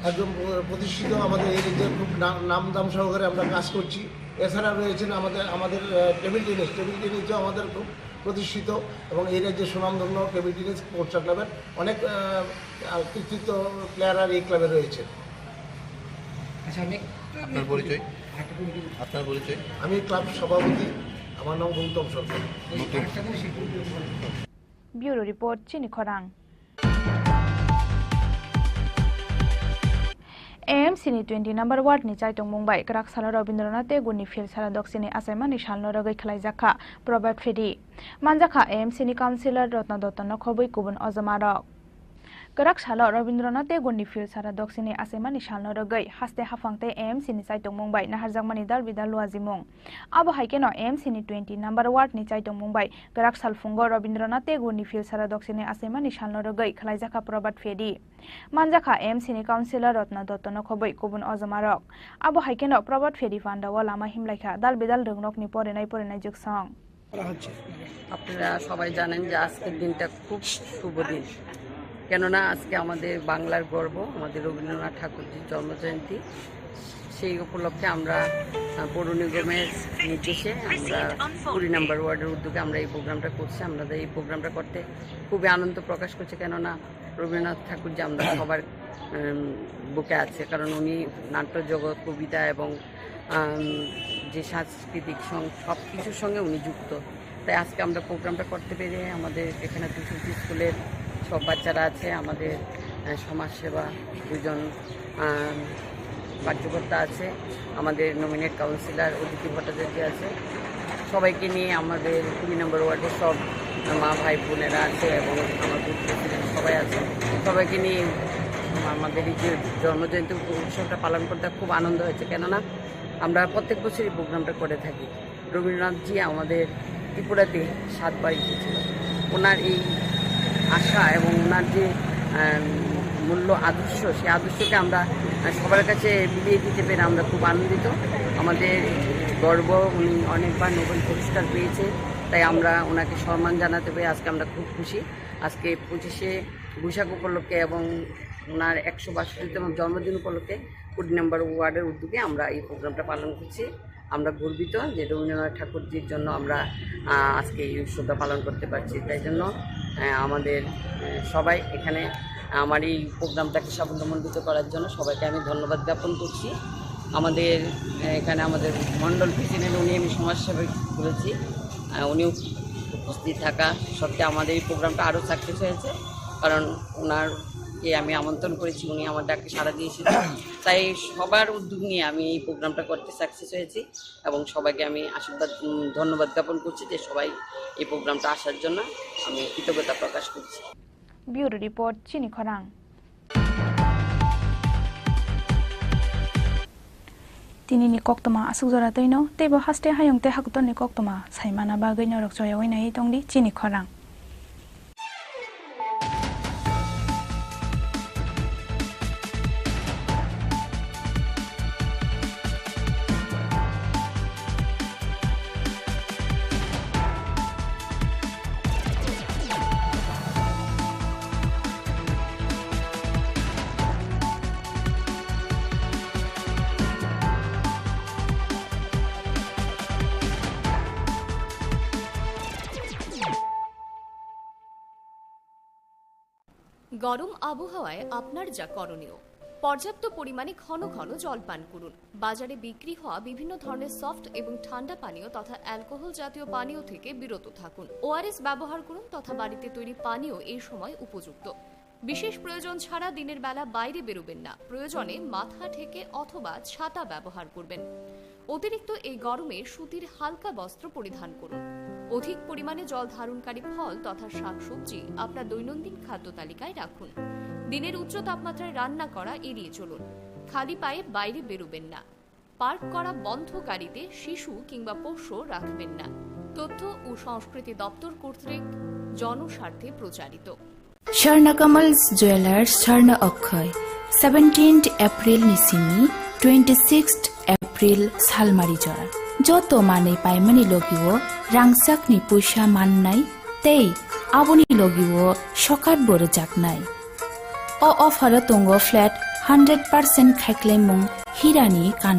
একদম, আহ, প্রতিষ্ঠিত, আমাদের এই যে খুব নাম, নাম দাম সহকারে আমরা কাজ করছি। এছাড়া রয়েছেন আমাদের, আমাদের, আহ, টেবিল টেনিস, টেবিল টেনিসও আমাদের খুব প্রতিষ্ঠিত এবং এই রাজ্যে সুনামধন্য টেবিল টেনিস পোর্টসার ক্লাবের অনেক, আহ, আহ, কৃতিত্ব প্লেয়ার এই ক্লাবে রয়েছে। আচ্ছা, আমি আপনার পরিচয়? আপনার পরিচয়? আমি ক্লাব সভাপতি, আমার নাম গৌতম সরকার। নতুন। Bureau report, Chini Khorang. A M C ni twenty number ward ni chaitongmung bai kwrak salo Rabindranath Tagore ni field sara doksini achaimani salno rwgwi khwlaijak kha Probhat Phedi. Manjakha A M C ni councillor Ratna Dutta no khobwi kubun ojoma rok. Kwrak salo Rabindranath Tagore ni field sara doksini achaimani salno rwgwi haste haphang tei A M C ni chaitongmung bai naharjakmani dal bidal luajimung. Abo hai kheno A M C ni twenty number ward ni chaitongmung bai kwrak salphungo Rabindranath Tagore ni field sara doksini achaimani salno rwgwi khwlaijakha Probhat Phedi. Manjakha A M C ni councillor Ratna Dutta no khobwi kubun ojoma rok. Abo hai kheno Probhat Phedi pandao lama himlaikha dal bidal rwngrokni porinai porinai jwksong. করা হচ্ছে। আপনারা সবাই জানেন যে আজকের দিনটা খুব শুভ দিন, কেননা আজকে আমাদের বাংলার গর্ব, আমাদের রবীন্দ্রনাথ ঠাকুরজির জন্মজয়ন্তী। সেই উপলক্ষে আমরা, আহ, পৌর নিগমের নির্দেশে আমরা কুড়ি নম্বর ওয়ার্ডের উদ্যোগে আমরা এই প্রোগ্রামটা করছি। আমরা এই প্রোগ্রামটা করতে খুবই আনন্দ প্রকাশ করছি, কেননা রবীন্দ্রনাথ ঠাকুর যে আমরা সবার, উম, বুকে আছে, কারণ উনি নাট্য জগৎ, কবিতা এবং, উম, যে সাংস্কৃতিক সং-, সব কিছুর সঙ্গে উনি যুক্ত। তাই আজকে আমরা প্রোগ্রামটা করতে পেরে আমাদের এখানে দুশো স্কুলের সব বাচ্চারা আছে, আমাদের, আহ, সমাজসেবা দুজন, আহ, কার্যকর্তা আছে, আমাদের নমিনেট কাউন্সিলর অদিতি ভট্টাচার্য আছে, সবাইকে নিয়ে আমাদের কুড়ি নম্বর ওয়ার্ডের সব মা ভাই বোনেরা আছে এবং আমার বুথ প্রেসিডেন্ট সবাই আছে। সবাইকে নিয়ে আমাদের এই যে জন্মজয়ন্তী উৎসবটা পালন করতে খুব আনন্দ হয়েছে, কেননা আমরা প্রত্যেক বছরই প্রোগ্রামটা করে থাকি। রবীন্দ্রনাথজি আমাদের ত্রিপুরাতে সাতবার এসেছিল। ওনার এই আশা এবং ওনার যে, আহ, মূল্য আদর্শ, সেই আদর্শকে আমরা, আহ, সবার কাছে বিলিয়ে দিতে পেরে আমরা খুব আনন্দিত। আমাদের গর্ব, উনি অনেকবার নোবেল পুরস্কার পেয়েছে, তাই আমরা ওনাকে সম্মান জানাতে পেরে আজকে আমরা খুব খুশি। আজকে পঁচিশে বৈশাখ উপলক্ষে এবং ওনার একশো বাষট্টিতম জন্মদিন উপলক্ষে কুড়ি নম্বর ওয়ার্ডের উদ্যোগে আমরা এই প্রোগ্রামটা পালন করছি। আমরা গর্বিত যে রবীন্দ্রনাথ ঠাকুরজির জন্য আমরা, আহ, আজকে এই উৎসবটা পালন করতে পারছি। তাই জন্য, আহ, আমাদের, আহ, সবাই এখানে আমার এই প্রোগ্রামটাকে সাফল্যমণ্ডিত করার জন্য সবাইকে আমি ধন্যবাদ জ্ঞাপন করছি। আমাদের, আহ, এখানে আমাদের মণ্ডল প্রেসিডেন্ট, উনি আমি সমাজসেবক বলেছি, আহ, উনিও উপস্থিত থাকা সত্ত্বে আমাদের এই প্রোগ্রামটা আরও সাকসেস হয়েছে, কারণ ওনারকে আমি আমন্ত্রণ করেছি, উনি আমার ডাকে সাড়া দিয়েছিলেন। তাই সবার উদ্যোগ নিয়ে আমি এই প্রোগ্রামটা করতে সাকসেস হয়েছি এবং সবাইকে আমি আশীর্বাদ, উম, ধন্যবাদ জ্ঞাপন করছি যে সবাই এই প্রোগ্রামটা আসার জন্য আমি কৃতজ্ঞতা প্রকাশ করছি। Bureau report, Chini Khorang. Tinini koktwma aswk jora twino, teibo haste hayung tei hakutorni koktwma saimana bagwi norok choyaui naiwi tongdi Chini Khorang. গরম আবহাওয়ায় আপনার যা করণীয়, পর্যাপ্ত পরিমাণে ঘন ঘন জল পান করুন। বাজারে বিক্রি হওয়া বিভিন্ন ধরনের সফট এবং ঠান্ডা পানীয় তথা অ্যালকোহল জাতীয় পানীয় থেকে বিরত থাকুন। ওআরএস ব্যবহার করুন তথা বাড়িতে তৈরি পানীয় এই সময় উপযুক্ত। বিশেষ প্রয়োজন ছাড়া দিনের বেলা বাইরে বেরোবেন না। প্রয়োজনে মাথা ঢেকে অথবা ছাতা ব্যবহার করবেন। অতিরিক্ত এই গরমে সুতির হালকা বস্ত্র পরিধান করুন। অধিক পরিমাণে জল ধারণকারী ফল তথা শাকসবজি আপনার দৈনন্দিন খাদ্য তালিকায় রাখুন। দিনের উচ্চ তাপমাত্রায় রান্না করা এড়িয়ে চলুন। খালি পায়ে বাইরে বেরোবেন না। পার্ক করা বন্ধ গাড়িতে শিশু কিংবা পোষ্য রাখবেন না। তথ্য ও সংস্কৃতি দপ্তর কর্তৃক জনস্বার্থে প্রচারিত। Swarna Kamals Jewelers, Swarna Okkhoi, seventeenth April ni simi twenty-sixth April salmari jora. Joto manwi paimani logio rangchakni puisa mannai tei aboni logio sokat bo rwjaknai. O offer o tongo flat hundred percent khaiklaimung hirani kan